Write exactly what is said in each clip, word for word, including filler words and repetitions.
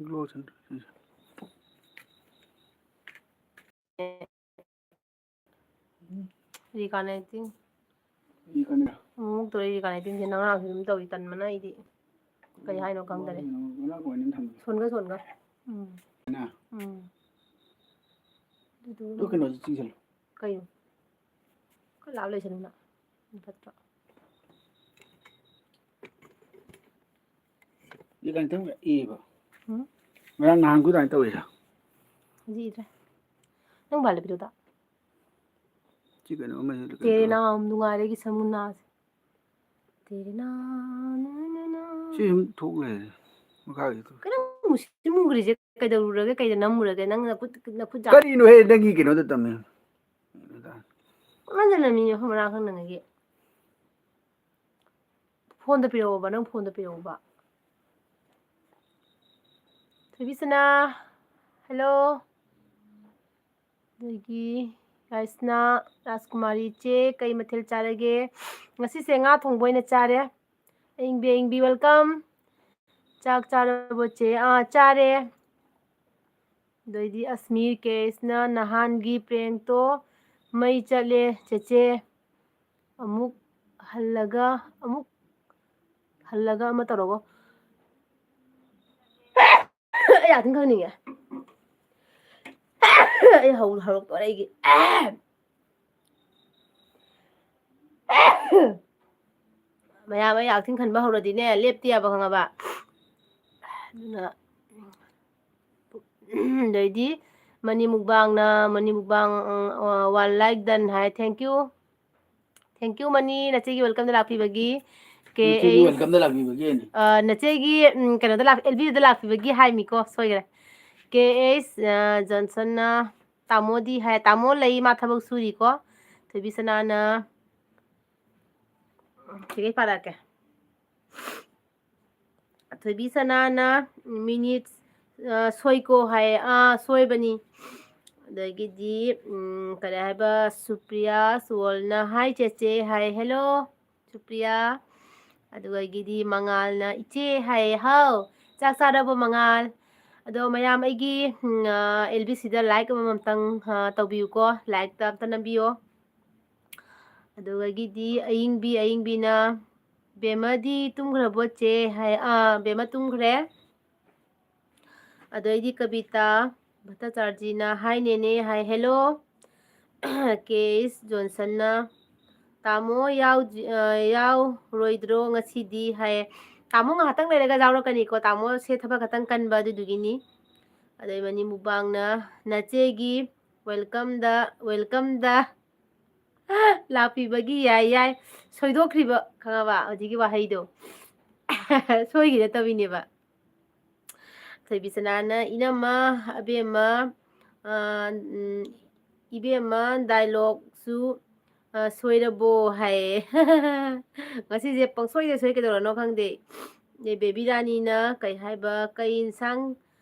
Glow center. Reconnecting. Reconnect. ꯑꯃꯨꯛ ꯇꯧꯔꯦ reconnectingꯁꯦ, ꯅꯉꯔꯥꯡꯁꯨ ꯑꯗꯨꯝ ꯇꯧꯏ, ꯇꯟꯕꯅ ꯑꯩꯗꯤ꯫ ꯀꯩ ꯍꯥꯏꯅꯣ ꯈꯪꯗꯔꯦ꯫ ꯉꯔꯥꯡ ꯀꯃꯥꯏꯅ ꯊꯝꯒꯦ? ꯁꯣꯟꯒ ꯁꯣꯟꯒ꯫ ꯎꯝ꯫ ꯍꯥꯏꯅ? ꯎꯝ꯫ ꯑꯗꯨꯗꯨꯒ ꯑꯗꯨ ꯀꯩꯅꯣꯗꯣ ꯆꯤꯡꯁꯜꯂꯨ꯫ ꯀꯩꯅꯣ? ꯈꯔ ꯂꯥꯞ ꯂꯩꯁꯟꯅ꯫ ꯐꯠꯇ꯭ꯔꯣ? ꯁꯤ ꯀꯩꯅꯣ ꯇꯧꯕ ꯏꯕ꯫ ꯎꯝ? ꯉꯔꯥꯡ ꯅꯍꯥꯟ ꯑꯗꯨꯃꯥꯏꯅ ꯇꯧꯋꯤꯗ꯫ ꯍꯧꯖꯤꯛ ꯏꯗ꯭ꯔꯦ꯫ ꯅꯪ ꯕꯥꯜꯂ ꯄꯤꯔꯛꯎꯗ꯫ ꯁꯤ ꯀꯩꯅꯣ ꯑꯃ ꯇꯦꯔꯦ ꯅꯥꯝ ꯅꯨꯡꯉꯥꯏꯔꯦꯒꯤ ꯁꯃꯨꯅꯥꯁꯦ꯫ ꯇꯦꯔꯦ ꯅꯥ, ꯅꯥ, ꯅꯥ, ꯅꯥ꯫ ꯁꯤ ꯁꯨꯝ ꯊꯣꯛ ꯂꯩꯔꯦ꯫ ꯃꯈꯥꯒꯤꯗꯣ꯫ ꯀꯩꯅꯣ ꯃꯨꯁꯤꯟ ꯃꯨꯈ꯭ꯔꯤꯁꯦ ꯀꯩꯗꯧꯔꯨꯔꯒꯦ? ꯀꯩꯗ ꯅꯝꯃꯨꯔꯒꯦ? ꯅꯪ ꯅꯈꯨꯠ, ꯅꯈꯨꯠ ꯖꯥ-, ꯀꯔꯤꯅꯣꯍꯦ? ꯅꯪꯒꯤ ꯀꯩꯅꯣꯗ ꯇꯝꯃꯦ꯫ ꯀꯃꯥꯏꯅ ꯇꯧꯅꯤ? ꯃꯤ ꯃꯐꯝ ꯃꯔꯥꯡ ꯈꯪꯗꯉꯩꯒꯤ꯫ ꯐꯣꯟꯗ ꯄꯤꯔꯛꯑꯣꯕ, ꯅꯪ ꯐꯣꯟꯗ ꯄꯤꯔꯛꯑꯣꯕ꯫ ꯊꯣꯏꯕꯤꯁꯅꯥ, hello꯫ ꯑꯗꯒꯤ ꯌꯥꯏꯁꯅꯥ, ꯔꯥꯖꯀꯨꯃꯥꯔꯤ ꯏꯆꯦ, ꯀꯩ ꯃꯊꯦꯜ ꯆꯥꯔꯒꯦ? ꯉꯁꯤꯁꯦ ꯉꯥ ꯊꯣꯡꯕ ꯑꯣꯏꯅ ꯆꯥꯔꯦ꯫ ꯑꯌꯤꯡꯕꯤ, ꯑꯌꯤꯡꯕꯤ, welcome꯫ ꯆꯥꯛ ꯆꯥꯔꯕꯣ ꯆꯦ? ꯑꯥ, ꯆꯥꯔꯦ꯫ ꯑꯗꯩꯗꯤ ꯑꯁꯃꯤꯔ ꯀꯦꯁꯅ ꯅꯍꯥꯟꯒꯤ prankꯇꯣ ꯃꯩ ꯆꯠꯂꯦ ꯆꯦꯆꯦ꯫ ꯑꯃꯨꯛ ꯍꯜꯂꯒ, ꯑꯃꯨꯛ ꯍꯜꯂꯒ ꯑꯃ ꯇꯧꯔꯒ ꯑꯩ ꯌꯥ ꯊꯤꯟ ꯈꯪꯅꯤꯡꯉꯦ꯫ ꯑꯩ ꯍꯧ-, ꯍꯧꯔꯛꯇꯣꯔꯦ ꯑꯩꯒꯤ꯫ ꯃꯌꯥꯝ ꯑꯩ ꯌꯥ ꯊꯤꯟ ꯈꯟꯕ ꯍꯧꯔꯗꯤꯅꯦ, ꯂꯦꯞꯇ ꯌꯥꯕ, ꯈꯪꯉꯕ? ꯑꯗꯨꯅ, ꯑꯗꯩꯗꯤ ꯃꯅꯤ ꯃꯨꯛꯕꯥꯡꯅ, ꯃꯅꯤ ꯃꯨꯛꯕꯥꯡ, ꯎꯝ, one like done ꯍꯥꯏ, thank you꯫ Thank you, ꯃꯅꯤ, ꯅꯆꯦꯒꯤ welcomeꯗ ꯂꯥꯛꯄꯤꯕꯒꯤ꯫ ꯀꯦ ꯅꯆꯦꯒꯤ ꯑꯦꯁ, welcomeꯗ ꯂꯥꯛꯄꯤꯕꯒꯤ꯫ ꯑ, ꯅꯆꯦꯒꯤ, ꯎꯝ, ꯀꯩꯅꯣꯗ ꯂꯥꯛ-, ꯑꯦꯜꯕꯤꯗ ꯂꯥꯛꯄꯤꯕꯒꯤ ꯍꯥꯏꯃꯤꯀꯣ, ꯁꯣꯏꯈ꯭ꯔꯦ꯫ ꯀꯦ ꯑꯦꯁ, ꯑ, ꯖꯣꯟꯁꯟꯅ, ꯇꯥꯃꯣꯗꯤ ꯍꯥꯏ, ꯇꯥꯃꯣ ꯂꯩ, ꯃꯥ ꯊꯕꯛ ꯁꯨꯔꯤꯀꯣ꯫ ꯊꯣꯏꯕꯤ ꯁꯅꯥꯅ, ꯀꯩꯀꯩ ꯄꯥꯔꯛꯀꯦ? ꯊꯣꯏꯕꯤ ꯁꯅꯥꯅ minutes, ꯑ, ꯁꯣꯏꯀꯣ ꯍꯥꯏ꯫ ꯑꯥ, ꯁꯣꯏꯕꯅꯤ꯫ ꯑꯗꯒꯤꯗꯤ, ꯎꯝ, ꯀꯔꯤ ꯍꯥꯏꯕ, ꯁꯨꯄ꯭ꯔꯤꯌꯥ ꯁꯨꯋꯜꯅ, "Hi ꯆꯦꯆꯦ" ꯍꯥꯏ꯫ Hello, ꯁꯨꯄ꯭ꯔꯤꯌꯥ꯫ ꯑꯗꯨꯗꯒꯤꯗꯤ ꯃꯉꯥꯜꯅ, "ꯏꯆꯦ" ꯍꯥꯏ꯫ ꯍꯥꯎ, ꯆꯥꯛ ꯆꯥꯔꯕꯣ ꯃꯉꯥꯜ? ꯑꯗꯣ ꯃꯌꯥꯝ ꯑꯩꯒꯤ, ꯎꯝ, ꯑ, ꯑꯦꯜ ꯕꯤ ꯁꯤꯗ ꯂꯥꯏꯛ ꯑꯃꯃꯝꯇꯪ, ꯑ, ꯇꯧꯕꯤꯌꯨꯀꯣ꯫ ꯂꯥꯏꯛꯇ ꯑꯝꯇ ꯅꯝꯕꯤꯌꯣ꯫ ꯑꯗꯨꯗꯒꯤꯗꯤ ꯑꯌꯤꯡꯕꯤ, ꯑꯌꯤꯡꯕꯤꯅ, "ꯕꯦꯝꯃꯗꯤ ꯇꯨꯝꯈ꯭ꯔꯕꯣ ꯆꯦ?" ꯍꯥꯏ꯫ "ꯑꯥ, ꯕꯦꯝꯃ ꯇꯨꯝꯈ꯭ꯔꯦ꯫" ꯑꯗꯩꯗꯤ ꯀꯕꯤꯇꯥ ꯚꯠꯇꯥꯆꯥꯔꯖꯤꯅ, "ꯍꯥꯏ ꯅꯦꯅꯦ" ꯍꯥꯏ꯫ "ꯍꯦꯜꯂꯣ꯫" ꯀꯦ ꯑꯦꯁ ꯖꯣꯟꯁꯟꯅ, "ꯇꯥꯃꯣ ꯌꯥꯎꯗ꯭ꯔꯤ-, ꯑ, ꯌꯥꯎꯔꯣꯏꯗ꯭ꯔꯣ ꯉꯁꯤꯗꯤ?" ꯍꯥꯏꯌꯦ꯫ ꯇꯥꯃꯣ ꯉꯥꯏꯍꯥꯛꯇꯪ ꯂꯩꯔꯒ ꯌꯥꯎꯔꯛꯀꯅꯤꯀꯣ, ꯇꯥꯃꯣꯁꯦ ꯊꯕꯛ ꯈꯛꯇꯪ ꯀꯟꯕ ꯑꯗꯨꯗꯨꯒꯤꯅꯤ꯫ ꯑꯗꯩ ꯃꯅꯤ ꯃꯨꯛꯕꯥꯡꯅ, "ꯅꯆꯦꯒꯤ ꯋꯦꯜꯀꯝꯗ, ꯋꯦꯜꯀꯝꯗ ꯂꯥꯛꯄꯤꯕꯒꯤ ꯌꯥꯏ ꯌꯥꯏ꯫" ꯁꯣꯏꯗꯣꯛꯈ꯭ꯔꯤꯕ, ꯈꯪꯉꯕ? ꯍꯧꯖꯤꯛꯀꯤ ꯋꯥꯍꯩꯗꯣ ꯁꯣꯏꯈꯤ ꯅꯠꯇꯕꯤꯅꯦꯕ꯫ ꯊꯣꯏꯕꯤꯁꯅꯥꯅ, "ꯏꯅꯝꯃ, ꯑꯕꯦꯝꯃ, ꯑ, ꯎꯝ, ꯏꯕꯦꯝꯃ, ꯗꯥꯏꯂꯣꯛꯁꯨ, ꯑ, ꯁꯣꯏꯔꯕꯣ?" ꯍꯥꯏꯌꯦ꯫ ꯉꯁꯤꯁꯦ ꯄꯪꯁꯣꯏꯗ ꯁꯣꯏ, ꯀꯩꯗꯧꯔꯅꯣ ꯈꯪꯗꯦ꯫ ꯑꯗꯩ ꯕꯦꯕꯤ ꯔꯥꯅꯤꯅ ꯀꯩ ꯍꯥꯏꯕ, "ꯀꯩ ꯏꯟꯁꯥꯡ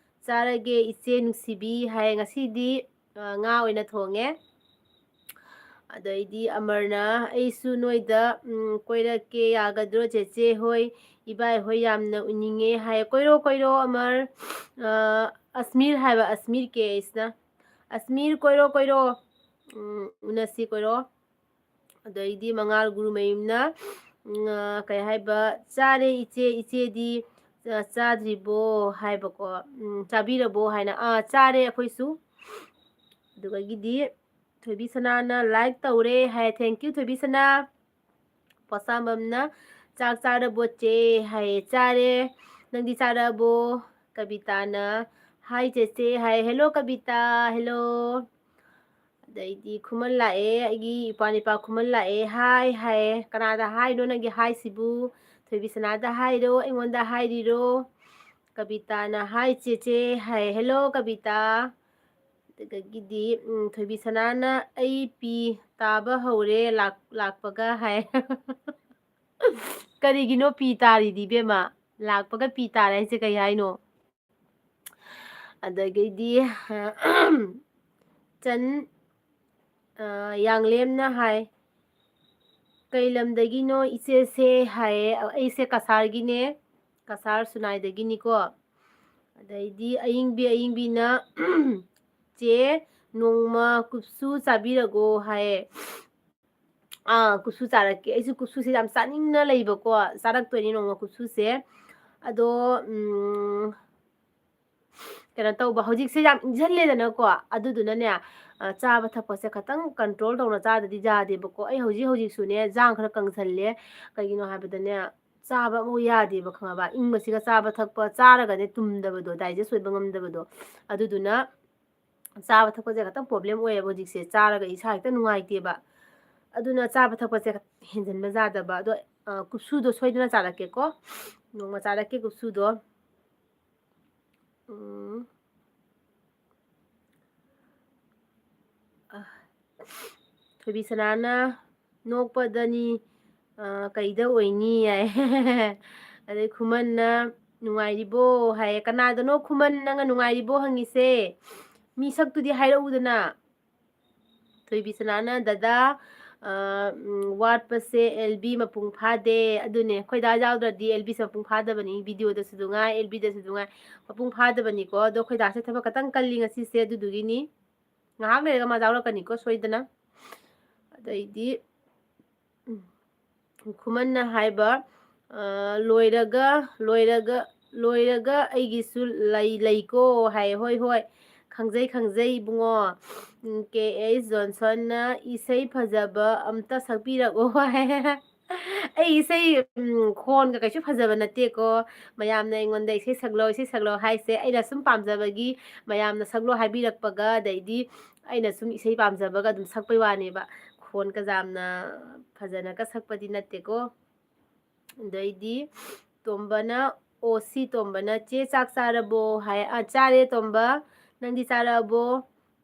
ꯆꯥꯔꯒꯦ ꯏꯆꯦ ꯅꯨꯡꯁꯤꯕꯤ?" ꯍꯥꯏꯌꯦ꯫ "ꯉꯁꯤꯗꯤ, ꯑ, ꯉꯥ ꯑꯣꯏꯅ ꯊꯣꯡꯉꯦ꯫" ꯑꯗꯩꯗꯤ ꯑꯃꯔꯅ, "ꯑꯩꯁꯨ ꯅꯣꯏꯗ, ꯎꯝ, ꯀꯣꯏꯔꯛꯀꯦ, ꯌꯥꯒꯗ꯭ꯔꯣ ꯆꯦꯆꯦ ꯍꯣꯏ, ꯏꯕꯥꯏ ꯍꯣꯏ ꯌꯥꯝꯅ ꯎꯅꯤꯡꯉꯦ" ꯍꯥꯏꯌꯦ꯫ "ꯀꯣꯏꯔꯣ, ꯀꯣꯏꯔꯣ ꯑꯃꯔ꯫" ꯑ, ꯑꯁꯃꯤꯔ ꯍꯥꯏꯕ, ꯑꯁꯃꯤꯔ ꯀꯦ ꯑꯩꯁꯅ, "ꯑꯁꯃꯤꯔ, ꯀꯣꯏꯔꯣ, ꯀꯣꯏꯔꯣ, ꯎꯝ, ꯎꯅꯁꯤ, ꯀꯣꯏꯔꯣ꯫" ꯑꯗꯩꯗꯤ ꯃꯉꯥꯜ ꯒꯨꯔꯨꯃꯌꯨꯝꯅ, ꯎꯝ, ꯑ, ꯀꯩ ꯍꯥꯏꯕ, "ꯆꯥꯔꯦ ꯏꯆꯦ, ꯏꯆꯦꯗꯤ ꯆꯥ-, ꯆꯥꯗ꯭ꯔꯤꯕꯣ?" ꯍꯥꯏꯕꯀꯣ꯫ ꯎꯝ, "ꯆꯥꯕꯤꯔꯕꯣ?" ꯍꯥꯏꯅ꯫ "ꯑꯥ, ꯆꯥꯔꯦ ꯑꯩꯈꯣꯏꯁꯨ꯫" ꯑꯗꯨꯗꯒꯤꯗꯤ ꯊꯣꯏꯕꯤ ꯁꯅꯥꯅ ꯂꯥꯏꯛ ꯇꯧꯔꯦ ꯍꯥꯏ꯫ Thank you, ꯊꯣꯏꯕꯤ ꯁꯅꯥ꯫ ꯄꯣꯁꯥꯝꯕꯝꯅ, "ꯆꯥꯛ ꯆꯥꯔꯕꯣ ꯆꯦ?" ꯍꯥꯏꯌꯦ꯫ "ꯆꯥꯔꯦ꯫ ꯅꯪꯗꯤ ꯆꯥꯔꯕꯣ?" ꯀꯕꯤꯇꯥꯅ, "ꯍꯥꯏ ꯆꯦꯆꯦ" ꯍꯥꯏ꯫ "ꯍꯦꯜꯂꯣ ꯀꯕꯤꯇꯥ, ꯍꯦꯜꯂꯣ꯫" ꯑꯗꯩꯗꯤ ꯈꯨꯃꯟ ꯂꯥꯛꯑꯦ, ꯑꯩꯒꯤ ꯏꯄ꯭ꯋꯥ ꯅꯤꯄꯥ ꯈꯨꯃꯟ ꯂꯥꯛꯑꯦ꯫ "ꯍꯥꯏ" ꯍꯥꯏꯌꯦ꯫ "ꯀꯅꯥꯗ ꯍꯥꯏꯅꯣ ꯅꯪꯒꯤ ꯍꯥꯏꯁꯤꯕꯨ? ꯊꯣꯏꯕꯤꯁꯅꯥꯗ ꯍꯥꯏꯔꯣ, ꯑꯩꯉꯣꯟꯗ ꯍꯥꯏꯔꯤꯔꯣ?" ꯀꯕꯤꯇꯥꯅ, "ꯍꯥꯏ ꯆꯦꯆꯦ" ꯍꯥꯏ꯫ "ꯍꯦꯜꯂꯣ ꯀꯕꯤꯇꯥ꯫" ꯑꯗꯨꯗꯒꯤꯗꯤ, ꯎꯝ, ꯊꯣꯏꯕꯤꯁꯅꯥꯅ, "ꯑꯩ ꯄꯤ ꯇꯥꯕ ꯍꯧꯔꯦ ꯂꯥꯛ-, ꯂꯥꯛꯄꯒ" ꯍꯥꯏ꯫ ꯀꯔꯤꯒꯤꯅꯣ ꯄꯤ ꯇꯥꯔꯤꯗꯤ, ꯏꯕꯦꯝꯃ? ꯂꯥꯛꯄꯒ ꯄꯤ ꯇꯥꯔꯦ ꯍꯥꯏꯁꯦ ꯀꯩ ꯍꯥꯏꯅꯣ? ꯑꯗꯒꯤꯗꯤ, ꯆꯟ-, ꯑ, ꯌꯥꯡꯂꯦꯝꯅ ꯍꯥꯏ, "ꯀꯩ ꯂꯝꯗꯒꯤꯅꯣ ꯏꯆꯦꯁꯦ?" ꯍꯥꯏꯌꯦ꯫ "ꯑꯩꯁꯦ ꯀꯁꯥꯔꯒꯤꯅꯦ, ꯀꯁꯥꯔ ꯁꯨꯅꯥꯏꯗꯒꯤꯅꯤꯀꯣ꯫" ꯑꯗꯩꯗꯤ ꯑꯌꯤꯡꯕꯤ, ꯑꯌꯤꯡꯕꯤꯅ "ꯆꯦ, ꯅꯣꯡꯃ ꯀꯨꯞꯁꯨ ꯆꯥꯕꯤꯔꯒꯣ" ꯍꯥꯏꯌꯦ꯫ ꯑꯥ, ꯀꯨꯞꯁꯨ ꯆꯥꯔꯛꯀꯦ꯫ ꯑꯩꯁꯨ ꯀꯨꯞꯁꯨꯁꯦ ꯌꯥꯝ ꯆꯥꯅꯤꯡꯅ ꯂꯩꯕꯀꯣ꯫ ꯆꯥꯔꯛꯇꯣꯏꯅꯤ ꯅꯣꯡꯃ ꯀꯨꯞꯁꯨꯁꯦ꯫ ꯑꯗꯣ, ꯎꯝ, ꯀꯩꯅꯣ ꯇꯧꯕ, ꯍꯧꯖꯤꯛꯁꯦ ꯌꯥꯝ ꯏꯪꯁꯜꯂꯦꯗꯅꯀꯣ, ꯑꯗꯨꯗꯨꯅꯅꯦ, ꯑ, ꯆꯥꯕ ꯊꯛꯄꯁꯦ ꯈꯇꯪ control ꯇꯧꯅ ꯆꯥꯗꯗꯤ ꯌꯥꯗꯦꯕꯀꯣ꯫ ꯑꯩ ꯍꯧꯖꯤꯛ ꯍꯧꯖꯤꯛꯁꯨꯅꯦ, ꯌꯥꯡ ꯈꯔ ꯀꯪꯁꯜꯂꯦ꯫ ꯀꯩꯒꯤꯅꯣ ꯍꯥꯏꯕꯗꯅꯦ, ꯆꯥꯕ ꯑꯃꯨꯛ ꯌꯥꯗꯦꯕ, ꯈꯪꯉꯕ? ꯏꯪꯕꯁꯤꯒ ꯆꯥꯕ ꯊꯛꯄ ꯆꯥꯔꯒꯅꯦ ꯇꯨꯝꯗꯕꯗꯣ, digest ꯑꯣꯏꯕ ꯉꯝꯗꯕꯗꯣ꯫ ꯑꯗꯨꯗꯨꯅ ꯆꯥꯕ ꯊꯛꯄꯁꯦ ꯈꯇꯪ problem ꯑꯣꯏꯌꯦꯕ ꯍꯧꯖꯤꯛꯁꯦ꯫ ꯆꯥꯔꯒ ꯏꯁꯥ ꯍꯦꯛꯇ ꯅꯨꯡꯉꯥꯏꯇꯦꯕ꯫ ꯑꯗꯨꯅ ꯆꯥꯕ ꯊꯛꯄꯁꯦ ꯍꯦꯟꯖꯟꯕ ꯌꯥꯗꯕ꯫ ꯑꯗꯣ, ꯑ, ꯀꯨꯞꯁꯨꯗꯣ ꯁꯣꯏꯗꯅ ꯆꯥꯔꯛꯀꯦꯀꯣ꯫ ꯅꯣꯡꯃ ꯆꯥꯔꯛꯀꯦ ꯀꯨꯞꯁꯨꯗꯣ꯫ ꯎꯝ꯫ ꯑ, ꯊꯣꯏꯕꯤ ꯁꯅꯥꯅ "ꯅꯣꯛꯄꯗꯅꯤ, ꯑ, ꯀꯩꯗ ꯑꯣꯏꯅꯤ?" ꯍꯥꯏ꯫ ꯑꯗꯩ ꯈꯨꯃꯟꯅ "ꯅꯨꯡꯉꯥꯏꯔꯤꯕꯣ?" ꯍꯥꯏꯌꯦ꯫ ꯀꯅꯥꯗꯅꯣ ꯈꯨꯃꯟ ꯅꯪꯅ "ꯅꯨꯡꯉꯥꯏꯔꯤꯕꯣ?" ꯍꯪꯉꯤꯁꯦ? ꯃꯤ ꯁꯛꯇꯨꯗꯤ ꯍꯥꯏꯔꯛꯎꯗꯅ꯫ ꯊꯣꯏꯕꯤ ꯁꯅꯥꯅ "ꯗꯗꯥ, ꯑ, ꯎꯝ, ꯋꯥꯠꯄꯁꯦ ꯑꯦꯜ ꯕꯤ ꯃꯄꯨꯡ ꯐꯥꯗꯦ"꯫ ꯑꯗꯨꯅꯦ, ꯑꯩꯈꯣꯏ ꯗꯥ ꯌꯥꯎꯗ꯭ꯔꯗꯤ ꯑꯦꯜ ꯕꯤꯁꯦ ꯃꯄꯨꯡ ꯐꯥꯗꯕꯅꯤ꯫ Video ꯗꯁꯨ ꯅꯨꯡꯉꯥꯏ, ꯑꯦꯜ ꯕꯤ ꯗꯁꯨ ꯅꯨꯡꯉꯥꯏ, ꯃꯄꯨꯡ ꯐꯥꯗꯕꯅꯤꯀꯣ꯫ ꯑꯗꯣ ꯑꯩꯈꯣꯏ ꯗꯥꯁꯦ ꯊꯕꯛ ꯈꯇꯪ ꯀꯜꯂꯤ ꯉꯁꯤꯁꯦ, ꯑꯗꯨꯗꯨꯒꯤꯅꯤ꯫ ꯉꯥꯏꯍꯥꯛ ꯂꯩꯔꯒ ꯃꯥ ꯌꯥꯎꯔꯛꯀꯅꯤꯀꯣ ꯁꯣꯏꯗꯅ꯫ ꯑꯗꯩꯗꯤ, ꯎꯝ, ꯈꯨꯃꯟꯅ ꯍꯥꯏꯕ, ꯑ, "ꯂꯣꯏꯔꯒ, ꯂꯣꯏꯔꯒ, ꯂꯣꯏꯔꯒ ꯑꯩꯒꯤꯁꯨ ꯂꯩ, ꯂꯩꯀꯣ" ꯍꯥꯏ꯫ ꯍꯣꯏ, ꯍꯣꯏ, ꯈꯪꯖꯩ, ꯈꯪꯖꯩ, ꯏꯕꯨꯡꯉꯣ꯫ ꯎꯝ, ꯀꯦ ꯑꯦꯁ ꯖꯣꯟꯁꯟꯅ "ꯏꯁꯩ ꯐꯖꯕ ꯑꯝꯇ ꯁꯛꯄꯤꯔꯛꯑꯣ" ꯍꯥꯏ꯫ ꯑꯩ ꯏꯁꯩ, ꯎꯝ, ꯈꯣꯟꯒ ꯀꯩꯁꯨ ꯐꯖꯕ ꯅꯠꯇꯦꯀꯣ꯫ ꯃꯌꯥꯝꯅ ꯑꯩꯉꯣꯟꯗ "ꯏꯁꯩ ꯁꯛꯂꯣ, ꯏꯁꯩ ꯁꯛꯂꯣ" ꯍꯥꯏꯁꯦ, ꯑꯩꯅ ꯁꯨꯝ ꯄꯥꯝꯖꯕꯒꯤ ꯃꯌꯥꯝꯅ ꯁꯛꯂꯣ ꯍꯥꯏꯕꯤꯔꯛꯄꯒ, ꯑꯗꯩꯗꯤ ꯑꯩꯅ ꯁꯨꯝ ꯏꯁꯩ ꯄꯥꯝꯖꯕꯒ ꯑꯗꯨꯝ ꯁꯛꯄꯩ ꯋꯥꯅꯦꯕ꯫ ꯈꯣꯟꯒ ꯌꯥꯝꯅ ꯐꯖꯅꯒ ꯁꯛꯄꯗꯤ ꯅꯠꯇꯦꯀꯣ꯫ ꯑꯗꯩꯗꯤ ꯇꯣꯝꯕꯅ, ꯑꯣ ꯁꯤ ꯇꯣꯝꯕꯅ, "ꯆꯦ ꯆꯥꯛ ꯆꯥꯔꯕꯣ?" ꯍꯥꯏ꯫ "ꯑꯥ, ꯆꯥꯔꯦ ꯇꯣꯝꯕ, ꯅꯪꯗꯤ ꯆꯥꯔꯛꯑꯕꯣ?"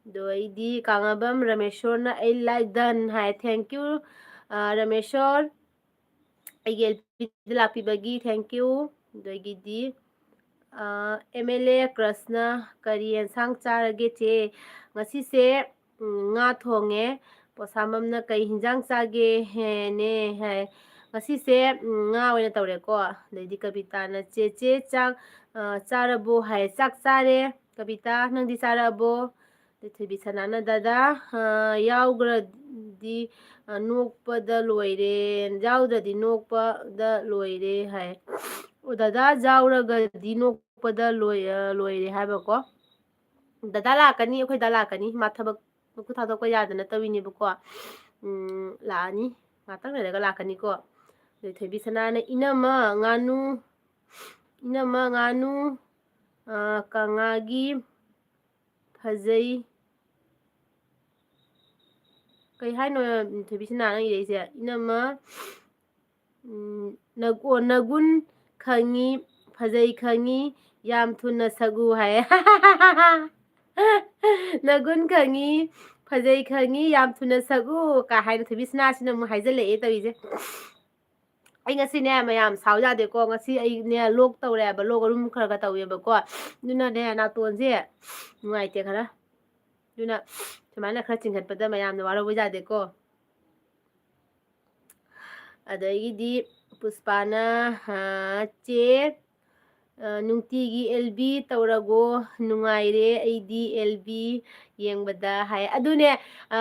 ꯑꯗꯩꯗꯤ ꯀꯥꯡꯉꯕꯝ ꯔꯃꯦꯁꯣꯔꯅ, "ꯑꯩ like done" ꯍꯥꯏ꯫ Thank you, ꯑ, ꯔꯃꯦꯁꯣꯔ꯫ ꯑꯩꯒꯤ ꯑꯦꯜ ꯄꯤꯗ ꯂꯥꯛꯄꯤꯕꯒꯤ thank you꯫ ꯑꯗꯒꯤꯗꯤ, ꯑ, ꯑꯦꯝ ꯑꯦꯜ ꯑꯦ ꯀ꯭ꯔꯁꯅ, "ꯀꯔꯤ ꯑꯦꯟꯁꯥꯡ ꯆꯥꯔꯒꯦ ꯆꯦ?" ꯉꯁꯤꯁꯦ, ꯎꯝ, ꯉꯥ ꯊꯣꯡꯉꯦ꯫ ꯄꯣꯁꯥꯃꯝꯅ "ꯀꯩ ꯍꯤꯟꯖꯥꯡ ꯆꯥꯒꯦ ꯍꯦꯅꯦ?" ꯍꯥꯏ꯫ ꯉꯁꯤꯁꯦ ꯎꯝ, ꯉꯥ ꯑꯣꯏꯅ ꯇꯧꯔꯦꯀꯣ꯫ ꯑꯗꯩꯗꯤ ꯀꯕꯤꯇꯥꯅ "ꯆꯦꯆꯦ ꯆꯥꯛ ꯑ, ꯆꯥꯔꯕꯣ?" ꯍꯥꯏ꯫ "ꯆꯥꯛ ꯆꯥꯔꯦ꯫ ꯀꯕꯤꯇꯥ, ꯅꯪꯗꯤ ꯆꯥꯔꯕꯣ?" ꯑꯗꯩ ꯊꯣꯏꯕꯤ ꯁꯅꯥꯅ "ꯗꯗꯥ ꯑ, ꯌꯥꯎꯈ꯭ꯔꯗꯤ ꯑ, ꯅꯣꯛꯄꯗ ꯂꯣꯏꯔꯦ꯫ ꯌꯥꯎꯗ꯭ꯔꯗꯤ ꯅꯣꯛꯄꯗ ꯂꯣꯏꯔꯦ" ꯍꯥꯏ꯫ "ꯑꯣ ꯗꯗꯥ ꯌꯥꯎꯔꯒꯗꯤ ꯅꯣꯛꯄꯗ ꯂꯣꯏ ꯑ, ꯂꯣꯏꯔꯦ" ꯍꯥꯏꯕꯀꯣ꯫ "ꯗꯗꯥ ꯂꯥꯛꯀꯅꯤ, ꯑꯩꯈꯣꯏ ꯗꯥ ꯂꯥꯛꯀꯅꯤ꯫ ꯃꯥ ꯊꯕꯛ ꯃꯈꯨꯠ ꯊꯥꯗꯣꯛꯄ ꯌꯥꯗꯅ ꯇꯧꯔꯤꯅꯦꯕꯀꯣ꯫ ꯎꯝ, ꯂꯥꯛꯑꯅꯤ꯫ ꯉꯥꯛꯇꯪ ꯂꯩꯔꯒ ꯂꯥꯛꯀꯅꯤꯀꯣ"꯫ ꯑꯗꯩ ꯊꯣꯏꯕꯤ ꯁꯅꯥꯅ "ꯏꯅꯝꯃ ꯉꯥꯅꯨ, ꯏꯅꯝꯃ ꯉꯥꯅꯨ ꯑ, ꯀꯪꯉꯥꯒꯤ ꯐꯖꯩ"꯫ ꯀꯩ ꯍꯥꯏꯅꯣ ꯊꯣꯏꯕꯤ ꯁꯅꯥ ꯅꯪ ꯏꯔꯛꯏꯁꯦ? "ꯏꯅꯝꯃ ꯎꯝ, ꯅꯒꯨ-, ꯑꯣ, ꯅꯒꯨꯟ ꯈꯪꯉꯤ, ꯐꯖꯩ ꯈꯪꯉꯤ, ꯌꯥꯝ ꯊꯨꯅ ꯁꯛꯎ" ꯍꯥꯏ꯫ "ꯅꯒꯨꯟ ꯈꯪꯉꯤ, ꯐꯖꯩ ꯈꯪꯉꯤ, ꯌꯥꯝ ꯊꯨꯅ ꯁꯛꯎ" ꯀꯥ ꯍꯥꯏꯅ ꯊꯣꯏꯕꯤ ꯁꯅꯥꯁꯤꯅ ꯑꯃꯨꯛ ꯍꯥꯏꯖꯜꯂꯛꯑꯦ ꯇꯧꯔꯤꯁꯦ꯫ ꯑꯩ ꯉꯁꯤꯅꯦ ꯃꯌꯥꯝ ꯁꯥꯎ ꯌꯥꯗꯦꯀꯣ꯫ ꯉꯁꯤ ꯑꯩꯅꯦ ꯂꯣꯛ ꯇꯧꯔꯦꯕ, ꯂꯣꯛ ꯑꯔꯨꯝ ꯈꯔ ꯈꯔ ꯇꯧꯋꯦꯕꯀꯣ꯫ ꯑꯗꯨꯅꯅꯦ ꯅꯥꯇꯣꯟꯁꯦ ꯅꯨꯡꯉꯥꯏꯇꯦ ꯈꯔ꯫ ꯑꯗꯨꯅ ꯁꯨꯃꯥꯏꯅ ꯈꯔ ꯆꯤꯡꯈꯠꯄꯗ ꯃꯌꯥꯝꯅ ꯋꯥꯔꯧꯕ ꯌꯥꯗꯦꯀꯣ꯫ ꯑꯗꯒꯤꯗꯤ ꯄꯨꯁꯄꯥꯅ, ꯑ, "ꯆꯦ, ꯑ, ꯅꯨꯡꯇꯤꯒꯤ ꯑꯦꯜ ꯕꯤ ꯇꯧꯔꯒꯣ, ꯅꯨꯡꯉꯥꯏꯔꯦ ꯑꯩꯗꯤ ꯑꯦꯜ ꯕꯤ ꯌꯦꯡꯕꯗ" ꯍꯥꯏ꯫ ꯑꯗꯨꯅꯦ, ꯑ,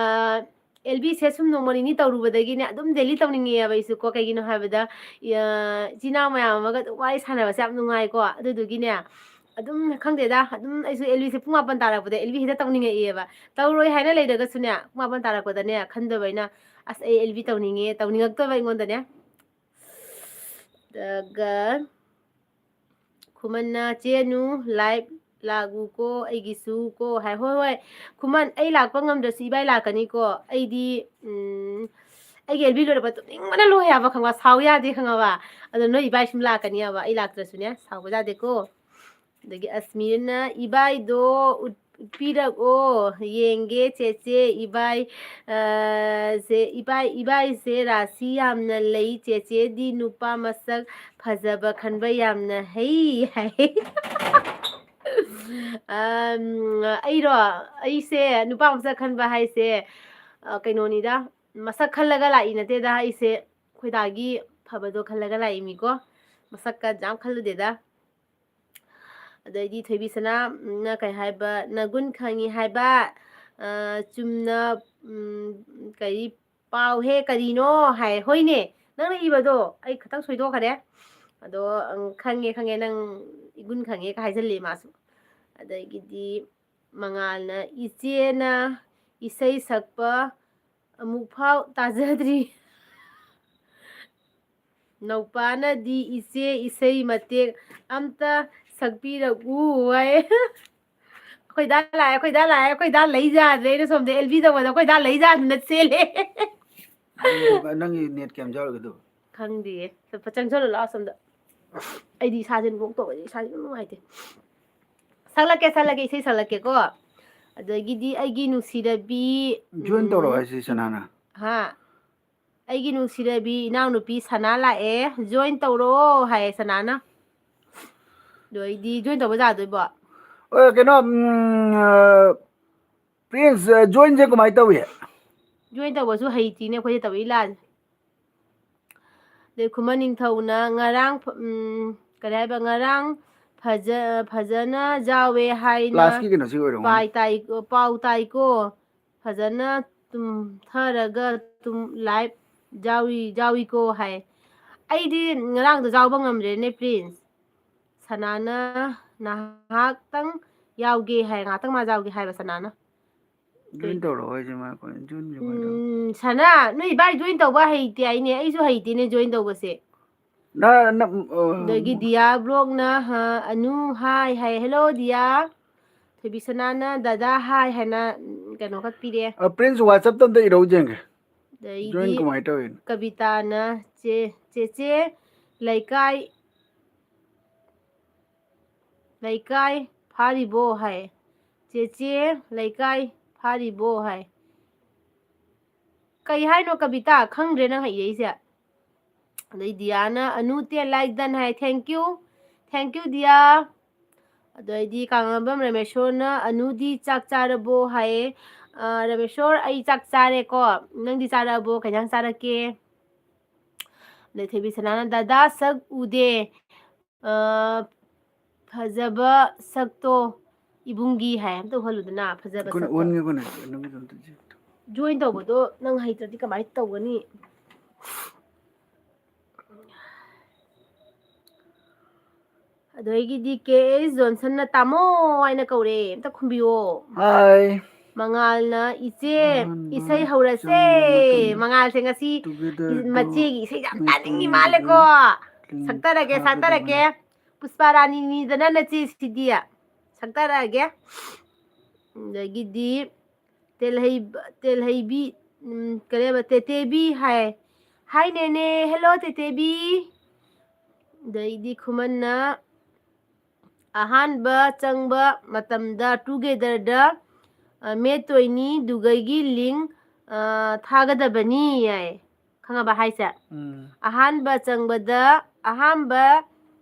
ꯑꯦꯜ ꯕꯤꯁꯦ ꯁꯨꯝ ꯅꯣꯡꯃ ꯅꯤꯅꯤ ꯇꯧꯔꯨꯕꯗꯒꯤꯅꯦ ꯑꯗꯨꯝ ꯗꯦꯂꯤ ꯇꯧꯅꯤꯡꯉꯦꯕ ꯑꯩꯁꯨ ꯀꯣ꯫ ꯀꯩꯒꯤꯅꯣ ꯍꯥꯏꯕꯗ, ꯑ, ꯏꯆꯤꯟ ꯏꯅꯥꯎ ꯃꯌꯥꯝ ꯑꯃꯒ ꯑꯗꯨꯝ ꯋꯥꯔꯤ ꯁꯥꯟꯅꯕꯁꯦ ꯌꯥꯝ ꯅꯨꯡꯉꯥꯏꯀꯣ꯫ ꯑꯗꯨꯗꯨꯒꯤꯅꯦ ꯑꯗꯨꯝ ꯈꯪꯗꯦꯗ, ꯑꯗꯨꯝ ꯑꯩꯁꯨ ꯑꯦꯜ ꯕꯤꯁꯦ ꯄꯨꯡ ꯃꯥꯄꯟ ꯇꯥꯔꯛꯄꯗ ꯑꯦꯜ ꯕꯤ ꯍꯦꯛꯇ ꯇꯧꯅꯤꯡꯉꯛꯑꯦꯕ꯫ ꯇꯧꯔꯣꯏ ꯍꯥꯏꯅ ꯂꯩꯔꯒꯁꯨꯅꯦ, ꯄꯨꯡ ꯃꯥꯄꯟ ꯇꯥꯔꯛꯄꯗꯅꯦ ꯈꯟꯗꯣꯏꯕ ꯑꯩꯅ, "ꯑꯁ, ꯑꯩ ꯑꯦꯜ ꯕꯤ ꯇꯧꯅꯤꯡꯉꯦ", ꯇꯧꯅꯤꯡꯉꯛꯇꯣꯏꯕ ꯑꯩꯉꯣꯟꯗꯅꯦ꯫ ꯑꯗꯨꯒ ꯈꯨꯃꯟꯅ, "ꯆꯦꯅꯨ, ꯂꯥꯏꯚ ꯂꯥꯛꯎꯀꯣ, ꯑꯩꯒꯤꯁꯨ ꯀꯣ" ꯍꯥꯏ꯫ ꯍꯣꯏ, ꯍꯣꯏ, ꯈꯨꯃꯟ, ꯑꯩ ꯂꯥꯛꯄ ꯉꯝꯗ꯭ꯔꯁꯨ ꯏꯕꯥꯏ ꯂꯥꯛꯀꯅꯤꯀꯣ꯫ ꯑꯩꯗꯤ, ꯎꯝ, ꯑꯩꯒꯤ ꯑꯦꯜ ꯕꯤ ꯂꯣꯏꯔꯛꯄ ꯇꯨꯝꯅꯤꯡꯕꯅ ꯂꯣꯏ ꯍꯥꯏꯕ, ꯈꯪꯕ? ꯁꯥꯎ ꯌꯥꯗꯦ, ꯈꯪꯉꯕ? ꯑꯗꯣ ꯅꯣꯏ ꯏꯕꯥꯏ ꯁꯨꯝ ꯂꯥꯛꯀꯅꯤ ꯍꯥꯏꯕ, ꯑꯩ ꯂꯥꯛꯇ꯭ꯔꯁꯨꯅꯦ, ꯁꯥꯎꯕ ꯌꯥꯗꯦꯀꯣ꯫ ꯑꯗꯒꯤ ꯑꯁꯃꯤꯔꯅ, "ꯏꯕꯥꯏꯗꯣ ꯎꯠ-, ꯎꯠꯄꯤꯔꯛꯑꯣ, ꯌꯦꯡꯒꯦ ꯆꯦꯆꯦ, ꯏꯕꯥꯏ, ꯑ, ꯁꯦ, ꯏꯕꯥꯏ, ꯏꯕꯥꯏꯁꯦ ꯔꯥꯁꯤ ꯌꯥꯝꯅ ꯂꯩ, ꯆꯦꯆꯦꯗꯤ ꯅꯨꯄꯥ ꯃꯁꯛ ꯐꯖꯕ ꯈꯟꯕ ꯌꯥꯝꯅ ꯍꯩ" ꯍꯥꯏ꯫ ꯑꯝ, ꯑꯩꯔꯣ? ꯑꯩꯁꯦ ꯅꯨꯄꯥ ꯃꯁꯛ ꯈꯟꯕ ꯍꯥꯏꯁꯦ, ꯑ, ꯀꯩꯅꯣꯅꯤꯗ, ꯃꯁꯛ ꯈꯜꯂꯒ ꯂꯥꯛꯏ ꯅꯠꯇꯦꯗ ꯑꯩꯁꯦ꯫ ꯑꯩꯈꯣꯏ ꯗꯥꯒꯤ ꯐꯕꯗꯣ ꯈꯜꯂꯒ ꯂꯥꯛꯏꯃꯤꯀꯣ꯫ ꯃꯁꯛꯀ ꯌꯥꯝ ꯈꯜꯂꯨꯗꯦꯗ꯫ ꯑꯗꯩꯗꯤ ꯊꯣꯏꯕꯤꯁꯅꯥꯅ ꯀꯩ ꯍꯥꯏꯕ, "ꯅꯒꯨꯟ ꯈꯪꯉꯤ ꯍꯥꯏꯕ, ꯑ, ꯆꯨꯝꯅ, ꯎꯝ, ꯀꯔꯤ, ꯄꯥꯎꯍꯦ ꯀꯔꯤꯅꯣ?" ꯍꯥꯏ꯫ ꯍꯣꯏꯅꯦ, ꯅꯪꯅ ꯏꯕꯗꯣ ꯑꯩ ꯈꯤꯇꯪ ꯁꯣꯏꯗꯣꯛꯈꯔꯦ꯫ ꯑꯗꯣ, ꯎꯝ, ꯈꯪꯉꯦ, ꯈꯪꯉꯦ, ꯅꯪ ꯏꯒꯨꯟ ꯈꯪꯉꯦꯒ ꯍꯥꯏꯖꯜꯂꯦ ꯃꯥꯁꯨ꯫ ꯑꯗꯒꯤꯗꯤ ꯃꯉꯥꯜꯅ, "ꯏꯆꯦꯅ ꯏꯁꯩ ꯁꯛꯄ ꯑꯃꯨꯛꯐꯥꯎ ꯇꯥꯖꯗ꯭ꯔꯤ꯫ ꯅꯧꯄꯥꯅꯗꯤ ꯏꯆꯦ ꯏꯁꯩ ꯃꯇꯦꯛ ꯑꯝꯇ ꯁꯛꯄꯤꯔꯛꯎ" ꯍꯥꯏ꯫ "ꯑꯩꯈꯣꯏ ꯗꯥ ꯂꯥꯛꯑꯦ, ꯑꯩꯈꯣꯏ ꯗꯥ ꯂꯥꯛꯑꯦ, ꯑꯩꯈꯣꯏ ꯗꯥ ꯂꯩ ꯌꯥꯗ꯭ꯔꯦ"꯫ ꯑꯩꯅ ꯁꯣꯝꯗ ꯑꯦꯜ ꯕꯤ ꯇꯧꯕꯗ ꯑꯩꯈꯣꯏ ꯗꯥ ꯂꯩ ꯌꯥꯗꯅ ꯆꯦꯜꯂꯦ꯫ ꯅꯪꯒꯤ, ꯅꯪꯒꯤ ꯅꯦꯠ ꯀꯌꯥꯝ ꯌꯥꯎꯔꯒꯦ ꯑꯗꯨ? ꯈꯪꯗꯦꯌꯦ꯫ ꯆꯠꯄ ꯆꯪꯁꯜꯂꯣ ꯂꯥꯛꯑꯣ ꯁꯣꯝꯗ꯫ ꯑꯩꯗꯤ ꯏꯁꯥꯁꯦ ꯅꯣꯛ ꯇꯧꯕꯁꯦ ꯏꯁꯥꯁꯦ ꯌꯥꯝ ꯅꯨꯡꯉꯥꯏꯇꯦ꯫ ꯁꯛꯂꯛꯀꯦ, ꯁꯛꯂꯛꯀꯦ, ꯏꯁꯩ ꯁꯛꯂꯛꯀꯦꯀꯣ꯫ ꯑꯗꯒꯤꯗꯤ ꯑꯩꯒꯤ ꯅꯨꯡꯁꯤꯔꯕꯤ, ꯖꯣꯏꯟ ꯇꯧꯔꯛꯑꯣ ꯎꯝ, ꯍꯥꯏꯁꯤ ꯁꯅꯥꯅ꯫ ꯍꯥ? "ꯑꯩꯒꯤ ꯅꯨꯡꯁꯤꯔꯕꯤ ꯏꯅꯥꯎꯅꯨꯄꯤ ꯁꯅꯥ ꯂꯥꯛꯑꯦ, ꯖꯣꯏꯟ ꯇꯧꯔꯛꯑꯣ" ꯍꯥꯏꯌꯦ ꯁꯅꯥꯅ꯫ ꯑꯗꯨ ꯑꯩꯗꯤ ꯖꯣꯏꯟ ꯇꯧꯕ ꯌꯥꯗꯣꯏꯕꯣ? ꯑ, ꯀꯩꯅꯣ, ꯎꯝ, ꯑ, ꯄ꯭ꯔꯤꯟꯁ, ꯑ, ꯖꯣꯏꯟꯁꯦ ꯀꯃꯥꯏꯅ ꯇꯧꯏ? ꯖꯣꯏꯟ ꯇꯧꯕꯁꯨ ꯍꯩꯇꯤꯅꯦ ꯑꯩꯈꯣꯏꯗꯤ ꯇꯧꯔꯛꯏ ꯂꯥꯟꯁꯦ꯫ ꯑꯗꯩ ꯈꯨꯃꯟ ꯅꯤꯡꯊꯧꯅ ꯉꯔꯥꯡ ꯐ-, ꯎꯝ, ꯀꯔꯤ ꯍꯥꯏꯕ, "ꯉꯔꯥꯡ ꯐꯖ-, ꯐꯖꯅ ꯌꯥꯎꯋꯦ ꯍꯥꯏꯅ ꯀ꯭ꯂꯥꯁꯀꯤ ꯀꯩꯅꯣꯁꯤ ꯑꯣꯏꯔꯝꯒꯅꯤ꯫ ꯄꯥꯏ ꯇꯥꯏ-, ꯄꯥꯎ ꯇꯥꯏꯀꯣ꯫ ꯐꯖꯅ ꯇꯨꯝꯊꯔꯒ ꯇꯨꯝ-, ꯂꯥꯏꯞ ꯌꯥꯎꯔꯤ, ꯌꯥꯎꯏꯀꯣ" ꯍꯥꯏ꯫ ꯑꯩꯗꯤ ꯉꯔꯥꯡꯗꯣ ꯌꯥꯎꯕ ꯉꯝꯗ꯭ꯔꯦꯅꯦ, ꯄ꯭ꯔꯤꯟꯁ꯫ ꯁꯅꯥꯅ ꯉꯥꯏꯍꯥꯛꯇꯪ ꯌꯥꯎꯒꯦ ꯍꯥꯏ, ꯉꯥꯏꯍꯥꯛꯇꯪ ꯃꯥ ꯌꯥꯎꯒꯦ ꯍꯥꯏꯕ ꯁꯅꯥꯅ꯫ ꯖꯣꯏꯟ ꯇꯧꯔꯛꯑꯣ ꯍꯥꯏꯁꯦ ꯃꯥ ꯑꯩꯈꯣꯏ ꯖꯣꯏꯟ ꯀꯃꯥꯏꯅ ꯇꯧ-, ꯎꯝ, ꯁꯅꯥ, ꯅꯣꯏ ꯏꯕꯥꯏ ꯖꯣꯏꯟ ꯇꯧꯕ ꯍꯩꯇꯦ ꯍꯥꯏꯅꯦ, ꯑꯩꯁꯨ ꯍꯩꯇꯦꯅꯦ ꯖꯣꯏꯟ ꯇꯧꯕꯁꯦ꯫ ꯅ-, ꯅ-, ꯑ, ꯑꯗꯒꯤ ꯗꯤꯌꯥ ꯕ꯭ꯂꯣꯛꯅ, ꯍ, ꯑꯅꯨ ꯍꯥꯏ ꯍꯥꯏ꯫ ꯍꯦꯜꯂꯣ ꯗꯤꯌꯥ꯫ ꯊꯣꯏꯕꯤꯁꯅꯥꯅ ꯗꯗꯥ ꯍꯥꯏ ꯍꯥꯏꯅ, ꯎꯝ, ꯀꯩꯅꯣ ꯈꯛ ꯄꯤꯔꯛꯑꯦ꯫ ꯑ, ꯄ꯭ꯔꯤꯟꯁ WhatsApp-ꯇ ꯑꯝꯇ ꯏꯔꯧ ꯌꯦꯡꯒꯦ꯫ ꯑꯗꯩꯗꯤ ꯖꯣꯏꯟ ꯀꯃꯥꯏꯅ ꯇꯧꯔꯤꯅꯣ? ꯀꯕꯤꯇꯥꯅ ꯆꯦ-, "ꯆꯦꯆꯦ ꯂꯩꯀꯥꯏ, ꯂꯩꯀꯥꯏ ꯐꯥꯔꯤꯕꯣ?" ꯍꯥꯏ꯫ "ꯆꯦꯆꯦ ꯂꯩꯀꯥꯏ ꯐꯥꯔꯤꯕꯣ?" ꯍꯥꯏ꯫ ꯀꯩ ꯍꯥꯏꯅꯣ ꯀꯕꯤꯇꯥ? ꯈꯪꯗ꯭ꯔꯦ ꯅꯪ ꯍꯩꯔꯛꯏꯁꯦ꯫ ꯑꯗꯩ ꯗꯤꯌꯥꯅ, "ꯑꯅꯨ ten like done" ꯍꯥꯏ꯫ Thank you, thank you ꯗꯤꯌꯥ꯫ ꯑꯗꯩꯗꯤ ꯀꯥꯡꯉꯝꯕꯝ ꯔꯃꯦꯁꯣꯔꯅ, "ꯑꯅꯨꯗꯤ ꯆꯥꯛ ꯆꯥꯔꯕꯣ?" ꯍꯥꯏꯌꯦ꯫ ꯑ, ꯔꯃꯦꯁꯣꯔ, ꯑꯩ ꯆꯥꯛ ꯆꯥꯔꯦꯀꯣ꯫ ꯅꯪꯗꯤ ꯆꯥꯔꯕꯣ? ꯀꯩ ꯏꯟꯖꯥꯡ ꯆꯥꯔꯛꯀꯦ? ꯑꯗꯩ ꯊꯣꯏꯕꯤ ꯁꯅꯥꯅ, "ꯗꯗꯥ ꯁꯛ ꯎꯗꯦ, ꯑ, ꯐꯖꯕ ꯁꯛꯇꯣ ꯏꯕꯨꯡꯒꯤ" ꯍꯥꯏ꯫ ꯑꯝꯇ ꯎꯍꯜꯂꯨꯗꯅ, ꯐꯖꯕ ꯑꯩꯈꯣꯏꯅ ꯁꯛꯇꯣ꯫ ꯑꯣꯟꯒꯦ, ꯑꯩꯈꯣꯏꯅ ꯀꯩꯅꯣꯒꯤꯗꯣ ꯑꯝꯇ ꯌꯦꯡꯒꯦ꯫ Join ꯇꯧꯕꯗꯣ ꯅꯪ ꯍꯩꯇ꯭ꯔꯗꯤ ꯀꯃꯥꯏꯅ ꯇꯧꯒꯅꯤ? ꯑꯗꯒꯤꯗꯤ ꯀꯦ ꯑꯦꯁ ꯖꯣꯟꯁꯟꯅ "ꯇꯥꯃꯣ" ꯍꯥꯏꯅ ꯀꯧꯔꯦ, ꯑꯝꯇ ꯈꯨꯝꯕꯤꯌꯣ꯫ ꯍꯥꯏ꯫ ꯃꯉꯥꯜꯅ "ꯏꯆꯦ, ꯑꯍꯥꯟꯕ ꯏꯁꯩ ꯍꯧꯔꯁꯦ"꯫ ꯆꯪꯕ ꯃꯇꯝ ꯃꯉꯥꯜꯁꯦ ꯉꯁꯤ together ꯗꯣ ꯃꯆꯦꯒꯤ ꯏꯁꯩ ꯌꯥꯝ ꯃꯩ ꯇꯥꯅꯤꯡꯉꯤ ꯇꯣꯏꯅ ꯃꯥꯜꯂꯦꯀꯣ꯫ ꯂꯤꯡ ꯁꯛꯇꯔꯒꯦ, ꯊꯥꯒꯗꯕꯅꯤ꯫ ꯁꯛꯇꯔꯒꯦ꯫ ꯄꯨꯁꯄꯥ ꯔꯥꯅꯤꯅꯤꯗꯅ ꯅꯆꯦꯁꯤꯗꯤ꯫ ꯁꯛꯇꯔꯛꯑꯒꯦ꯫ ꯑꯗꯒꯤꯗꯤ ꯇꯦꯜꯍꯩꯕ-, ꯇꯦꯜꯍꯩꯕꯤ, ꯎꯝ, ꯀꯔꯤꯕ, ꯇꯦꯇꯦꯕꯤ ꯍꯥꯏ꯫ "Hi ꯅꯦꯅꯦ", "Hello ꯇꯦꯇꯦꯕꯤ"꯫ ꯑꯗꯩꯗꯤ ꯈꯨꯃꯟꯅ "ꯑꯍꯥꯟꯕ ꯆꯪꯕ ꯃꯇꯝꯗ together ꯗ, ꯑ, ꯃꯦꯠꯇꯣꯏꯅꯤ, ꯗꯨꯒꯩꯒꯤ link, ꯑ, ꯊꯥꯒꯗꯕꯅꯤ" ꯍꯥꯏ꯫ ꯈꯪꯉꯕ ꯍꯥꯏꯁꯦ? ꯎꯝ꯫ ꯑꯍꯥꯟꯕ ꯆꯪꯕꯗ, ꯑꯍꯥꯟꯕ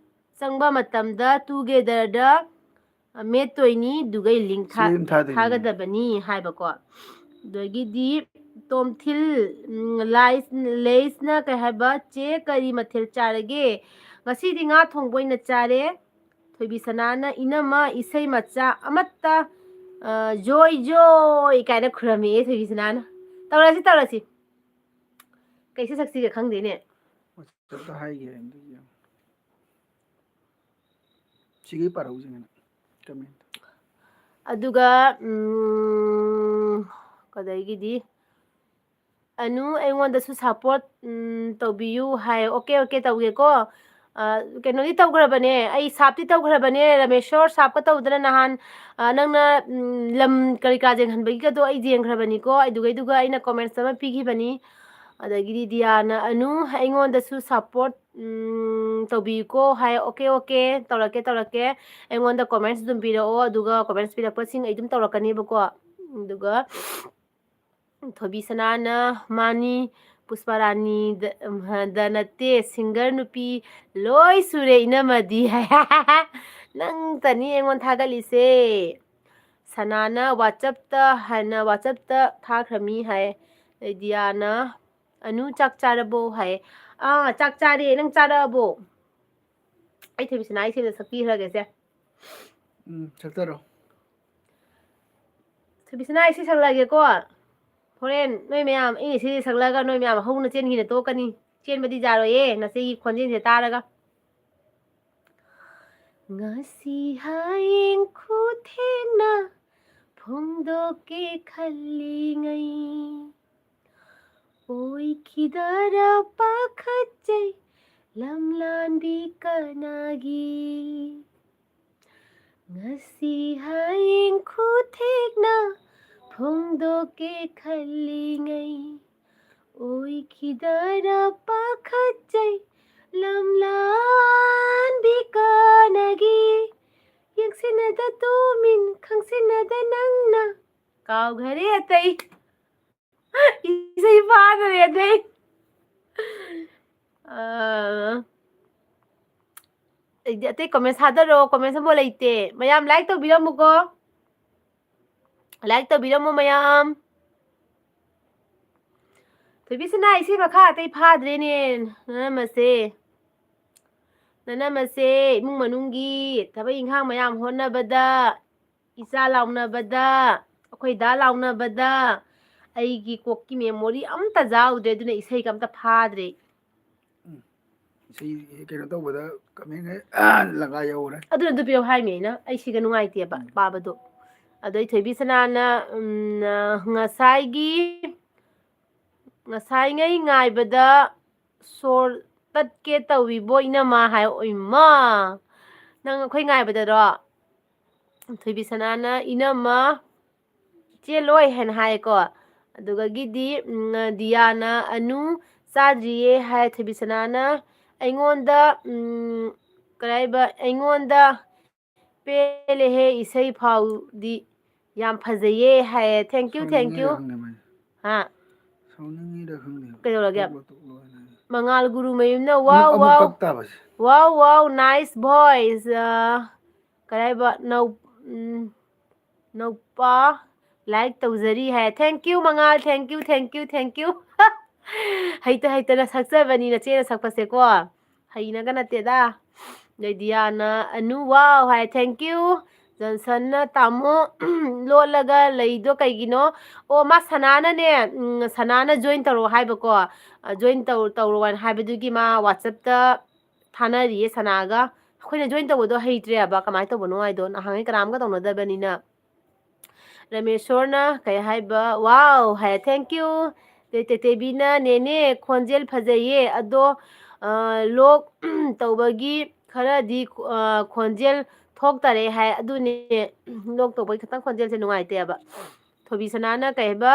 ꯆꯪꯕ ꯃꯇꯝꯗ together ꯗ, ꯑ, ꯃꯦꯠꯇꯣꯏꯅꯤ, ꯗꯨꯒꯩ link ꯊꯥ-, ꯁꯤ ꯑꯗꯨꯝ ꯊꯥꯗꯣꯏꯅꯤ꯫ ꯊꯥꯒꯗꯕꯅꯤ ꯍꯥꯏꯕꯀꯣ꯫ ꯑꯗꯒꯤꯗꯤ ꯇꯣꯝꯊꯤꯜ, ꯎꯝ, ꯂꯥꯏꯁ-, ꯂꯦꯏꯁꯅ ꯀꯩ ꯍꯥꯏꯕ, "ꯆꯦ ꯀꯔꯤ ꯃꯊꯦꯜ ꯆꯥꯔꯒꯦ?" "ꯉꯁꯤꯗꯤ ꯉꯥ ꯊꯣꯡꯕ ꯑꯣꯏꯅ ꯆꯥꯔꯦ"꯫ ꯊꯣꯏꯕꯤ ꯁꯅꯥꯅ, "ꯏꯅꯝꯃ, ꯏꯁꯩ ꯃꯆꯥ ꯑꯃꯠꯇ, ꯑ, ꯖꯣꯏ ꯖꯣꯏ" ꯀꯥꯏꯅ ꯈꯨꯔꯝꯃꯦ ꯊꯣꯏꯕꯤ ꯁꯅꯥꯅ꯫ ꯇꯧꯔꯁꯤ, ꯇꯧꯔꯁꯤ꯫ ꯀꯩ ꯏꯁꯩ ꯁꯛꯁꯤꯒꯦ ꯈꯪꯗꯦꯅꯦ꯫ WhatsApp ꯇ ꯍꯥꯏꯒꯦ, ꯑꯗꯨ ꯌꯦꯡꯉꯣ꯫ ꯁꯤꯒꯤ ꯄꯥꯔꯧꯁꯤꯡ ꯍꯥꯏꯅ comment꯫ ꯑꯗꯨꯒ, ꯎꯝ, ꯀꯗꯩꯒꯤꯗꯤ, "ꯑꯅꯨ, ꯑꯩꯉꯣꯟꯗꯁꯨ support, ꯎꯝ, ꯇꯧꯕꯤꯌꯨ" ꯍꯥꯏ꯫ OK, OK, ꯇꯧꯒꯦꯀꯣ꯫ ꯑ, ꯀꯩꯅꯣꯗꯤ ꯇꯧꯈ꯭ꯔꯕꯅꯦ, ꯑꯩ ꯁꯥꯞꯇꯤ ꯇꯧꯈ꯭ꯔꯕꯅꯦ, ꯔꯥꯃꯦꯁꯣꯔ ꯁꯥꯞꯀ ꯇꯧꯗꯅ ꯅꯍꯥꯟ, ꯑ, ꯅꯪꯅ, ꯎꯝ, ꯂꯝ ꯀꯔꯤ ꯀꯔꯥ ꯌꯦꯡꯍꯟꯕꯒꯤꯒꯗꯣ ꯑꯩ ꯌꯦꯡꯈ꯭ꯔꯕꯅꯤꯀꯣ꯫ ꯑꯗꯨꯒꯩꯗꯨꯒ ꯑꯩꯅ comments ꯑꯃ ꯄꯤꯈꯤꯕꯅꯤ꯫ ꯑꯗꯒꯤꯗꯤ ꯗꯤꯌꯥꯅ, "ꯑꯅꯨ, ꯑꯩꯉꯣꯟꯗꯁꯨ support, ꯎꯝ, ꯇꯧꯕꯤꯌꯨꯀꯣ" ꯍꯥꯏ꯫ OK, OK, ꯇꯧꯔꯛꯀꯦ, ꯇꯧꯔꯛꯀꯦ꯫ ꯑꯩꯉꯣꯟꯗ comments ꯑꯗꯨꯝ ꯄꯤꯔꯛꯑꯣ, ꯑꯗꯨꯒ comments ꯄꯤꯔꯛꯄꯁꯤꯡ ꯑꯩ ꯑꯗꯨꯝ ꯇꯧꯔꯛꯀꯅꯦꯕꯀꯣ꯫ ꯑꯗꯨꯒ ꯊꯣꯏꯕꯤ ꯁꯅꯥꯅ, "ꯃꯥꯅꯤ, ꯄꯨꯁꯄꯥꯔꯥꯅꯤ ꯗ, ꯗ ꯅꯠꯇꯦ, singer ꯅꯨꯄꯤ ꯂꯣꯏ ꯁꯨꯔꯦ ꯏꯅꯝꯃꯗꯤ" ꯍꯥꯏ꯫ "ꯅꯪꯇꯅꯤ ꯑꯩꯉꯣꯟꯗ ꯊꯥꯒꯠꯂꯤꯁꯦ"꯫ ꯁꯅꯥꯅ WhatsApp ꯇ ꯍꯥꯏꯅ, WhatsApp ꯇ ꯊꯥꯈ꯭ꯔꯃꯤ ꯍꯥꯏ꯫ ꯂꯤꯗꯤꯌꯥꯅ, "ꯑꯅꯨ ꯆꯥꯛ ꯆꯥꯔꯕꯣ?" ꯍꯥꯏ꯫ ꯑꯥ, ꯆꯥꯛ ꯆꯥꯔꯦ꯫ ꯅꯪ ꯆꯥꯔꯛꯑꯕꯣ? ꯑꯩ ꯊꯣꯏꯕꯤꯁꯅꯥ ꯏꯁꯩꯗ ꯁꯛꯄꯤꯈ꯭ꯔꯒꯦꯁꯦ꯫ ꯎꯝ, ꯁꯛꯆꯔꯣ꯫ ꯊꯣꯏꯕꯤꯁꯅꯥ ꯏꯁꯩ ꯁꯛꯂꯛꯑꯒꯦꯀꯣ꯫ ꯍꯣꯔꯦꯟ ꯅꯣꯏ ꯃꯌꯥꯝ ꯑꯩꯅ ꯏꯁꯩ ꯁꯛꯂꯛꯑꯒ ꯅꯣꯏ ꯃꯌꯥꯝ ꯍꯧꯅ ꯆꯦꯟꯈꯤꯅ ꯇꯣꯛꯀꯅꯤ꯫ ꯆꯦꯟꯕꯗꯤ ꯌꯥꯔꯣꯏꯌꯦ, ꯅꯆꯦꯒꯤ ꯈꯣꯟꯖꯦꯜꯁꯦ ꯇꯥꯔꯒ꯫ ꯉꯁꯤ ꯍꯌꯦꯡ ꯈꯨꯊꯦꯡꯅ ꯐꯣꯡꯗꯣꯛꯀꯦ ꯈꯜꯂꯤꯉꯩ, ꯑꯣꯏꯈꯤꯗꯔ ꯄꯥꯈꯠꯆꯩ ꯂꯝꯂꯥꯟꯕꯤ ꯀꯅꯥꯒꯤ꯫ ꯉꯁꯤ ꯍꯌꯦꯡ ꯈꯨꯊꯦꯡꯅ ꯐꯣꯡꯗꯣꯛꯀꯦ ꯈꯜꯂꯤꯉꯩ, ꯑꯣꯏꯈꯤꯗꯔ ꯄꯥꯈꯠꯆꯩ ꯂꯝꯂꯥꯟꯕꯤ ꯀꯅꯥꯒꯤ꯫ ꯌꯦꯡꯁꯤꯟꯅꯗ ꯇꯨꯃꯤꯟ ꯈꯪꯁꯤꯟꯅꯗ ꯅꯪꯅ꯫ ꯀꯥꯎꯈꯔꯦ ꯑꯇꯩ꯫ ꯏꯁꯩ ꯐꯥꯗꯔꯦ ꯑꯇꯩ꯫ ꯑꯥ, ꯑꯩꯗꯤ ꯑꯇꯩ comment ꯊꯥꯗꯔꯛꯑꯣ, comment ꯑꯃꯐꯥꯎ ꯂꯩꯇꯦ꯫ ꯃꯌꯥꯝ like ꯇꯧꯕꯤꯔꯝꯃꯨꯀꯣ, like ꯇꯧꯕꯤꯔꯝꯃꯣ ꯃꯌꯥꯝ꯫ ꯊꯣꯏꯕꯤꯁꯅꯥ, ꯏꯁꯩ ꯃꯈꯥ ꯑꯇꯩ ꯐꯥꯗ꯭ꯔꯦꯅꯦ꯫ ꯅꯅꯝꯃꯁꯦ, ꯅꯅꯝꯃꯁꯦ ꯏꯃꯨꯡ ꯃꯅꯨꯡꯒꯤ ꯊꯕꯛ ꯏꯪꯈꯥꯡ ꯃꯌꯥꯝ ꯍꯣꯠꯅꯕꯗ, ꯏꯆꯥ ꯂꯥꯎꯅꯕꯗ, ꯑꯩꯈꯣꯏ ꯗꯥ ꯂꯥꯎꯅꯕꯗ ꯑꯩꯒꯤ ꯀꯣꯛꯀꯤ memory ꯑꯝꯇ ꯌꯥꯎꯗ꯭ꯔꯦ, ꯑꯗꯨꯅ ꯏꯁꯩꯒ ꯑꯝꯇ ꯐꯥꯗ꯭ꯔꯦ꯫ ꯏꯁꯩ ꯀꯩꯅꯣ ꯇꯧꯕꯗ comment ꯂꯪꯒꯥ ꯌꯧꯔꯦ꯫ ꯑꯗꯨꯅ ꯑꯗꯨ ꯄꯤꯌꯣ ꯍꯥꯏꯃꯤ ꯑꯩꯅ, ꯑꯩ ꯁꯤꯒ ꯅꯨꯡꯉꯥꯏꯇꯦꯕ ꯄꯥꯕꯗꯣ꯫ ꯑꯗꯩ ꯊꯣꯏꯕꯤ ꯁꯅꯥꯅ, ꯎꯝ, ꯉꯁꯥꯏꯒꯤ, ꯉꯁꯥꯏꯉꯩ ꯉꯥꯏꯕꯗ ꯁꯣꯔ ꯇꯠꯀꯦ ꯇꯧꯏꯕꯣ ꯏꯅꯝꯃ ꯍꯥꯏ꯫ ꯑꯣꯏꯃ! ꯅꯪ ꯑꯩꯈꯣꯏ ꯉꯥꯏꯕꯗꯔꯣ? ꯊꯣꯏꯕꯤ ꯁꯅꯥꯅ ꯏꯅꯝꯃ ꯆꯦꯜꯂꯣꯏ ꯍꯥꯏꯅ ꯍꯥꯏꯌꯦꯀꯣ꯫ ꯑꯗꯨꯒꯒꯤꯗꯤ, ꯎꯝ, ꯗꯤꯌꯥꯅ ꯑꯅꯨ ꯆꯥꯗ꯭ꯔꯤꯌꯦ ꯍꯥꯏ꯫ ꯊꯣꯏꯕꯤ ꯁꯅꯥꯅ ꯑꯩꯉꯣꯟꯗ, ꯎꯝ, ꯀꯔꯤ ꯍꯥꯏꯕ, ꯑꯩꯉꯣꯟꯗ ꯄꯦꯜꯂꯦꯍꯦ, ꯏꯁꯩ ꯐꯥꯎꯗꯤ ꯌꯥꯝ ꯐꯖꯩꯌꯦ ꯍꯥꯏꯌꯦ꯫ Thank you, thank you꯫ ꯁꯥꯎꯅꯤꯡꯉꯤꯔ ꯈꯪꯗꯦ ꯃꯥꯏꯁꯦ꯫ ꯍꯥ? ꯁꯥꯎꯅꯤꯡꯉꯤꯔ ꯈꯪꯗꯦ꯫ ꯀꯩꯗꯧꯔꯒꯦ? ꯇꯣꯛꯂꯣ, ꯇꯣꯛꯂꯣ ꯍꯥꯏꯅ꯫ ꯃꯉꯥꯜ ꯒꯨꯔꯨꯃꯌꯨꯝꯅ ꯑꯃꯨꯛ, wow, ꯑꯃꯨꯛ wow, ꯀꯛ ꯇꯥꯕꯁꯦ꯫ Wow, wow, nice voice꯫ ꯑ, ꯀꯔꯤ ꯍꯥꯏꯕ? ꯅꯧ-, ꯎꯝ, ꯅꯧꯄꯥ like ꯇꯧꯖꯔꯤ ꯍꯥꯏ꯫ Thank you, ꯃꯉꯥꯜ, thank you, thank you, thank you꯫ ꯍꯩꯇ ꯍꯩꯇꯅ ꯁꯛꯆꯕꯅꯤ ꯅꯆꯦꯅ ꯁꯛꯄꯁꯦꯀꯣ꯫ ꯍꯩꯅꯒ ꯅꯠꯇꯦꯗ꯫ ꯑꯗꯩ ꯗꯤꯌꯥꯅ Anu wow high, thank you꯫ ꯖꯣꯟꯁꯟꯅ ꯇꯥꯃꯣ ꯂꯣꯠꯂꯒ ꯂꯩꯗꯣ ꯀꯩꯒꯤꯅꯣ? ꯑꯣ, ꯃꯥ ꯁꯅꯥꯅꯅꯦ, ꯎꯝ, ꯁꯅꯥꯅ join ꯇꯧꯔꯛꯑꯣ ꯍꯥꯏꯕꯀꯣ꯫ ꯑ, join ꯇꯧ-, ꯇꯧꯔꯣ ꯍꯥꯏꯅ ꯍꯥꯏꯕꯗꯨꯒꯤ ꯃꯥ WhatsApp-ꯇ ꯊꯥꯅꯔꯤꯌꯦ ꯁꯅꯥꯒ꯫ ꯑꯩꯈꯣꯏꯅ join ꯇꯧꯕꯗꯣ ꯍꯩꯇ꯭ꯔꯦꯕ, ꯀꯃꯥꯏꯅ ꯇꯧꯕꯅꯣ ꯍꯥꯏꯗꯣ, ꯅꯍꯥꯟꯉꯩ ꯀꯅꯥꯝꯒ ꯇꯧꯅꯗꯕꯅꯤꯅ꯫ ꯔꯃꯦꯁꯣꯔꯅ ꯀꯩ ꯍꯥꯏꯕ? Wow high, thank you꯫ ꯇꯦ-, ꯇꯦꯇꯦꯕꯤꯅ ꯅꯦꯅꯦ ꯈꯣꯟꯖꯦꯜ ꯐꯖꯩꯌꯦ, ꯑꯗꯣ, ꯑ, ꯂꯣꯛ ꯇꯧꯕꯒꯤ ꯈꯔꯗꯤ, ꯑ, ꯈꯣꯟꯖꯦꯜ ꯊꯣꯛꯇꯔꯦ ꯍꯥꯏ꯫ ꯑꯗꯨꯅꯦ, ꯂꯣꯛ ꯇꯧꯕꯒꯤ ꯈꯤꯇꯪ ꯈꯣꯟꯖꯦꯜꯁꯦ ꯅꯨꯡꯉꯥꯏꯇꯦꯕ꯫ ꯊꯣꯏꯕꯤꯁꯅꯥꯅ ꯀꯩ ꯍꯥꯏꯕ?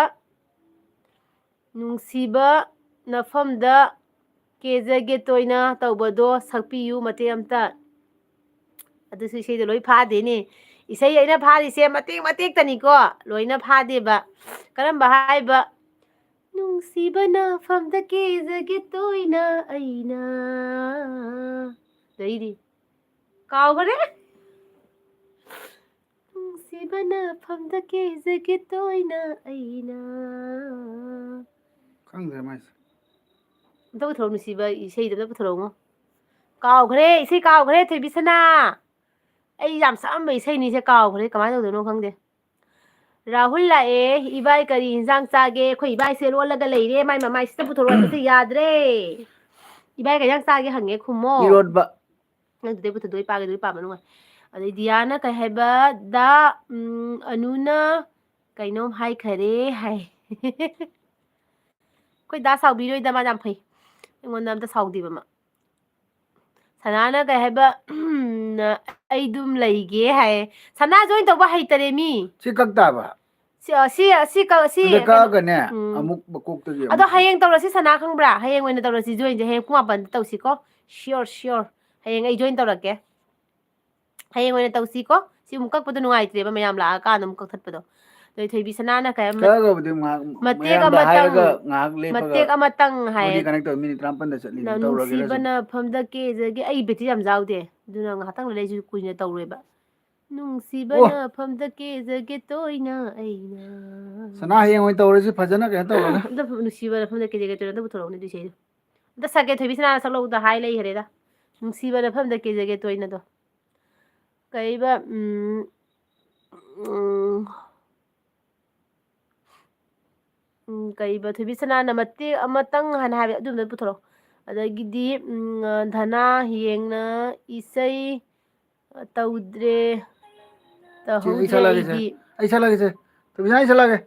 ꯅꯨꯡꯁꯤꯕ ꯅꯐꯝꯗ ꯀꯦꯖꯒꯦ ꯇꯣꯏꯅ ꯇꯧꯕꯗꯣ ꯁꯛꯄꯤꯌꯨ ꯃꯇꯦꯛ ꯑꯝꯇ꯫ ꯑꯗꯨꯁꯨ ꯏꯁꯩꯗꯣ ꯂꯣꯏ ꯐꯥꯗꯦꯅꯦ꯫ ꯏꯁꯩ ꯑꯩꯅ ꯐꯥꯔꯤꯁꯦ ꯃꯇꯦꯛ ꯃꯇꯦꯛꯇꯅꯤꯀꯣ, ꯂꯣꯏꯅ ꯐꯥꯗꯦꯕ꯫ ꯀꯔꯝꯕ ꯍꯥꯏꯕ? ꯅꯨꯡꯁꯤꯕ ꯅꯐꯝꯗ ꯀꯦꯖꯒꯦ ꯇꯣꯏꯅ ꯑꯩꯅ꯫ ꯑꯗꯩꯗꯤ ꯀꯥꯎꯈꯔꯦ꯫ ꯅꯨꯡꯁꯤꯕ ꯅꯐꯝꯗ ꯀꯦꯖꯒꯦ ꯇꯣꯏꯅ ꯑꯩꯅ꯫ ꯈꯪꯗ꯭ꯔꯦ ꯃꯥꯏꯁꯦ꯫ ꯑꯝꯇ ꯄꯨꯊꯣꯔꯛꯑꯣ, ꯅꯨꯡꯁꯤꯕ ꯏꯁꯩꯗꯣ ꯑꯝꯇ ꯄꯨꯊꯣꯔꯛꯑꯣ꯫ ꯀꯥꯎꯈ꯭ꯔꯦ, ꯏꯁꯩ ꯀꯥꯎꯈ꯭ꯔꯦ, ꯊꯣꯏꯕꯤꯁꯅꯥ꯫ ꯑꯩ ꯌꯥꯝ ꯁꯛꯑꯝꯕ ꯏꯁꯩꯅꯤꯁꯦ, ꯀꯥꯎꯈ꯭ꯔꯦ, ꯀꯃꯥꯏꯅ ꯇꯧꯗꯣꯏꯅꯣ ꯈꯪꯗꯦ꯫ ꯔꯥꯍꯨꯜ ꯂꯥꯛꯑꯦ꯫ "ꯏꯕꯥꯏ ꯀꯔꯤ ꯏꯟꯖꯥꯡ ꯆꯥꯒꯦ?" ꯑꯩꯈꯣꯏ ꯏꯕꯥꯏꯁꯦ ꯂꯣꯜꯂꯒ ꯂꯩꯔꯦ, ꯃꯥꯏ ꯃꯃꯥꯏꯁꯤꯗ ꯄꯨꯊꯣꯔꯛꯑꯣ ꯍꯥꯏꯕꯁꯦ ꯌꯥꯗ꯭ꯔꯦ꯫ "ꯏꯕꯥꯏ ꯀꯩ ꯏꯟꯖꯥꯡ ꯆꯥꯒꯦ?" ꯍꯪꯉꯦ, ꯈꯨꯝꯃꯣ꯫ ꯏꯔꯣꯟꯕ꯫ ꯅꯪꯗꯨꯗꯩ ꯄꯨꯊꯣꯛꯇꯣꯏ ꯄꯥꯒꯗꯣꯏ ꯄꯥꯕ ꯅꯨꯡꯉꯥꯏ꯫ ꯑꯗꯩ ꯗꯤꯌꯥꯅ ꯀꯩ ꯍꯥꯏꯕ? ꯗꯥ, ꯎꯝ, ꯑꯅꯨꯅ ꯀꯩꯅꯣꯝ ꯍꯥꯏꯈꯔꯦ ꯍꯥꯏ꯫ ꯑꯩꯈꯣꯏ ꯗꯥ ꯁꯥꯎꯕꯤꯔꯣꯏꯗ, ꯃꯥ ꯌꯥꯝ ꯐꯩ꯫ ꯑꯩꯉꯣꯟꯗ ꯑꯝꯇ ꯁꯥꯎꯗꯦꯕ ꯃꯥ꯫ ꯁꯅꯥꯅ ꯀꯩ ꯍꯥꯏꯕ? "ꯑꯩ ꯑꯗꯨꯝ ꯂꯩꯒꯦ" ꯍꯥꯏ꯫ ꯁꯅꯥ join ꯇꯧꯕ ꯍꯩꯇꯔꯦ ꯃꯤ꯫ ꯁꯤ ꯀꯛ ꯇꯥꯕ꯫ ꯁꯤ, ꯑ, ꯁꯤ, ꯑ, ꯁꯤ ꯀ-, ꯁꯤ ꯑꯗ ꯀꯩꯅꯣ, ꯀꯛꯑꯒꯅꯦ, ꯎꯝ꯫ ꯑꯃꯨꯛ ꯃꯀꯣꯛꯇꯒꯤ ꯑꯗꯣ ꯑꯃꯨꯛ ꯍꯌꯦꯡ ꯇꯧꯔꯁꯤ ꯁꯅꯥ, ꯈꯪꯕ꯭ꯔꯥ? ꯍꯌꯦꯡ ꯑꯣꯏꯅ ꯇꯧꯔꯁꯤ join-ꯁꯦ꯫ ꯍꯌꯦꯡ ꯄꯨꯡ ꯃꯥꯄꯟꯗ ꯇꯧꯁꯤꯀꯣ꯫ Sure, sure꯫ ꯍꯌꯦꯡ ꯑꯩ join ꯇꯧꯔꯛꯀꯦ꯫ ꯍꯌꯦꯡ ꯑꯣꯏꯅ ꯇꯧꯁꯤꯀꯣ꯫ ꯁꯤ ꯑꯃꯨꯛ ꯀꯛꯄꯗꯣ ꯅꯨꯡꯉꯥꯏꯇ꯭ꯔꯦꯕ, ꯃꯌꯥꯝ ꯂꯥꯛꯑꯀꯥꯟꯗ ꯑꯃꯨꯛ ꯀꯛꯊꯠꯄꯗꯣ꯫ ꯑꯗꯩ ꯊꯣꯏꯕꯤ ꯁꯅꯥꯅ ꯀꯩ ꯍꯥꯏ-, ꯀꯛꯑꯒꯕꯨꯗꯤ ꯉꯥꯏꯍꯥꯛ ꯃꯇꯦꯛ ꯃꯌꯥꯝꯗ ꯑꯃꯇꯪ, ꯍꯥꯏꯔꯒ ꯉꯥꯏꯍꯥꯛ ꯂꯦꯞꯄꯒ ꯃꯇꯦꯛ ꯑꯃꯇꯪ ꯍꯥꯏ꯫ ꯃꯣꯏꯗꯤ connect ꯇꯧꯔ ꯃꯤꯅꯤꯠ ꯇꯔꯥꯃꯥꯄꯟꯗ ꯆꯠꯂꯤꯗꯨ ꯅꯪ ꯇꯧꯔꯒꯦꯔꯁꯨ꯫ ꯅꯨꯡꯁꯤꯕꯅ ꯐꯝꯗ ꯀꯦꯖꯒꯦ꯫ ꯑꯩ battery ꯌꯥꯝ ꯌꯥꯎꯗꯦ꯫ ꯑꯗꯨꯅ ꯉꯥꯏꯍꯥꯛꯇꯪ ꯂꯩꯔ ꯑꯩꯁꯨ ꯀꯨꯏꯅ ꯇꯧꯔꯣꯏꯕ꯫ ꯅꯨꯡꯁꯤꯕꯅ ꯑꯣ꯫ ꯃꯐꯝꯗ ꯀꯦꯖꯒꯦ ꯇꯣꯏꯅ ꯑꯩꯅ꯫ ꯁꯅꯥ, ꯍꯌꯦꯡ ꯑꯣꯏꯅ ꯇꯧꯔꯁꯤ, ꯐꯖꯅ ꯀꯩꯅꯣ ꯇꯧꯔꯒ꯫ ꯑꯝꯇ ꯅꯨꯡꯁꯤꯕꯅ ꯃꯐꯝꯗ ꯀꯦꯖꯒꯦ ꯇꯣꯏꯅ ꯑꯝꯇ ꯄꯨꯊꯣꯔꯛꯎꯅꯦ ꯑꯗꯨ ꯏꯁꯩꯗꯣ꯫ ꯑꯝꯇ ꯁꯛꯀꯦ, ꯊꯣꯏꯕꯤ ꯁꯅꯥ ꯁꯛꯂꯛꯎꯗ ꯍꯥꯏ ꯂꯩꯈ꯭ꯔꯦꯗ꯫ ꯅꯨꯡꯁꯤꯕꯅ ꯃꯐꯝꯗ ꯀꯦꯖꯒꯦ ꯇꯣꯏꯅꯗꯣ꯫ ꯀꯩꯕ, ꯎꯝ, ꯎꯝ, ꯎꯝ, ꯀꯩꯕ, ꯊꯣꯏꯕꯤ ꯁꯅꯥꯅ ꯃꯇꯦꯛ ꯑꯃꯇꯪ ꯍꯥꯏꯅ ꯍꯥꯏꯕ, ꯑꯗꯨꯝꯕꯗꯣ ꯄꯨꯊꯣꯔꯛꯑꯣ꯫ ꯑꯗꯒꯤꯗꯤ, ꯎꯝ, ꯙꯅꯥ ꯍꯌꯦꯡꯅ ꯏꯁꯩ ꯇꯧꯗ꯭ꯔꯦ, ꯁꯦ, ꯑꯩ ꯇꯧꯍꯧꯗ꯭ꯔꯦ ꯁꯛꯂꯛꯑꯒꯦꯁꯦ꯫ ꯑꯩꯗꯤ꯫ ꯑꯩ ꯁꯛꯂꯛꯑꯒꯦꯁꯦ꯫ ꯊꯣꯏꯕꯤ ꯁꯅꯥ, ꯑꯩ ꯁꯛꯂꯛꯑꯒꯦ꯫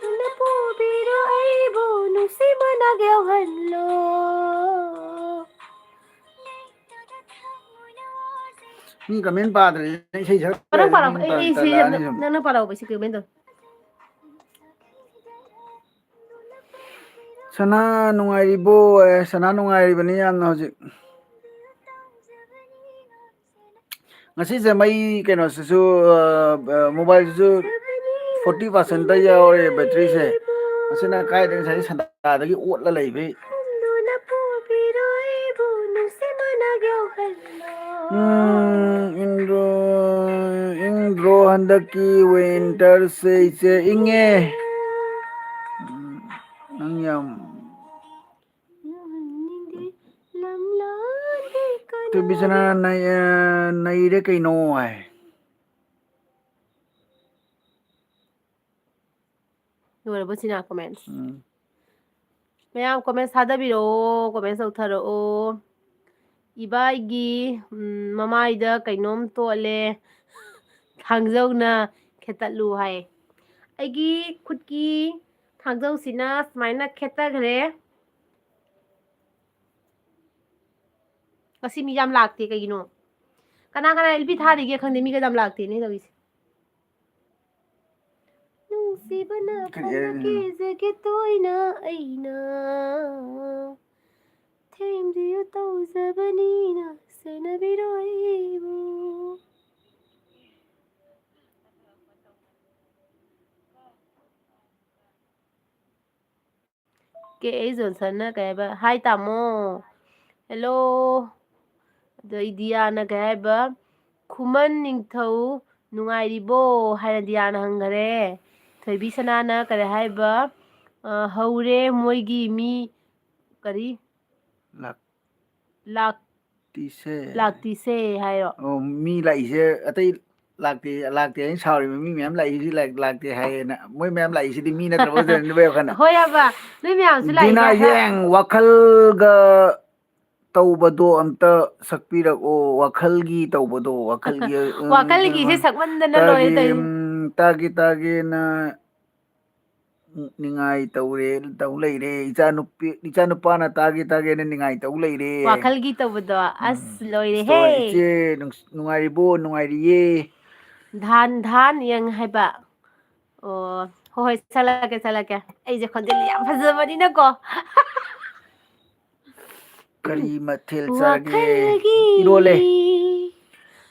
ꯅꯨꯡꯁꯤꯕꯅ ꯄꯨꯕꯤꯔꯣ ꯑꯩꯕꯨ, ꯅꯨꯡꯁꯤꯕꯅ ꯌꯧꯍꯜꯂꯣ꯫ ꯃꯤ comment ꯄꯥꯗ꯭ꯔꯦ, ꯏꯁꯩ ꯁꯛ ꯅꯪ ꯄꯥꯔꯛꯑꯣ, ꯂꯩꯔꯗꯤ ꯑꯩ, ꯑꯩ ꯁꯤ ꯇꯜꯂꯛꯑꯅꯤ ꯁꯨꯝ꯫ ꯅꯪꯅ ꯄꯥꯔꯛꯑꯣ, ꯁꯤ comment ꯇꯧ꯫ ꯁꯅꯥ ꯅꯨꯡꯉꯥꯏꯔꯤꯕꯣ? ꯑꯦ, ꯁꯅꯥ ꯅꯨꯡꯉꯥꯏꯔꯤꯕꯅꯤ ꯌꯥꯝꯅ ꯍꯧꯖꯤꯛ꯫ ꯉꯁꯤꯁꯦ ꯃꯩ ꯀꯩꯅꯣꯁꯤꯁꯨ, ꯑ, ꯑ, mobileꯁꯤꯁꯨ forty percentꯇ ꯌꯥꯎꯔꯦ batteryꯁꯦ꯫ ꯃꯁꯤꯅ ꯀꯥꯏꯗꯒꯤ ꯉꯁꯥꯏ ꯁꯟꯗꯥꯗꯒꯤ ꯑꯣꯠꯂ ꯂꯩꯕꯩ꯫ ꯎꯝ, ꯏꯪꯗ꯭ꯔꯣ, ꯏꯪꯗ꯭ꯔꯣ ꯍꯟꯗꯛꯀꯤ winterꯁꯦ ꯏꯆꯦ? ꯏꯪꯉꯦ꯫ ꯎꯝ, ꯅꯪ ꯌꯥꯝ ꯇꯨꯕꯤꯁꯅꯥ ꯅꯩ-, ꯑ, ꯅꯩꯔꯦ ꯀꯩꯅꯣ ꯍꯥꯏ꯫ ꯂꯣꯏꯔꯕꯣ ꯁꯤꯅ comments? ꯎꯝ꯫ ꯃꯌꯥꯝ comments ꯊꯥꯗꯕꯤꯔꯛꯑꯣ, comments ꯇꯧꯊꯔꯛꯑꯣ꯫ ꯏꯕꯥꯏꯒꯤ, ꯎꯝ, ꯃꯃꯥꯏꯗ ꯀꯩꯅꯣꯝ ꯇꯣꯠꯂꯦ, ꯊꯥꯡꯖꯧꯅ ꯈꯦꯠꯇꯠꯂꯨ ꯍꯥꯏ꯫ ꯑꯩꯒꯤ ꯈꯨꯠꯀꯤ ꯊꯥꯡꯖꯧꯁꯤꯅ ꯁꯨꯃꯥꯏꯅ ꯈꯦꯠꯇꯈ꯭ꯔꯦ꯫ ꯉꯁꯤ ꯃꯤ ꯌꯥꯝ ꯂꯥꯛꯇꯦ ꯀꯩꯒꯤꯅꯣ? ꯀꯅꯥ ꯀꯅꯥ L P ꯊꯥꯔꯤꯒꯦ ꯈꯪꯗꯦ, ꯃꯤꯒ ꯌꯥꯝ ꯂꯥꯛꯇꯦꯅꯦ ꯇꯧꯔꯤꯁꯦ꯫ ꯅꯨꯡꯁꯤꯕꯅ ꯀꯔꯤ ꯐꯅ ꯍꯥꯏꯔꯤꯅꯣ? ꯀꯦꯖꯒꯦ ꯇꯣꯏꯅ ꯑꯩꯅ, ꯊꯦꯝꯗꯨꯅ ꯇꯧꯖꯕꯅꯤꯅ ꯁꯦꯟꯅꯕꯤꯔꯣ ꯑꯩꯕꯨ꯫ ꯀꯦ ꯑꯦꯁ ꯖꯣꯟꯁꯟꯅ ꯀꯩ ꯍꯥꯏꯕ? "ꯍꯥꯏ ꯇꯥꯃꯣ꯫ ꯍꯦꯜꯂꯣ"꯫ ꯑꯗꯣ ꯏꯗꯤꯌꯥꯅ ꯀꯩ ꯍꯥꯏꯕ? "ꯈꯨꯃꯟ ꯅꯤꯡꯊꯧ ꯅꯨꯡꯉꯥꯏꯔꯤꯕꯣ?" ꯍꯥꯏꯅ ꯗꯤꯌꯥꯅ ꯍꯪꯈꯔꯦ꯫ ꯊꯣꯏꯕꯤ ꯁꯅꯥꯅ ꯀꯔꯤ ꯍꯥꯏꯕ? ꯑ, "ꯍꯧꯔꯦ ꯃꯣꯏꯒꯤ ꯃꯤ"꯫ ꯀꯔꯤ? ꯂꯥꯛ-, ꯂꯥꯛ-, ꯇꯤꯁꯦ꯫ "ꯂꯥꯛꯇꯤꯁꯦ" ꯍꯥꯏꯌꯣ꯫ ꯑꯣ, ꯃꯤ ꯂꯥꯛꯏꯁꯦ ꯑꯇꯩ ꯂꯥꯛꯇꯦ, ꯂꯥꯛꯇꯦ ꯍꯥꯏꯅ ꯁꯥꯎꯔꯤꯕ ꯃꯤ ꯃꯌꯥꯝ ꯂꯥꯛꯏꯁꯤ ꯂꯥꯛ-, ꯂꯥꯛꯇꯦ ꯍꯥꯏꯌꯦꯅ꯫ ꯃꯣꯏ ꯃꯌꯥꯝ ꯂꯥꯛꯏꯁꯤꯗꯤ ꯃꯤ ꯅꯠꯇ꯭ꯔꯕ ꯅꯣꯏ ꯋꯥꯈꯜꯅ? ꯍꯣꯏ ꯍꯥꯏꯕ, ꯅꯣꯏ ꯃꯌꯥꯝꯁꯨ ꯂꯥꯛꯏꯁꯦ ꯗꯤꯅꯥ ꯍꯥꯏꯕ꯫ ꯌꯦꯡ ꯋꯥꯈꯜꯒ ꯇꯧꯕꯗꯣ ꯑꯝꯇ ꯁꯛꯄꯤꯔꯛꯑꯣ꯫ ꯋꯥꯈꯜꯒꯤ ꯇꯧꯕꯗꯣ, ꯋꯥꯈꯜꯒꯤ, ꯎꯝ, ꯋꯥꯈꯜꯒꯤꯁꯦ ꯁꯛꯃꯟꯗꯅ ꯂꯣꯏꯔꯦ ꯇꯥꯒꯤ, ꯇꯧꯔꯤꯁꯦ꯫ ꯎꯝ, ꯇꯥꯒꯦ ꯇꯥꯒꯦꯅ ꯅꯤꯡꯉꯥꯏ ꯇꯧꯔꯦ, ꯇꯧ ꯂꯩꯔꯦ꯫ ꯏꯆꯥ ꯅꯨꯄꯤ, ꯏꯆꯥ ꯅꯨꯄꯥꯅ ꯇꯥꯒꯦ ꯇꯥꯒꯦꯅ ꯅꯤꯡꯉꯥꯏ ꯇꯧ ꯂꯩꯔꯦ꯫ ꯋꯥꯈꯜꯒꯤ ꯇꯧꯕꯗꯣ, ꯎꯝ, ꯑꯁ, ꯂꯣꯏꯔꯦꯍꯦ꯫ ꯏꯆꯦ ꯅꯨꯡꯁ-, ꯅꯨꯡꯉꯥꯏꯔꯤꯕꯣ? ꯅꯨꯡꯉꯥꯏꯔꯤꯌꯦ꯫ ꯙꯥꯟ, ꯙꯥꯟ ꯌꯦꯡ ꯍꯥꯏꯕ꯫ ꯑꯣ, ꯍꯣꯏ, ꯍꯣꯏ, ꯁꯛꯂꯛꯀꯦ, ꯁꯛꯂꯛꯀꯦ꯫ ꯑꯩꯁꯦ ꯈꯣꯟꯖꯦꯜ ꯌꯥꯝ ꯐꯖꯕꯅꯤꯅꯀꯣ꯫ ꯀꯔꯤ ꯃꯊꯦꯜ ꯆꯥꯔꯒꯦ? ꯋꯥꯈꯜꯒꯤ ꯏꯔꯣꯜꯂꯦ꯫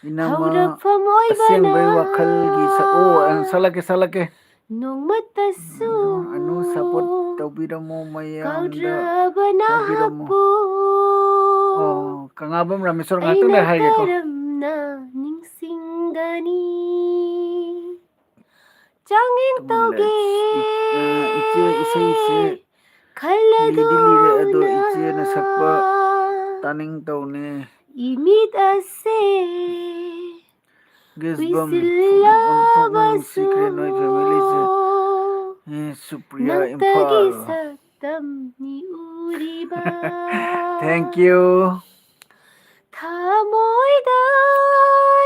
ꯏꯅꯝꯃ, ꯍꯧꯔꯛꯐꯝ ꯑꯣꯏꯕꯅ ꯑꯁꯦꯡꯕꯩ ꯋꯥꯈꯜꯒꯤ ꯁꯛ-, ꯑꯣ, ꯑ, ꯁꯛꯂꯛꯀꯦ, ꯁꯛꯂꯛꯀꯦ꯫ ꯅꯣꯡꯃꯇꯁꯨ ꯑꯅꯨ support ꯇꯧꯕꯤꯔꯝꯃꯣ, ꯃꯌꯥꯝꯗ ꯀꯥꯎꯗ꯭ꯔꯕ ꯍꯥꯏꯕꯤꯔꯝꯃꯣ꯫ ꯅꯍꯥꯛꯄꯨ ꯑꯣ, ꯀꯪꯂꯥꯕꯝ ꯔꯥꯃꯦꯁꯣꯔ ꯉꯥꯛꯇꯪ ꯑꯩꯅ ꯂꯩꯔ ꯍꯥꯏꯒꯦꯀꯣ꯫ ꯀꯔꯝꯅ ꯅꯤꯡꯁꯤꯡꯒꯅꯤ? ꯆꯥꯡꯌꯦꯡ ꯇꯨꯃꯤꯟ ꯂꯩ꯫ ꯇꯧꯒꯦ꯫ ꯏ-, ꯑ, ꯏꯆꯦ ꯏꯁꯩꯁꯦ ꯈꯜꯂꯗꯨꯅ ꯂꯤꯗꯤ ꯂꯤꯔꯦ, ꯑꯗꯣ ꯏꯆꯦꯅ ꯁꯛꯄ ꯇꯥꯅꯤꯡ ꯇꯧꯅꯦ꯫ ꯏꯃꯤꯠ ꯑꯁꯦ ꯒꯦꯁꯕꯝ ꯎꯏꯁꯤꯜꯂꯕꯁꯨ ꯅꯨꯡꯁꯤꯈ꯭ꯔꯦ ꯅꯣꯏ family ꯁꯦ꯫ ꯑꯦ, ꯁꯨꯄ꯭ꯔꯤꯌꯥ, ꯅꯪꯇꯒꯤ ꯏꯝꯐꯥꯜ꯫ ꯁꯛꯇꯝꯅꯤ ꯎꯔꯤꯕ꯫ Thank you꯫ ꯊꯃꯣꯏꯗ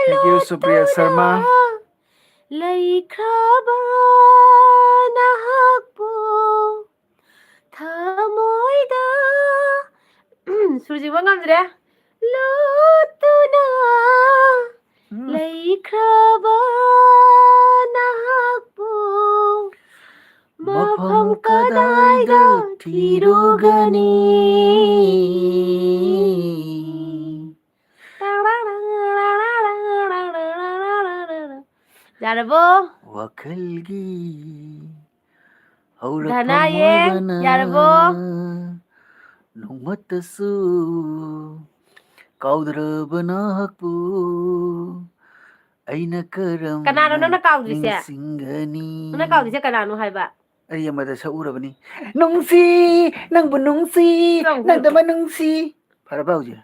Thank you, ꯁꯨꯄ꯭ꯔꯤꯌꯥ ꯁꯔꯃ꯫ ꯂꯣꯠꯇꯨꯅ ꯂꯩꯈ꯭ꯔꯕ ꯅꯍꯥꯛꯄꯨ ꯊꯃꯣꯏꯗ ꯁꯨꯔ ꯆꯤꯡꯕ ꯉꯝꯗ꯭ꯔꯦ꯫ ꯂꯣꯠꯇꯨꯅ ꯎꯝ꯫ ꯂꯩꯈ꯭ꯔꯕ ꯅꯍꯥꯛꯄꯨ ꯃꯐꯝ ꯃꯐꯝ ꯀꯗꯥꯏꯗ ꯀꯗꯥꯏꯗ ꯊꯤꯔꯨꯒꯅꯤ? ꯊꯤꯔꯨꯒꯅꯤ? ꯌꯥꯔꯕꯣ? ꯋꯥꯈꯜꯒꯤ ꯙꯅꯥ ꯌꯦꯡ, ꯌꯥꯔꯕꯣ? ꯅꯣꯡꯃꯇꯁꯨ ꯀꯥꯎꯗ꯭ꯔꯕ ꯅꯍꯥꯛꯄꯨ ꯑꯩꯅ ꯀꯔꯝꯅ ꯀꯅꯥꯅꯣ ꯅꯪꯅ ꯀꯥꯎꯗ꯭ꯔꯤꯁꯦ? ꯅꯤꯡꯁꯤꯡꯒꯅꯤ? ꯅꯪꯅ ꯀꯥꯎꯗ꯭ꯔꯤꯁꯦ ꯀꯅꯥꯅꯣ ꯍꯥꯏꯕ? ꯑꯩ ꯑꯃꯗ ꯁꯛꯎꯔꯕꯅꯤ꯫ ꯅꯨꯡꯁꯤ, ꯅꯪꯕꯨ ꯅꯨꯡꯁꯤ, ꯅꯪꯕꯨ ꯅꯪꯗꯕ ꯅꯨꯡꯁꯤ꯫ ꯐꯔꯕ ꯍꯧꯖꯤꯛ?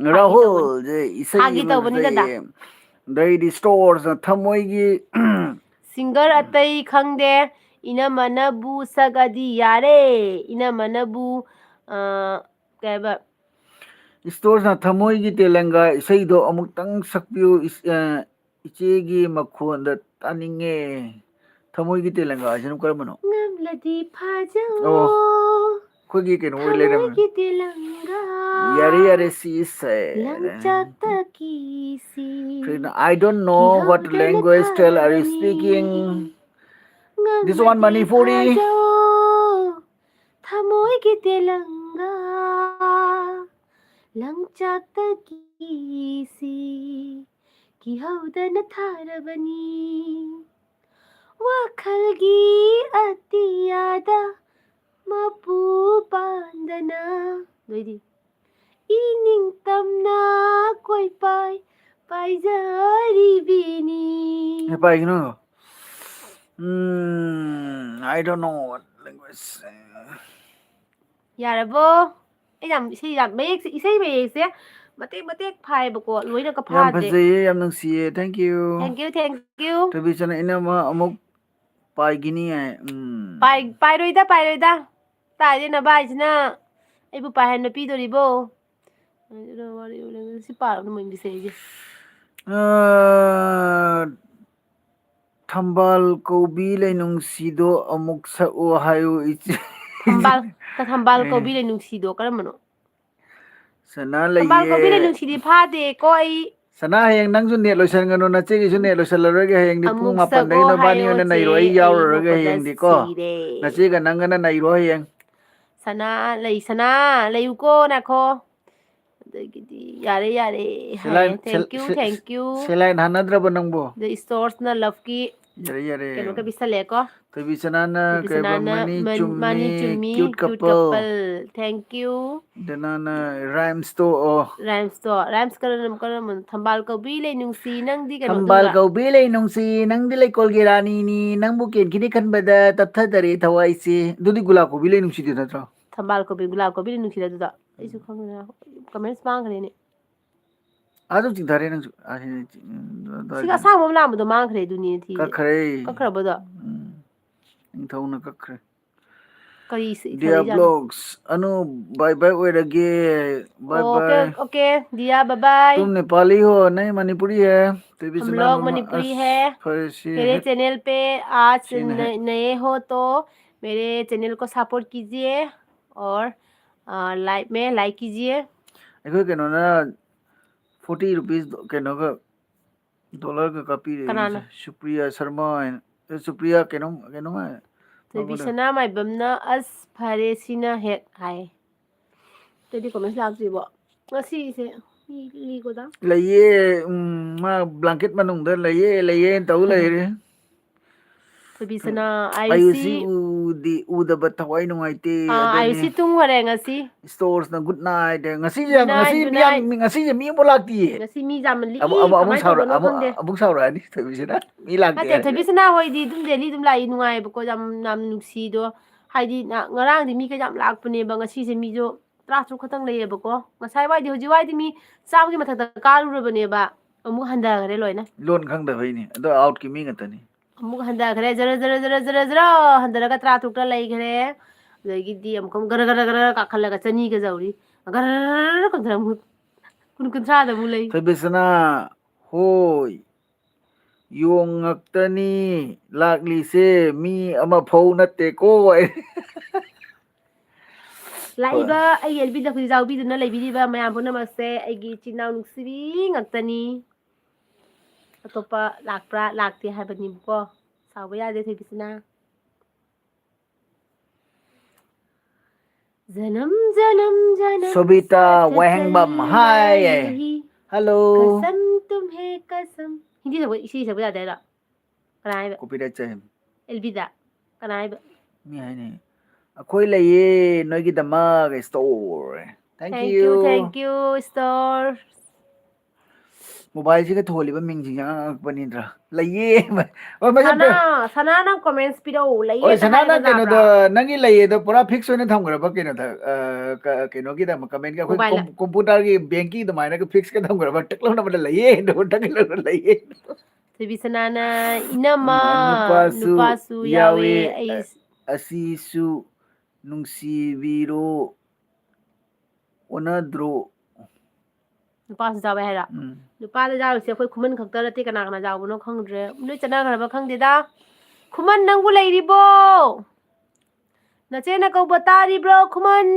ꯐꯥꯒꯤ ꯇꯧꯕꯅꯤ꯫ ꯔꯥꯍꯨꯜꯁꯦ ꯏꯁꯩ ꯐꯥꯒꯤ ꯑꯃ ꯇꯧꯕꯅꯤ, ꯗꯗꯥ꯫ ꯐꯖꯩꯌꯦ꯫ ꯑꯗꯩꯗꯤ ꯏꯁꯇꯣꯔꯁꯅ ꯊꯃꯣꯏꯒꯤ ꯁꯤꯡꯒꯔ ꯑꯇꯩ ꯈꯪꯗꯦ, ꯏꯅꯝꯃꯅꯕꯨ ꯁꯛꯑꯗꯤ ꯌꯥꯔꯦ, ꯏꯅꯝꯃꯅꯕꯨ, ꯑ, ꯀꯩ ꯍꯥꯏꯕ? ꯏꯁꯇꯣꯔꯁꯅ ꯊꯃꯣꯏꯒꯤ ꯇꯦꯂꯪꯒꯥ ꯏꯁꯩꯗꯣ ꯑꯃꯨꯛꯇꯪ ꯁꯛꯄꯤꯌꯨ, ꯏꯁ-, ꯑ, ꯏꯆꯦꯒꯤ ꯃꯈꯣꯟꯗ ꯇꯥꯅꯤꯡꯉꯦ꯫ ꯊꯃꯣꯏꯒꯤ ꯇꯦꯂꯪꯒꯥ ꯍꯥꯏꯁꯤꯅ ꯀꯔꯝꯕꯅꯣ? ꯉꯝꯂꯗꯤ ꯐꯥꯖꯧ, ꯑꯣ, ꯑꯩꯈꯣꯏꯒꯤ ꯀꯩꯅꯣ ꯑꯣꯏ ꯂꯩꯔꯝꯃꯦ꯫ ꯊꯃꯣꯏꯒꯤ ꯇꯦꯂꯪꯒꯥ꯫ ꯌꯥꯔꯦ, ꯌꯥꯔꯦ, ꯁꯤ ꯏꯁꯩ꯫ ꯂꯪꯆꯥꯛꯇꯒꯤ ꯁꯤ꯫ ꯀꯔꯤꯅꯣ? I don't know what language style are you speaking? This one Manipuri. ꯊꯃꯣꯏꯒꯤ ꯇꯦꯂꯪꯒꯥ, ꯂꯪꯆꯥꯛꯇꯒꯤ ꯁꯤ, ꯀꯤꯍꯧꯗꯅ ꯊꯥꯔꯕꯅꯤ꯫ ꯋꯥꯈꯜꯒꯤ ꯑꯇꯤꯌꯥꯗ ꯃꯄꯨ ꯄꯥꯟꯗꯅ꯫ ꯅꯣꯏꯗꯤ? ꯏꯅꯤꯡꯇꯝꯅ ꯀꯣꯏꯄꯥꯏ ꯄꯥꯏꯖꯔꯤꯕꯤꯅꯤ꯫ ꯍꯦ, ꯄꯥꯏꯒꯅꯨ꯫ ꯎꯝ, I don't know what language. ꯌꯥꯔꯕꯣ? ꯑꯩ ꯌꯥꯝ ꯏꯁꯩ ꯌꯥꯝ ꯃꯌꯦꯛꯁꯦ, ꯏꯁꯩ ꯃꯌꯦꯛꯁꯦ ꯃꯇꯦꯛ ꯃꯇꯦꯛ ꯐꯥꯏꯕꯀꯣ, ꯂꯣꯏꯅꯒ ꯌꯥꯝ ꯐꯥꯗꯦ꯫ ꯐꯖꯩꯌꯦ, ꯌꯥꯝ ꯅꯨꯡꯁꯤꯌꯦ꯫ Thank you꯫ Thank you, thank you꯫ ꯊꯣꯏꯕꯤꯆꯟ, ꯏꯅꯝꯃ ꯑꯃꯨꯛ ꯄꯥꯏꯒꯤꯅꯤ ꯍꯥꯏ꯫ ꯎꯝ꯫ ꯄꯥꯏ-, ꯄꯥꯏꯔꯣꯏꯗ, ꯄꯥꯏꯔꯣꯏꯗ꯫ ꯇꯥꯏꯗꯤ ꯅꯕꯥꯏꯁꯤꯅ ꯑꯩꯕꯨ ꯄꯥꯏꯍꯟꯕ ꯄꯤꯗꯣꯔꯤꯕꯣ? ꯁꯤ ꯄꯥꯔꯕꯅ ꯃꯣꯏꯒꯤꯁꯦ ꯑꯩꯁꯦ꯫ ꯑ, ꯊꯝꯕꯥꯜ ꯀꯧꯕꯤ ꯂꯩꯅꯨꯡꯁꯤꯗꯣ ꯑꯃꯨꯛ ꯁꯛꯑꯣ ꯍꯥꯏꯌꯨ, ꯏꯆꯦ꯫ ꯊꯝꯕꯥꯜ, ꯊꯝꯕꯥꯜ ꯑꯦ꯫ ꯀꯧꯕꯤ ꯂꯩꯅꯨꯡꯁꯤꯗꯣ ꯀꯔꯝꯕꯅꯣ? ꯁꯅꯥ ꯊꯝꯕꯥꯜ ꯀꯧꯕꯤ ꯂꯩꯌꯦ꯫ ꯂꯩꯅꯨꯡꯁꯤꯗꯤ ꯐꯥꯗꯦꯀꯣ ꯑꯩ꯫ ꯁꯅꯥ, ꯍꯌꯦꯡ ꯅꯪꯁꯨ ꯅꯦꯠ ꯂꯣꯏꯁꯟꯒꯅꯨ, ꯅꯆꯦꯒꯤꯁꯨ ꯎꯝ꯫ ꯅꯦꯠ ꯂꯣꯏꯁꯜꯂꯔꯣꯏꯒꯦ, ꯍꯌꯦꯡꯗꯤ ꯄꯨꯡ ꯑꯃꯨꯛ ꯃꯥꯄꯟꯗꯒꯤ ꯁꯛꯑꯣ ꯅꯕꯥꯅꯤ ꯍꯥꯏꯌꯣ ꯑꯣꯏꯅ ꯆꯦ, ꯅꯩꯔꯣ, ꯑꯩ ꯑꯩ ꯌꯥꯎꯔꯔꯣꯏꯒꯦ ꯅꯣꯛꯄꯗ ꯍꯌꯦꯡꯗꯤꯀꯣ꯫ ꯁꯤꯔꯦ꯫ ꯅꯆꯦꯒ ꯅꯪꯒꯅ ꯅꯩꯔꯣ ꯍꯌꯦꯡ꯫ ꯁꯅꯥ ꯂꯩ, ꯁꯅꯥ ꯂꯩꯌꯨꯀꯣ, ꯅꯥꯈꯣ꯫ ꯑꯗꯒꯤꯗꯤ ꯌꯥꯔꯦ, ꯌꯥꯔꯦ ꯍꯥꯏꯌꯦ꯫ Saline, thank you, sal-, sa-, thank you꯫ Saline ꯍꯥꯟꯅꯗ꯭ꯔꯕ ꯅꯪꯕꯨ? ꯑꯗꯩ ꯏꯁꯇꯣꯔꯁꯅ ꯂꯞꯀꯤ ꯌꯥꯔꯦ, ꯌꯥꯔꯦ꯫ ꯀꯩꯅꯣ ꯀꯕꯤꯁꯂꯦꯀꯣ? ꯊꯣꯏꯕꯤꯁꯅꯥꯅ ꯊꯣꯏꯕꯤꯁꯅꯥꯅ ꯀꯩꯕ, "ꯃꯅꯤ ꯃꯟ-, ꯆꯨꯝꯃꯤ, ꯃꯅꯤ ꯆꯨꯝꯃꯤ, cute cute couple"꯫ Couple꯫ Thank you꯫ ꯗꯅꯥꯅ rhymes ꯇꯣ, ꯑꯣ꯫ Rhymes ꯇꯣ, rhymes ꯀꯔꯝ-, ꯀꯔꯝꯕꯅꯣ? "ꯊꯝꯕꯥꯜ ꯀꯧꯕꯤ ꯂꯩ ꯅꯨꯡꯁꯤ ꯅꯪꯗꯤ" ꯀꯩꯅꯣ "ꯊꯝꯕꯥꯜ ꯑꯗꯨꯔ? ꯀꯧꯕꯤ ꯂꯩ ꯅꯨꯡꯁꯤ, ꯅꯪꯗꯤ ꯂꯩꯀꯣꯜꯒꯤ ꯔꯥꯅꯤꯅꯤ, ꯅꯪꯕꯨ ꯀꯦꯟꯈꯤꯅꯤ ꯈꯟꯕꯗ ꯇꯞꯊꯗꯔꯦ ꯊꯋꯥꯏꯁꯦ"꯫ ꯑꯗꯨꯗꯤ ꯒꯨꯂꯥꯞ ꯀꯧꯕꯤ ꯂꯩ ꯅꯨꯡꯁꯤꯗꯨ ꯅꯠꯇ꯭ꯔꯣ? "ꯊꯝꯕꯥꯜ ꯀꯧꯕꯤ, ꯒꯨꯂꯥꯞ ꯀꯧꯕꯤ ꯂꯩ ꯅꯨꯡꯁꯤꯗ" ꯑꯗꯨꯗ꯫ ꯑꯩꯁꯨ ꯈꯪꯗꯦ꯫ Comments ꯃꯥꯡꯈ꯭ꯔꯦꯅꯦ꯫ ꯑꯗꯨ ꯆꯤꯡꯊꯔꯦ ꯅꯪꯁꯨ꯫ ꯑ, ꯁꯤ, ꯎꯝ, ꯑꯗꯨꯋꯥꯏꯗ꯫ ꯁꯤꯒ ꯑꯁꯥꯡꯕ ꯑꯃ ꯂꯥꯛꯕꯗꯣ ꯃꯥꯡꯈ꯭ꯔꯦ ꯑꯗꯨꯅꯤ ꯊꯤꯔꯦ꯫ ꯀꯛꯈ꯭ꯔꯦ꯫ ꯀꯛꯈ꯭ꯔꯕꯗꯣ? ꯎꯝ꯫ ꯅꯤꯡꯊꯧꯅ ꯀꯛꯈ꯭ꯔꯦ꯫ ꯀꯔꯤ ꯁꯤ-, ꯗꯤꯌꯥ ꯏꯁꯜꯂꯤꯖꯥꯠꯅꯣ? Vlogs, Anu, bye bye ꯑꯣꯏꯔꯒꯦ꯫ Bye ꯑꯣ, okay, bye꯫ Okay, ꯗꯤꯌꯥ, bye bye꯫ तुम नेपाली हो, नहीं मणिपुरी है। तो भी हम सुना लोग मम्मा, मणिपुरी अस-, है। फर्सी मेरे है। Channel पे आज सीन है। न-, नए हो तो मेरे channel को support कीजिए और, अ, like में like कीजिए꯫ ꯑꯩꯈꯣꯏ ꯀꯩꯅꯣꯅ forty rupees ꯀꯩꯅꯣꯒ, dollarꯒ ꯀꯥꯞꯄꯤꯔꯦ꯫ ꯀꯅꯥꯅ? ꯁꯨꯄ꯭ꯔꯤꯌꯥ ꯁꯔꯃ ꯍꯥꯏꯅ꯫ ꯑꯦ, ꯁꯨꯄ꯭ꯔꯤꯌꯥ ꯀꯩꯅꯣꯝ, ꯀꯩꯅꯣꯝ ꯍꯥꯏ꯫ ꯊꯣꯏꯕꯤ ꯃꯉꯣꯟꯗ꯫ ꯁꯅꯥ ꯃꯥꯏꯕꯝꯅ "ꯑꯁ ꯐꯔꯦ ꯁꯤꯅ ꯍꯦꯛ" ꯍꯥꯏ꯫ ꯑꯇꯩꯗꯤ comments ꯂꯥꯛꯇ꯭ꯔꯤꯕꯣ? ꯉꯁꯤꯁꯦ ꯃꯤ ꯂꯤꯒꯣꯗ? ꯂꯩꯌꯦ, ꯎꯝ, ꯃꯥ blanket ꯃꯅꯨꯡꯗ ꯂꯩꯌꯦ, ꯂꯩꯌꯦꯅ ꯇꯧ ꯂꯩꯔꯦ꯫ ꯊꯣꯏꯕꯤꯁꯅꯥ, ꯑꯌꯨꯁꯤ ꯑꯌꯨꯁꯤ ꯎꯗꯤ, ꯎꯗꯕ ꯊꯋꯥꯏ ꯅꯨꯡꯉꯥꯏꯇꯦ, ꯑꯥ, ꯑꯗꯨꯅꯤ꯫ ꯑꯌꯨꯁꯤ ꯇꯨꯝꯈꯔꯦ ꯉꯁꯤ꯫ Stores ꯅ good night꯫ ꯉꯁꯤꯁꯦ, good night, ꯉꯁꯤꯁꯦ good ꯃꯤ ꯌꯥꯝ, night꯫ ꯉꯁꯤꯁꯦ ꯃꯤ ꯑꯃꯨꯛ ꯂꯥꯛꯇꯤꯌꯦ꯫ ꯉꯁꯤ ꯃꯤ ꯌꯥꯝꯅ ꯂꯤꯛꯏ, ꯑꯃꯨꯛ, ꯑꯃꯨꯛ ꯀꯃꯥꯏꯅ ꯁꯥꯎꯔ-, ꯇꯧꯕꯅꯣ ꯑꯃꯨꯛ, ꯈꯪꯗꯦ꯫ ꯑꯃꯨꯛ ꯁꯥꯎꯔꯛꯑꯅꯤ ꯊꯣꯏꯕꯤꯁꯤꯅ꯫ ꯃꯤ ꯂꯥꯛꯇꯦ ꯅꯠꯇꯦ, ꯍꯥꯏꯔꯒ꯫ ꯊꯣꯏꯕꯤꯁꯅꯥ ꯍꯣꯏꯗꯤ ꯑꯗꯨꯝ daily ꯑꯗꯨꯝ ꯂꯥꯛꯏ, ꯅꯨꯡꯉꯥꯏꯕꯀꯣ, ꯌꯥꯝ, ꯌꯥꯝ ꯅꯨꯡꯁꯤꯗꯣ꯫ ꯍꯥꯏꯗꯤ, ꯅ-, ꯉꯔꯥꯡꯗꯤ ꯃꯤ ꯀꯩꯁꯨ ꯌꯥꯝ ꯂꯥꯛꯄꯅꯦꯕ, ꯉꯁꯤꯁꯦ ꯃꯤꯁꯨ ꯇꯔꯥ ꯇꯔꯨꯛ ꯈꯛꯇꯪ ꯂꯩꯌꯦꯕꯀꯣ꯫ ꯉꯁꯥꯏ ꯋꯥꯏꯗꯤ, ꯍꯧꯖꯤꯛ ꯋꯥꯏꯗꯤ ꯃꯤ ꯆꯥꯝꯃꯒꯤ ꯃꯊꯛꯇ ꯀꯥꯔꯨꯔꯕꯅꯦꯕ, ꯑꯃꯨꯛ ꯍꯟꯊꯈ꯭ꯔꯦ ꯂꯣꯏꯅ꯫ ꯂꯣꯟ ꯈꯪꯗꯕꯩꯅꯤ, ꯑꯗꯣ outꯀꯤ ꯃꯤ ꯉꯥꯛꯇꯅꯤ꯫ ꯑꯃꯨꯛ ꯍꯟꯊꯈ꯭ꯔꯦ, ꯖꯔ, ꯖꯔ, ꯖꯔ, ꯖꯔ, ꯖꯔ ꯍꯟꯊꯔꯒ ꯇꯔꯥ ꯇꯔꯨꯛꯇ ꯂꯩꯈ꯭ꯔꯦ꯫ ꯑꯗꯒꯤꯗꯤ ꯑꯃꯨꯛꯀ ꯒꯔ, ꯒꯔ, ꯒꯔ ꯀꯥꯈꯠꯂꯒ ꯆꯅꯤꯒ ꯌꯧꯔꯤ꯫ ꯒꯔ, ꯒꯔ, ꯒꯔ ꯀꯨꯟꯊ꯭ꯔꯥ ꯑꯃꯨꯛ, ꯀꯨꯟ, ꯀꯨꯟꯊ꯭ꯔꯥꯗ ꯑꯃꯨꯛ ꯂꯩ꯫ ꯊꯣꯏꯕꯤꯁꯅꯥ ꯍꯣꯏ, ꯌꯣꯡ ꯉꯥꯛꯇꯅꯤ ꯂꯥꯛꯂꯤꯁꯦ, ꯃꯤ ꯑꯃꯐꯧ ꯅꯠꯇꯦꯀꯣ꯫ ꯂꯥꯛꯏꯕ ꯍꯣꯏ꯫ ꯑꯩꯒꯤ ꯑꯦꯜꯕꯤꯗ ꯍꯨꯏꯖꯥꯎꯕꯤꯗꯨꯅ ꯂꯩꯕꯤꯔꯤꯕ ꯃꯌꯥꯝ ꯄꯨꯝꯅꯃꯛꯁꯦ ꯑꯩꯒꯤ ꯏꯆꯤꯟ ꯏꯅꯥꯎ ꯅꯨꯡꯁꯤꯕꯤ ꯉꯥꯛꯇꯅꯤ꯫ ꯑꯇꯣꯞꯄ ꯂꯥꯛꯄ꯭ꯔꯥ ꯂꯥꯛꯇꯦ ꯍꯥꯏꯕꯅꯦꯕꯀꯣ꯫ ꯁꯥꯎꯕ ꯌꯥꯗꯦ ꯊꯣꯏꯕꯤꯁꯅꯥ꯫ ꯖꯅꯝ ꯖꯅꯝ ꯖꯅꯝ ꯁꯣꯕꯤꯇꯥ ꯁꯥꯊ ꯋꯥꯍꯦꯡꯕꯝ, ꯆꯜꯂꯥ ꯍꯥꯏ꯫ ꯌꯦꯍꯤ ꯍꯜꯂꯣ꯫ ꯀꯁꯝ ꯇꯨꯝꯍꯦ ꯀꯁꯝ꯫ ꯍꯤꯟꯗꯤ ꯁꯛꯄ, ꯏꯁꯩ ꯁꯛꯄ ꯌꯥꯗꯦ ꯍꯥꯏꯔꯣ? ꯀꯅꯥ ꯍꯥꯏꯕ? Copyright ꯆꯥꯏ ꯍꯥꯏꯕꯅꯤ꯫ ꯑꯦꯜꯕꯤꯗ? ꯀꯅꯥ ꯍꯥꯏꯕ? ꯃꯤ ꯍꯥꯏꯅꯤ, "ꯑꯩꯈꯣꯏ ꯂꯩꯌꯦ ꯅꯣꯏꯒꯤꯗꯃꯛ, store꯫ Thank Thank you." you, thank you, store. Mobile ꯁꯤꯒ ꯊꯣꯜꯂꯤꯕ ꯃꯤꯡꯁꯤꯡꯁꯦ ꯑꯉꯛꯄꯅꯤꯗ꯭ꯔꯥ? ꯂꯩꯌꯦ꯫ ꯍꯣꯏ, ꯃꯁꯤ ꯁꯅꯥ, ꯁꯅꯥ, ꯅꯪ comments ꯄꯤꯔꯛꯎ꯫ ꯂꯩꯌꯦ ꯍꯣꯏ, ꯍꯦꯛꯇ ꯁꯅꯥꯅ ꯍꯥꯏꯔꯒ ꯀꯩꯅꯣꯗ, ꯌꯥꯕ꯭ꯔꯥ? ꯅꯪꯒꯤ ꯂꯩꯌꯦꯗꯣ ꯄꯨꯔꯥ fix ꯑꯣꯏꯅ ꯊꯝꯈ꯭ꯔꯕ ꯀꯩꯅꯣꯗ, ꯑ, ꯀ-, ꯀꯩꯅꯣꯒꯤꯗ, comment ꯀꯤ ꯑꯩꯈꯣꯏ Mobile. Com-, computer ꯒꯤ bank ꯀꯤ ꯑꯗꯨꯃꯥꯏꯅꯒ fix ꯀ ꯊꯝꯈ꯭ꯔꯕ, ꯇꯛ ꯂꯥꯎꯅ ꯑꯃꯗ ꯂꯩꯌꯦ, ꯑꯗꯨꯒ ꯇꯛ ꯂꯥꯎꯅ ꯂꯩꯌꯦ꯫ ꯊꯣꯏꯕꯤ ꯁꯅꯥꯅ, "ꯏꯅꯝꯃ, ꯅꯨꯄꯥꯁꯨ ꯅꯨꯄꯥꯁꯨ ꯌꯥꯎꯋꯦ, ꯌꯥꯎꯋꯦ, ꯑꯩ" ꯑ-, ꯑꯁꯤꯁꯨ ꯅꯨꯡꯁꯤꯕꯤꯔꯣ, ꯑꯣꯟꯅꯗ꯭ꯔꯣ? ꯅꯨꯄꯥꯁꯨ ꯌꯥꯎꯋꯦ ꯍꯥꯏꯔ? ꯎꯝ꯫ ꯅꯨꯄꯥꯗ ꯌꯥꯎꯔꯤꯁꯦ ꯑꯩꯈꯣꯏ ꯈꯨꯃꯟ ꯈꯛꯇ ꯅꯠꯇꯦ, ꯀꯅꯥ ꯀꯅꯥ ꯌꯥꯎꯕꯅꯣ ꯈꯪꯗ꯭ꯔꯦ꯫ ꯂꯣꯏ ꯆꯠꯅꯈ꯭ꯔꯕ ꯈꯪꯗꯦꯗ꯫ ꯈꯨꯃꯟ, ꯅꯪꯕꯨ ꯂꯩꯔꯤꯕꯣ? ꯅꯆꯦꯅ ꯀꯧꯕ ꯇꯥꯔꯤꯕ꯭ꯔꯣ, ꯈꯨꯃꯟ?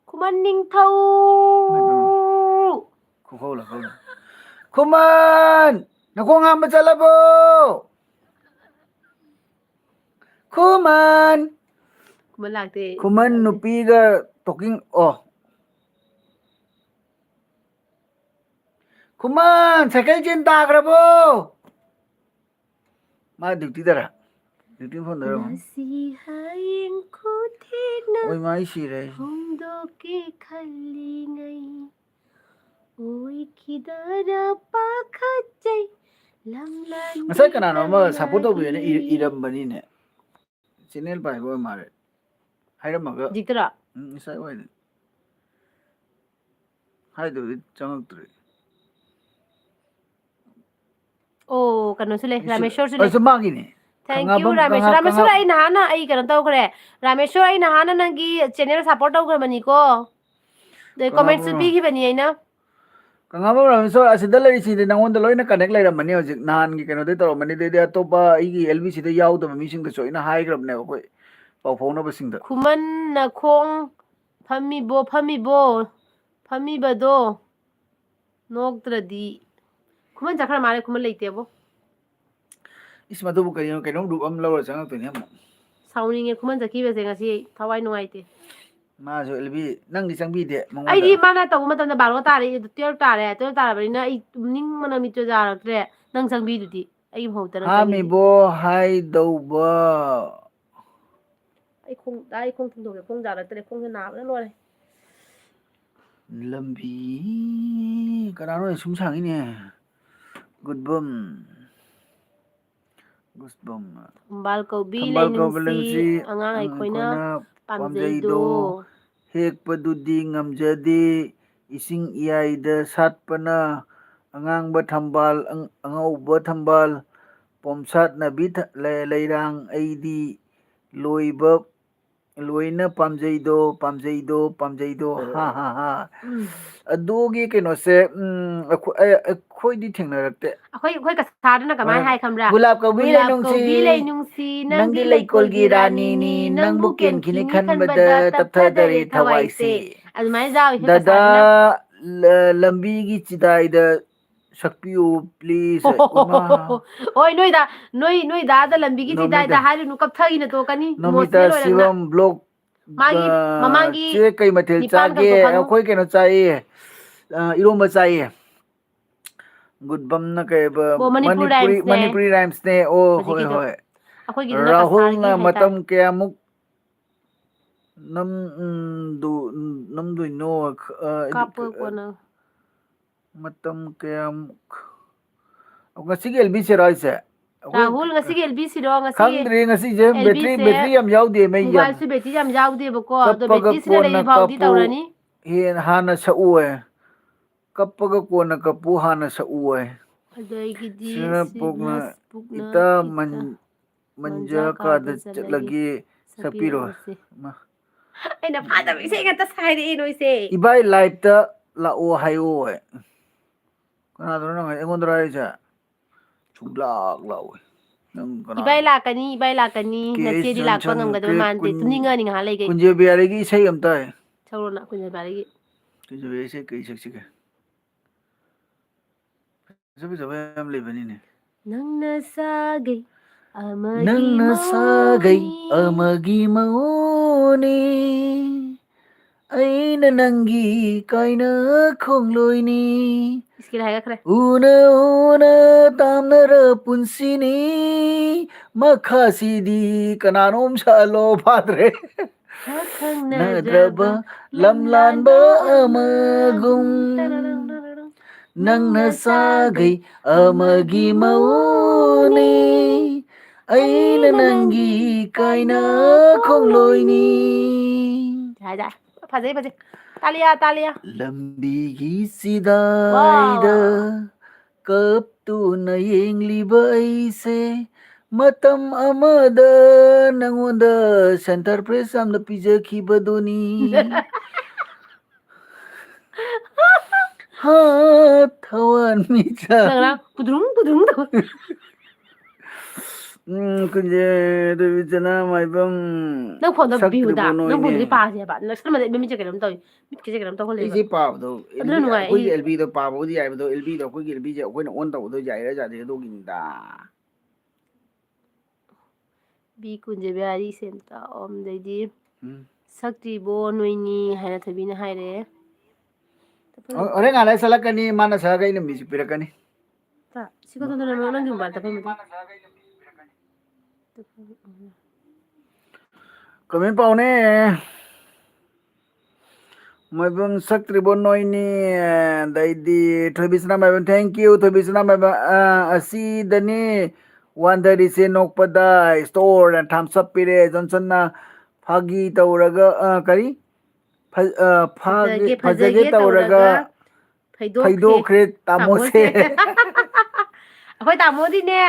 ꯈꯨꯃꯟ ꯅꯤꯡꯊꯧ꯫ ꯈꯨꯈꯧ ꯂꯥꯈꯧ꯫ ꯈꯨꯃꯟ! ꯅꯈꯣꯡ ꯍꯥꯝꯕ ꯆꯠꯂꯕꯣ? ꯈꯨꯃꯟ! ꯈꯨꯃꯟ ꯂꯥꯛꯇꯦ꯫ ꯈꯨꯃꯟ ꯅꯨꯄꯤꯒ talking, ꯑꯣ꯫ ꯈꯨꯃꯟ, ꯁꯥꯏꯀꯜ ꯆꯦꯟ ꯇꯥꯈ꯭ꯔꯕꯣ? ꯃꯥ duty ꯗꯔ? Duty ꯃꯐꯝꯗꯔ? ꯉꯁꯤ ꯍꯌꯦꯡ ꯈꯨꯊꯦꯡꯅ ꯑꯣꯏ, ꯃꯥ ꯑꯩ ꯁꯤꯔꯦ꯫ ꯍꯣꯡꯗꯣꯛꯀꯦ ꯈꯜꯂꯤꯉꯩ ꯑꯣꯏꯈꯤꯗꯔ ꯄꯥꯈꯠꯆꯩ꯫ ꯂꯝꯂꯥꯟꯕꯤ ꯉꯁꯥꯏ ꯀꯅꯥꯅꯣ ꯑꯃ support ꯇꯧꯕꯤꯌꯣꯅ ꯏ-, ꯀꯅꯥꯒꯤ ꯏꯔꯝꯕꯅꯤꯅꯦ꯫ Channel ꯄꯥꯏꯕ ꯑꯣꯏ ꯃꯥꯜꯂꯦ꯫ ꯍꯥꯏꯔꯝꯃꯒ꯫ ꯍꯧꯖꯤꯛꯇꯔꯣ? ꯎꯝ, ꯉꯁꯥꯏ ꯋꯥꯏꯗ꯫ ꯍꯥꯏꯗꯕꯗꯤ ꯆꯪꯉꯛꯇ꯭ꯔꯦ꯫ ꯑꯣ, ꯀꯩꯅꯣꯁꯨ ꯂꯩ, ꯑꯩꯁꯨ, ꯔꯥꯃꯦꯁꯣꯔꯁꯨ ꯂꯩ꯫ ꯑꯩꯁꯨ ꯃꯥꯒꯤꯅꯦ꯫ Thank you, ꯈꯪꯉꯥꯕꯝ, Rameshwor. ꯈꯪꯉꯥ-, ꯔꯥꯃꯦꯁꯣꯔ, ꯈꯪꯉꯥ-, ꯑꯩ ꯅꯍꯥꯟꯅ, ꯑꯩ ꯀꯩꯅꯣ ꯇꯧꯈ꯭ꯔꯦ꯫ ꯔꯥꯃꯦꯁꯣꯔ, ꯑꯩ ꯅꯍꯥꯟꯅ ꯅꯪꯒꯤ channel support ꯇꯧꯈ꯭ꯔꯕꯅꯤꯀꯣ꯫ ꯑꯗꯩ commentsꯁꯨ ꯈꯪꯉꯥꯕꯝ꯫ ꯄꯤꯈꯤꯕꯅꯤ ꯑꯩꯅ꯫ ꯈꯪꯉꯥꯕꯝ ꯔꯥꯃꯦꯁꯣꯔ, ꯑꯁꯤꯗ ꯂꯩꯔꯤꯁꯤꯡꯗꯤ ꯅꯪꯉꯣꯟꯗ ꯂꯣꯏꯅ connect ꯂꯩꯔꯝꯃꯅꯤ ꯍꯧꯖꯤꯛ꯫ ꯅꯍꯥꯟꯒꯤ ꯀꯩꯅꯣꯗꯩ ꯇꯧꯔꯝꯃꯅꯤ, ꯑꯗꯩꯗꯤ ꯑꯇꯣꯞꯄ ꯑꯩꯒꯤ L B C ꯗ ꯌꯥꯎꯗꯕ ꯃꯤꯁꯤꯡꯗꯁꯨ ꯑꯩꯅ ꯍꯥꯏꯈ꯭ꯔꯕꯅꯦꯕ ꯑꯩꯈꯣꯏ ꯄꯥꯎ ꯐꯥꯎꯅꯕꯁꯤꯡꯗ꯫ ꯈꯨꯃꯟ ꯅꯈꯣꯡ ꯐꯝꯃꯤꯕꯣ, ꯐꯝꯃꯤꯕꯣ, ꯐꯝꯃꯤꯕꯗꯣ ꯅꯣꯛꯇ꯭ꯔꯗꯤ꯫ ꯈꯨꯃꯟ ꯆꯠꯈ꯭ꯔ ꯃꯥꯜꯂꯦ, ꯈꯨꯃꯟ ꯂꯩꯇꯦꯕꯣ꯫ ꯏꯁ, ꯃꯗꯨꯕꯨ ꯀꯩꯅꯣ, ꯀꯩꯅꯣꯝ ꯔꯨꯞ ꯑꯃ ꯂꯧꯔ ꯆꯪꯉꯛꯇꯣꯏꯅꯦ ꯑꯃꯨꯛ꯫ ꯁꯥꯎꯅꯤꯡꯉꯦ ꯈꯨꯃꯟ ꯆꯠꯈꯤꯕꯁꯦ ꯉꯁꯤ ꯑꯩ ꯊꯋꯥꯏ ꯅꯨꯡꯉꯥꯏꯇꯦ꯫ ꯃꯥꯁꯨ ꯑꯦꯜꯕꯤ ꯅꯪꯗꯤ ꯆꯪꯕꯤꯗꯦ ꯃꯉꯣꯟꯗ꯫ ꯑꯩꯗꯤ ꯃꯥꯅ ꯇꯧꯕ ꯃꯇꯝꯗ ꯕꯥꯔꯣ ꯇꯥꯔꯦ, ꯇꯨꯌꯦꯜꯞ ꯇꯥꯔꯦ꯫ ꯇꯨꯌꯦꯜꯞ ꯇꯥꯔꯕꯅꯤꯅ ꯑꯩ ꯇꯨꯝꯅꯤꯡꯕꯅ ꯃꯤꯠꯇꯨ ꯌꯥꯔꯛꯇ꯭ꯔꯦ꯫ ꯅꯪ ꯆꯪꯕꯤꯗꯨꯗꯤ ꯑꯩꯒꯤ ꯃꯍꯨꯠꯇ ꯅꯪ ꯆꯪꯕꯤꯗꯨꯗꯤ꯫ ꯍꯥꯃꯤꯕꯣ ꯍꯥꯏꯗꯧꯕ꯫ ꯑꯩ ꯈꯣꯡ ꯑꯩ ꯈꯣꯡ ꯊꯤꯟꯗꯣꯛꯀꯦ꯫ ꯈꯣꯡ ꯌꯥꯔꯛꯇ꯭ꯔꯦ꯫ ꯈꯣꯡꯁꯦ ꯅꯥꯕꯅ ꯂꯣꯏꯔꯦ꯫ ꯂꯝꯕꯤ ꯀꯅꯥꯅꯣ ꯁꯨꯝ ꯁꯥꯡꯉꯤꯅꯦ꯫ ꯒꯨꯗꯕꯝ꯫ ꯒꯨꯁꯕꯝ꯫ ꯊꯝꯕꯥꯜ ꯀꯧꯕꯤ ꯊꯝꯕꯥꯜ ꯂꯩꯅꯨꯡꯁꯤ, ꯀꯧꯕ ꯂꯩꯅꯨꯡꯁꯤ, ꯑꯉꯥꯡ ꯑꯉꯥꯡ ꯑꯩꯈꯣꯏꯅ ꯑꯩꯈꯣꯏꯅ ꯄꯥꯝꯖꯩꯗꯣ꯫ ꯄꯥꯝꯖꯩꯗꯣ꯫ ꯍꯦꯛꯄꯗꯨꯗꯤ ꯉꯝꯖꯗꯦ, ꯏꯁꯤꯡ ꯏꯌꯥꯏꯗ ꯁꯥꯠꯄꯅ꯫ ꯑꯉꯥꯡꯕ ꯊꯝꯕꯥꯜ, ꯑꯪ-, ꯑꯉꯧꯕ ꯊꯝꯕꯥꯜ, ꯄꯣꯝꯁꯥꯠꯅꯕꯤ ꯊ-, ꯂꯩ-, ꯂꯩꯔꯥꯡ ꯑꯩꯗꯤ ꯂꯣꯏꯕ, ꯂꯣꯏꯅ ꯄꯥꯝꯖꯩꯗꯣ, ꯄꯥꯝꯖꯩꯗꯣ, ꯄꯥꯝꯖꯩꯗꯣ, ꯍꯥ, ꯍꯥ, ꯍꯥ꯫ ꯎꯝ꯫ ꯑꯗꯨꯒꯤ ꯀꯩꯅꯣꯁꯦ, ꯎꯝ, ꯑꯩꯈꯣꯏ-, ꯑꯩ-, ꯑꯩꯈꯣꯏꯗꯤ ꯊꯦꯡꯅꯔꯛꯇꯦ꯫ ꯑꯩꯈꯣꯏ, ꯑꯩꯈꯣꯏ ꯀꯁꯥꯔꯗꯅ ꯀꯃꯥꯏꯅ ꯍꯥꯏ ꯈꯪꯕ꯭ꯔꯥ? "ꯒꯨꯂꯥꯞ ꯀꯧꯕꯤ "ꯒꯨꯂꯥꯞ ꯂꯩꯅꯨꯡꯁꯤ, ꯀꯧꯕꯤ ꯂꯩꯅꯨꯡꯁꯤ, ꯅꯪꯗꯤ ꯂꯩꯀꯣꯜꯒꯤ ꯔꯥꯅꯤꯅꯤ, ꯅꯪꯕꯨ ꯀꯦꯟꯈꯤꯅꯤ ꯈꯟꯕꯗ ꯇꯞꯊꯗꯔꯦ ꯊꯋꯥꯏꯁꯦ"꯫ ꯑꯗꯨꯃꯥꯏꯅ ꯌꯥꯎꯋꯦ ꯑꯩꯈꯣꯏ ꯗꯗꯥ, ꯀꯁꯥꯔꯗꯅ꯫ ꯂ-, ꯂꯝꯕꯤꯒꯤ ꯆꯤꯗꯥꯏꯗ ꯁꯛꯄꯤꯌꯨ, please꯫ ꯏꯃꯥ꯫ ꯍꯣꯏ, ꯅꯣꯏꯗ, ꯅꯣꯏ, ꯅꯣꯏ ꯗꯥꯗ ꯂꯝꯕꯤꯒꯤ ꯅꯣꯃꯤꯇꯥ꯫ ꯆꯤꯗꯥꯏꯗ ꯍꯥꯏꯔꯨꯅꯨ, ꯀꯞꯊꯒꯤꯅ ꯇꯣꯛꯀꯅꯤ, ꯅꯣꯃꯤꯇꯥ emotional ꯑꯣꯏꯔꯛꯅ꯫ ꯁꯤꯕꯝ vlog, ꯃꯥꯒꯤ ꯑ, ꯃꯃꯥꯡꯒꯤ ꯆꯦ ꯀꯩ ꯃꯊꯦꯜ ꯅꯤꯄꯥꯟ ꯆꯥꯒꯦ? ꯀꯛꯊꯣꯛꯀꯅꯨ꯫ ꯑꯩꯈꯣꯏ ꯀꯩꯅꯣ ꯆꯥꯏꯌꯦ, ꯑ, ꯏꯔꯣꯝꯕ ꯆꯥꯏꯌꯦ꯫ ꯒꯨꯗꯕꯝꯅ ꯀꯩꯕ? ꯑꯣ, ꯃꯅꯤꯄꯨꯔ ꯃꯅꯤꯄꯨꯔꯤ, rhymesꯅꯦ꯫ ꯃꯅꯤꯄꯨꯔꯤ rhymesꯅꯦ꯫ ꯑꯣ, ꯍꯣꯏ, ꯍꯧꯖꯤꯛꯀꯤꯗꯨꯅ ꯍꯣꯏ꯫ ꯀꯁꯥꯔꯒꯤ ꯔꯥꯍꯨꯜꯅ ꯍꯥꯏꯇꯥꯔꯦ꯫ ꯃꯇꯝ ꯀꯌꯥꯃꯨꯛ ꯅꯝ-, ꯎꯝ, ꯗꯨ-, ꯅꯝꯗꯣꯏꯅꯣ? ꯑ, ꯑꯩꯗꯤ ꯀꯥꯞꯄ ꯀ-, ꯀꯣꯟꯅ꯫ ꯃꯇꯝ ꯀꯌꯥꯃꯨꯛ? ꯉꯁꯤꯒꯤ ꯑꯦꯜꯕꯤꯁꯤꯔꯣ ꯍꯥꯏꯁꯦ? ꯑꯩꯈꯣꯏ ꯔꯥꯍꯨꯜ, ꯉꯁꯤꯒꯤ ꯑꯦꯜꯕꯤꯁꯤꯔꯣ? ꯉꯁꯤꯒꯤ ꯈꯪꯗ꯭ꯔꯤ, ꯉꯁꯤꯁꯦ ꯕꯦꯇ꯭ꯔꯤ, ꯑꯦꯜꯕꯤꯁꯦ ꯕꯦꯇ꯭ꯔꯤ ꯌꯥꯝ ꯌꯥꯎꯗꯦ, ꯃꯩ ꯌꯥꯝ꯫ mobileꯁꯨ ꯕꯦꯇ꯭ꯔꯤ ꯌꯥꯝ ꯌꯥꯎꯗꯦꯕꯀꯣ, ꯑꯗꯣ "ꯀꯞꯄꯒ ꯕꯦꯇ꯭ꯔꯤꯁꯤꯅ ꯀꯣꯟꯅ ꯂꯩꯔꯤ ꯐꯥꯎꯗꯤ ꯀꯞꯄꯨ, ꯇꯧꯔꯅꯤ꯫ ꯍꯦꯟ-, ꯍꯥꯟꯅ ꯁꯛꯎ" ꯍꯥꯏ꯫ "ꯀꯞꯄꯒ ꯀꯣꯟꯅ ꯀꯞꯄꯨ, ꯍꯥꯟꯅ ꯁꯛꯎ" ꯍꯥꯏ꯫ ꯑꯗꯒꯤꯗꯤ ꯁꯤꯅ ꯁꯤꯅ ꯄꯣꯛꯅ ꯄꯨꯛꯅ "ꯏꯇꯥ ꯏꯇꯥ ꯃꯟ-, ꯃꯟꯖꯥ ꯃꯟꯖꯥ ꯀꯥꯗ ꯀꯥꯗ ꯆꯠꯂꯒꯦ, ꯆꯠꯂꯒꯦ, ꯁꯛꯄꯤꯔꯣ"꯫ ꯁꯛꯄꯤꯔꯛꯑꯣꯁꯦ꯫ ꯃꯥ꯫ ꯑꯩꯅ ꯐꯥꯗꯕ ꯏꯁꯩ ꯉꯥꯛꯇ ꯁꯥꯏꯔꯛꯑꯦ ꯅꯣꯏꯁꯦ꯫ "ꯏꯕꯥꯏ liveꯇ ꯂꯥꯛꯑꯣ" ꯍꯥꯏꯌꯣ ꯍꯥꯏ꯫ ꯀꯅꯥꯗꯅꯣ ꯅꯪ ꯑꯩꯉꯣꯟꯗꯔꯣ ꯍꯥꯏꯔꯤꯁꯦ? ꯁꯨꯡꯂꯥꯛ ꯂꯥꯛꯑꯣꯏ꯫ ꯅꯪ ꯀꯅꯥ? ꯏꯕꯥꯏ ꯂꯥꯛꯀꯅꯤ, ꯏꯕꯥꯏ ꯂꯥꯛꯀꯅꯤ꯫ ꯀꯦ ꯑꯦꯁ ꯅꯆꯦꯗꯤ ꯂꯥꯛꯄ ꯖꯣꯟꯁꯟ, ꯉꯝꯒꯗꯕ ꯀꯦ ꯃꯥꯟꯗꯦ꯫ ꯀꯨꯟ-, ꯇꯨꯝꯅꯤꯡꯉꯅꯤ ꯉꯥꯏꯍꯥꯛ ꯂꯩꯒꯩ꯫ ꯀꯨꯟꯖꯕꯤꯍꯥꯔꯤꯒꯤ ꯏꯁꯩ ꯑꯝꯇ ꯍꯥꯏ꯫ ꯁꯛꯂꯛꯑꯣꯅ ꯀꯨꯟꯖꯕꯤꯍꯥꯔꯤꯒꯤ꯫ ꯀꯨꯟꯖꯕꯤꯍꯥꯔꯤ ꯏꯁꯩ ꯀꯩ ꯁꯛꯁꯤꯒꯦ? ꯐꯖ ꯐꯖꯕ ꯌꯥꯝ ꯂꯩꯕꯅꯤꯅꯦ꯫ ꯅꯪꯅ ꯁꯥꯒꯩ ꯑꯃꯒꯤ ꯅꯪꯅ ꯁꯥꯒꯩ ꯃꯑꯣꯡꯅꯤ꯫ ꯑꯃꯒꯤ ꯃꯑꯣꯡꯅꯤ꯫ ꯑꯩꯅ ꯅꯪꯒꯤ ꯀꯥꯏꯅ ꯈꯣꯡꯂꯣꯏꯅꯤ꯫ ꯏꯁꯀꯤꯜ ꯍꯥꯏꯒꯠꯈ꯭ꯔꯦ꯫ ꯎꯅ ꯎꯅ ꯇꯥꯝꯅꯔ ꯄꯨꯟꯁꯤꯅꯤ꯫ ꯃꯈꯥꯁꯤꯗꯤ ꯀꯅꯥꯅꯣꯝ ꯁꯛꯍꯜꯂꯣ, ꯐꯥꯗ꯭ꯔꯦ꯫ ꯁꯛ ꯈꯪꯅꯗ꯭ꯔꯕ ꯅꯗ꯭ꯔꯕ ꯂꯝ ꯂꯥꯟꯕ ꯑꯃꯒꯨꯝ꯫ ꯅꯪꯅ ꯁꯥꯒꯩ ꯑꯃꯒꯤ ꯃꯧꯅꯤ꯫ ꯑꯩꯅ ꯅꯪꯒꯤ ꯀꯥꯏꯅ ꯈꯣꯡꯂꯣꯏꯅꯤ꯫ ꯍꯥꯏꯗ꯫ ꯐꯖꯩ, ꯐꯖꯩ꯫ ꯇꯥꯂꯤꯌꯥ, ꯇꯥꯂꯤꯌꯥ꯫ ꯂꯝꯕꯤꯒꯤ ꯆꯤꯗꯥꯏꯗ ꯀꯞꯇꯨꯅ ꯌꯦꯡꯂꯤꯕ ꯑꯩꯁꯦ, ꯃꯇꯝ ꯑꯃꯗ ꯅꯪꯉꯣꯟꯗ ꯁꯦꯟꯇꯔ ꯄ꯭ꯔꯦꯁ ꯌꯥꯝꯅ ꯄꯤꯖꯈꯤꯕꯗꯨꯅꯤ꯫ ꯍꯥ, ꯊꯋꯥꯟꯃꯤꯆꯥꯛ꯫ ꯅꯪ ꯉꯔꯥꯡ ꯀꯨꯗ꯭ꯔꯨꯡ ꯀꯨꯗ꯭ꯔꯨꯡ ꯇꯧ꯫ ꯎꯝ, ꯀꯨꯟꯖꯦ, ꯊꯣꯏꯕꯤꯆꯅ, ꯃꯥꯏꯕꯝ, ꯅꯪ ꯐꯣꯟꯗꯣ ꯕꯤꯍꯨꯗ, ꯁꯛꯇ꯭ꯔꯤꯕꯣ ꯅꯪ ꯐꯣꯟꯗꯨꯗꯤ ꯅꯣꯏꯅꯦ? ꯄꯥꯁꯦꯕ꯫ ꯅꯪ ꯁꯛꯃꯗꯤ ꯃꯃꯤꯠꯁꯦ ꯀꯩꯅꯣꯝ ꯇꯧꯏ꯫ ꯃꯤꯠꯀꯤꯁꯦ ꯀꯩꯅꯣꯝ ꯇꯧꯍꯜꯂꯦꯕ꯫ ꯑꯩꯁꯦ ꯄꯥꯕꯗꯣ, ꯑꯗꯨꯅ LB, ꯅꯨꯡꯉꯥꯏ, ꯑꯩꯈꯣꯏꯒꯤ ꯑꯩ LBꯗꯣ ꯄꯥꯕꯕꯨꯗꯤ ꯌꯥꯏꯕꯗꯣ, LBꯗꯣ, ꯑꯩꯈꯣꯏꯒꯤ LBꯁꯦ ꯑꯩꯈꯣꯏꯅ ꯑꯣꯟ ꯇꯧꯕꯗꯣ ꯌꯥꯏꯔ ꯌꯥꯗꯦ ꯑꯗꯨꯒꯤꯅꯤꯗ꯫ ꯕꯤ ꯀꯨꯟꯖꯕꯤꯍꯥꯔꯤ ꯁꯦꯟꯇ ꯑꯣꯝꯗꯩꯗꯤ ꯎꯝ꯫ ꯁꯛꯇ꯭ꯔꯤꯕꯣ ꯅꯣꯏꯅꯤ ꯍꯥꯏꯅ ꯊꯣꯏꯕꯤꯅ ꯍꯥꯏꯔꯦ꯫ ꯍꯣ-, ꯍꯣꯔꯦꯟ ꯉꯥꯜꯂꯦ ꯁꯠꯂꯛꯀꯅꯤ, ꯃꯥꯅ ꯁꯛꯑꯒ ꯑꯩꯅ ꯃ꯭ꯌꯨꯖꯤꯛ ꯄꯤꯔꯛꯀꯅꯤ꯫ ꯇ-, ꯁꯤ ꯀꯗꯣꯝꯗꯅꯣ ꯅꯪꯒꯤ ꯃꯣꯕꯥꯏꯜ ꯇꯞꯐꯝ? ꯀꯃꯦꯟ ꯄꯥꯎꯅꯦ꯫ ꯃꯥꯏꯕꯝ ꯁꯛꯇ꯭ꯔꯤꯕꯣ ꯅꯣꯏꯅꯤ? ꯑꯗꯩꯗꯤ ꯊꯣꯏꯕꯤꯁꯅꯥ ꯃꯥꯏꯕꯝ, thank you, ꯊꯣꯏꯕꯤꯁꯅꯥ ꯃꯥꯏꯕꯝ, ꯑ, ꯑꯁꯤꯗꯅꯤ ꯋꯥꯟꯗꯔꯤꯁꯦ ꯅꯣꯛꯄꯗ ꯏꯁꯇꯣꯔꯅ ꯊꯥꯝꯁ ꯑꯞ ꯄꯤꯔꯛꯑꯦ꯫ ꯖꯣꯟꯁꯟꯅ ꯐꯥꯒꯤ ꯇꯧꯔꯒ, ꯑ, ꯀꯔꯤ? ꯐ-, ꯑ, ꯐꯥꯒꯤ, ꯐꯖꯒꯦ, ꯐꯖꯒꯦ ꯐꯖꯒꯦ ꯇꯧꯔꯒ ꯇꯧꯔꯒ ꯐꯩꯗꯣꯛꯈ꯭ꯔꯦ ꯐꯩꯗꯣꯛꯈ꯭ꯔꯦ ꯇꯥꯃꯣꯁꯦ꯫ ꯇꯥꯃꯣꯁꯦ꯫ ꯑꯩꯈꯣꯏ ꯇꯥꯃꯣꯗꯤꯅꯦ,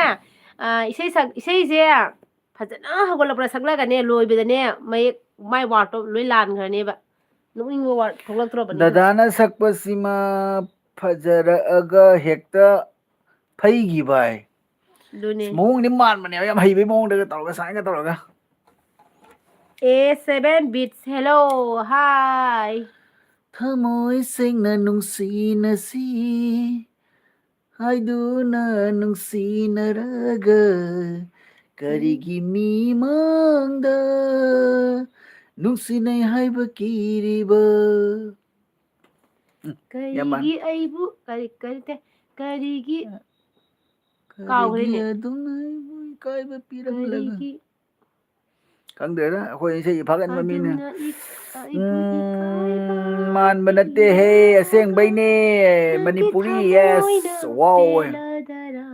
ꯑ, ꯏꯁꯩ ꯁꯛ-, ꯏꯁꯩꯁꯦ ꯐꯖꯅ ꯍꯧꯒꯠꯂꯛꯄꯗ ꯁꯛꯂꯛꯀꯅꯦ, ꯂꯣꯏꯕꯗꯅꯦ ꯃꯌꯦꯛ, ꯃꯥꯏ ꯋꯥꯔꯠꯇꯣ ꯂꯣꯏ ꯂꯥꯟꯈ꯭ꯔꯅꯦꯕ꯫ ꯅꯣꯛꯅꯤꯡꯕ ꯋꯥꯔꯠ ꯊꯣꯛꯂꯛꯇ꯭ꯔꯕꯅꯤ ꯈꯔ꯫ ꯗꯗꯥꯅ ꯁꯛꯄꯁꯤꯃ ꯐꯖꯔꯛꯑꯒ ꯍꯦꯛꯇ ꯐꯩꯈꯤꯕ ꯍꯥꯏ꯫ ꯑꯗꯨꯅꯦ꯫ ꯃꯑꯣꯡꯗꯤ ꯃꯥꯟꯕꯅꯦꯕ, ꯌꯥꯝ ꯍꯩꯕꯩ ꯃꯑꯣꯡꯗꯒ ꯇꯧꯔꯒ, ꯁꯨꯃꯥꯏꯅꯒ ꯇꯧꯔꯒ꯫ A seven Beats, hello, hi. ꯊꯃꯣꯏ ꯁꯦꯡꯅ ꯅꯨꯡꯁꯤꯅꯁꯤ ꯍꯥꯏꯗꯨꯅ ꯅꯨꯡꯁꯤꯅꯔꯒ ꯀꯔꯤꯒꯤ ꯃꯤꯃꯥꯡꯗ ꯅꯨꯡꯁꯤꯅꯩ ꯍꯥꯏꯕ ꯀꯤꯔꯤꯕ꯫ ꯎꯝ, ꯌꯥꯝ ꯃꯥꯟ- ꯀꯔꯤꯒꯤ ꯑꯩꯕꯨ ꯀꯔꯤ ꯀꯔꯤ ꯀꯩ- ꯀꯔꯤꯒꯤ ꯀꯔꯤꯒꯤ ꯀꯥꯎꯈ꯭ꯔꯦꯅꯦ꯫ ꯑꯗꯨꯝꯅ ꯑꯩꯕꯨ ꯏꯀꯥꯏꯕ ꯄꯤꯔꯝꯂꯒ꯫ ꯀꯔꯤꯒꯤ ꯈꯪꯗ꯭ꯔꯦꯗ, ꯑꯩꯈꯣꯏ ꯏꯁꯩ ꯐꯥꯒꯟꯕ ꯃꯤꯅ꯫ ꯑꯗꯨꯝꯅ ꯏ- ꯑꯩꯕꯨ ꯎꯝ, ꯏꯀꯥꯏꯕ ꯃꯥꯟꯕ ꯅꯠꯇꯦꯍꯦ, ꯄꯤꯔꯒ ꯑꯁꯦꯡꯕꯩꯅꯦ꯫ ꯅꯪꯒꯤ ꯃꯅꯤꯄꯨꯔꯤ, ꯊꯃꯣꯏꯅ yes, wow. ꯄꯦꯜꯂꯗꯔꯥ?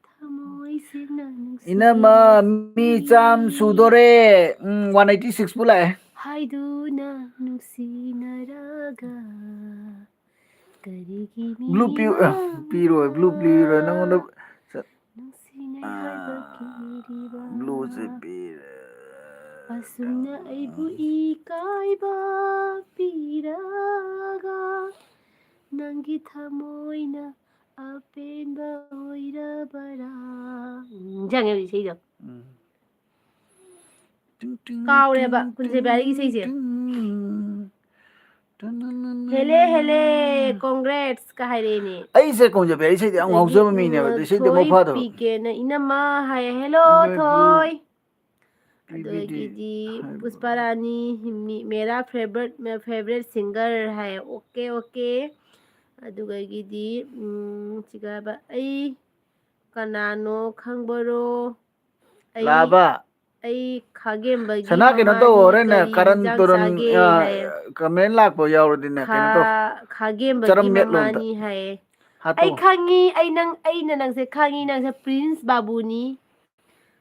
ꯊꯃꯣꯏꯁꯤꯅ ꯅꯨꯡꯁꯤ ꯏꯅꯝꯃ, ꯃꯤ ꯆꯥꯝ ꯁꯨꯗꯣꯔꯦ꯫ ꯎꯝ, ꯋꯥꯟ ꯑꯩꯠꯇꯤ ꯁꯤꯛꯁ ꯄꯨ ꯂꯥꯛꯑꯦ꯫ ꯍꯥꯏꯗꯨꯅ ꯅꯨꯡꯁꯤꯅꯔꯒ ꯀꯔꯤꯒꯤ ꯕ꯭ꯂꯨ ꯄꯤꯌꯨ-, ꯑ, ꯄꯤꯔꯣꯏ, ꯕ꯭ꯂꯨ ꯄꯤꯔꯣꯏ ꯅꯪꯉꯣꯟꯗ꯫ ꯆꯠ-, ꯅꯨꯡꯁꯤꯅꯩ ꯑ, ꯍꯥꯏꯕ ꯀꯤꯔꯤꯕ ꯕ꯭ꯂꯨꯁꯦ ꯄꯤꯔꯦ꯫ ꯑꯁꯨꯝꯅ ꯑꯩꯕꯨ ꯏꯀꯥꯏꯕ ꯄꯤꯔꯒ ꯅꯪꯒꯤ ꯊꯃꯣꯏꯅ ꯑꯄꯦꯟꯕ ꯑꯣꯏꯔꯕꯔꯥ? ꯅꯤꯡꯁꯤꯡꯉꯦ ꯍꯧꯖꯤꯛ ꯏꯁꯩꯗꯣ꯫ ꯎꯝ꯫ ꯇꯤꯡ, ꯇꯤꯡ, ꯀꯥꯎꯔꯦꯕ ꯇꯤꯡ, ꯀꯨꯟꯖꯕꯤꯍꯥꯔꯤꯒꯤ ꯏꯁꯩꯁꯦ꯫ ꯇꯤꯡ꯫ ꯍꯦꯂꯦ ꯍꯦꯂꯦ, congrats ꯀ ꯍꯥꯏꯔꯛꯑꯦꯅꯦ꯫ ꯑꯩꯁꯦ ꯀꯨꯟꯖꯕꯤꯍꯥꯔꯤ ꯏꯁꯩꯗꯤ ꯌꯥꯝ ꯑꯗꯒꯤ, ꯉꯥꯎꯖꯕ ꯎꯝ, ꯃꯤꯅꯦꯕ, ꯑꯗꯣ ꯏꯁꯩꯗꯤ ꯑꯃꯨꯛ ꯐꯥꯗꯕ꯫ ꯊꯣꯏꯕꯤꯀꯦꯅ ꯏꯅꯝꯃ ꯍꯥꯏ, hello Hello, ꯊꯣꯏ꯫ ꯄꯤꯕꯤꯗꯤ ꯑꯗꯒꯤꯗꯤ ꯍꯥꯏꯕ꯫ ꯄꯨꯁꯄꯥꯔꯥꯅꯤ, ꯃꯤ-, ꯃꯦꯔꯥ favorite, ꯃꯦ-, favourite singer ꯍꯥꯏ, okay okay꯫ ꯑꯗꯨꯒꯒꯤꯗꯤ, ꯎꯝ, ꯁꯤꯒ ꯍꯥꯏꯕ, ꯑꯩ ꯀꯅꯥꯅꯣ ꯈꯪꯕꯔꯣ? ꯑꯩ, ꯂꯥꯕ꯫ ꯑꯩ ꯈꯥꯒꯦꯝꯕꯒꯤ ꯁꯅꯥ ꯀꯩꯅꯣ ꯇꯧ, ꯃꯃꯥꯅꯤ ꯍꯣꯔꯦꯟꯅꯦ ꯀꯔꯤ ꯀꯔꯟ ꯍꯤꯟꯖꯥꯡ ꯇꯨꯔꯟ, ꯆꯥꯒꯦ ꯑ, ꯍꯥꯏ꯫ comment ꯂꯥꯛꯄ ꯌꯥꯎꯔꯗꯤꯅꯦ, ꯀꯩꯅꯣ ꯇꯧ꯫ ꯈꯥ-, ꯈꯥꯒꯦꯝꯕꯒꯤ ꯆꯔꯝ ꯃꯦꯠꯂꯣ ꯑꯝꯇ꯫ ꯃꯃꯥꯅꯤ ꯍꯥꯏꯌꯦ꯫ ꯍꯥꯠꯇꯣ꯫ ꯑꯩ ꯈꯪꯉꯤ, ꯑꯩ ꯅꯪ, ꯑꯩꯅ ꯅꯪꯁꯦ ꯈꯪꯉꯤ, ꯅꯪꯁꯦ Prince ꯕꯥꯕꯨꯅꯤ꯫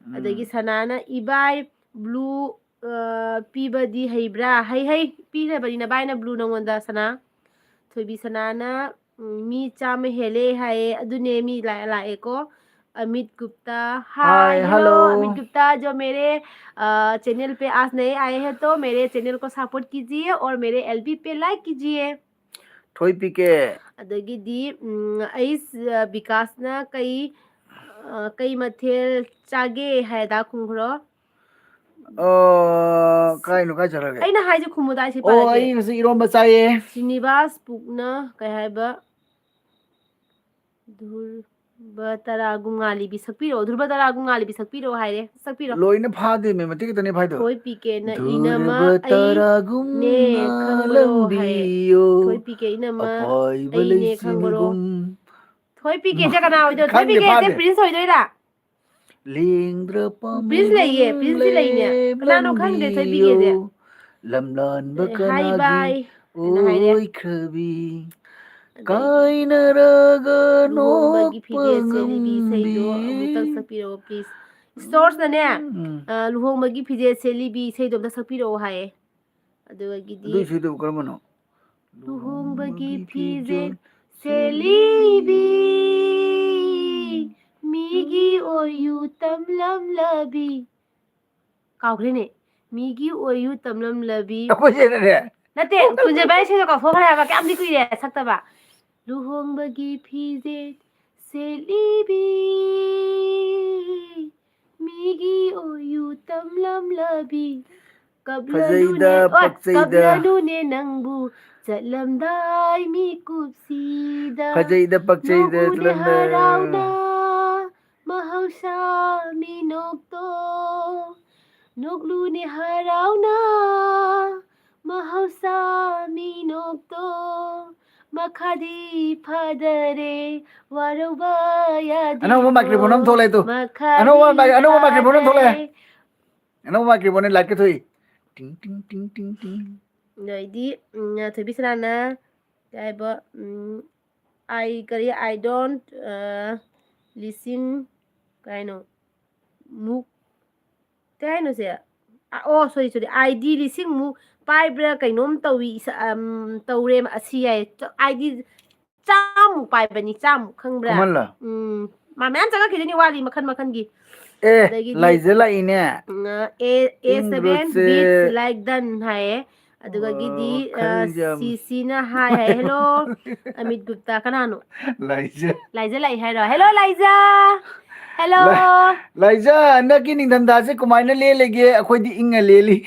ꯎꯝ꯫ ꯑꯗꯒꯤ ꯁꯅꯥꯅ, "ꯏꯕꯥꯏ blue, ꯑ, ꯄꯤꯕꯗꯤ ꯍꯩꯕ꯭ꯔꯥ?" ꯍꯩ, ꯍꯩ, ꯄꯤꯈ꯭ꯔꯕꯅꯤ ꯅꯕꯥꯏꯅ blue ꯅꯉꯣꯟꯗ, ꯁꯅꯥ꯫ ꯊꯣꯏꯕꯤ ꯁꯅꯥꯅ, ꯎꯝ, ꯃꯤ ꯆꯥꯝꯃ ꯍꯦꯜꯂꯦ ꯍꯥꯏꯌꯦ, ꯑꯗꯨꯅꯦ ꯃꯤ ꯂꯥꯛ-, ꯂꯥꯛꯑꯦꯀꯣ꯫ Amit Gupta, hi, Hi, hello, hello. Amit Gupta, जो मेरे, अ, channel पे आज नए आए हैं, तो मेरे channel को support कीजिए और मेरे L B पे like कीजिए। ꯊꯣꯏ ꯄꯤ ꯀꯦ꯫ ꯑꯗꯒꯤꯗꯤ, ꯎꯝ, ꯑꯩꯁ, ꯑ, ꯕꯤꯀꯥꯁꯅ ꯀꯩ, ꯑ, ꯀꯩ ꯃꯊꯦꯜ ꯆꯥꯒꯦ ꯍꯥꯏꯗ ꯈꯨꯝꯈ꯭ꯔꯣ꯫ ꯑꯣ, ꯀꯥꯏꯅꯣ, ꯀꯥꯏ ꯆꯠꯈ꯭ꯔꯒꯦ? ꯑꯩꯅ ꯍꯥꯏꯁꯦ ꯈꯨꯝꯃꯨ ꯇꯥꯏ, ꯁꯤ ꯑꯣ, ꯄꯥꯔꯒꯦ꯫ ꯑꯩ ꯉꯁꯤ ꯏꯔꯣꯝꯕ ꯆꯥꯏꯌꯦ꯫ ꯁ꯭ꯔꯤꯅꯤꯕꯥꯁ ꯄꯨꯛꯅ ꯀꯩ ꯍꯥꯏꯕ? ꯙꯨꯔ-, ꯙ꯭ꯔꯨꯕ ꯇꯔꯥꯒꯨꯝ ꯉꯥꯜꯂꯤꯕꯤ ꯁꯛꯄꯤꯔꯛꯑꯣ, ꯙ꯭ꯔꯨꯕ ꯇꯔꯥꯒꯨꯝ ꯉꯥꯜꯂꯤꯕꯤ ꯁꯛꯄꯤꯔꯛꯑꯣ ꯍꯥꯏꯔꯦ, ꯁꯛꯄꯤꯔꯣ꯫ ꯂꯣꯏꯅ ꯐꯥꯗꯦꯃꯦ, ꯃꯇꯦꯛ ꯈꯛꯇꯅꯦ ꯐꯥꯏꯗꯣ꯫ ꯊꯣꯏ ꯄꯤꯀꯦꯅ ꯙ꯭ꯔꯨꯕ ꯏꯅꯃ ꯑꯩꯅꯦ ꯇꯔꯥꯒꯨꯝꯅ ꯈꯪꯕꯔꯣ ꯍꯥꯏ꯫ ꯂꯝꯕꯤꯌꯣ, ꯊꯣꯏ ꯄꯤꯀꯦ ꯏꯅꯃ ꯑꯄꯥꯏꯕ ꯑꯩꯅꯦ ꯈꯪꯕꯔꯣ꯫ ꯂꯩꯆꯤꯟꯒꯨꯝ꯫ ꯊꯣꯏ ꯄꯤꯀꯦꯁꯦ ꯀꯅꯥ ꯑꯣꯏꯗꯣꯏ? ꯊꯣꯏ ꯈꯪꯗꯦ, ꯄꯤꯀꯦꯁꯦ ꯐꯥꯗꯦ꯫ ꯄ꯭ꯔꯤꯟꯁ ꯑꯣꯏꯗꯣꯏꯔꯥ? ꯂꯦꯡꯗ꯭ꯔ ꯄ꯭ꯔꯤꯟꯁ ꯂꯩꯌꯦ, ꯄ꯭ꯔꯤꯟꯁꯇꯤ ꯂꯩꯅꯦ꯫ ꯀꯅꯥꯅꯣ ꯈꯪꯗꯦ ꯊꯣꯏ ꯄꯤꯀꯦꯁꯦ꯫ ꯂꯝꯂꯥꯟꯕ ꯍꯥꯏ ꯀꯅꯥꯒꯤ ꯕꯥꯏ ꯍꯥꯏꯅ ꯍꯥꯏꯔꯦ꯫ ꯑꯣꯏꯈ꯭ꯔꯕꯤ꯫ ꯑꯗꯩꯗꯤ ꯀꯥꯏꯅꯔꯒ ꯂꯨꯍꯣꯡꯕꯒꯤ ꯅꯣꯛꯄ ꯐꯤꯖꯦꯠ ꯁꯦꯠꯂꯤꯕꯤ ꯉꯝꯕꯤ꯫ ꯏꯁꯩꯗꯣ ꯑꯃꯨꯛꯇꯪ ꯁꯛꯄꯤꯔꯛꯑꯣ ꯄ꯭ꯂꯤꯖ꯫ ꯁꯣꯔꯁꯅꯅꯦ ꯎꯝ꯫ ꯑ, ꯂꯨꯍꯣꯡꯕꯒꯤ ꯐꯤꯖꯦꯠ ꯁꯦꯠꯂꯤꯕꯤ ꯏꯁꯩꯗꯣ ꯑꯝꯇ ꯁꯛꯄꯤꯔꯛꯑꯣ ꯍꯥꯏꯌꯦ꯫ ꯑꯗꯨꯒꯤꯗꯤ ꯑꯗꯨ ꯏꯁꯩꯗꯨꯕꯨ ꯀꯔꯝꯕꯅꯣ? ꯂꯨꯍꯣꯡꯕꯒꯤ ꯐꯤꯖꯦꯠ ꯁꯦꯠꯂꯤꯕꯤ ꯃꯤꯒꯤ ꯑꯣꯏꯌꯨ ꯇꯝꯂꯝꯂꯕꯤ꯫ ꯀꯥꯎꯈ꯭ꯔꯦꯅꯦ꯫ ꯃꯤꯒꯤ ꯑꯣꯏꯌꯨ ꯇꯝꯂꯝꯂꯕꯤ꯫ ꯑꯩꯈꯣꯏꯁꯦꯅꯅꯦ꯫ ꯅꯠꯇꯦ, ꯀꯨꯟꯖꯕ ꯏꯁꯩꯗꯣ ꯀꯥꯎꯊꯣꯛꯈ꯭ꯔꯦ ꯍꯥꯏꯕ, ꯀꯌꯥꯝꯗꯤ ꯀꯨꯏꯔꯦ ꯁꯛꯇꯕ꯫ ꯂꯨꯍꯣꯡꯕꯒꯤ ꯐꯤꯖꯦꯠ ꯁꯦꯠꯂꯤꯕꯤ ꯃꯤꯒꯤ ꯑꯣꯏꯌꯨ ꯇꯝꯂꯝꯂꯕꯤ꯫ ꯀꯞꯂꯅꯨꯅꯦ, ꯐꯖꯩꯗ, ꯑꯣꯏ, ꯄꯛꯆꯩꯗ꯫ ꯀꯞꯂꯅꯨꯅꯦ ꯅꯪꯕꯨ ꯆꯠꯂꯝꯗꯥꯏ ꯃꯤꯀꯨꯞꯁꯤꯗ꯫ ꯐꯖꯩꯗ, ꯄꯛꯆꯩꯗ, ꯅꯣꯛꯎꯅꯦ ꯆꯠꯂꯝꯗꯥꯏ꯫ ꯍꯔꯥꯎꯅ ꯃꯍꯧꯁꯥ ꯃꯤꯅꯣꯛꯇꯣ꯫ ꯅꯣꯛꯂꯨꯅꯦ ꯍꯔꯥꯎꯅ ꯃꯍꯧꯁꯥ ꯃꯤꯅꯣꯛꯇꯣ꯫ ꯃꯈꯥꯗꯤ ꯐꯥꯗꯔꯦ ꯋꯥꯔꯧꯕ ꯌꯥꯗꯦ꯫ ꯑꯅꯧꯕ microphone ꯑꯃ ꯊꯣꯛꯂꯛꯑꯦ ꯇꯨ꯫ ꯃꯈꯥꯗꯤ ꯑꯅꯧꯕ mic-, ꯑꯅꯧꯕ microphone ꯑꯃ ꯊꯣꯛꯂꯛꯑꯦ꯫ ꯐꯥꯗꯔꯦ꯫ ꯑꯅꯧꯕ microphone ꯂꯥꯏꯠꯀ ꯊꯣꯛꯏ꯫ ꯇꯤꯡ, ꯇꯤꯡ, ꯇꯤꯡ, ꯇꯤꯡ, ꯇꯤꯡ꯫ ꯑꯗꯩꯗꯤ, ꯎꯝ, ꯊꯣꯏꯕꯤ ꯁꯅꯥꯅ ꯀꯩ ꯍꯥꯏꯕ, ꯎꯝ, "I ꯀꯔꯤ, I don't, ꯑ, listen" ꯀꯩ ꯍꯥꯏꯅꯣ? ꯃꯨꯛ, ꯀꯩ ꯍꯥꯏꯅꯣ ꯁꯦ? ꯑ, ꯑꯣ, sorry, sorry, "ꯑꯥꯏ ꯗꯤ ꯂꯤꯁꯤꯡꯃꯨꯛ ꯄꯥꯏꯕ꯭ꯔꯥ ꯀꯩꯅꯣꯝ ꯇꯧꯏ, ꯏꯁꯥ-, ꯑꯝ, ꯇꯧꯔꯦ ꯑꯁꯤ" ꯍꯥꯏ꯫ ꯑꯥꯏ ꯗꯤ ꯆꯥꯝꯃꯨꯛ ꯄꯥꯏꯕꯅꯤ, ꯆꯥꯝꯃꯨꯛ ꯈꯪꯕ꯭ꯔꯥ? ꯈꯨꯃꯟꯂꯣ? ꯎꯝ, ꯃꯥ ꯃꯌꯥꯝ ꯆꯪꯉꯛꯈꯤꯗꯣꯏꯅꯤ, ꯋꯥꯠꯂꯤ ꯃꯈꯟ ꯃꯈꯟꯒꯤ꯫ ꯑꯦ, ꯑꯗꯒꯤꯗꯤ, ꯂꯥꯏꯖ ꯂꯥꯛꯏꯅꯦ꯫ ꯎꯝ, ꯑ, A, A seven ꯏꯪꯒ꯭ꯔꯨꯠꯁꯦ꯫ beats like done ꯍꯥꯏꯌꯦ꯫ ꯑꯗꯨꯒꯒꯤꯗꯤ, ꯑꯣ, ꯑ, ꯈꯜ ꯌꯥꯝ꯫ ꯁꯤ ꯁꯤꯅ ꯍꯥꯏ ꯍꯥꯏ, "Hello, ꯑꯃꯤꯠ ꯒꯨꯞꯇꯥ", ꯀꯅꯥꯅꯣ? ꯂꯥꯏꯖ꯫ ꯂꯥꯏꯖ ꯂꯥꯛꯏ ꯍꯥꯏꯔꯣ? "Hello, ꯂꯥꯏꯖ!" "Hello!" ꯂꯥꯏ-, ꯂꯥꯏꯖ, ꯍꯟꯗꯛꯀꯤ ꯅꯤꯡꯊꯝꯊꯥꯁꯦ ꯀꯃꯥꯏꯅ ꯂꯦꯜꯂꯤꯒꯦ? ꯑꯩꯈꯣꯏꯗꯤ ꯏꯪꯉ ꯂꯦꯜꯂꯤ꯫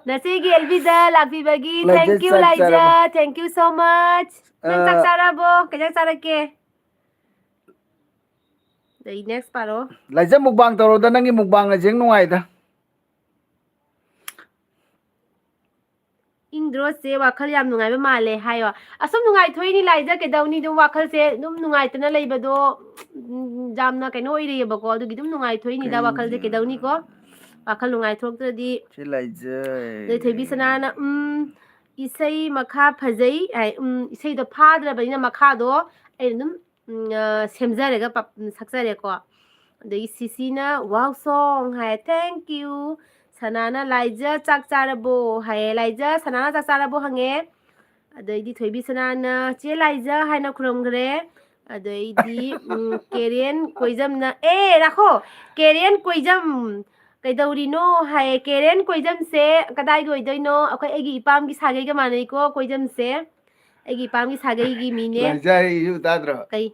ꯅꯆꯦꯒꯤ ꯑꯦꯜꯕꯤꯗ ꯂꯥꯛꯄꯤꯕꯒꯤ ꯂꯥꯏꯖ, thank you, ꯆꯥꯛ ꯂꯥꯏꯖ꯫ ꯆꯥꯔꯕꯣ? Thank you so much. ꯅꯪ ꯆꯥꯛ ꯑ, ꯆꯥꯔꯕꯣ? ꯀꯩ ꯏꯟꯖꯥꯡ ꯆꯥꯔꯛꯀꯦ? ꯑꯗꯩ next ꯄꯥꯔꯣ꯫ ꯂꯥꯏꯖ, ꯃꯨꯛꯕꯥꯡ ꯇꯧꯔꯣꯗ, ꯅꯪꯒꯤ ꯃꯨꯛꯕꯥꯡꯅ ꯍꯦꯟ ꯅꯨꯡꯉꯥꯏꯗ꯫ ꯏꯪꯗ꯭ꯔꯣ ꯆꯦ? ꯋꯥꯈꯜ ꯌꯥꯝ ꯅꯨꯡꯉꯥꯏꯕ ꯃꯥꯜꯂꯦ ꯍꯥꯏꯌꯣ꯫ ꯑꯁꯨꯝ ꯅꯨꯡꯉꯥꯏꯊꯣꯛꯏꯅꯤ ꯂꯥꯏꯖ, ꯀꯩꯗꯧꯅꯤ? ꯑꯗꯨꯝ ꯋꯥꯈꯜꯁꯦ ꯑꯗꯨꯝ ꯅꯨꯡꯉꯥꯏꯇꯅ ꯂꯩꯕꯗꯣ, ꯎꯝ, ꯌꯥꯝꯅ ꯀꯩꯅꯣ ꯑꯣꯏꯔꯤꯑꯕꯀꯣ꯫ ꯑꯗꯨꯒꯤ ꯑꯗꯨꯝ ꯅꯨꯡꯉꯥꯏꯊꯣꯛꯏꯅꯤꯗ ꯋꯥꯈꯜꯁꯦ, ꯀꯩꯗꯧꯅꯤꯀꯣ? ꯋꯥꯈꯜ ꯅꯨꯡꯉꯥꯏꯊꯣꯛꯇ꯭ꯔꯗꯤ꯫ ꯁꯤ ꯂꯥꯏꯖ꯫ ꯑꯗꯩ ꯊꯣꯏꯕꯤ ꯁꯅꯥꯅ, ꯎꯝ, ꯏꯁꯩ ꯃꯈꯥ ꯐꯖꯩ ꯍꯥꯏ꯫ ꯎꯝ, ꯏꯁꯩꯗꯣ ꯐꯥꯗ꯭ꯔꯕꯅꯤꯅ ꯃꯈꯥꯗꯣ ꯑꯩꯅ ꯑꯗꯨꯝ, ꯎꯝ, ꯑ, ꯁꯦꯝꯖꯔꯒ ꯄ-, ꯎꯝ, ꯁꯛꯆꯔꯦꯀꯣ꯫ ꯑꯗꯒꯤ ꯁꯤꯁꯤꯅ wow song high, thank you꯫ ꯁꯅꯥꯅ ꯂꯥꯏꯖ ꯆꯥꯛ ꯆꯥꯔꯕꯣ ꯍꯥꯏꯌꯦ꯫ ꯂꯥꯏꯖ, ꯁꯅꯥꯅ ꯆꯥꯛ ꯆꯥꯔꯕꯣ ꯍꯪꯉꯦ꯫ ꯑꯗꯩꯗꯤ ꯊꯣꯏꯕꯤ ꯁꯅꯥꯅ ꯆꯦ ꯂꯥꯏꯖ ꯍꯥꯏꯅ ꯈꯨꯔꯨꯝꯈ꯭ꯔꯦ꯫ ꯑꯗꯩꯗꯤ, ꯎꯝ, ꯀꯦꯔꯦꯟ ꯀꯣꯏꯖꯝꯅ, ꯑꯦ, ꯔꯥꯈꯣ, ꯀꯦꯔꯦꯟ ꯀꯣꯏꯖꯝ ꯀꯩꯗꯧꯔꯤꯅꯣ ꯍꯥꯏꯌꯦ꯫ ꯀꯦꯔꯦꯟ ꯀꯣꯏꯖꯝꯁꯦ ꯀꯗꯥꯏꯒꯤ ꯑꯣꯏꯗꯣꯏꯅꯣ? ꯑꯩꯈꯣꯏ, ꯑꯩꯒꯤ ꯏꯄꯥꯝꯒꯤ ꯁꯥꯒꯩꯒ ꯃꯥꯟꯅꯩꯀꯣ, ꯀꯣꯏꯖꯝꯁꯦ꯫ ꯑꯩꯒꯤ ꯏꯄꯥꯝꯒꯤ ꯁꯥꯒꯩꯒꯤ ꯃꯤꯅꯦ꯫ ꯂꯥꯏꯖ ꯍꯥꯏꯔꯤꯁꯨ ꯇꯥꯗ꯭ꯔꯣ? ꯀꯩ?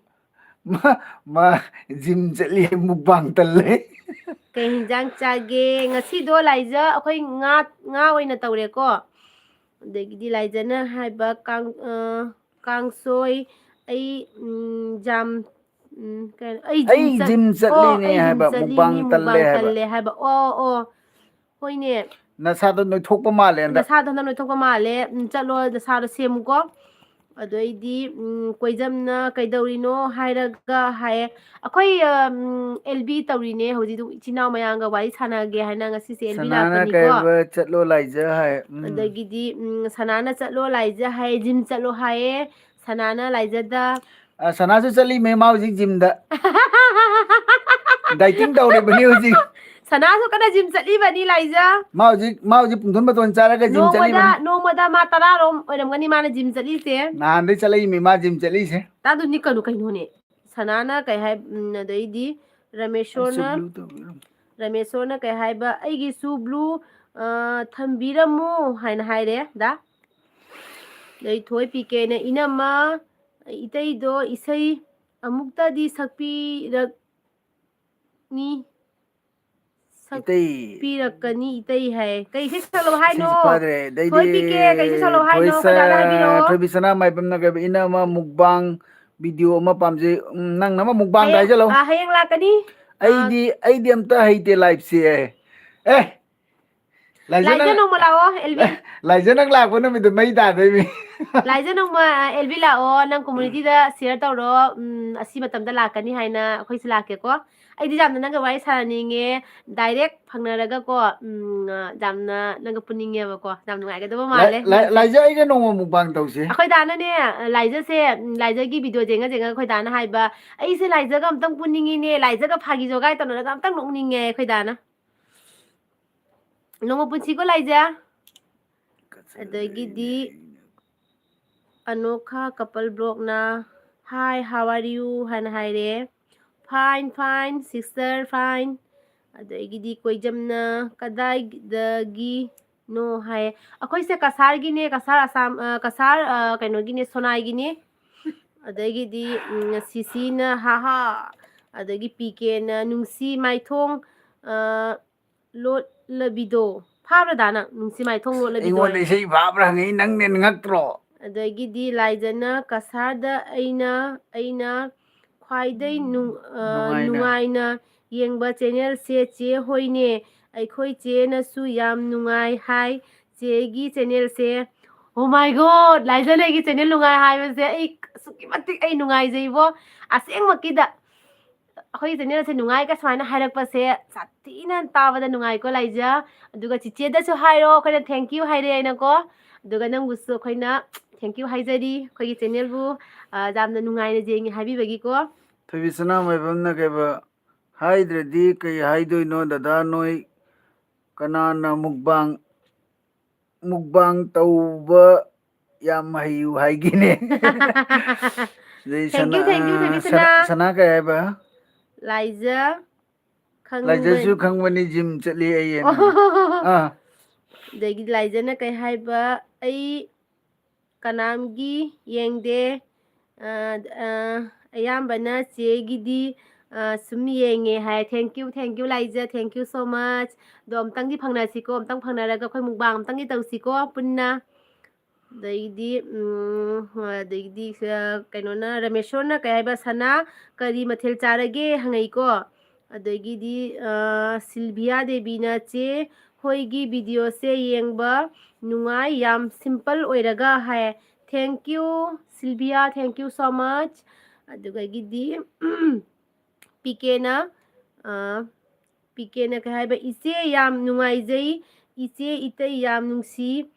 ꯃꯥ, ꯃꯥ ꯖꯤꯝ ꯆꯠꯂꯤ, ꯃꯨꯛꯕꯥꯡ ꯇꯜꯂꯦ꯫ ꯀꯩ ꯍꯤꯟꯖꯥꯡ ꯆꯥꯒꯦ? ꯉꯁꯤꯗꯣ ꯂꯥꯏꯖ ꯑꯩꯈꯣꯏ ꯉꯥ, ꯉꯥ ꯑꯣꯏꯅ ꯇꯧꯔꯦꯀꯣ꯫ ꯑꯗꯒꯤꯗꯤ ꯂꯥꯏꯖꯅ ꯍꯥꯏꯕ ꯀꯥꯡ-, ꯑ, ꯀꯥꯡꯁꯣꯏ, ꯑꯩ, ꯎꯝ, ꯖꯥꯝ, ꯎꯝ, ꯀꯩꯅꯣ, ꯑꯩ ꯖꯤꯝ ꯑꯩ ꯆꯠ-, ꯖꯤꯝ ꯑꯣ, ꯆꯠꯂꯤꯅꯦ ꯑꯩ ꯖꯤꯝ ꯍꯥꯏꯕ, ꯆꯠꯂꯤ, ꯃꯨꯛꯕꯥꯡ ꯃꯤ ꯇꯜꯂꯦ ꯃꯨꯛꯕꯥꯡ ꯍꯥꯏꯕ꯫ ꯇꯜꯂꯦ ꯍꯥꯏꯕ꯫ ꯑꯣ, ꯑꯣ, ꯍꯣꯏꯅꯦ꯫ ꯅꯁꯥꯗꯣ ꯅꯣꯏꯊꯣꯛꯄ ꯃꯥꯜꯂꯦ ꯍꯟꯗꯛ꯫ ꯅꯁꯥꯗꯣ ꯍꯟꯗꯛ ꯅꯣꯏꯊꯣꯛꯄ ꯃꯥꯜꯂꯦ꯫ ꯎꯝ, ꯆꯠꯂꯣ, ꯅꯁꯥꯗꯣ ꯁꯦꯝꯃꯨꯀꯣ꯫ ꯑꯗꯩꯗꯤ, ꯎꯝ, ꯀꯣꯏꯖꯝꯅ ꯀꯩꯗꯧꯔꯤꯅꯣ ꯍꯥꯏꯔꯒ ꯍꯥꯏꯌꯦ, ꯑꯩꯈꯣꯏ, ꯎꯝ, ꯑꯦꯜ ꯕꯤ ꯇꯧꯔꯤꯅꯦ ꯍꯧꯖꯤꯛ, ꯑꯗꯨꯝ ꯏꯆꯤꯟ ꯏꯅꯥꯎ ꯃꯌꯥꯝꯒ ꯋꯥꯔꯤ ꯁꯥꯟꯅꯒꯦ ꯍꯥꯏꯅ ꯉꯁꯤꯁꯦ ꯑꯦꯜ ꯕꯤ ꯁꯅꯥꯅ ꯂꯥꯛꯄꯅꯤꯀꯣ꯫ ꯀꯩꯕ ꯆꯠꯂꯣ ꯂꯥꯏꯖ ꯍꯥꯏ꯫ ꯎꯝ꯫ ꯑꯗꯒꯤꯗꯤ, ꯎꯝ, ꯁꯅꯥꯅ ꯆꯠꯂꯣ ꯂꯥꯏꯖ ꯍꯥꯏ, ꯖꯤꯝ ꯆꯠꯂꯣ ꯍꯥꯏꯌꯦ꯫ ꯁꯅꯥꯅ ꯂꯥꯏꯖꯗ꯫ ꯑ, ꯁꯅꯥꯁꯨ ꯆꯠꯂꯤꯃꯦ ꯃꯥ ꯍꯧꯖꯤꯛ ꯖꯤꯝꯗ꯫ Dieting ꯇꯧꯔꯤꯕꯅꯤ ꯍꯧꯖꯤꯛ꯫ ꯁꯅꯥꯁꯨ ꯀꯟꯅ ꯖꯤꯝ ꯆꯠꯂꯤꯕꯅꯤ ꯂꯥꯏꯖ꯫ ꯃꯥ ꯍꯧꯖꯤꯛ, ꯃꯥ ꯍꯧꯖꯤꯛ ꯄꯨꯡꯊꯣꯟ ꯕꯇꯣꯟ ꯆꯥꯔꯒ ꯖꯤꯝ ꯅꯣꯡꯃꯗ, ꯆꯠꯂꯤꯕꯅꯤ꯫ ꯅꯣꯡꯃꯗ ꯃꯥ ꯇꯔꯥꯔꯣꯝ ꯑꯣꯏꯔꯝꯒꯅꯤ ꯃꯥꯅ ꯖꯤꯝ ꯆꯠꯂꯤꯁꯦ꯫ ꯅꯍꯥꯟꯗꯩ ꯆꯠꯂꯛꯏꯃꯤ ꯃꯥ ꯖꯤꯝ ꯆꯠꯂꯤꯁꯦ꯫ ꯇꯥꯗꯨꯅꯤ ꯀꯩꯅꯣ, ꯀꯩꯅꯣꯅꯦ꯫ ꯁꯅꯥꯅ ꯀꯩ ꯍꯥꯏ, ꯎꯝ, ꯑꯗꯩꯗꯤ ꯔꯃꯦꯁꯣꯔꯅ, ꯑꯩꯁꯨ blue ꯇꯧꯕꯤꯔꯝꯃꯣ꯫ ꯔꯃꯦꯁꯣꯔꯅ ꯀꯩ ꯍꯥꯏꯕ, "ꯑꯩꯒꯤꯁꯨ blue, ꯑ, ꯊꯝꯕꯤꯔꯝꯃꯨ" ꯍꯥꯏꯅ ꯍꯥꯏꯔꯦ ꯗꯥ꯫ ꯑꯗꯩ ꯊꯣꯏ ꯄꯤ ꯀꯦꯅ, "ꯏꯅꯝꯃ, ꯏꯇꯩꯗꯣ ꯏꯁꯩ ꯑꯃꯨꯛꯇꯗꯤ ꯁꯛꯄꯤꯔꯛꯅꯤ, ꯏꯇꯩ꯫ ꯁꯛꯄꯤꯔꯛꯀꯅꯤ ꯏꯇꯩ" ꯍꯥꯏ꯫ ꯀꯩ ꯏꯁꯩ ꯁꯛꯂꯛꯑꯣ ꯍꯥꯏꯅꯣ? ꯏꯁꯩꯁꯨ ꯐꯥꯗ꯭ꯔꯦ꯫ ꯑꯗꯩꯗꯤ ꯊꯣꯏ ꯄꯤ ꯀꯦ, ꯀꯩ ꯏꯁꯩ ꯁꯛꯂꯛꯑꯣ ꯍꯥꯏꯅꯣ? ꯊꯣꯏꯁ-, ꯀꯅꯥꯗ ꯍꯥꯏꯕꯤꯔꯛꯑꯣ? ꯊꯣꯏꯕꯤ ꯁꯅꯥ ꯃꯥꯏꯕꯝꯅ ꯀꯩꯕ, "ꯏꯅꯝꯃ ꯃꯨꯛꯕꯥꯡ ꯚꯤꯗꯤꯑꯣ ꯑꯃ ꯄꯥꯝꯖꯩ꯫ ꯎꯝ, ꯅꯪꯅ ꯑꯃ ꯃꯨꯛꯕꯥꯡꯗ ꯍꯌꯦꯡ, ꯍꯥꯏꯖꯜꯂꯣ꯫ ꯑ, ꯍꯌꯦꯡ ꯂꯥꯛꯀꯅꯤ꯫ ꯑ, ꯑꯩꯗꯤ, ꯑꯩꯗꯤ ꯑꯝꯇ ꯍꯩꯇꯦ ꯂꯥꯏꯞꯁꯦ꯫ ꯑꯦ, ꯂꯥꯏꯖ ꯂꯥꯏꯖ ꯅꯪ, ꯅꯣꯡꯃ ꯂꯥꯛꯑꯣ, ꯑꯦꯜꯕꯤ꯫ ꯂꯥꯏꯖ ꯅꯪ ꯂꯥꯛꯄ ꯅꯨꯃꯤꯠꯇꯨ ꯃꯩ ꯇꯥꯗꯣꯏꯃꯤ꯫ ꯂꯥꯏꯖ ꯅꯣꯡꯃ, ꯑ, ꯑꯦꯜꯕꯤ ꯂꯥꯛꯑꯣ, ꯅꯪ ꯀꯝꯃ꯭ꯌꯨꯅꯤꯇꯤꯗ ꯁꯤꯌꯔ ꯇꯧꯔꯣ꯫ ꯎꯝ, ꯑꯁꯤ ꯃꯇꯝꯗ ꯂꯥꯛꯀꯅꯤ ꯍꯥꯏꯅ ꯑꯩꯈꯣꯏꯁꯨ ꯂꯥꯛꯀꯦꯀꯣ꯫ ꯑꯩꯗꯤ ꯌꯥꯝꯅ ꯅꯪꯒ ꯋꯥꯔꯤ ꯁꯥꯟꯅꯅꯤꯡꯉꯦ, ꯗꯥꯏꯔꯦꯛ ꯐꯪꯅꯔꯒꯀꯣ, ꯎꯝ, ꯑ, ꯌꯥꯝꯅ ꯅꯪꯒ ꯄꯨꯟꯅꯤꯡꯉꯦꯕꯀꯣ, ꯌꯥꯝ ꯅꯨꯡꯉꯥꯏꯒꯗꯕ ꯂꯥꯏ-, ꯃꯥꯜꯂꯦ ꯂꯥꯏ-, ꯅꯪꯁꯦ꯫ ꯂꯥꯏꯖ ꯑꯩꯒ ꯅꯣꯡꯃ ꯃꯨꯛꯕꯥꯡ ꯇꯧꯁꯦ꯫ ꯑꯩꯈꯣꯏ ꯗꯥꯅꯅꯦ, ꯂꯥꯏꯖꯁꯦ, ꯎꯝ, ꯂꯥꯏꯖꯒꯤ ꯚꯤꯗꯤꯑꯣ ꯌꯦꯡꯉ ꯌꯦꯡꯉꯒ ꯑꯩꯈꯣꯏ ꯗꯥꯅ ꯍꯥꯏꯕ, "ꯑꯩꯁꯦ ꯂꯥꯏꯖꯒ ꯑꯝꯇꯪ ꯄꯨꯟꯅꯤꯡꯉꯤꯅꯦ, ꯂꯥꯏꯖꯒ ꯐꯥꯒꯤ ꯖꯣꯒꯥꯏ ꯇꯧꯅꯔꯒ ꯑꯝꯇꯪ ꯅꯣꯛꯅꯤꯡꯉꯦ ꯑꯩꯈꯣꯏ ꯗꯥꯅ"꯫ ꯅꯣꯡꯃ ꯄꯨꯟꯁꯤꯀꯣ ꯂꯥꯏꯖ꯫ ꯑꯗꯒꯤꯗꯤ ꯑꯅꯣꯈꯥ couple ꯕ꯭ꯂꯣꯛꯅ, "Hi, how are you?" ꯍꯥꯏꯅ ꯍꯥꯏꯔꯦ꯫ "Fine, fine, sister, fine." ꯑꯗꯒꯤꯗꯤ ꯀꯣꯏꯖꯝꯅ, "ꯀꯗꯥꯏꯗꯒꯤꯅꯣ?" ꯍꯥꯏꯌꯦ꯫ ꯑꯩꯈꯣꯏꯁꯦ ꯀꯁꯥꯔꯒꯤꯅꯦ, ꯀꯁꯥꯔ ꯑꯁꯥꯝ, ꯑ, ꯀꯁꯥꯔ, ꯑ, ꯀꯩꯅꯣꯒꯤꯅꯦ, ꯁꯣꯅꯥꯏꯒꯤꯅꯦ꯫ ꯑꯗꯒꯤꯗꯤ, ꯎꯝ, ꯁꯤꯁꯤꯅ, "ꯍꯥ ꯍꯥ"꯫ ꯑꯗꯒꯤ ꯄꯤ ꯀꯦꯅ, "ꯅꯨꯡꯁꯤ ꯃꯥꯏꯊꯣꯡ, ꯑ, ꯂꯣꯠꯂꯕꯤꯗꯣ"꯫ ꯐꯥꯕ꯭ꯔꯥ ꯗꯥ ꯅꯪ? "ꯅꯨꯡꯁꯤ ꯃꯥꯏꯊꯣꯡ ꯂꯣꯠꯂꯕꯤꯗꯣ" ꯑꯩꯉꯣꯟꯗ ꯍꯥꯏ꯫ ꯏꯁꯩ ꯐꯥꯕ꯭ꯔꯥ ꯍꯪꯉꯛꯏ, ꯅꯪꯅ ꯉꯛꯇ꯭ꯔꯣ? ꯑꯗꯒꯤꯗꯤ ꯂꯥꯏꯖꯅ, "ꯀꯁꯥꯔꯗ ꯑꯩꯅ, ꯑꯩꯅ ꯈ꯭ꯋꯥꯏꯗꯩ ꯅꯨꯡ-, ꯑ, ꯅꯨꯡꯉꯥꯏꯅ꯫ ꯅꯨꯡꯉꯥꯏꯅ ꯌꯦꯡꯕ ꯆꯦꯅꯦꯜꯁꯦ ꯆꯦ ꯍꯣꯏꯅꯦ꯫ ꯑꯩꯈꯣꯏ ꯆꯦꯅꯁꯨ ꯌꯥꯝ ꯅꯨꯡꯉꯥꯏ ꯍꯥꯏ ꯆꯦꯒꯤ ꯆꯦꯅꯦꯜꯁꯦ"꯫ Oh my God! ꯂꯥꯏꯖꯅ ꯑꯩꯒꯤ ꯆꯦꯅꯦꯜ ꯅꯨꯡꯉꯥꯏ ꯍꯥꯏꯕꯁꯦ ꯑꯩ ꯑꯁꯨꯛꯀꯤ ꯃꯇꯤꯛ ꯑꯩ ꯅꯨꯡꯉꯥꯏꯖꯩꯕꯣ꯫ ꯑꯁꯦꯡꯃꯛꯀꯤꯗ ꯑꯩꯈꯣꯏꯒꯤ ꯆꯦꯅꯦꯜꯁꯦ ꯅꯨꯡꯉꯥꯏꯒ ꯁꯨꯃꯥꯏꯅ ꯍꯥꯏꯔꯛꯄꯁꯦ ꯁꯥꯊꯤꯅ ꯇꯥꯕꯗ ꯅꯨꯡꯉꯥꯏꯀꯣ ꯂꯥꯏꯖ꯫ ꯑꯗꯨꯒ ꯆꯤꯆꯦꯗꯁꯨ ꯍꯥꯏꯔꯣ, ꯑꯩꯈꯣꯏꯅ thank you ꯍꯥꯏꯔꯦ ꯍꯥꯏꯅꯀꯣ꯫ ꯑꯗꯨꯒ ꯅꯪꯕꯨꯁꯨ ꯑꯩꯈꯣꯏꯅ thank you ꯍꯥꯏꯖꯔꯤ, ꯑꯩꯈꯣꯏꯒꯤ ꯆꯦꯅꯦꯜꯕꯨ, ꯑ, ꯌꯥꯝꯅ ꯅꯨꯡꯉꯥꯏꯅ ꯌꯦꯡꯉꯤ ꯍꯥꯏꯕꯤꯕꯒꯤꯀꯣ꯫ ꯊꯣꯏꯕꯤ ꯁꯅꯥꯃꯣꯏꯕꯝꯅ ꯀꯩꯕ, ꯍꯥꯏꯗ꯭ꯔꯗꯤ ꯀꯩ ꯍꯥꯏꯗꯣꯏꯅꯣ ꯗꯗꯥ ꯅꯣꯏ? ꯀꯅꯥꯅ ꯃꯨꯛꯕꯥꯡ, ꯃꯨꯛꯕꯥꯡ ꯇꯧꯕ ꯌꯥꯝ ꯍꯩꯌꯨ ꯍꯥꯏꯒꯦꯅꯦ? ꯑꯗꯩ thank you, ꯁꯅꯥ-, thank you, ꯊꯣꯏꯕꯤ ꯁꯅꯥ-, ꯁꯅꯥ꯫ ꯁꯅꯥ ꯀꯩ ꯍꯥꯏꯕ? ꯂꯥꯏꯖ ꯂꯥꯏꯖꯁꯨ ꯈꯪꯕꯅꯤ꯫ ꯈꯪꯕꯅꯤ, ꯖꯤꯝ ꯆꯠꯂꯤ ꯑꯩ ꯑꯅ꯫ ꯑꯣ꯫ ꯑꯥ꯫ ꯑꯗꯒꯤ ꯂꯥꯏꯖꯅ ꯀꯩ ꯍꯥꯏꯕ, "ꯑꯩ ꯀꯅꯥꯝꯒꯤ ꯌꯦꯡꯗꯦ, ꯑ, ꯑ, ꯑꯌꯥꯝꯕꯅ ꯆꯦꯒꯤꯗꯤ, ꯑ, ꯁꯨꯝ ꯌꯦꯡꯉꯦ" ꯍꯥꯏ꯫ Thank you, thank you ꯂꯥꯏꯖ, thank you so much꯫ ꯑꯗꯣ ꯑꯝꯇꯪꯗꯤ ꯐꯪꯅꯁꯤꯀꯣ, ꯑꯝꯇꯪ ꯐꯪꯅꯔꯒ ꯑꯩꯈꯣꯏ ꯃꯨꯛꯕꯥꯡ ꯑꯝꯇꯪꯗꯤ ꯇꯧꯁꯤꯀꯣ ꯄꯨꯟꯅ꯫ ꯑꯗꯩꯗꯤ ꯎꯝ, ꯑꯗꯩꯗꯤ ꯑ, ꯀꯩꯅꯣꯅ, ꯔꯃꯦꯁꯣꯔꯅ ꯀꯩ ꯍꯥꯏꯕ, "ꯁꯅꯥ, ꯀꯔꯤ ꯃꯊꯦꯜ ꯆꯥꯔꯒꯦ?" ꯍꯪꯉꯛꯏꯀꯣ꯫ ꯑꯗꯒꯤꯗꯤ ꯑ, ꯁꯤꯜꯚꯤꯌꯥ ꯗꯦꯕꯤꯅ, "ꯆꯦ ꯍꯣꯏꯒꯤ ꯚꯤꯗꯤꯑꯣꯁꯦ ꯌꯦꯡꯕ ꯅꯨꯡꯉꯥꯏ, ꯌꯥꯝ ꯁꯤꯝꯄꯜ ꯑꯣꯏꯔꯒ" ꯍꯥꯏ꯫ Thank you, Sylvia, thank you so much꯫ ꯑꯗꯨꯗꯒꯤꯗꯤ ꯄꯤ ꯀꯦꯅ ꯑ, ꯄꯤ ꯀꯦꯅ ꯀꯩ ꯍꯥꯏꯕ, "ꯏꯆꯦ ꯌꯥꯝ ꯅꯨꯡꯉꯥꯏꯖꯩ, ꯏꯆꯦ ꯏꯇꯩ ꯌꯥꯝ ꯅꯨꯡꯁꯤ,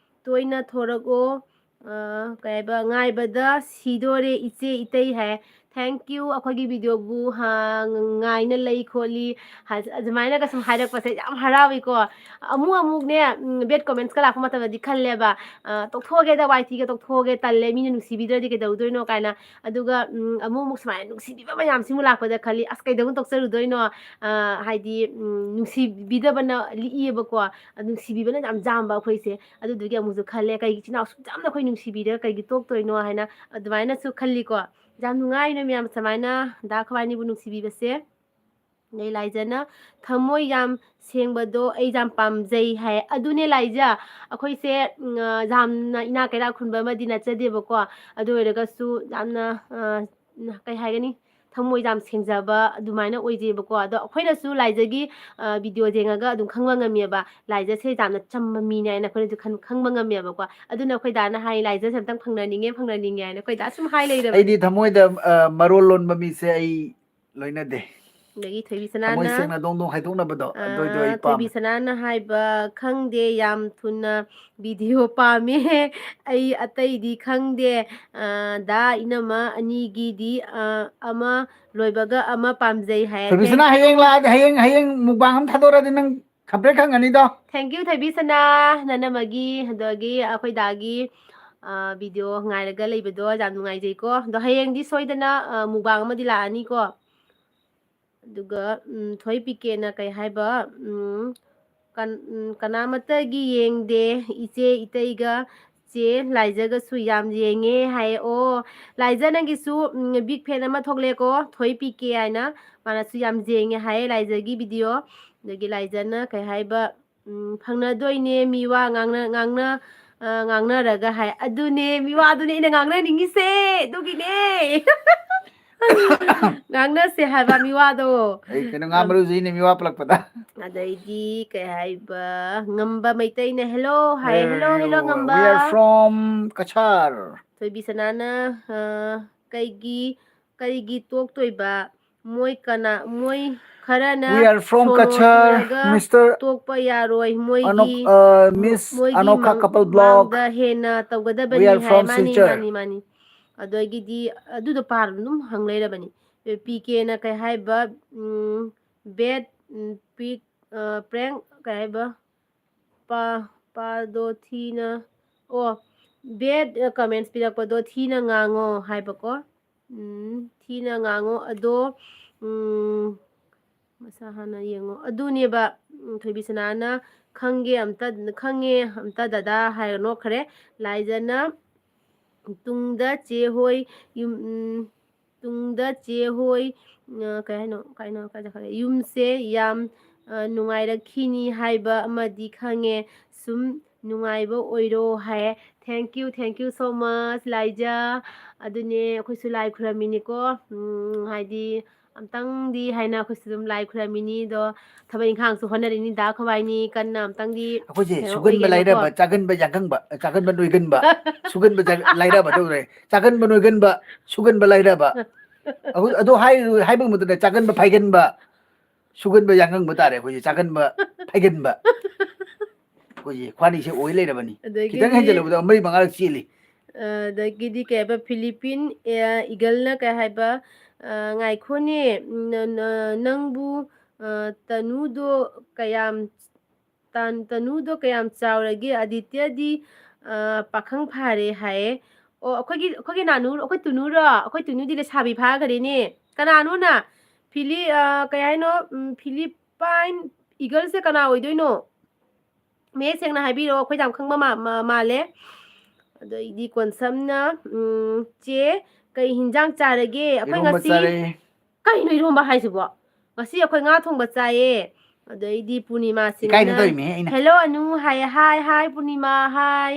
ꯇꯣꯏꯅ ꯊꯣꯔꯛꯑꯣ, ꯑ, ꯀꯩ ꯍꯥꯏꯕ, ꯉꯥꯏꯕꯗ ꯁꯤꯗꯣꯔꯦ ꯏꯆꯦ ꯏꯇꯩ" ꯍꯥꯏ꯫ Thank you, ꯑꯩꯈꯣꯏꯒꯤ ꯚꯤꯗꯤꯑꯣꯕꯨ, ꯍꯥ, ꯉꯥꯏꯅ ꯂꯩ ꯈꯣꯠꯂꯤ, ꯍꯥ, ꯑꯗꯨꯃꯥꯏꯅꯒ ꯁꯨꯝ ꯍꯥꯏꯔꯛꯄꯁꯦ ꯌꯥꯝ ꯍꯔꯥꯎꯏꯀꯣ꯫ ꯑꯃꯨꯛ ꯑꯃꯨꯛꯅꯦ, ꯎꯝ, bad commentsꯀ ꯂꯥꯛꯄ ꯃꯇꯝꯗꯗꯤ ꯈꯜꯂꯦꯕ, ꯑ, "ꯇꯣꯛꯊꯣꯛꯑꯒꯦꯗ, ꯋꯥꯏ ꯇꯤꯒ ꯇꯣꯛꯊꯣꯛꯑꯒꯦ, ꯇꯜꯂꯦ, ꯃꯤꯅ ꯅꯨꯡꯁꯤꯕꯤꯗ꯭ꯔꯗꯤ ꯀꯩꯗꯧꯗꯣꯏꯅꯣ" ꯀꯥꯏꯅ꯫ ꯑꯗꯨꯒ ꯎꯝ, ꯑꯃꯨꯛ ꯑꯃꯨꯛ ꯁꯨꯃꯥꯏꯅ ꯅꯨꯡꯁꯤꯕꯤꯕ ꯃꯌꯥꯝꯁꯤꯃꯨꯛ ꯂꯥꯛꯄꯗ ꯈꯜꯂꯤ, "ꯑꯁ, ꯀꯩꯗꯧꯅ ꯇꯣꯛꯆꯔꯨꯗꯣꯏꯅꯣ?" ꯑ, ꯍꯥꯏꯗꯤ ꯎꯝ, ꯅꯨꯡꯁꯤꯕꯤꯗꯕꯅ ꯂꯤꯛꯏꯌꯦꯕꯀꯣ꯫ ꯑ, ꯅꯨꯡꯁꯤꯕꯤꯕꯅ ꯌꯥꯝ ꯌꯥꯝꯕ ꯑꯩꯈꯣꯏꯁꯦ꯫ ꯑꯗꯨꯗꯨꯒꯤ ꯑꯃꯨꯛꯁꯨ ꯈꯜꯂꯦ, "ꯀꯩꯒꯤ ꯏꯆꯤꯟ ꯏꯅꯥꯎ ꯑꯁꯨꯛ ꯌꯥꯝꯅ ꯑꯩꯈꯣꯏ ꯅꯨꯡꯁꯤꯕꯤꯔꯒ ꯀꯩꯒꯤ ꯇꯣꯛꯇꯣꯏꯅꯣ?" ꯍꯥꯏꯅ ꯑꯗꯨꯃꯥꯏꯅꯁꯨ ꯈꯜꯂꯤꯀꯣ꯫ ꯌꯥꯝ ꯅꯨꯡꯉꯥꯏꯅ ꯃꯌꯥꯝ ꯁꯨꯃꯥꯏꯅ ꯗꯥ ꯑꯩꯈꯣꯏꯕꯥꯅꯤꯕꯨ ꯅꯨꯡꯁꯤꯕꯤꯕꯁꯦ꯫ ꯑꯗꯩ ꯂꯥꯏꯖꯅ, "ꯊꯃꯣꯏ ꯌꯥꯝ ꯁꯦꯡꯕꯗꯣ ꯑꯩ ꯌꯥꯝ ꯄꯥꯝꯖꯩ" ꯍꯥꯏ꯫ ꯑꯗꯨꯅꯦ ꯂꯥꯏꯖ, ꯑꯩꯈꯣꯏꯁꯦ ꯎꯝ, ꯑ, ꯌꯥꯝꯅ ꯏꯅꯥꯛ ꯀꯩꯔꯥꯛ ꯈꯨꯟꯕ ꯑꯃꯗꯤ ꯅꯠꯆꯗꯦꯕꯀꯣ꯫ ꯑꯗꯨ ꯑꯣꯏꯔꯒꯁꯨ ꯌꯥꯝꯅ ꯑ, ꯀꯩ ꯍꯥꯏꯒꯅꯤ, ꯊꯃꯣꯏ ꯌꯥꯝ ꯁꯦꯡꯖꯕ ꯑꯗꯨꯃꯥꯏꯅ ꯑꯣꯏꯖꯩꯕꯀꯣ꯫ ꯑꯗꯣ ꯑꯩꯈꯣꯏꯅꯁꯨ ꯂꯥꯏꯖꯒꯤ ꯑ, ꯚꯤꯗꯤꯑꯣ ꯌꯦꯡꯉꯒ ꯑꯗꯨꯝ ꯈꯪꯕ ꯉꯝꯃꯦꯕ, ꯂꯥꯏꯖꯁꯦ ꯌꯥꯝꯅ ꯆꯝꯕ ꯃꯤꯅꯦ ꯍꯥꯏꯅ ꯑꯩꯈꯣꯏꯅꯁꯨ ꯈꯟ-, ꯈꯪꯕ ꯉꯝꯃꯦꯕꯀꯣ꯫ ꯑꯗꯨꯅ ꯑꯩꯈꯣꯏ ꯗꯥꯅ ꯍꯥꯏ, "ꯂꯥꯏꯖꯁꯦ ꯑꯝꯇꯪ ꯐꯪꯅꯅꯤꯡꯉꯦ, ꯐꯪꯅꯅꯤꯡꯉꯦ" ꯍꯥꯏꯅ ꯑꯩꯈꯣꯏ ꯗꯥ ꯁꯨꯝ ꯍꯥꯏ ꯂꯩꯔꯕꯅꯤ꯫ ꯑꯩꯗꯤ ꯊꯃꯣꯏꯗ ꯑ, ꯃꯔꯣꯜ ꯂꯣꯟꯕ ꯃꯤꯁꯦ ꯑꯩ ꯂꯣꯏꯅꯗꯦ꯫ ꯑꯗꯒꯤ ꯊꯣꯏꯕꯤ ꯊꯃꯣꯏ ꯁꯅꯥꯅ, ꯁꯦꯡꯅ ꯗꯣꯡ ꯗꯣꯡ ꯍꯥꯏꯗꯣꯛꯅꯕꯗꯣ, ꯑꯗꯨꯏꯗꯣ ꯑꯩ ꯑ, ꯊꯣꯏꯕꯤ ꯄꯥꯝꯃꯦ꯫ ꯁꯅꯥꯅ ꯍꯥꯏꯕ, "ꯈꯪꯗꯦ, ꯌꯥꯝ ꯊꯨꯅ ꯚꯤꯗꯤꯑꯣ ꯄꯥꯝꯃꯦ꯫ ꯑꯩ ꯑꯇꯩꯗꯤ ꯈꯪꯗꯦ꯫ ꯑ, ꯗꯥ ꯏꯅꯝꯃ ꯑꯅꯤꯒꯤꯗꯤ, ꯑ, ꯑꯃ ꯂꯣꯏꯕꯒ ꯑꯃ ꯄꯥꯝꯖꯩ" ꯍꯥꯏ꯫ ꯊꯣꯏꯕꯤ ꯁꯅꯥ, ꯍꯌꯦꯡ ꯂꯥꯛꯑꯗꯤ, ꯍꯌꯦꯡ, ꯍꯌꯦꯡ mukbang ꯑꯃ ꯊꯥꯗꯣꯔꯛꯑꯗꯤ ꯅꯪ ꯈꯪꯄ꯭ꯔꯦꯛ ꯈꯪꯉꯅꯤꯗꯣ꯫ Thank you, ꯊꯣꯏꯕꯤ ꯁꯅꯥ, ꯅꯅꯝꯃꯒꯤ, ꯑꯗꯒꯤ ꯑꯩꯈꯣꯏ ꯗꯥꯒꯤ, ꯑ, ꯚꯤꯗꯤꯑꯣ ꯉꯥꯏꯔꯒ ꯂꯩꯕꯗꯣ ꯌꯥꯝ ꯅꯨꯡꯉꯥꯏꯖꯩꯀꯣ꯫ ꯑꯗꯣ ꯍꯌꯦꯡꯗꯤ ꯁꯣꯏꯗꯅ, ꯑ, mukbang ꯑꯃꯗꯤ ꯂꯥꯛꯑꯅꯤꯀꯣ꯫ ꯑꯗꯨꯒ ꯎꯝ, ꯊꯣꯏ ꯄꯤ ꯀꯦꯅ ꯀꯩ ꯍꯥꯏꯕ, ꯎꯝ, ꯀꯟ-, ꯎꯝ, "ꯀꯅꯥꯃꯠꯇꯒꯤ ꯌꯦꯡꯗꯦ, ꯏꯆꯦ ꯏꯇꯩꯒ ꯆꯦ ꯂꯥꯏꯖꯒꯁꯨ ꯌꯥꯝ ꯌꯦꯡꯉꯦ" ꯍꯥꯏꯌꯦ꯫ ꯑꯣ, ꯂꯥꯏꯖ, ꯅꯪꯒꯤꯁꯨ ꯎꯝ, big fan ꯑꯃ ꯊꯣꯛꯂꯦꯀꯣ, ꯊꯣꯏ ꯄꯤ ꯀꯦ ꯍꯥꯏꯅ, ꯃꯥꯅꯁꯨ ꯌꯥꯝ ꯌꯦꯡꯉꯦ ꯍꯥꯏꯌꯦ ꯂꯥꯏꯖꯒꯤ ꯚꯤꯗꯤꯑꯣ꯫ ꯑꯗꯒꯤ ꯂꯥꯏꯖꯅ ꯀꯩ ꯍꯥꯏꯕ, ꯎꯝ, "ꯐꯪꯅꯗꯣꯏꯅꯦ, ꯃꯤꯋꯥ ꯉꯥꯡꯅ-, ꯉꯥꯡꯅ-, ꯑ, ꯉꯥꯡꯅꯔꯒ ꯍꯥꯏ꯫ ꯑꯗꯨꯅꯦ, ꯃꯤꯋꯥꯗꯨꯅꯦ ꯑꯩꯅ ꯉꯥꯡꯅꯅꯤꯡꯉꯤꯁꯦ꯫ ꯑꯗꯨꯒꯤꯅꯦ꯫ ꯉꯥꯡꯅꯁꯦ ꯍꯥꯏꯕ ꯃꯤꯋꯥꯗꯣ꯫ ꯑꯩ ꯀꯩꯅꯣ, ꯉꯥ ꯃꯔꯨꯁꯦ ꯏꯅꯦ ꯃꯤꯋꯥ ꯄꯨꯂꯛꯄꯗ꯫ ꯑꯗꯩꯗꯤ ꯀꯩ ꯍꯥꯏꯕ, ꯉꯝꯕ ꯃꯩꯇꯩꯅ, "Hello" ꯍꯥꯏ꯫ "Hello, hello, ꯉꯝꯕ꯫ We are from Cachar." ꯊꯣꯏꯕꯤ ꯁꯅꯥꯅ, ꯑ, "ꯀꯩꯒꯤ, ꯀꯔꯤꯒꯤ ꯇꯣꯛꯇꯣꯏꯕ? ꯃꯣꯏ ꯀꯅꯥ, ꯃꯣꯏ ꯈꯔꯅ We are from ꯁꯣꯅꯣ Cachar, ꯆꯨꯔꯒ Mister ꯇꯣꯛꯄ ꯌꯥꯔꯣꯏ꯫ ꯃꯣꯏꯒꯤ, Anok-, uh, Miss ꯃꯣꯏꯒꯤ Anokha ꯃꯪ-, couple blog꯫ ꯃꯥꯡꯗ ꯍꯦꯟꯅ ꯇꯧꯒꯗꯕꯅꯤ" We are ꯍꯥꯏ꯫ From ꯃꯥꯅꯤ, Silchar꯫ ꯃꯥꯅꯤ, ꯃꯥꯅꯤ꯫ ꯑꯗꯨꯗꯒꯤꯗꯤ ꯑꯗꯨꯗꯣ ꯄꯥꯔꯒ ꯑꯗꯨꯝ ꯍꯪ ꯂꯩꯔꯕꯅꯤ꯫ ꯄꯤ ꯀꯦꯅ ꯀꯩ ꯍꯥꯏꯕ, ꯎꯝ, bad, ꯎꯝ, ꯄꯤ-, ꯑ, prank ꯀꯩ ꯍꯥꯏꯕ? ꯄꯥ-, ꯄꯥꯗꯣ ꯊꯤꯅ, ꯑꯣ, bad comments ꯄꯤꯔꯛꯄꯗꯣ ꯊꯤꯅ ꯉꯥꯡꯉꯣ ꯍꯥꯏꯕꯀꯣ꯫ ꯎꯝ, ꯊꯤꯅ ꯉꯥꯡꯉꯣ꯫ ꯑꯗꯣ, ꯎꯝ, ꯃꯁꯥ ꯍꯥꯟꯅ ꯌꯦꯡꯉꯣ꯫ ꯑꯗꯨꯅꯦꯕ, ꯎꯝ, ꯊꯣꯏꯕꯤ ꯁꯅꯥꯅ "ꯈꯪꯒꯦ ꯑꯝꯇ, ꯈꯪꯉꯦ ꯑꯝꯇ ꯗꯗꯥ" ꯍꯥꯏꯔ ꯅꯣꯛꯈ꯭ꯔꯦ꯫ ꯂꯥꯏꯖꯅ "ꯇꯨꯡꯗ ꯆꯦ ꯍꯣꯏ ꯌꯨꯝ, ꯎꯝ, ꯇꯨꯡꯗ ꯆꯦ ꯍꯣꯏ", ꯑ, ꯀꯩ ꯍꯥꯏꯅꯣ? ꯀꯩꯅꯣ? ꯀꯥꯏ ꯆꯠꯈ꯭ꯔꯦ? "ꯌꯨꯝꯁꯦ ꯌꯥꯝ, ꯑ, ꯅꯨꯡꯉꯥꯏꯔꯛꯈꯤꯅꯤ ꯍꯥꯏꯕ ꯑꯃꯗꯤ ꯈꯪꯉꯦ꯫ ꯁꯨꯝ ꯅꯨꯡꯉꯥꯏꯕ ꯑꯣꯏꯔꯣ" ꯍꯥꯏ꯫ Thank you, thank you so much, ꯂꯥꯏꯖꯥ꯫ ꯑꯗꯨꯅꯦ, ꯑꯩꯈꯣꯏꯁꯨ ꯂꯥꯏ ꯈꯨꯔꯝꯃꯤꯅꯤꯀꯣ꯫ ꯎꯝ, ꯍꯥꯏꯗꯤ, ꯑꯝꯇꯪꯗꯤ ꯍꯥꯏꯅ ꯑꯩꯈꯣꯏꯁꯨ ꯑꯗꯨꯝ ꯂꯥꯏ ꯈꯨꯔꯝꯃꯤꯅꯤ꯫ ꯑꯗꯣ ꯊꯕꯛ ꯏꯪꯈꯥꯡꯁꯨ ꯍꯣꯠꯅꯔꯤꯅꯤ, ꯗꯥ ꯈꯣꯕꯥꯏꯅꯤ ꯀꯟꯅ ꯑꯝꯇꯪꯗꯤ ꯑꯩꯈꯣꯏꯁꯦ ꯀꯩꯅꯣ ꯁꯨꯒꯟꯕ ꯑꯣꯏꯒꯦꯅꯀꯣ꯫ ꯂꯥꯏꯔꯕ, ꯆꯥꯒꯟꯕ ꯌꯥꯡꯒꯪꯕ, ꯆꯥꯒꯟꯕ ꯅꯣꯏꯒꯟꯕ, ꯁꯨꯒꯟꯕ ꯖ-, ꯂꯥꯏꯔꯕ ꯇꯧꯔꯦ꯫ ꯆꯥꯒꯟꯕ ꯅꯣꯏꯒꯟꯕ, ꯁꯨꯒꯟꯕ ꯂꯥꯏꯔꯕ꯫ ꯑꯗꯨ, ꯑꯗꯨ ꯍꯥꯏ-, ꯍꯥꯏꯕ ꯃꯇꯝꯗ ꯆꯥꯒꯟꯕ ꯐꯥꯏꯒꯟꯕ, ꯁꯨꯒꯟꯕ ꯌꯥꯡꯒꯪꯕ ꯇꯥꯔꯦ ꯑꯩꯈꯣꯏꯁꯦ, ꯆꯥꯒꯟꯕ ꯐꯥꯏꯒꯟꯕ꯫ ꯑꯩꯈꯣꯏꯁꯦ ꯈ꯭ꯋꯥꯅꯤꯁꯦ ꯑꯣꯏ ꯂꯩꯔꯕꯅꯤ꯫ ꯈꯤꯇꯪ ꯑꯗꯒꯤꯗꯤ ꯍꯦꯟꯖꯜꯂꯨꯕꯗ ꯃꯔꯤ ꯃꯉꯥꯔꯛ ꯆꯦꯜꯂꯤ꯫ ꯑ, ꯑꯗꯒꯤꯗꯤ ꯀꯩ ꯍꯥꯏꯕ, ꯐꯤꯂꯤꯄꯤꯟ, ꯑ, ꯏꯒꯜꯅ ꯀꯩ ꯍꯥꯏꯕ, ꯑ, ꯉꯥꯏꯈꯣꯅꯦ, ꯅ-, ꯅ-, ꯅꯪꯕꯨ, ꯑ, ꯇꯅꯨꯗꯣ ꯀꯌꯥꯝ ꯇꯥꯟ-, ꯇꯅꯨꯗꯣ ꯀꯌꯥꯝ ꯆꯥꯎꯔꯒꯦ? ꯑꯗꯤꯇ꯭ꯌꯗꯤ, ꯑ, ꯄꯥꯈꯪ ꯐꯥꯔꯦ ꯍꯥꯏꯌꯦ꯫ ꯑꯣ, ꯑꯩꯈꯣꯏꯒꯤ, ꯑꯩꯈꯣꯏꯒꯤ ꯅꯥꯅꯨ, ꯑꯩꯈꯣꯏ ꯇꯨꯅꯨꯔꯣ? ꯑꯩꯈꯣꯏ ꯇꯨꯅꯨꯗꯤ ꯂꯩꯁꯥꯕꯤ ꯐꯥꯈ꯭ꯔꯦꯅꯦ꯫ ꯀꯅꯥꯅꯣꯅ? ꯐꯤꯂꯤ-, ꯑ, ꯀꯩ ꯍꯥꯏꯅꯣ? ꯎꯝ, ꯐꯤꯂꯤꯄꯥꯏꯟ ꯏꯒꯜꯁꯦ ꯀꯅꯥ ꯑꯣꯏꯗꯣꯏꯅꯣ? ꯃꯌꯦꯛ ꯁꯦꯡꯅ ꯍꯥꯏꯕꯤꯔꯛꯑꯣ, ꯑꯩꯈꯣꯏ ꯌꯥꯝ ꯈꯪꯕ ꯃꯥ-, ꯃꯥ-, ꯃꯥꯜꯂꯦ꯫ ꯑꯗꯩꯗꯤ ꯀꯣꯟꯁꯝꯅ, ꯎꯝ, "ꯆꯦ, ꯀꯩ ꯍꯤꯟꯖꯥꯡ ꯆꯥꯔꯒꯦ?" ꯑꯩꯈꯣꯏ ꯏꯔꯣꯝꯕ ꯉꯁꯤ ꯆꯥꯔꯦ꯫ ꯀꯩꯅꯣ ꯏꯔꯣꯝꯕ ꯍꯥꯏꯁꯤꯕꯣ? "ꯉꯁꯤ ꯑꯩꯈꯣꯏ ꯉꯥ ꯊꯣꯡꯕ ꯆꯥꯏꯌꯦ꯫ ꯑꯗꯩꯗꯤ ꯄꯨꯔꯅꯤꯃꯥ ꯏꯀꯥꯏꯗ ꯁꯤꯡꯅ ꯇꯧꯔꯤꯃꯦ ꯑꯩꯅ. "Hello Anu, hi, hi, hi ꯄꯨꯔꯅꯤꯃꯥ, hi."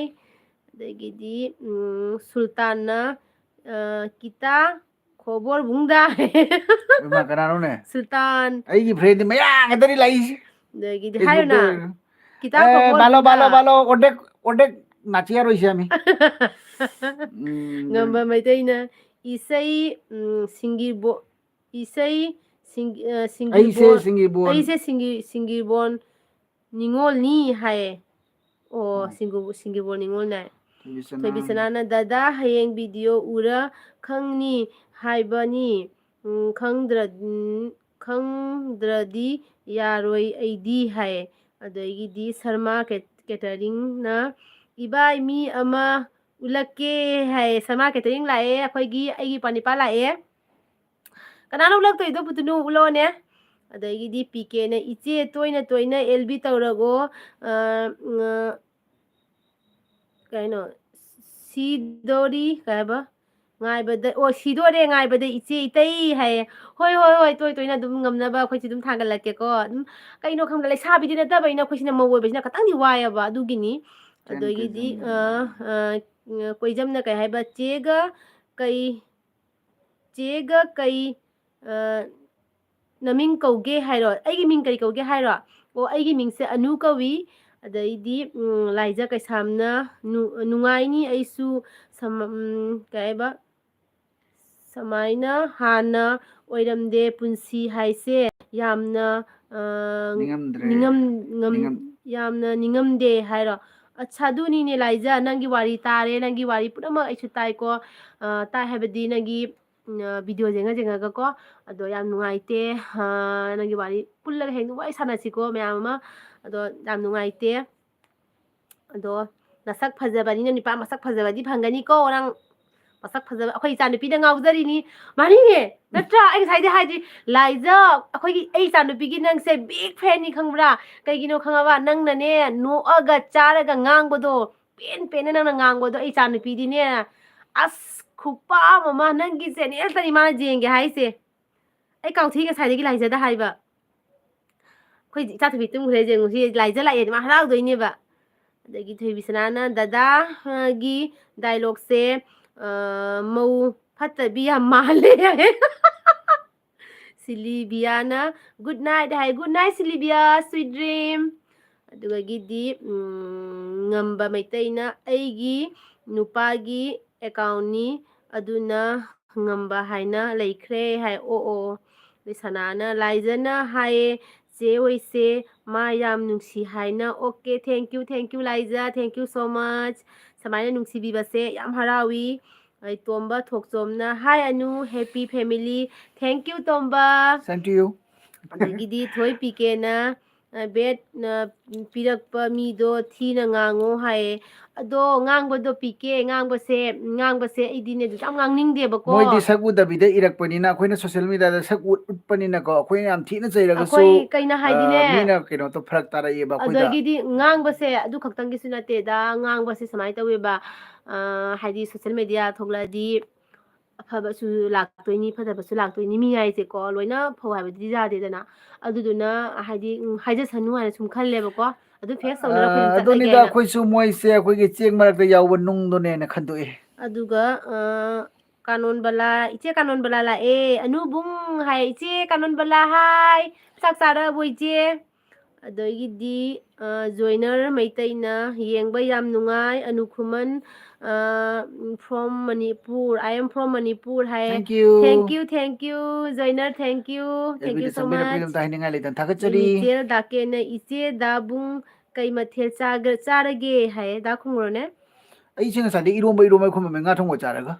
ꯑꯗꯒꯤꯗꯤ, ꯎꯝ, ꯁꯨꯜꯇꯥꯟꯅ, ꯑ, "ꯀꯤꯇꯥ ꯈꯣꯕꯣꯔ ꯕꯨꯡꯗꯥ?" ꯏꯃꯥ, ꯀꯅꯥꯅꯣꯅꯦ? ꯁꯨꯜꯇꯥꯟ꯫ ꯑꯩꯒꯤ friendꯗꯤ ꯃꯌꯥꯝ ꯉꯥꯛꯇꯅꯤ ꯂꯥꯛꯏꯁꯦ꯫ ꯑꯗꯒꯤꯗꯤ Facebookꯇ ꯍꯥꯏꯌꯨꯅ꯫ ꯑꯣꯏꯔꯣ꯫ "ꯀꯤꯇꯥ ꯑꯦ, ꯈꯣꯕꯣꯔ ꯕꯥꯂꯣ, ꯕꯨꯡꯗꯥ?" ꯕꯥꯂꯣ, ꯕꯥꯂꯣ, ꯑꯣꯗꯦꯛ, ꯑꯣꯗꯦꯛ ꯅꯥꯆꯤꯌꯥꯔꯣꯏꯁꯦ ꯌꯥꯝꯃꯤ꯫ ꯎꯝ꯫ ꯉꯝꯕ ꯃꯩꯇꯩꯅ ꯏꯁꯩ, ꯎꯝ, ꯁꯤꯡꯒꯤꯕꯣ-, ꯏꯁꯩ ꯁꯤꯡ-, ꯑ, ꯑꯩꯁꯦ ꯁꯤꯡꯒꯤꯕꯣꯟ, ꯁꯤꯡꯒꯤꯕꯣꯟ꯫ ꯑꯩꯁꯦ ꯁꯤꯡꯒꯤ-, ꯁꯤꯡꯒꯤꯕꯣꯟ ꯅꯤꯉꯣꯜꯅꯤ ꯍꯥꯏꯌꯦ꯫ ꯑꯣ, ꯎꯝ꯫ ꯁꯤꯡꯒꯨ-, ꯁꯤꯡꯒꯤꯕꯣꯟ ꯅꯤꯉꯣꯜꯅꯦ꯫ ꯊꯣꯏꯕꯤꯁꯅꯥ꯫ ꯊꯣꯏꯕꯤꯁꯅꯥꯅ, "ꯗꯗꯥ, ꯍꯌꯦꯡ video ꯎꯔ ꯈꯪꯅꯤ ꯍꯥꯏꯕꯅꯤ꯫ ꯎꯝ, ꯈꯪꯗ꯭ꯔ-, ꯎꯝ, ꯈꯪꯗ꯭ꯔꯗꯤ ꯌꯥꯔꯣꯏ ꯑꯩꯗꯤ" ꯍꯥꯏꯌꯦ꯫ ꯑꯗꯒꯤꯗꯤ ꯁꯔꯃꯥ ꯀꯦ-, cateringꯅ, "ꯏꯕꯥꯏ, ꯃꯤ ꯑꯃ ꯎꯠꯂꯛꯀꯦ" ꯍꯥꯏꯌꯦ꯫ ꯁꯔꯃꯥ catering ꯂꯥꯛꯑꯦ, ꯑꯩꯈꯣꯏꯒꯤ, ꯑꯩꯒꯤ ꯏꯄ꯭ꯋꯥ ꯅꯤꯄꯥ ꯂꯥꯛꯑꯦ꯫ ꯀꯅꯥꯅꯣ ꯎꯠꯂꯛꯇꯣꯏꯗꯣ, ꯄꯨꯇꯨꯅꯨ? ꯎꯠꯂꯛꯑꯣꯅꯦ꯫ ꯑꯗꯒꯤꯗꯤ ꯄꯤꯀꯦꯅ, "ꯏꯆꯦ, ꯇꯣꯏꯅ ꯇꯣꯏꯅ L B ꯇꯧꯔꯒꯣ, ꯑ, ꯎꯝ, ꯑ, ꯀꯩꯅꯣ, ꯁꯤꯗꯣꯔꯤ", ꯀꯩ ꯍꯥꯏꯕ? "ꯉꯥꯏꯕꯗ", ꯑꯣ, "ꯁꯤꯗꯣꯔꯦ ꯉꯥꯏꯕꯗ ꯏꯆꯦ ꯏꯇꯩ" ꯍꯥꯏꯌꯦ꯫ ꯍꯣꯏ, ꯍꯣꯏ, ꯍꯣꯏ, ꯇꯣꯏ ꯇꯣꯏꯅ ꯑꯗꯨꯝ ꯉꯝꯅꯕ ꯑꯩꯈꯣꯏꯁꯨ ꯑꯗꯨꯝ ꯊꯥꯒꯠꯂꯛꯀꯦꯀꯣ꯫ ꯑꯗꯨꯝ, ꯀꯩꯅꯣ ꯈꯪꯗꯦ, ꯂꯩꯁꯥꯕꯤꯗꯤ ꯅꯠꯇꯕꯅꯤꯅ ꯑꯩꯈꯣꯏꯁꯤꯅ ꯃꯧ ꯑꯣꯏꯕꯁꯤꯅ ꯈꯇꯪꯗꯤ ꯋꯥꯏꯑꯦꯕ, ꯑꯗꯨꯒꯤꯅꯤ꯫ Thank you, ꯑꯗꯒꯤꯗꯤ, ꯖꯤꯃꯤ꯫ ꯑ, ꯑ, ꯀꯣꯏꯖꯝꯅ ꯀꯩ ꯍꯥꯏꯕ? "ꯆꯦꯒ ꯀꯩ, ꯆꯦꯒ ꯀꯩ, ꯑ, ꯅꯃꯤꯡ ꯀꯧꯒꯦ ꯍꯥꯏꯔꯣ? ꯑꯩꯒꯤ ꯃꯤꯡ ꯀꯔꯤ ꯀꯧꯒꯦ ꯍꯥꯏꯔꯣ?" ꯑꯣ, ꯑꯩꯒꯤ ꯃꯤꯡꯁꯦ ꯑꯅꯨ ꯀꯧꯏ꯫ ꯑꯗꯩꯗꯤ, ꯎꯝ, ꯂꯥꯏꯖ ꯀꯩꯁꯥꯝꯅ, "ꯅꯨ-, ꯅꯨꯡꯉꯥꯏꯅꯤ ꯑꯩꯁꯨ ꯁꯝ-, ꯎꯝ, ꯀꯩ ꯍꯥꯏꯕ? ꯁꯃꯥꯏꯅ ꯍꯥꯟꯅ ꯑꯣꯏꯔꯝꯗꯦ ꯄꯨꯟꯁꯤ ꯍꯥꯏꯁꯦ꯫ ꯌꯥꯝꯅ, ꯑ, ꯅꯤꯡꯉꯝꯗ꯭ꯔꯦ꯫ ꯅꯤꯡꯉꯝ-, ꯉꯝ-, ꯅꯤꯡꯉꯝ- ꯌꯥꯝꯅ ꯅꯤꯡꯉꯝꯗꯦ" ꯍꯥꯏꯔꯣ? ꯑꯠꯁꯥ, ꯑꯗꯨꯅꯤꯅꯦ ꯂꯥꯏꯖ, ꯅꯪꯒꯤ ꯋꯥꯔꯤ ꯇꯥꯔꯦ, ꯅꯪꯒꯤ ꯋꯥꯔꯤ ꯄꯨꯝꯅꯃꯛ ꯑꯩꯁꯨ ꯇꯥꯏꯀꯣ꯫ ꯑ, ꯇꯥꯏ ꯍꯥꯏꯕꯗꯤ ꯅꯪꯒꯤ ꯎꯝ, ꯑ, video ꯌꯦꯡꯉ ꯌꯦꯡꯉꯒꯀꯣ꯫ ꯑꯗꯣ ꯌꯥꯝ ꯅꯨꯡꯉꯥꯏꯇꯦ꯫ ꯑ, ꯅꯪꯒꯤ ꯋꯥꯔꯤ ꯄꯨꯜꯂꯒ ꯍꯦꯛ ꯅꯨꯡꯉꯥꯏ ꯁꯥꯟꯅꯁꯤꯀꯣ ꯃꯌꯥꯝ ꯑꯃ꯫ ꯑꯗꯣ ꯌꯥꯝ ꯅꯨꯡꯉꯥꯏꯇꯦ꯫ ꯑꯗꯣ ꯅꯁꯛ ꯐꯖꯕꯅꯤꯅ ꯅꯨꯄꯥ ꯃꯁꯛ ꯐꯖꯕꯗꯤ ꯐꯪꯒꯅꯤꯀꯣ ꯅꯪ꯫ ꯃꯁꯛ ꯐꯖꯕ, ꯑꯩꯈꯣꯏ ꯏꯆꯥ ꯅꯨꯄꯤꯗ ꯉꯥꯎꯖꯔꯤꯅꯤ꯫ ꯃꯥꯅꯤꯅꯦ, ꯅꯠꯇ꯭ꯔꯥ? ꯑꯩ ꯉꯁꯥꯏꯗꯩ ꯍꯥꯏꯗꯤ, ꯂꯥꯏꯖ, ꯑꯩꯈꯣꯏꯒꯤ, ꯑꯩ ꯏꯆꯥ ꯅꯨꯄꯤꯒꯤ ꯅꯪꯁꯦ big fanꯅꯤ ꯈꯪꯕ꯭ꯔꯥ? ꯀꯩꯒꯤꯅꯣ ꯈꯪꯉꯕ? ꯅꯪꯅꯅꯦ, ꯅꯣꯛꯑꯒ ꯆꯥꯔꯒ ꯉꯥꯡꯕꯗꯣ, ꯄꯦꯟ ꯄꯦꯟꯅ ꯅꯪꯅ ꯉꯥꯡꯕꯗꯣ ꯑꯩ ꯏꯆꯥ ꯅꯨꯄꯤꯗꯤꯅꯦ, ꯑꯁ, ꯈꯨꯄꯥꯝ ꯑꯃ, ꯅꯪꯒꯤ channelꯇꯅꯤ ꯃꯥꯅ ꯌꯦꯡꯒꯦ ꯍꯥꯏꯁꯦ꯫ ꯑꯩ ꯀꯥꯎꯊꯤ ꯉꯁꯥꯏꯗꯒꯤ ꯂꯥꯏꯖꯗ ꯍꯥꯏꯕ꯫ ꯑꯩꯈꯣꯏ ꯏꯆꯥ ꯊꯣꯏꯕꯤ ꯇꯨꯝꯈ꯭ꯔꯦ, ꯌꯦꯡꯉꯨ, ꯁꯤ ꯂꯥꯏꯖ ꯂꯥꯛꯑꯦ, ꯃꯥ ꯍꯔꯥꯎꯗꯣꯏꯅꯦꯕ꯫ ꯑꯗꯒꯤ ꯊꯣꯏꯕꯤ ꯁꯅꯥꯅ, "ꯗꯗꯥꯒꯤ dialogueꯁꯦ, ꯑ, ꯃꯧ ꯐꯠꯇꯕꯤ ꯌꯥꯝ ꯃꯥꯜꯂꯦ" ꯍꯥꯏ꯫ ꯁꯤꯂꯤꯕꯤꯌꯥꯅ "Good night" ꯍꯥꯏ꯫ "Good night, ꯁꯤꯂꯤꯕꯤꯌꯥ, sweet dream"꯫ ꯑꯗꯨꯗꯒꯤꯗꯤ, ꯎꯝ, ꯉꯝꯕ ꯃꯩꯇꯩꯅ, "ꯑꯩꯒꯤ ꯅꯨꯄꯥꯒꯤ accountꯅꯤ, ꯑꯗꯨꯅ ꯉꯝꯕ ꯍꯥꯏꯅ ꯂꯩꯈ꯭ꯔꯦ" ꯍꯥꯏ꯫ ꯑꯣ, ꯑꯣ, ꯑꯣ꯫ ꯑꯗꯩ ꯁꯅꯥꯅ, "ꯂꯥꯏꯖꯅ ꯍꯥꯏꯌꯦ, ꯆꯦ ꯍꯣꯏꯁꯦ ꯃꯥ ꯌꯥꯝ ꯅꯨꯡꯁꯤ ꯍꯥꯏꯅ"꯫ Okay, thank you, thank you, ꯂꯥꯏꯖ, thank you so much꯫ ꯁꯨꯃꯥꯏꯅ ꯅꯨꯡꯁꯤꯕꯤꯕꯁꯦ ꯌꯥꯝ ꯍꯔꯥꯎꯏ꯫ ꯑꯩ ꯇꯣꯝꯕ ꯊꯣꯛꯆꯣꯝꯅ, "Hi Anu, happy family"꯫ Thank you, Tomba. Same to you꯫ ꯑꯗꯒꯤꯗꯤ ꯊꯣꯏ ꯄꯤ ꯀꯦꯅ, "ꯑ, bad, ꯑ, ꯄꯤꯔꯛꯄ ꯃꯤꯗꯣ ꯊꯤꯅ ꯉꯥꯡꯉꯣ" ꯍꯥꯏꯌꯦ꯫ ꯑꯗꯣ ꯉꯥꯡꯕꯗꯣ ꯄꯤ ꯀꯦ, ꯉꯥꯡꯕꯁꯦ, ꯉꯥꯡꯕꯁꯦ ꯑꯩꯗꯤꯅꯦ ꯑꯗꯨ ꯌꯥꯝ ꯉꯥꯡꯅꯤꯡꯗꯦꯕꯀꯣ꯫ ꯃꯣꯏꯗꯤ ꯁꯛ ꯎꯗꯕꯤꯗ ꯏꯔꯛꯄꯅꯤꯅ, ꯑꯩꯈꯣꯏꯅ social mediaꯗ ꯁꯛ ꯎꯠ-, ꯎꯠꯄꯅꯤꯅꯀꯣ, ꯑꯩꯈꯣꯏꯅ ꯌꯥꯝ ꯊꯤꯅ ꯆꯩꯔꯒꯁꯨ, ꯑꯩꯈꯣꯏ ꯀꯩꯅꯣ ꯍꯥꯏꯗꯤꯅꯦ, ꯑ, ꯃꯤꯅ ꯀꯩꯅꯣ ꯇꯧ-, ꯐꯔꯛ ꯇꯥꯔꯛꯑꯦꯕ ꯑꯩꯈꯣꯏꯗ꯫ ꯑꯗꯒꯤꯗꯤ ꯉꯥꯡꯕꯁꯦ ꯑꯗꯨ ꯈꯛꯇꯪꯒꯤꯁꯨ ꯅꯠꯇꯦꯗ, ꯉꯥꯡꯕꯁꯦ ꯁꯨꯃꯥꯏꯅ ꯇꯧꯋꯦꯕ, ꯑ, ꯍꯥꯏꯗꯤ social media ꯊꯣꯛꯂꯛꯑꯗꯤ ꯑꯐꯕꯁꯨ ꯂꯥꯛꯇꯣꯏꯅꯤ, ꯐꯠꯇꯕꯁꯨ ꯂꯥꯛꯇꯣꯏꯅꯤ꯫ ꯃꯤ ꯍꯥꯏꯁꯦꯀꯣ, ꯂꯣꯏꯅ ꯐꯧ ꯍꯥꯏꯕꯗꯤ ꯌꯥꯗꯦꯗꯅ꯫ ꯑꯗꯨꯗꯨꯅ, ꯍꯥꯏꯗꯤ, ꯎꯝ, ꯍꯥꯏꯖꯁꯅꯨ ꯍꯥꯏꯅ ꯁꯨꯝ ꯈꯜꯂꯦꯕꯀꯣ꯫ ꯑꯗꯨ face ꯇꯧꯅꯔ ꯑꯩꯈꯣꯏ ꯑꯗꯨꯝ ꯑ, ꯆꯠꯂꯒꯦ ꯑꯗꯨꯅꯤꯗ, ꯍꯥꯏꯅ꯫ ꯑꯩꯈꯣꯏꯁꯨ ꯃꯣꯏꯁꯦ ꯑꯩꯈꯣꯏꯒꯤ ꯆꯦꯡ ꯃꯔꯛꯇ ꯌꯥꯎꯕ ꯅꯨꯡꯗꯨꯅꯦꯅ ꯈꯟꯗꯣꯛꯑꯦ꯫ ꯑꯗꯨꯒ, ꯑ, ꯀꯥꯅꯣꯟꯕꯂꯥ, ꯏꯆꯦ ꯀꯥꯅꯣꯟꯕꯂꯥ ꯂꯥꯛꯑꯦ꯫ "ꯑꯅꯨꯕꯨꯡ" ꯍꯥꯏ, "ꯏꯆꯦ ꯀꯥꯅꯣꯟꯕꯂꯥ ꯍꯥꯏ, ꯆꯥꯛ ꯆꯥꯔꯕꯣ ꯏꯆꯦ?" ꯑꯗꯒꯤꯗꯤ, ꯑ, ꯖꯣꯏꯅꯔ ꯃꯩꯇꯩꯅ, "ꯌꯦꯡꯕ ꯌꯥꯝ ꯅꯨꯡꯉꯥꯏ, ꯑꯅꯨ ꯈꯨꯃꯟ, ꯑ, from Manipur, I am from Manipur" high. Thank you꯫ Thank you, thank you, ꯖꯣꯏꯅꯔ, thank you, thank you so much꯫ ꯑꯦꯜꯕꯤꯗ ꯆꯪꯕꯤꯔꯛꯄꯒꯤꯗꯃꯛꯇ ꯍꯥꯏꯅꯤꯡꯉꯥꯏ ꯂꯩꯇꯅ ꯊꯥꯒꯠꯆꯔꯤ꯫ ꯅꯤꯡꯊꯦꯜ ꯗꯥꯀꯦꯅ, "ꯏꯆꯦ ꯗꯥꯕꯨꯡ ꯀꯩ ꯃꯊꯦꯜ ꯆꯥꯒ-, ꯆꯥꯔꯒꯦ?" ꯍꯥꯏ꯫ ꯗꯥ ꯈꯨꯡꯉꯨꯔꯅꯦ꯫ ꯑꯩꯁꯦ ꯉꯁꯥꯏꯗꯩ ꯏꯔꯣꯝꯕ, ꯏꯔꯣꯝꯕ ꯈꯨꯝꯃꯝꯃꯦ, ꯉꯥ ꯊꯣꯡꯕ ꯆꯥꯔꯒ꯫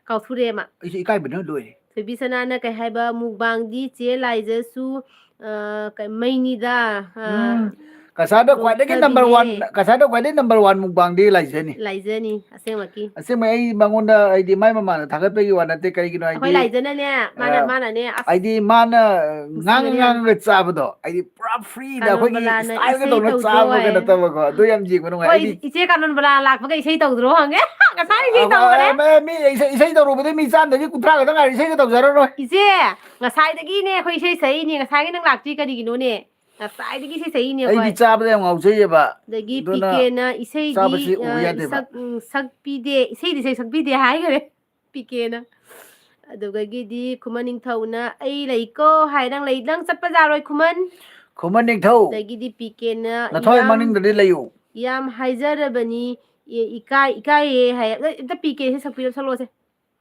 ꯀꯥꯎꯊꯣꯔꯛꯑꯦ ꯃꯥ꯫ ꯑꯩꯁꯦ ꯏꯀꯥꯏꯕꯅ ꯂꯣꯏꯔꯦ꯫ ꯊꯣꯏꯕꯤ ꯁꯅꯥꯅ ꯀꯩ ꯍꯥꯏꯕ, "ꯃꯨꯛꯕꯥꯡꯗꯤ ꯆꯦ ꯂꯥꯏꯖꯁꯨ, ꯑ, ꯀꯩ, ꯃꯩꯅꯤꯗ", ꯑ, ꯎꯝ꯫ ꯀꯁꯥꯔꯗ ꯈ꯭ꯋꯥꯏꯗꯒꯤ number one, ꯅꯣꯛꯊꯕꯤꯅꯦ꯫ ꯀꯁꯥꯔꯗ ꯈ꯭ꯋꯥꯏꯗꯒꯤ number one ꯃꯨꯛꯕꯥꯡꯗꯤ ꯂꯥꯏꯖꯅꯤ꯫ ꯂꯥꯏꯖꯅꯤ, ꯑꯁꯦꯡꯕꯀꯤ꯫ ꯑꯁꯦꯡꯕ ꯑꯩ ꯃꯉꯣꯟꯗ, ꯍꯥꯏꯗꯤ, ꯃꯥꯏ ꯃꯃꯥꯡꯗ ꯊꯥꯒꯠꯄꯒꯤ ꯋꯥ ꯅꯠꯇꯦ, ꯀꯔꯤꯒꯤꯅꯣ ꯑꯩꯈꯣꯏ ꯍꯥꯏꯗꯤ, ꯂꯥꯏꯖꯅꯅꯦ, ꯃꯥꯅ, ꯑ, ꯃꯥꯅꯅꯦ, ꯑꯁ, ꯍꯥꯏꯗꯤ, ꯃꯥꯅ ꯉꯥꯡꯉ ꯅꯨꯡꯁꯤꯕꯅꯦ ꯌꯥꯝ꯫ ꯉꯥꯡꯉꯒ ꯆꯥꯕꯗꯣ, ꯍꯥꯏꯗꯤ, ꯄꯨꯔꯥ freeꯗ ꯑꯩꯈꯣꯏꯒꯤ ꯀꯥꯅꯣꯟꯕꯂꯥꯅ styleꯒ ꯏꯁꯩ ꯇꯧꯅ ꯇꯧꯗ꯭ꯔꯣ ꯆꯥꯕꯒ ꯍꯥꯏ? ꯅꯠꯇꯕꯀꯣ, ꯑꯗꯨ ꯌꯥꯝ ꯌꯦꯡꯕ ꯅꯨꯡꯉꯥꯏ꯫ ꯍꯣꯏ, ꯑꯩꯗꯤ ꯏꯆꯦ ꯀꯥꯅꯣꯟꯕꯂꯥ ꯂꯥꯛꯄꯒ ꯏꯁꯩ ꯇꯧꯗ꯭ꯔꯣ ꯍꯪꯉꯦ꯫ ꯉꯁꯥꯏ ꯏꯁꯩ ꯇꯧꯈ꯭ꯔꯦ꯫ ꯃꯤ ꯏꯁꯩ ꯏꯁꯩ ꯇꯧꯔꯨꯕꯗꯩ ꯃꯤ ꯆꯥꯝꯗꯒꯤ ꯀꯨꯟꯊ꯭ꯔꯥ ꯈꯛꯇ ꯉꯥꯏꯔꯦ, ꯏꯁꯩꯒ ꯇꯧꯖꯔꯔꯣꯏ꯫ ꯏꯆꯦ, ꯉꯁꯥꯏꯗꯒꯤꯅꯦ ꯑꯩꯈꯣꯏ ꯏꯁꯩ ꯁꯛꯏꯅꯦ, ꯉꯁꯥꯏꯒꯤ ꯅꯪ ꯂꯥꯛꯇ꯭ꯔꯤ ꯀꯔꯤꯒꯤꯅꯣꯅꯦ? ꯉꯁꯥꯏꯗꯒꯤ ꯏꯁꯩ ꯁꯛꯏꯅꯦ ꯑꯩꯈꯣꯏ꯫ ꯑꯩꯗꯤ ꯆꯥꯕꯗ ꯌꯥꯝ ꯉꯥꯎꯖꯩꯌꯦꯕ꯫ ꯑꯗꯒꯤ ꯑꯗꯨꯅ ꯄꯤꯀꯦꯅ ꯏꯁꯩꯗꯤ ꯆꯥꯕꯁꯤ ꯑ, ꯎꯕ ꯌꯥꯗꯦꯕ꯫ ꯁꯛ ꯎꯝ, ꯁꯛꯄꯤꯗꯦ, ꯏꯁꯩꯗꯤ ꯏꯁꯩ ꯁꯛꯄꯤꯗꯦ ꯍꯥꯏꯈꯔꯦ ꯄꯤꯀꯦꯅ꯫ ꯑꯗꯨꯗꯒꯤꯗꯤ ꯈꯨꯃꯟ ꯅꯤꯡꯊꯧꯅ "ꯑꯩ ꯂꯩꯀꯣ" ꯍꯥꯏ, "ꯅꯪ ꯂꯩ, ꯅꯪ ꯆꯠꯄ ꯌꯥꯔꯣꯏ ꯈꯨꯃꯟ"꯫ ꯈꯨꯃꯟ ꯅꯤꯡꯊꯧ, ꯑꯗꯒꯤꯗꯤ ꯄꯤꯀꯦꯅ ꯅꯊꯣꯏ "ꯌꯥꯝ, ꯃꯅꯤꯡꯗꯗꯤ ꯂꯩꯌꯨ꯫ ꯌꯥꯝ ꯍꯥꯏꯖꯔꯕꯅꯤ, ꯏ-, ꯏꯀꯥꯏ, ꯏꯀꯥꯏꯌꯦ" ꯍꯥꯏ꯫ ꯑꯝꯇ ꯄꯤꯀꯦꯁꯦ ꯁꯛꯄꯤꯔꯣ, ꯁꯛꯂꯛꯑꯣꯁꯦ꯫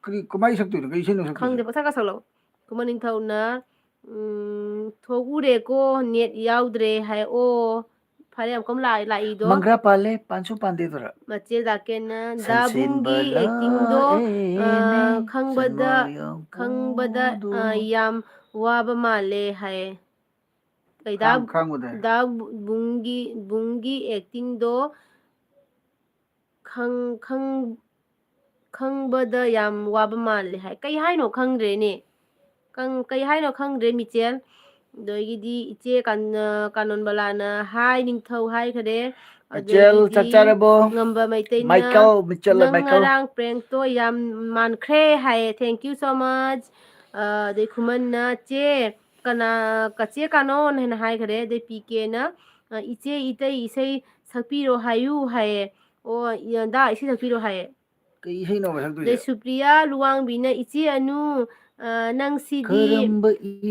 ꯀꯔꯤ, ꯀꯃꯥꯏꯅ ꯁꯛꯇꯣꯏꯅꯣ? ꯀꯩ ꯏꯁꯩꯅꯣ ꯁꯛꯇꯣꯏꯁꯦ? ꯈꯪꯗꯦ, ꯄꯪꯁꯛꯀ ꯁꯛꯂꯛꯑꯣ꯫ ꯈꯨꯃꯟ ꯅꯤꯡꯊꯧꯅ, ꯎꯝ, "ꯊꯣꯛꯎꯔꯦꯀꯣ, ꯅꯦꯠ ꯌꯥꯎꯗ꯭ꯔꯦ" ꯍꯥꯏ꯫ ꯑꯣ, ꯐꯔꯦ, ꯑꯃꯨꯛꯀ ꯑꯃꯨꯛ ꯂꯥꯛ-, ꯂꯥꯛꯏꯗꯣ꯫ ꯃꯪꯒ꯭ꯔꯥ ꯄꯥꯜꯂꯦ, ꯄꯥꯟꯁꯨ ꯄꯥꯟꯗꯦꯗꯨꯔ? ꯃꯆꯦ ꯗꯥꯀꯦꯟꯅ ꯗꯥ ꯁꯟꯁꯦꯟꯕ ꯕꯨꯡꯒꯤ ꯑꯦꯛꯇꯤꯡꯗꯣ, ꯑ, ꯂꯥꯛꯑꯦꯅꯦ, ꯈꯪꯕꯗ, ꯁꯟꯃꯣꯏ ꯌꯥꯝ ꯈꯪꯕꯗ, ꯑ, ꯀꯨꯗꯣ꯫ ꯌꯥꯝ ꯋꯥꯕ ꯃꯥꯜꯂꯦ ꯍꯥꯏ꯫ ꯀꯩꯗ ꯈꯥꯡ-, ꯈꯥꯡꯕꯗ꯫ ꯗꯥ ꯕꯨꯡꯒꯤ, ꯕꯨꯡꯒꯤ ꯑꯦꯛꯇꯤꯡꯗꯣ ꯈꯪ-, ꯈꯪ-, ꯈꯪꯕꯗ ꯌꯥꯝ ꯋꯥꯕ ꯃꯥꯜꯂꯦ ꯍꯥꯏ꯫ ꯀꯩ ꯍꯥꯏꯅꯣ ꯈꯪꯗ꯭ꯔꯦꯅꯦ꯫ ꯀꯪ-, ꯀꯩ ꯍꯥꯏꯅꯣ ꯈꯪꯗ꯭ꯔꯦ, ꯃꯤꯆꯦꯜ꯫ ꯑꯗꯒꯤꯗꯤ ꯏꯆꯦ ꯀꯥꯟ-, ꯑ, ꯀꯥꯅꯣꯟꯕꯂꯥꯅ "ꯍꯥꯏ ꯅꯤꯡꯊꯧ" ꯍꯥꯏꯈꯔꯦ꯫ ꯃꯤꯆꯦꯜ, ꯆꯥꯛ ꯑꯗꯒꯤꯗꯤ ꯆꯥꯔꯕꯣ? ꯉꯝꯕ ꯃꯩꯇꯩꯅ ꯃꯥꯏꯀꯦꯜ, ꯃꯤꯆꯦꯜ, "ꯅꯪ ꯃꯥꯏꯀꯦꯜ꯫ ꯉꯔꯥꯡ prank ꯇꯣ ꯌꯥꯝ ꯃꯥꯟꯈ꯭ꯔꯦ" ꯍꯥꯏꯌꯦ꯫ Thank you so much꯫ ꯑ, ꯑꯗꯩ ꯈꯨꯃꯟꯅ "ꯆꯦ ꯀꯅꯥ, ꯀꯆꯦ ꯀꯥꯅꯣꯟ" ꯍꯥꯏꯅ ꯍꯥꯏꯈꯔꯦ꯫ ꯑꯗꯩ ꯄꯤꯀꯦꯅ, ꯑ, "ꯏꯆꯦ ꯏꯇꯩ ꯏꯁꯩ ꯁꯛꯄꯤꯔꯣ ꯍꯥꯏꯌꯨ" ꯍꯥꯏꯌꯦ꯫ ꯑꯣ, ꯏ-, ꯗꯥ ꯏꯁꯩ ꯁꯛꯄꯤꯔꯣ ꯍꯥꯏꯌꯦ꯫ ꯀꯩ ꯏꯁꯩꯅꯣꯕ ꯁꯛꯇꯣꯏꯁꯦ? ꯑꯗꯩ ꯁꯨꯄ꯭ꯔꯤꯌꯥ ꯂꯨꯋꯥꯡꯕꯤꯅ "ꯏꯆꯦ ꯑꯅꯨ, ꯑ, ꯅꯪꯁꯤꯗꯤ, ꯀꯔꯝꯕ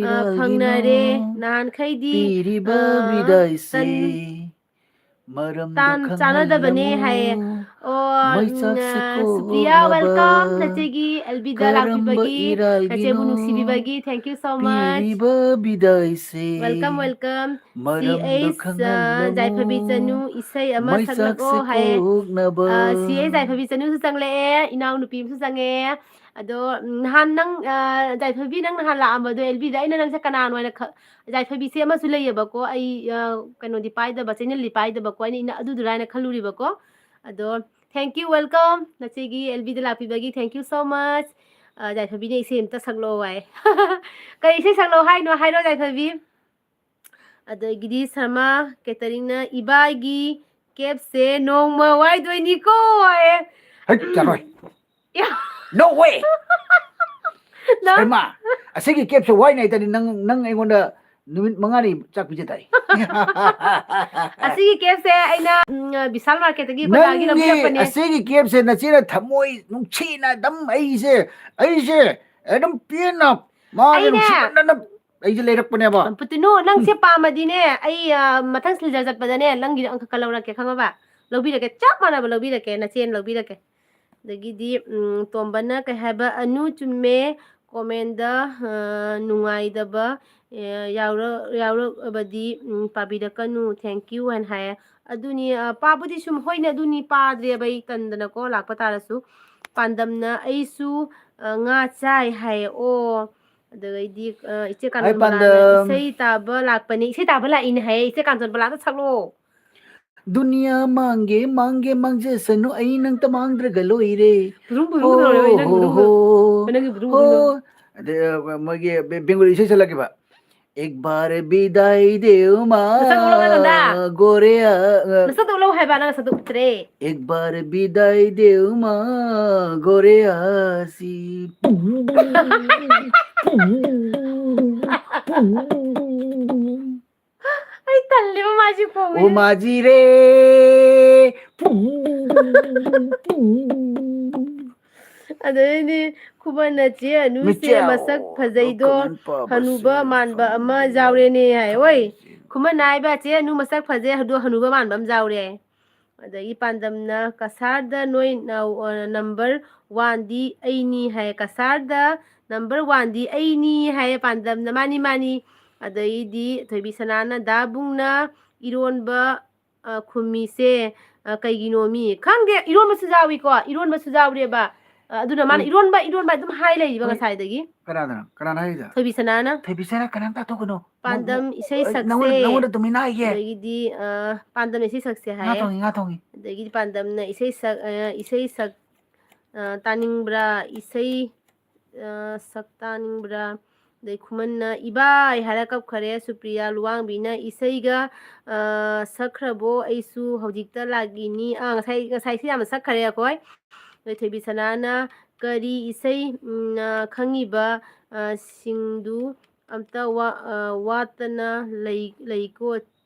ꯑ, ꯐꯪꯅꯔꯦ꯫ ꯏꯔꯥꯜꯒꯤꯅꯣ ꯅꯍꯥꯟꯈꯩꯗꯤ, ꯄꯤꯔꯤꯕ ꯑ, ꯕꯤꯗꯥꯏꯁꯦ ꯇꯟ-, ꯃꯔꯝꯗꯣ ꯇꯥꯟ ꯆꯥꯟꯅꯗꯕꯅꯦ" ꯈꯪꯍꯜꯂꯝꯃꯨ꯫ ꯍꯥꯏꯌꯦ꯫ ꯑꯣ, ꯎꯝ, ꯃꯩꯆꯥꯛꯁꯦ ꯑ, ꯁꯨꯄ꯭ꯔꯤꯌꯥ, ꯀꯣꯛꯅꯕ welcome꯫ ꯅꯆꯦꯒꯤ ꯑꯦꯜꯕꯤꯗ ꯀꯔꯝꯕ ꯂꯥꯛꯄꯤꯕꯒꯤ, ꯅꯆꯦꯕꯨ ꯏꯔꯥꯜꯒꯤꯅꯣ ꯅꯆꯦꯕꯨ ꯅꯨꯡꯁꯤꯕꯤꯕꯒꯤ, thank you so much꯫ ꯄꯤꯔꯤꯕ ꯕꯤꯗꯥꯏꯁꯦ Welcome, welcome꯫ ꯃꯔꯝꯗꯣ ꯁꯤ ꯑꯩꯁ, ꯑ, ꯈꯪꯍꯜꯂꯝꯃꯨ꯫ ꯖꯥꯏꯐꯕꯤ ꯆꯅꯨ ꯏꯁꯩ ꯑꯃ ꯃꯩꯆꯥꯛꯁꯦ ꯁꯛꯂꯛꯑꯣ ꯍꯥꯏꯌꯦ꯫ ꯀꯣꯛꯅꯕ꯫ ꯑ, ꯁꯤ ꯑꯩꯁ ꯖꯥꯏꯐꯕꯤ ꯆꯅꯨꯁꯨ ꯆꯪꯂꯛꯑꯦ, ꯏꯅꯥꯎꯅꯨꯄꯤ ꯑꯃꯁꯨ ꯆꯪꯉꯛꯑꯦ꯫ ꯑꯗꯣ, ꯎꯝ, ꯅꯍꯥꯟ ꯅꯪ, ꯑ, ꯖꯥꯏꯐꯕꯤ ꯅꯪ ꯅꯍꯥꯟ ꯂꯥꯛꯑꯝꯕꯗꯣ ꯑꯦꯜꯕꯤꯗ, ꯑꯩꯅ ꯅꯪꯁꯦ ꯀꯅꯥꯅꯣ ꯍꯥꯏꯅ ꯈ-, ꯖꯥꯏꯐꯕꯤꯁꯦ ꯑꯃꯁꯨ ꯂꯩꯌꯦꯕꯀꯣ, ꯑꯩ, ꯑ, ꯀꯩꯅꯣꯗꯤ ꯄꯥꯏꯗꯕ, ꯆꯦꯅꯦꯜꯗꯤ ꯄꯥꯏꯗꯕꯀꯣ, ꯑꯩꯅ ꯏꯅ-, ꯑꯗꯨꯗꯨꯔꯥ ꯍꯥꯏꯅ ꯈꯜꯂꯨꯔꯤꯕꯀꯣ꯫ ꯑꯗꯣ, thank you, welcome꯫ ꯅꯆꯦꯒꯤ ꯑꯦꯜꯕꯤꯗ ꯂꯥꯛꯄꯤꯕꯒꯤ thank you so much꯫ ꯑ, ꯖꯥꯏꯐꯕꯤꯅ ꯏꯁꯩ ꯑꯝꯇ ꯁꯛꯂꯛꯑꯣ ꯍꯥꯏ꯫ ꯀꯩ ꯏꯁꯩ ꯁꯛꯂꯛꯑꯣ ꯍꯥꯏꯅꯣ ꯍꯥꯏꯔꯣ, ꯖꯥꯏꯐꯕꯤ꯫ ꯑꯗꯒꯤꯗꯤ ꯁꯔꯃꯥ ꯀꯦꯇꯔꯤꯡꯅ "ꯏꯕꯥꯏꯒꯤ ꯀꯦꯞꯁꯦ ꯅꯣꯡꯃ ꯋꯥꯏꯗꯣꯏꯅꯤꯀꯣ" ꯍꯥꯏꯌꯦ꯫ ꯍꯩꯠ, ꯌꯥꯔꯣꯏ꯫ ꯌꯥ꯫ No way! ꯅꯪ ꯍꯩꯃꯥ, ꯑꯁꯤꯒꯤ ꯀꯦꯞꯁꯦ ꯋꯥꯏꯅ ꯍꯥꯏꯇꯥꯔꯗꯤ ꯅꯪ, ꯅꯪ ꯑꯩꯉꯣꯟꯗ ꯅꯨꯃꯤꯠ ꯃꯉꯥꯅꯤ ꯆꯥꯛ ꯄꯤꯖ ꯇꯥꯏ꯫ ꯑꯁꯤꯒꯤ ꯀꯦꯞꯁꯦ ꯑꯩꯅ, ꯎꯝ, ꯕꯤꯁꯥꯜ ꯃꯥꯔꯀꯦꯠꯇꯒꯤ ꯑꯩꯈꯣꯏ ꯗꯥꯒꯤ ꯅꯪꯒꯤ ꯂꯧꯕꯤꯔꯛꯄꯅꯦ꯫ ꯑꯁꯤꯒꯤ ꯀꯦꯞꯁꯦ ꯅꯆꯦꯅ ꯊꯃꯣꯏ ꯅꯨꯡꯁꯤꯅ ꯑꯗꯨꯝ ꯑꯩꯁꯦ, ꯑꯩꯁꯦ ꯑꯗꯨꯝ ꯄꯦꯟꯅ ꯃꯥꯅ ꯑꯩꯅꯦ꯫ ꯅꯨꯡꯁꯤꯃꯟꯗꯅ ꯑꯩꯁꯦ ꯂꯩꯔꯛꯄꯅꯦꯕ꯫ ꯄꯨꯇꯨꯅꯨ, ꯅꯪꯁꯦ ꯄꯥꯝꯃꯗꯤꯅꯦ, ꯑꯩ, ꯑ, ꯃꯊꯪ ꯁꯤꯜꯆꯔ ꯆꯠꯄꯗꯅꯦ, ꯅꯪꯒꯤꯗꯣ ꯑꯪꯀ ꯂꯧꯔꯛꯀꯦ, ꯈꯪꯉꯕ? ꯂꯧꯕꯤꯔꯛꯀꯦ, ꯆꯞ ꯃꯥꯟꯅꯕ ꯂꯧꯕꯤꯔꯛꯀꯦ, ꯅꯆꯦꯅ ꯂꯧꯕꯤꯔꯛꯀꯦ꯫ ꯑꯗꯒꯤꯗꯤ, ꯎꯝ, ꯇꯣꯝꯕꯅ ꯀꯩ ꯍꯥꯏꯕ? "ꯑꯅꯨ ꯆꯨꯝꯃꯦ, ꯀꯣꯃꯦꯟꯗ, ꯑ, ꯅꯨꯡꯉꯥꯏꯗꯕ, ꯑꯦ, ꯌꯥꯎꯔ-, ꯌꯥꯎꯔꯛꯑꯕꯗꯤ, ꯎꯝ, ꯄꯥꯕꯤꯔꯛꯀꯅꯨ, thank you" ꯍꯥꯏꯅ ꯍꯥꯏꯌꯦ꯫ ꯑꯗꯨꯅꯤ, ꯑ, ꯄꯥꯕꯨꯗꯤ ꯁꯨꯝ, ꯍꯣꯏꯅꯦ, ꯑꯗꯨꯅꯤ, ꯄꯥꯗ꯭ꯔꯦꯕ ꯑꯩ ꯇꯟꯗꯅꯀꯣ, ꯂꯥꯛꯄ ꯇꯥꯔꯁꯨ꯫ ꯄꯥꯟꯗꯝꯅ "ꯑꯩꯁꯨ, ꯑ, ꯉꯥ ꯆꯥꯏ" ꯍꯥꯏꯌꯦ꯫ ꯑꯣ, ꯑꯗꯨꯗꯩꯗꯤ, ꯑ, ꯏꯆꯦ ꯍꯥꯏ ꯀꯥꯟꯇꯣꯟ ꯕꯂꯥꯅ ꯄꯥꯟꯗꯝ꯫ "ꯏꯁꯩ ꯇꯥꯕ ꯂꯥꯛꯄꯅꯦ, ꯏꯁꯩ ꯇꯥꯕ ꯂꯥꯛꯏꯅꯦ" ꯍꯥꯏꯌꯦ꯫ ꯏꯆꯦ ꯀꯥꯟꯇꯣꯟ ꯕꯂꯥꯗ ꯁꯛꯂꯛꯑꯣ꯫ ꯗꯨꯅꯤꯌꯥ ꯃꯥꯡꯒꯦ ꯃꯥꯡꯒꯦ ꯃꯥꯡꯖꯁꯅꯨ, ꯑꯩ ꯅꯪꯇ ꯃꯥꯡꯗ꯭ꯔꯒ ꯂꯣꯏꯔꯦ꯫ ꯕꯨꯗ꯭ꯔꯨꯝ ꯕꯨꯗ꯭ꯔꯨꯝ ꯇꯧꯔꯦ, ꯅꯪꯒꯤ ꯍꯣ, ꯕꯨꯗ꯭ꯔꯨꯝꯗꯣ꯫ ꯍꯣ, ꯅꯪꯒꯤ ꯕꯨꯗ꯭ꯔꯨꯝ ꯍꯣ꯫ ꯕꯨꯗ꯭ꯔꯨꯝꯗꯣ꯫ ꯑꯗꯩ, ꯑ, ꯃꯣꯏꯒꯤ ꯕꯦ-, ꯕꯦꯡꯒꯣꯂꯤ ꯏꯁꯩ ꯁꯛꯂꯛꯀꯦꯕ꯫ "ꯑꯦꯛ ꯕꯥꯔ ꯕꯤꯗꯥꯏ ꯗꯦꯎ ꯃꯥ, ꯅꯁꯛ ꯎꯠꯂꯛꯑꯣ, ꯅꯟꯗꯥ꯫ ꯒꯣꯔꯦ ꯑ, ꯑ, ꯅꯁꯛꯇꯣ ꯎꯠꯂꯛꯑꯣ ꯍꯥꯏꯕ, ꯅꯪ ꯅꯁꯛꯇꯣ ꯎꯠꯇ꯭ꯔꯦ꯫ ꯑꯦꯛ ꯕꯥꯔ ꯕꯤꯗꯥꯏ ꯗꯦꯎ ꯃꯥ, ꯒꯣꯔꯦ ꯑꯁꯤ"꯫ ꯑꯩ ꯇꯜꯂꯦꯕ ꯃꯥꯁꯤ ꯈꯣꯡꯉꯤꯁꯦ꯫ ꯎꯃꯥꯖꯤꯔꯦ꯫ ꯑꯗꯩꯗꯤ ꯈꯨꯃꯟꯅ "ꯆꯦ ꯑꯅꯨꯁꯦ ꯃꯤꯆꯦꯜ, ꯃꯁꯛ ꯐꯖꯩꯗꯣ ꯀꯃꯥꯏꯅ ꯄꯥꯕꯁꯦ ꯍꯅꯨꯕ ꯃꯥꯟꯕ ꯑꯃ ꯈꯪꯗꯦ꯫ ꯌꯥꯎꯔꯦꯅꯦ" ꯍꯥꯏ꯫ ꯍꯣꯏ, ꯈꯨꯃꯟꯅ ꯍꯥꯏꯕ "ꯆꯦ ꯑꯅꯨ ꯃꯁꯛ ꯐꯖꯩ, ꯑꯗꯣ ꯍꯅꯨꯕ ꯃꯥꯟꯕ ꯑꯃ ꯌꯥꯎꯔꯦ" ꯍꯥꯏ꯫ ꯑꯗꯒꯤ ꯄꯥꯟꯗꯝꯅ "ꯀꯁꯥꯔꯗ ꯅꯣꯏ ꯅ-, ꯑ, ꯅꯝꯕꯔ ꯋꯥꯟꯗꯤ ꯑꯩꯅꯤ" ꯍꯥꯏ꯫ "ꯀꯁꯥꯔꯗ ꯅꯝꯕꯔ ꯋꯥꯟꯗꯤ ꯑꯩꯅꯤ" ꯍꯥꯏꯌꯦ ꯄꯥꯟꯗꯝꯅ꯫ ꯃꯥꯅꯤ, ꯃꯥꯅꯤ꯫ ꯑꯗꯩꯗꯤ ꯊꯣꯏꯕꯤ ꯁꯅꯥꯅ "ꯗꯥ ꯕꯨꯡꯅ ꯏꯔꯣꯟꯕ, ꯑ, ꯈꯨꯝꯃꯤꯁꯦ, ꯑ, ꯀꯩꯒꯤꯅꯣ ꯃꯤ?" ꯈꯪꯗꯦ, ꯏꯔꯣꯟꯕꯁꯨ ꯌꯥꯎꯏꯀꯣ, ꯏꯔꯣꯟꯕꯁꯨ ꯌꯥꯎꯔꯦꯕ꯫ ꯑ, ꯑꯗꯨꯅ ꯃꯥꯅ ꯍꯣꯏ꯫ "ꯏꯔꯣꯟꯕ, ꯏꯔꯣꯟꯕ" ꯑꯗꯨꯝ ꯍꯥꯏ ꯂꯩꯔꯤꯕ ꯍꯣꯏ꯫ ꯉꯁꯥꯏꯗꯒꯤ꯫ ꯀꯅꯥꯗꯅꯣ? ꯀꯅꯥꯅ ꯍꯥꯏꯔꯤꯗꯣ? ꯊꯣꯏꯕꯤ ꯁꯅꯥꯅ꯫ ꯊꯣꯏꯕꯤ ꯁꯅꯥ ꯀꯅꯥꯝ ꯇꯥꯊꯣꯛꯀꯅꯣ꯫ ꯄꯥꯟꯗꯝ ꯃ-, ꯃ-, ꯏꯁꯩ ꯑꯩ ꯅꯉꯣꯟꯗ, ꯁꯛꯁꯦ꯫ ꯅꯉꯣꯟꯗ ꯇꯨꯃꯤꯟꯅ ꯍꯥꯏꯒꯦ꯫ ꯑꯗꯒꯤꯗꯤ, ꯑ, ꯄꯥꯟꯗꯝ ꯏꯁꯩ ꯁꯛꯁꯦ ꯉꯥ ꯍꯥꯏꯌꯦ꯫ ꯊꯣꯡꯉꯤ, ꯉꯥ ꯊꯣꯡꯉꯤ꯫ ꯑꯗꯒꯤꯗꯤ ꯄꯥꯟꯗꯝꯅ ꯏꯁꯩ ꯁꯛ-, ꯑ, ꯏꯁꯩ ꯁꯛ-, ꯑ, ꯇꯥꯅꯤꯡꯕ꯭ꯔꯥ? ꯏꯁꯩ, ꯑ, ꯁꯛ ꯇꯥꯅꯤꯡꯕ꯭ꯔꯥ? ꯑꯗꯩ ꯈꯨꯃꯟꯅ "ꯏꯕꯥꯏ" ꯍꯥꯏꯔ ꯀꯞꯈꯔꯦ꯫ ꯁꯨꯄ꯭ꯔꯤꯌꯥ ꯂꯨꯋꯥꯡꯕꯤꯅ "ꯏꯁꯩꯒ, ꯑ, ꯁꯛꯈ꯭ꯔꯕꯣ? ꯑꯩꯁꯨ ꯍꯧꯖꯤꯛꯇ ꯂꯥꯛꯏꯅꯤ"꯫ ꯑꯥ, ꯉꯁꯥꯏ, ꯉꯁꯥꯏꯁꯤ ꯌꯥꯝꯅ ꯁꯛꯈꯔꯦ ꯑꯩꯈꯣꯏ꯫ ꯑꯗꯩ ꯊꯣꯏꯕꯤ ꯁꯅꯥꯅ "ꯀꯔꯤ ꯏꯁꯩ, ꯎꯝ, ꯑ, ꯈꯪꯉꯤꯕ, ꯑ, ꯁꯤꯡꯗꯨ ꯑꯝꯇ ꯋꯥ-, ꯑ, ꯋꯥꯠꯇꯅ ꯂꯩ-, ꯂꯩꯀꯣ,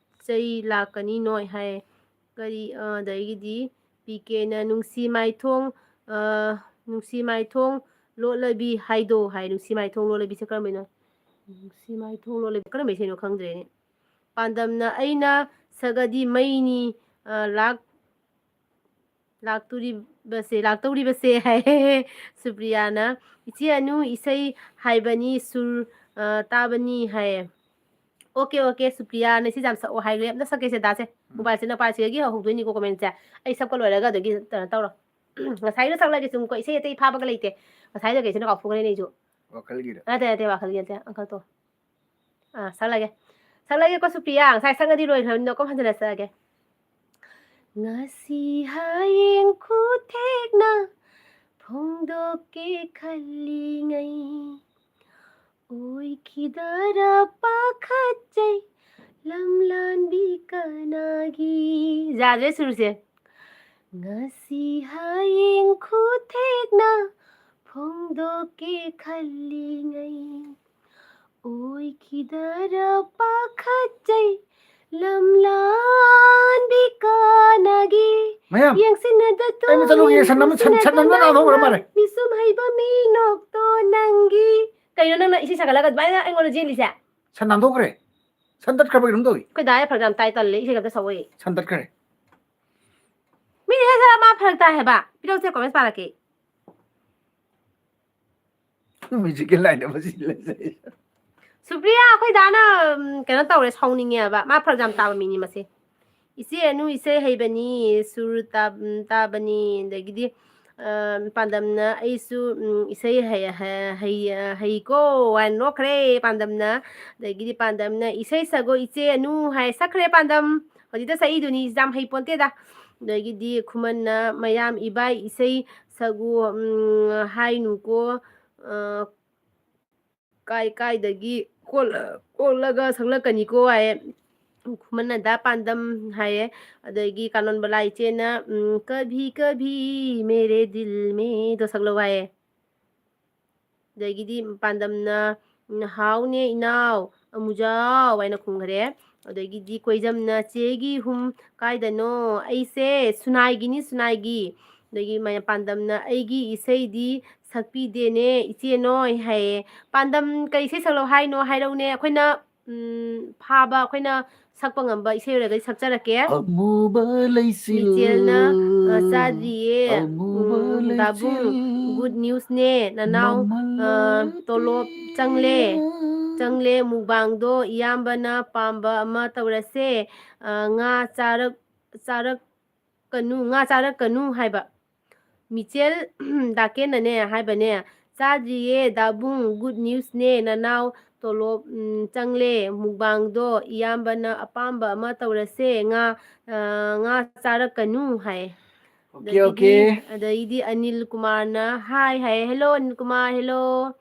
ꯆꯩ ꯂꯥꯛꯀꯅꯤ ꯅꯣꯏ" ꯍꯥꯏ꯫ ꯀꯔꯤ, ꯑ, ꯑꯗꯒꯤꯗꯤ ꯄꯤ ꯀꯦꯅ "ꯅꯨꯡꯁꯤ ꯃꯥꯏꯊꯣꯡ, ꯑ, ꯅꯨꯡꯁꯤ ꯃꯥꯏꯊꯣꯡ ꯂꯣꯠꯂꯕꯤ" ꯍꯥꯏꯗꯣ ꯍꯥꯏ꯫ ꯅꯨꯡꯁꯤ ꯃꯥꯏꯊꯣꯡ ꯂꯣꯠꯂꯕꯤꯁꯦ ꯀꯔꯝꯕꯩꯅꯣ? ꯅꯨꯡꯁꯤ ꯃꯥꯏꯊꯣꯡ ꯂꯣꯠꯂꯕꯤ ꯀꯔꯝꯕ ꯏꯁꯩꯅꯣ ꯈꯪꯗ꯭ꯔꯦꯅꯦ꯫ ꯄꯥꯟꯗꯝꯅ "ꯑꯩꯅ ꯁꯛꯑꯗꯤ ꯃꯩꯅꯤ, ꯑ, ꯂꯥꯛ-, ꯂꯥꯛꯇꯣꯔꯤꯕꯁꯦ, ꯂꯥꯛꯇꯧꯔꯤꯕꯁꯦ" ꯍꯥꯏ꯫ ꯁꯨꯄ꯭ꯔꯤꯌꯥꯅ "ꯏꯆꯦ ꯑꯅꯨ ꯏꯁꯩ ꯍꯥꯏꯕꯅꯤ, ꯁꯨꯔ, ꯑ, ꯇꯥꯕꯅꯤ" ꯍꯥꯏ꯫ "ꯑꯣꯀꯦ, ꯑꯣꯀꯦ, ꯁꯨꯄ꯭ꯔꯤꯌꯥꯅ ꯏꯁꯩ ꯌꯥꯝ ꯁꯛꯑꯣ ꯍꯥꯏꯈ꯭ꯔꯦ꯫ ꯑꯝꯇ ꯁꯛꯀꯦꯁꯦ, ꯗꯥꯁꯦ꯫ ꯎꯝ꯫ ꯃꯣꯕꯥꯏꯜꯁꯤꯅ ꯄꯥꯏꯁꯤꯗꯒꯤ ꯍꯧꯗꯣꯏꯅꯤꯀꯣ ꯀꯣꯃꯦꯟꯁꯦ꯫ ꯑꯩ ꯁꯛꯄ ꯂꯣꯏꯔꯒ ꯑꯗꯒꯤ ꯀꯩꯅꯣ ꯇꯧꯔꯣ꯫ ꯉꯁꯥꯏꯗꯣ ꯁꯛꯂꯒꯦ ꯁꯨꯝ ꯀꯣ, ꯏꯁꯩ ꯑꯇꯩ ꯐꯥꯕꯒ ꯂꯩꯇꯦ꯫ ꯉꯁꯥꯏꯗꯣ ꯀꯩꯁꯤꯅ ꯀꯥꯎꯊꯣꯛꯈ꯭ꯔꯦꯅꯦ ꯑꯩꯁꯨ꯫ ꯋꯥꯈꯜꯒꯤꯗ꯫ ꯅꯠꯇꯦ, ꯅꯠꯇꯦ, ꯋꯥꯈꯜꯒꯤ ꯅꯠꯇꯦ, ꯑꯪꯀꯜꯗꯣ꯫ ꯑꯥ, ꯁꯛꯂꯒꯦ꯫ ꯁꯛꯂꯒꯦꯀꯣ ꯁꯨꯄ꯭ꯔꯤꯌꯥ, ꯉꯁꯥꯏ ꯁꯛꯅꯗꯤ ꯂꯣꯏꯈ꯭ꯔꯕꯅꯤꯅꯀꯣ, ꯍꯟꯖꯤꯟꯅ ꯁꯛꯑꯒꯦ꯫ "ꯉꯁꯤ ꯍꯌꯦꯡ ꯈꯨꯊꯦꯛꯅ ꯐꯣꯡꯗꯣꯛꯀꯦ ꯈꯜꯂꯤꯉꯩ, ꯑꯣꯏꯈꯤꯗꯔ ꯄꯥꯈꯠꯆꯩ ꯂꯝꯂꯥꯟꯕꯤ ꯀꯅꯥꯒꯤ"꯫ ꯌꯥꯗ꯭ꯔꯦ ꯁꯨꯔꯁꯦ꯫ "ꯉꯁꯤ ꯍꯌꯦꯡ ꯈꯨꯊꯦꯛꯅ ꯐꯣꯡꯗꯣꯛꯀꯦ ꯈꯜꯂꯤꯉꯩ, ꯑꯣꯏꯈꯤꯗꯔ ꯄꯥꯈꯠꯆꯩ ꯂꯝꯂꯥꯟꯕꯤ ꯀꯅꯥꯒꯤ"꯫ ꯃꯌꯥꯝ, ꯌꯦꯡꯁꯤꯟꯅꯗ ꯑꯩ ꯑꯃ ꯆꯠꯂꯨꯒꯦ, ꯁꯟ ꯑꯃ, ꯁꯟ, ꯁꯟ ꯑꯃ ꯅꯥꯟꯊꯣꯛꯈ꯭ꯔ ꯃꯥꯜꯂꯦ꯫ ꯃꯤꯁꯨꯝ ꯍꯩꯕ ꯃꯤꯅꯣꯛꯇꯣ ꯅꯪꯒꯤ꯫ ꯀꯩꯅꯣ ꯅꯪꯅ ꯏꯁꯩ ꯁꯛꯒꯠꯂꯒ ꯑꯗꯨꯃꯥꯏꯅ ꯑꯩꯉꯣꯟꯗ ꯆꯦꯜꯂꯤꯁꯦ? ꯁꯟ ꯅꯥꯟꯊꯣꯛꯈ꯭ꯔꯦ꯫ ꯁꯟ ꯇꯠꯈ꯭ꯔꯕ ꯀꯩꯅꯣꯝ ꯇꯧꯏ꯫ ꯑꯩꯈꯣꯏ ꯗꯥ ꯐꯔꯛ ꯌꯥꯝ ꯇꯥꯏ, ꯇꯜꯂꯦ, ꯏꯁꯩ ꯑꯝꯇ ꯁꯛꯑꯣꯌꯦ꯫ ꯁꯟ ꯇꯠꯈ꯭ꯔꯦ꯫ ꯃꯤꯅ ꯍꯦꯛ ꯁꯛꯑ ꯃꯥ ꯐꯔꯛ ꯇꯥꯏ ꯍꯥꯏꯕ꯫ ꯄꯤꯔꯛꯎꯁꯦ, ꯀꯣꯃꯦꯟꯁ ꯄꯥꯔꯛꯀꯦ꯫ ꯃ꯭ꯌꯨꯖꯤꯛꯀꯤ ꯂꯥꯏꯟꯗ ꯃꯁꯤ ꯂꯩꯖꯩ꯫ ꯁꯨꯄ꯭ꯔꯤꯌꯥ, ꯑꯩꯈꯣꯏ ꯗꯥꯅ, ꯎꯝ, ꯀꯩꯅꯣ ꯇꯧꯔꯦ, ꯁꯥꯎꯅꯤꯡꯉꯦꯕ꯫ ꯃꯥ ꯐꯔꯛ ꯌꯥꯝ ꯇꯥꯕ ꯃꯤꯅꯤ ꯃꯁꯦ꯫ "ꯏꯆꯦ ꯑꯅꯨ ꯏꯁꯩ ꯍꯩꯕꯅꯤ, ꯁꯨꯔ ꯇꯥ-, ꯎꯝ, ꯇꯥꯕꯅꯤ", ꯑꯗꯒꯤꯗꯤ, ꯑ, ꯄꯥꯟꯗꯝꯅ "ꯑꯩꯁꯨ, ꯎꯝ, ꯏꯁꯩ ꯍꯩ-, ꯍꯩ-, ꯍꯩ-, ꯍꯩꯀꯣ" ꯍꯥꯏꯅ ꯅꯣꯛꯈ꯭ꯔꯦ ꯄꯥꯟꯗꯝꯅ꯫ ꯑꯗꯒꯤꯗꯤ ꯄꯥꯟꯗꯝꯅ "ꯏꯁꯩ ꯁꯛꯑꯣ ꯏꯆꯦ ꯑꯅꯨ" ꯍꯥꯏ ꯁꯛꯈ꯭ꯔꯦ ꯄꯥꯟꯗꯝ꯫ ꯍꯧꯖꯤꯛꯇ ꯁꯛꯏꯗꯨꯅꯤ, ꯌꯥꯝ ꯍꯩ ꯄꯣꯟꯇꯦꯗ꯫ ꯑꯗꯒꯤꯗꯤ ꯈꯨꯃꯟꯅ "ꯃꯌꯥꯝ ꯏꯕꯥꯏ ꯏꯁꯩ ꯁꯛꯎ, ꯎꯝ, ꯍꯥꯏꯅꯨꯀꯣ", ꯑ, ꯀꯥꯏ ꯀꯥꯏꯗꯒꯤ ꯀꯣꯜꯂ-, ꯀꯣꯜꯂꯒ ꯁꯛꯂꯛꯀꯅꯤꯀꯣ ꯍꯥꯏꯌꯦ꯫ ꯈꯨꯃꯟ ꯑꯗꯥ ꯄꯥꯟꯗꯝ ꯍꯥꯏꯌꯦ꯫ ꯑꯗꯒꯤ ꯀꯥꯅꯣꯟꯕꯂꯥ ꯏꯆꯦꯅ, ꯎꯝ, "ꯀꯚꯤ ꯀꯚꯤ ꯃꯦꯔꯦ ꯗꯤꯜ ꯃꯦꯗꯣ ꯁꯛꯂꯛꯑꯣ" ꯍꯥꯏꯌꯦ꯫ ꯑꯗꯒꯤꯗꯤ ꯄꯥꯟꯗꯝꯅ, ꯎꯝ, "ꯍꯥꯎꯅꯦ ꯏꯅꯥꯎ ꯑꯃꯨꯖꯥꯎ" ꯍꯥꯏꯅ ꯈꯨꯝꯈ꯭ꯔꯦ꯫ ꯑꯗꯒꯤꯗꯤ ꯀꯣꯏꯖꯝꯅ, "ꯆꯦꯒꯤ ꯍꯨꯝ ꯀꯥꯏꯗꯅꯣ?" "ꯑꯩꯁꯦ ꯁꯨꯅꯥꯏꯒꯤꯅꯤ, ꯁꯨꯅꯥꯏꯒꯤ"꯫ ꯑꯗꯒꯤ ꯃꯌꯥ-, ꯄꯥꯟꯗꯝꯅ, "ꯑꯩꯒꯤ ꯏꯁꯩꯗꯤ ꯁꯛꯄꯤꯗꯦꯅꯦ ꯏꯆꯦ ꯅꯣꯏ" ꯍꯥꯏꯌꯦ꯫ ꯄꯥꯟꯗꯝ ꯀꯩ ꯏꯁꯩ ꯁꯛꯂꯛꯑꯣ ꯍꯥꯏꯅꯣ ꯍꯥꯏꯔꯛꯎꯅꯦ꯫ ꯑꯩꯈꯣꯏꯅ, ꯎꯝ, ꯐꯥꯕ, ꯑꯩꯈꯣꯏꯅ ꯁꯛꯄ ꯉꯝꯕ ꯏꯁꯩ ꯑꯣꯏꯔꯒꯗꯤ ꯁꯛꯆꯔꯛꯀꯦ꯫ ꯑꯃꯨꯕ ꯂꯩꯆꯤꯜ, ꯃꯤꯆꯦꯜꯅ, ꯑ, "ꯆꯥꯗ꯭ꯔꯤꯌꯦ, ꯑꯃꯨꯕ ꯎꯝ, ꯗꯥꯕꯨꯡ, ꯂꯩꯆꯤꯜ, good newsꯅꯦ, ꯅꯅꯥꯎ, ꯃꯃꯜ ꯑ, ꯇꯣꯂꯣꯞ ꯆꯪꯂꯦ, ꯂꯣꯏꯄꯤꯌꯥ, ꯆꯪꯂꯦ, ꯃꯨꯛꯕꯥꯡꯗꯣ ꯏꯌꯥꯝꯕꯅ ꯄꯥꯝꯕ ꯑꯃ ꯇꯧꯔꯁꯦ, ꯑ, ꯉꯥ ꯆꯥꯔꯛ-, ꯆꯥꯔꯛꯀꯅꯨ, ꯉꯥ ꯆꯥꯔꯛꯀꯅꯨ" ꯍꯥꯏꯕ꯫ ꯃꯤꯆꯦꯜ ꯗꯥꯀꯦꯟꯅꯅꯦ ꯍꯥꯏꯕꯅꯦ, "ꯆꯥꯗ꯭ꯔꯤꯌꯦ ꯗꯥꯕꯨꯡ, good newsꯅꯦ, ꯅꯅꯥꯎ ꯇꯣꯂꯣꯞ, ꯎꯝ, ꯆꯪꯂꯦ, ꯃꯨꯛꯕꯥꯡꯗꯣ ꯏꯌꯥꯝꯕꯅ ꯑꯄꯥꯝꯕ ꯑꯃ ꯇꯧꯔꯁꯦ, ꯉꯥ, ꯑ, ꯉꯥ ꯆꯥꯔꯛꯀꯅꯨ" ꯍꯥꯏ꯫ Okay, ꯑꯗꯒꯤꯗꯤ, okay. ꯑꯗꯩꯗꯤ ꯑꯅꯤꯜ ꯀꯨꯃꯥꯔꯅ hi ꯍꯥꯏꯌꯦ, "Hello ꯑꯅꯤꯜ ꯀꯨꯃꯥꯔ, hello,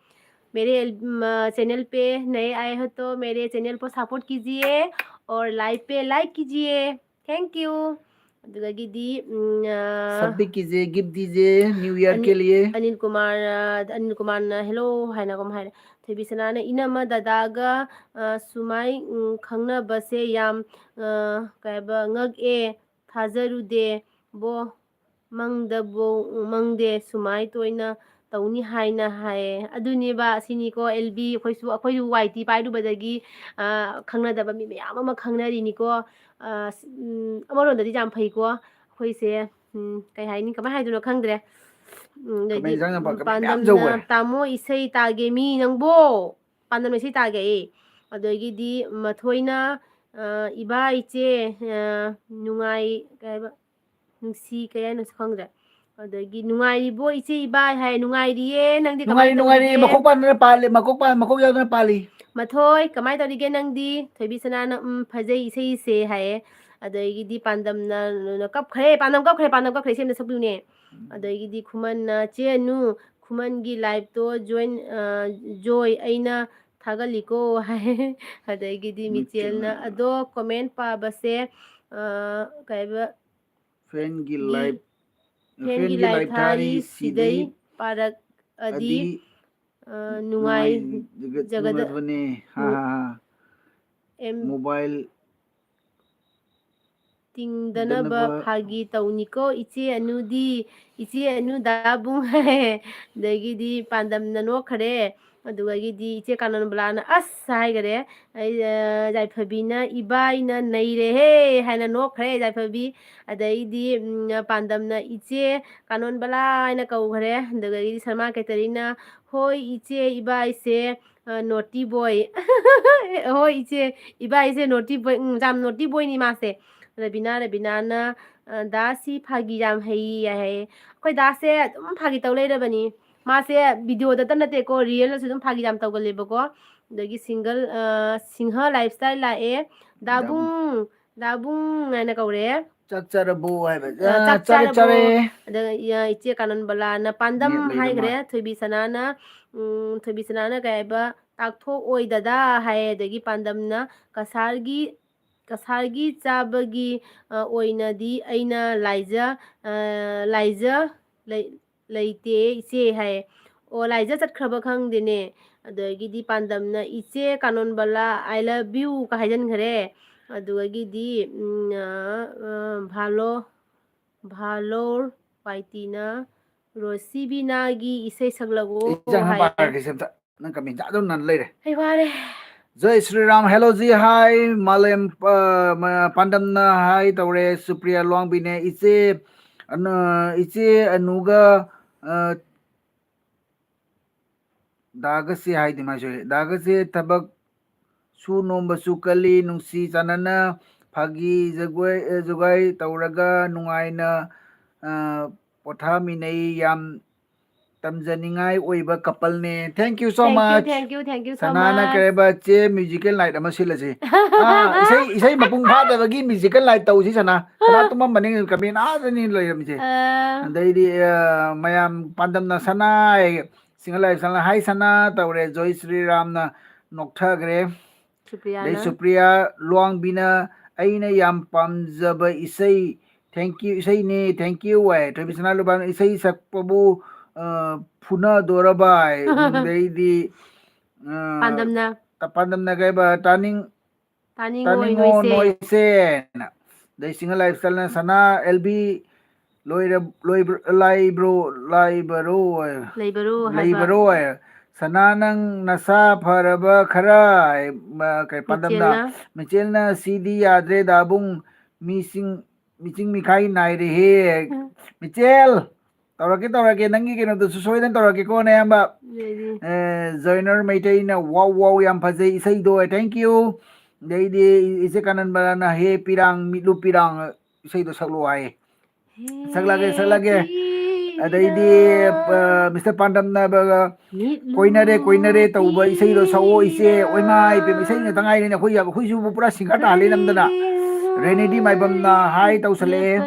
मेरे, म, channel पे नए आए हो तो मेरे channel को support कीजिए और live पे like कीजिए, thank you"꯫ ꯑꯗꯨꯗꯒꯤꯗꯤ, ꯎꯝ, ꯑ, सब भी कीजिए, gift दीजिए न्यू ईयर के लिए। ꯑꯅꯤꯜ ꯀꯨꯃꯥꯔ, ꯑ, ꯑꯅꯤꯜ ꯀꯨꯃꯥꯔꯅ "Hello" ꯍꯥꯏꯅꯒꯨꯝ ꯍꯥꯏꯔꯦ꯫ ꯊꯣꯏꯕꯤꯁꯅꯥꯅ, "ꯏꯅꯝꯃ ꯗꯗꯥꯒ, ꯑ, ꯁꯨꯃꯥꯏ, ꯎꯝ, ꯈꯪꯅꯕꯁꯦ ꯌꯥꯝ, ꯑ, ꯀꯩ ꯍꯥꯏꯕ, ꯉꯛꯑꯦ, ꯊꯥꯖꯔꯨꯗꯦ ꯕꯣ꯫ ꯃꯪꯗꯕꯨ, ꯃꯪꯗꯦ ꯁꯨꯃꯥꯏ ꯇꯣꯏꯅ ꯇꯧꯅꯤ ꯍꯥꯏꯅ" ꯍꯥꯏꯌꯦ꯫ ꯑꯗꯨꯅꯦꯕ, ꯑꯁꯤꯅꯤꯀꯣ, ꯑꯦꯜ ꯕꯤ, ꯑꯩꯈꯣꯏꯁꯨ, ꯑꯩꯈꯣꯏꯁꯨ ꯋꯥꯏ ꯇꯤ ꯄꯥꯏꯔꯨꯕꯗꯒꯤ, ꯑ, ꯈꯪꯅꯗꯕ ꯃꯤ ꯃꯌꯥꯝ ꯑꯃ ꯈꯪꯅꯔꯤꯅꯤꯀꯣ꯫ ꯑ, ꯁ-, ꯎꯝ, ꯑꯃꯔꯣꯝꯗꯗꯤ ꯌꯥꯝ ꯐꯩꯀꯣ꯫ ꯑꯩꯈꯣꯏꯁꯦ, ꯎꯝ, ꯀꯩ ꯍꯥꯏꯅꯤ, ꯀꯃꯥꯏ ꯍꯥꯏꯗꯣꯏꯅꯣ ꯈꯪꯗ꯭ꯔꯦ꯫ ꯎꯝ, ꯑꯗꯩꯗꯤ, ꯀꯃꯦꯟ ꯆꯪꯅꯕ ꯎꯝ, ꯀꯃꯦꯟ ꯃꯌꯥꯝ ꯄꯥꯟꯗꯝꯅ ꯌꯧꯋꯦ꯫ "ꯇꯥꯃꯣ ꯏꯁꯩ ꯇꯥꯒꯦ ꯃꯤ ꯅꯪꯕꯣ?" ꯄꯥꯟꯗꯝ ꯏꯁꯩ ꯇꯥꯒꯦ ꯑꯩ꯫ ꯑꯗꯒꯤꯗꯤ ꯃꯊꯣꯏꯅ, ꯑ, "ꯏꯕꯥ ꯏꯆꯦ, ꯑ, ꯅꯨꯡꯉꯥꯏ-", ꯀꯩ ꯍꯥꯏꯕ? "ꯅꯨꯡꯁꯤ", ꯀꯩ ꯍꯥꯏꯅꯣꯁꯨ ꯈꯪꯗ꯭ꯔꯦ꯫ ꯑꯗꯒꯤ "ꯅꯨꯡꯉꯥꯏꯔꯤꯕꯣ ꯏꯆꯦ ꯏꯕꯥꯏ?" ꯍꯥꯏ꯫ "ꯅꯨꯡꯉꯥꯏꯔꯤꯌꯦ, ꯅꯪꯗꯤ ꯀꯃꯥꯏ ꯅꯨꯡꯉꯥꯏꯔꯤ, ꯅꯨꯡꯉꯥꯏꯔꯤ꯫ ꯇꯧꯔꯤꯒꯦ?" ꯃꯈꯣꯛ ꯄꯥꯟꯗꯅ ꯄꯥꯜꯂꯤ, ꯃꯈꯣꯛ ꯄꯥꯟ-, ꯃꯈꯣꯛ ꯌꯥꯎꯗꯅ ꯄꯥꯜꯂꯤ꯫ ꯃꯊꯣꯏ, ꯀꯃꯥꯏ ꯇꯧꯔꯤꯒꯦ ꯅꯪꯗꯤ? ꯊꯣꯏꯕꯤ ꯁꯅꯥꯅ, "ꯎꯝ, ꯐꯖꯩ ꯏꯁꯩꯁꯦ" ꯍꯥꯏꯌꯦ꯫ ꯑꯗꯒꯤꯗꯤ ꯄꯥꯟꯗꯝꯅ, ꯀꯞꯈ꯭ꯔꯦ, ꯄꯥꯟꯗꯝ ꯀꯞꯈ꯭ꯔꯦ, ꯄꯥꯟꯗꯝ ꯀꯞꯈ꯭ꯔꯦ, ꯏꯁꯩ ꯑꯝꯇ ꯁꯛꯄꯤꯌꯨꯅꯦ꯫ ꯎꯝ꯫ ꯑꯗꯒꯤꯗꯤ ꯈꯨꯃꯟꯅ, "ꯆꯦ ꯑꯅꯨ, ꯈꯨꯃꯟꯒꯤ liveꯇꯣ join, ꯑ, Joy ꯑꯩꯅ ꯊꯥꯒꯠꯂꯤꯀꯣ ꯍꯥꯏ꯫ ꯑꯗꯒꯤꯗꯤ ꯃꯤꯆꯦꯜꯅ, "ꯑꯗꯣ comment ꯄꯥꯕꯁꯦ, ꯑ, ꯀꯩꯕ, fanꯒꯤ live, fanꯒꯤ live ꯊꯥꯔꯤ, ꯁꯤꯗꯩ ꯄꯥꯔꯛꯑꯗꯤ, ꯑ, ꯅꯨꯡꯉꯥꯏ-, ꯖꯒꯗ-, ꯖꯒꯗꯕꯅꯦ꯫ ꯍꯥ, ꯍꯥ, ꯍꯥ꯫ Mobile ꯇꯤꯡꯗꯅꯕ ꯐꯥꯒꯤ ꯇꯧꯅꯤꯀꯣ, ꯏꯆꯦ ꯑꯅꯨꯗꯤ, ꯏꯆꯦ ꯑꯅꯨ ꯗꯥꯕꯨꯡ ꯍꯥꯏ, ꯑꯗꯒꯤꯗꯤ ꯄꯥꯟꯗꯝꯅ ꯅꯣꯛꯈꯔꯦ, ꯑꯗꯨꯗꯒꯤꯗꯤ ꯏꯆꯦ ꯀꯥꯅꯣꯟꯕꯂꯥꯅ "ꯑꯁ" ꯍꯥꯏꯈꯔꯦ, ꯑꯩ, ꯑ, ꯌꯥꯏꯐꯕꯤꯅ "ꯏꯕꯥꯏꯅ ꯅꯩꯔꯦꯍꯦ" ꯍꯥꯏꯅ ꯅꯣꯛꯈ꯭ꯔꯦ ꯌꯥꯏꯐꯕꯤ, ꯑꯗꯩꯗꯤ, ꯎꯝ, ꯄꯥꯟꯗꯝꯅ "ꯏꯆꯦ ꯀꯥꯅꯣꯟꯕꯂꯥ" ꯍꯥꯏꯅ ꯀꯧꯈꯔꯦ, ꯑꯗꯨꯗꯒꯤꯗꯤ ꯁꯔꯃꯥ ꯀꯦꯇꯔꯤꯅ "ꯍꯣꯏ ꯏꯆꯦ, ꯏꯕꯥꯏꯁꯦ, ꯑ, naughty boy"꯫ "ꯍꯣꯏ ꯏꯆꯦ, ꯏꯕꯥꯏꯁꯦ naughty boy, ꯎꯝ, ꯌꯥꯝ naughty boyꯅꯤ ꯃꯥꯁꯦ"꯫ ꯔꯕꯤꯅꯥ, ꯔꯕꯤꯅꯥꯅ, ꯑ, "ꯗꯥꯁꯤ ꯐꯥꯒꯤ ꯌꯥꯝ ꯍꯩ" ꯍꯥꯏꯌꯦ꯫ ꯑꯩꯈꯣꯏ ꯗꯥꯁꯦ ꯑꯗꯨꯝ ꯐꯥꯒꯤ ꯇꯧ ꯂꯩꯔꯕꯅꯤ꯫ ꯃꯥꯁꯦ videoꯗꯇ ꯅꯠꯇꯦꯀꯣ, realꯗꯁꯨ ꯑꯗꯨꯝ ꯐꯥꯒꯤ ꯌꯥꯝ ꯇꯧꯒꯜꯂꯦꯕꯀꯣ꯫ ꯑꯗꯒꯤ single, ꯑ, ꯁꯤꯡꯍ lifestyle ꯂꯥꯛꯑꯦ꯫ "ꯗꯥꯕꯨꯡ, ꯗꯥꯕꯨꯡ" ꯍꯥꯏꯅ ꯀꯧꯔꯦ꯫ "ꯆꯥꯛ ꯆꯥꯔꯕꯣ?" ꯍꯥꯏꯕ꯫ ꯑ, "ꯑ, ꯆꯥꯛ ꯆꯥꯔꯦ, ꯆꯥꯔꯕꯣ?" ꯆꯥꯔꯦ꯫ ꯑꯗ, ꯏ-, ꯏꯆꯦ ꯀꯥꯅꯟꯕꯂꯥꯅ "ꯄꯥꯟꯗꯝ" ꯅꯦꯠ ꯂꯩꯔ ꯍꯥꯏꯈ꯭ꯔꯦ꯫ ꯃꯥꯜꯂꯦ꯫ ꯊꯣꯏꯕꯤ ꯁꯅꯥꯅ, ꯎꯝ, ꯊꯣꯏꯕꯤ ꯁꯅꯥꯅ ꯀꯩ ꯍꯥꯏꯕ, "ꯇꯥꯛꯊꯣꯛꯑꯣꯏ ꯗꯗꯥ" ꯍꯥꯏ꯫ ꯑꯗꯒꯤ ꯄꯥꯟꯗꯝꯅ, "ꯀꯁꯥꯔꯒꯤ, ꯀꯁꯥꯔꯒꯤ ꯆꯥꯕꯒꯤ, ꯑ, ꯑꯣꯏꯅꯗꯤ ꯑꯩꯅ ꯂꯥꯏꯖ-, ꯑ, ꯂꯥꯏꯖ-, ꯂꯩ-, ꯂꯩꯇꯦ ꯏꯆꯦ" ꯍꯥꯏ꯫ ꯑꯣ, ꯂꯥꯏꯖ ꯆꯠꯈ꯭ꯔꯕ ꯈꯪꯗꯦꯅꯦ꯫ ꯑꯗꯒꯤꯗꯤ ꯄꯥꯟꯗꯝꯅ, "ꯏꯆꯦ ꯀꯥꯅꯣꯟꯕꯂꯥ, I love you" ꯀ ꯍꯥꯏꯖꯟꯈ꯭ꯔꯦ꯫ ꯑꯗꯨꯗꯒꯤꯗꯤ, ꯎꯝ, ꯑ, ꯑ, ꯚꯥꯂꯣ-, ꯚꯥꯂꯣꯔ ꯋꯥꯏꯇꯤꯅ, "ꯔꯣꯁꯤꯕꯤꯅꯥꯒꯤ ꯏꯁꯩ ꯁꯛꯂꯛꯑꯣ" ꯏꯆꯥ ꯍꯥꯏ꯫ ꯄꯥꯔꯒꯦꯁꯦ ꯑꯝꯇ꯫ ꯅꯪ comment ꯑꯗꯨꯝ ꯅꯟ ꯂꯩꯔꯦ꯫ ꯑꯩ ꯋꯥꯔꯦ꯫ ꯖꯣꯏ ꯁ꯭ꯔꯤꯔꯥꯝ, hello ꯖꯤ, hi꯫ ꯃꯥꯂꯦꯝ, ꯑ, ꯃ-, ꯄꯥꯟꯗꯝꯅ hi ꯇꯧꯔꯦ꯫ ꯁꯨꯄ꯭ꯔꯤꯌꯥ ꯂꯨꯋꯥꯡꯕꯤꯅꯦ, "ꯏꯆꯦ ꯑꯅ-, ꯏꯆꯦ ꯑꯅꯨꯒ, ꯑ, ꯗꯥꯒꯁꯦ" ꯍꯥꯏꯗꯤ ꯃꯥꯏꯁꯨ, "ꯗꯥꯒꯁꯦ ꯊꯕꯛ ꯁꯨ ꯅꯣꯝꯕꯁꯨ ꯀꯜꯂꯤ, ꯅꯨꯡꯁꯤ ꯆꯥꯟꯅꯅ ꯐꯥꯒꯤ ꯖꯒꯣꯏ, ꯑ, ꯖꯨꯒꯥꯏ ꯇꯧꯔꯒ ꯅꯨꯡꯉꯥꯏꯅ, ꯑ, ꯄꯣꯊꯥꯃꯤꯟꯅꯩ꯫ ꯌꯥꯝ ꯇꯝꯖꯅꯤꯡꯉꯥꯏ ꯑꯣꯏꯕ coupleꯅꯦ꯫ Thank you so much꯫ Thank you, thank you so ꯁꯅꯥꯅ much꯫ ꯀꯔꯤꯕ ꯆꯦ musical night ꯑꯃ ꯁꯤꯜꯂꯁꯤ꯫ ꯑꯥ, ꯏꯁꯩ, ꯏꯁꯩ ꯃꯄꯨꯡ ꯐꯥꯗꯕꯒꯤ musical night ꯇꯧꯁꯤ ꯁꯅꯥ꯫ ꯁꯅꯥ ꯇꯨꯝꯃꯝꯕꯅꯤ, ꯀꯃꯦꯟ ꯑꯥꯗꯅꯤ ꯂꯩꯔꯝꯃꯤꯁꯦ꯫ ꯑꯥ, ꯑꯗꯩꯗꯤ, ꯑ, ꯃꯌꯥꯝ ꯄꯥꯟꯗꯝꯅ ꯁꯅꯥ, ꯍꯥꯏ, single life ꯁꯅꯥ, "Hi ꯁꯅꯥ" ꯇꯧꯔꯦ꯫ ꯖꯣꯏ ꯁ꯭ꯔꯤꯔꯥꯝꯅ ꯅꯣꯛꯊꯈ꯭ꯔꯦ꯫ ꯑꯗꯩ ꯁꯨꯄ꯭ꯔꯤꯌꯥꯅ꯫ ꯁꯨꯄ꯭ꯔꯤꯌꯥ ꯂꯨꯋꯥꯡꯕꯤꯅ "ꯑꯩꯅ ꯌꯥꯝ ꯄꯥꯝꯖꯕ ꯏꯁꯩ, thank you, ꯏꯁꯩꯅꯦ, thank you" ꯍꯥꯏ꯫ ꯊꯣꯏꯕꯤꯁꯅꯥ ꯂꯨꯕꯥꯝꯅ "ꯏꯁꯩ ꯁꯛꯄꯕꯨ, ꯑ, ꯐꯨꯅꯗꯣꯔꯕ" ꯍꯥꯏ꯫ ꯑꯗꯩꯗꯤ, ꯑ, ꯄꯥꯟꯗꯝꯅ꯫ ꯇ-, ꯄꯥꯟꯗꯝꯅ ꯀꯩꯕ, "ꯇꯥꯅꯤꯡ-, ꯇꯥꯅꯤꯡꯉꯣꯏ ꯇꯥꯅꯤꯡꯉꯣ ꯅꯣꯏꯁꯦ꯫ ꯅꯣꯏꯁꯦꯅ"꯫ ꯑꯗꯩ single lifestyleꯅ "ꯁꯅꯥ ꯑꯦꯜ ꯕꯤ ꯂꯣꯏꯔ-, ꯂꯣꯏꯕ꯭ꯔ-, ꯂꯥꯏꯕ꯭ꯔꯣ, ꯂꯥꯏꯕꯔꯣ" ꯍꯥꯏ꯫ ꯂꯩꯕꯔꯣ ꯍꯥꯏꯕ꯫ "ꯂꯩꯕꯔꯣ" ꯍꯥꯏ꯫ "ꯁꯅꯥ ꯅꯪ ꯅꯁꯥ ꯐꯔꯕ ꯈꯔ" ꯍꯥꯏ꯫ ꯃ-, ꯀꯩ, ꯄꯥꯟꯗꯝꯅ꯫ ꯃꯤꯆꯦꯜꯅ꯫ ꯃꯤꯆꯦꯜꯅ "ꯁꯤꯗꯤ ꯌꯥꯗ꯭ꯔꯦ ꯗꯥꯕꯨꯡ, ꯃꯤꯁꯤꯡ, ꯃꯤꯆꯤꯡ ꯃꯤꯈꯥꯏ ꯅꯥꯏꯔꯦꯍꯦ"꯫ ꯎꯝ꯫ ꯃꯤꯆꯦꯜ! ꯇꯧꯔꯛꯀꯦ, ꯇꯧꯔꯛꯀꯦ꯫ ꯅꯪꯒꯤ ꯀꯩꯅꯣꯗꯨꯁꯨ ꯁꯣꯏꯗꯅ ꯇꯧꯔꯛꯀꯦꯀꯣ, ꯅꯌꯥꯝꯕ꯫ ꯑꯗꯩꯗꯤ꯫ ꯑꯦ, ꯖꯣꯏꯅꯔ ꯃꯩꯇꯩꯅ "Wow, wow, ꯌꯥꯝ ꯐꯖꯩ ꯏꯁꯩꯗꯣ", thank you꯫ ꯑꯗꯩꯗꯤ ꯏꯆꯦ ꯀꯥꯅꯟꯕꯂꯥꯅ "ꯍꯦ ꯄꯤꯔꯥꯡ, ꯃꯤꯠꯂꯨ ꯄꯤꯔꯥꯡ", ꯏꯁꯩꯗꯣ ꯁꯛꯂꯛꯑꯣ ꯍꯥꯏ꯫ ꯁꯛꯂꯛꯑꯒꯦ, ꯁꯛꯂꯛꯑꯒꯦ꯫ ꯑꯗꯩꯗꯤ, ꯑ, ꯃꯤꯁꯇꯔ ꯄꯥꯟꯗꯝꯅ, ꯑ, "ꯀꯣꯏꯅꯔꯦ, ꯀꯣꯏꯅꯔꯦ" ꯇꯧꯕ ꯏꯁꯩꯗꯣ ꯁꯛꯑꯣ ꯏꯆꯦ꯫ ꯑꯣꯏꯃꯥ ꯏꯄꯦꯝ, ꯏꯁꯩ ꯉꯥꯛꯇ ꯉꯥꯏꯔꯦꯅꯦ꯫ ꯑꯩꯈꯣꯏ, ꯑꯩꯈꯣꯏꯁꯤꯕꯨ ꯄꯨꯔꯥ singer ꯇꯥꯍꯜꯂꯦ ꯅꯝꯗꯅ꯫ ꯔꯦꯅꯦꯗꯤ ꯃꯥꯏꯕꯝꯅ "Hi" ꯇꯧꯁꯜꯂꯛꯑꯦ꯫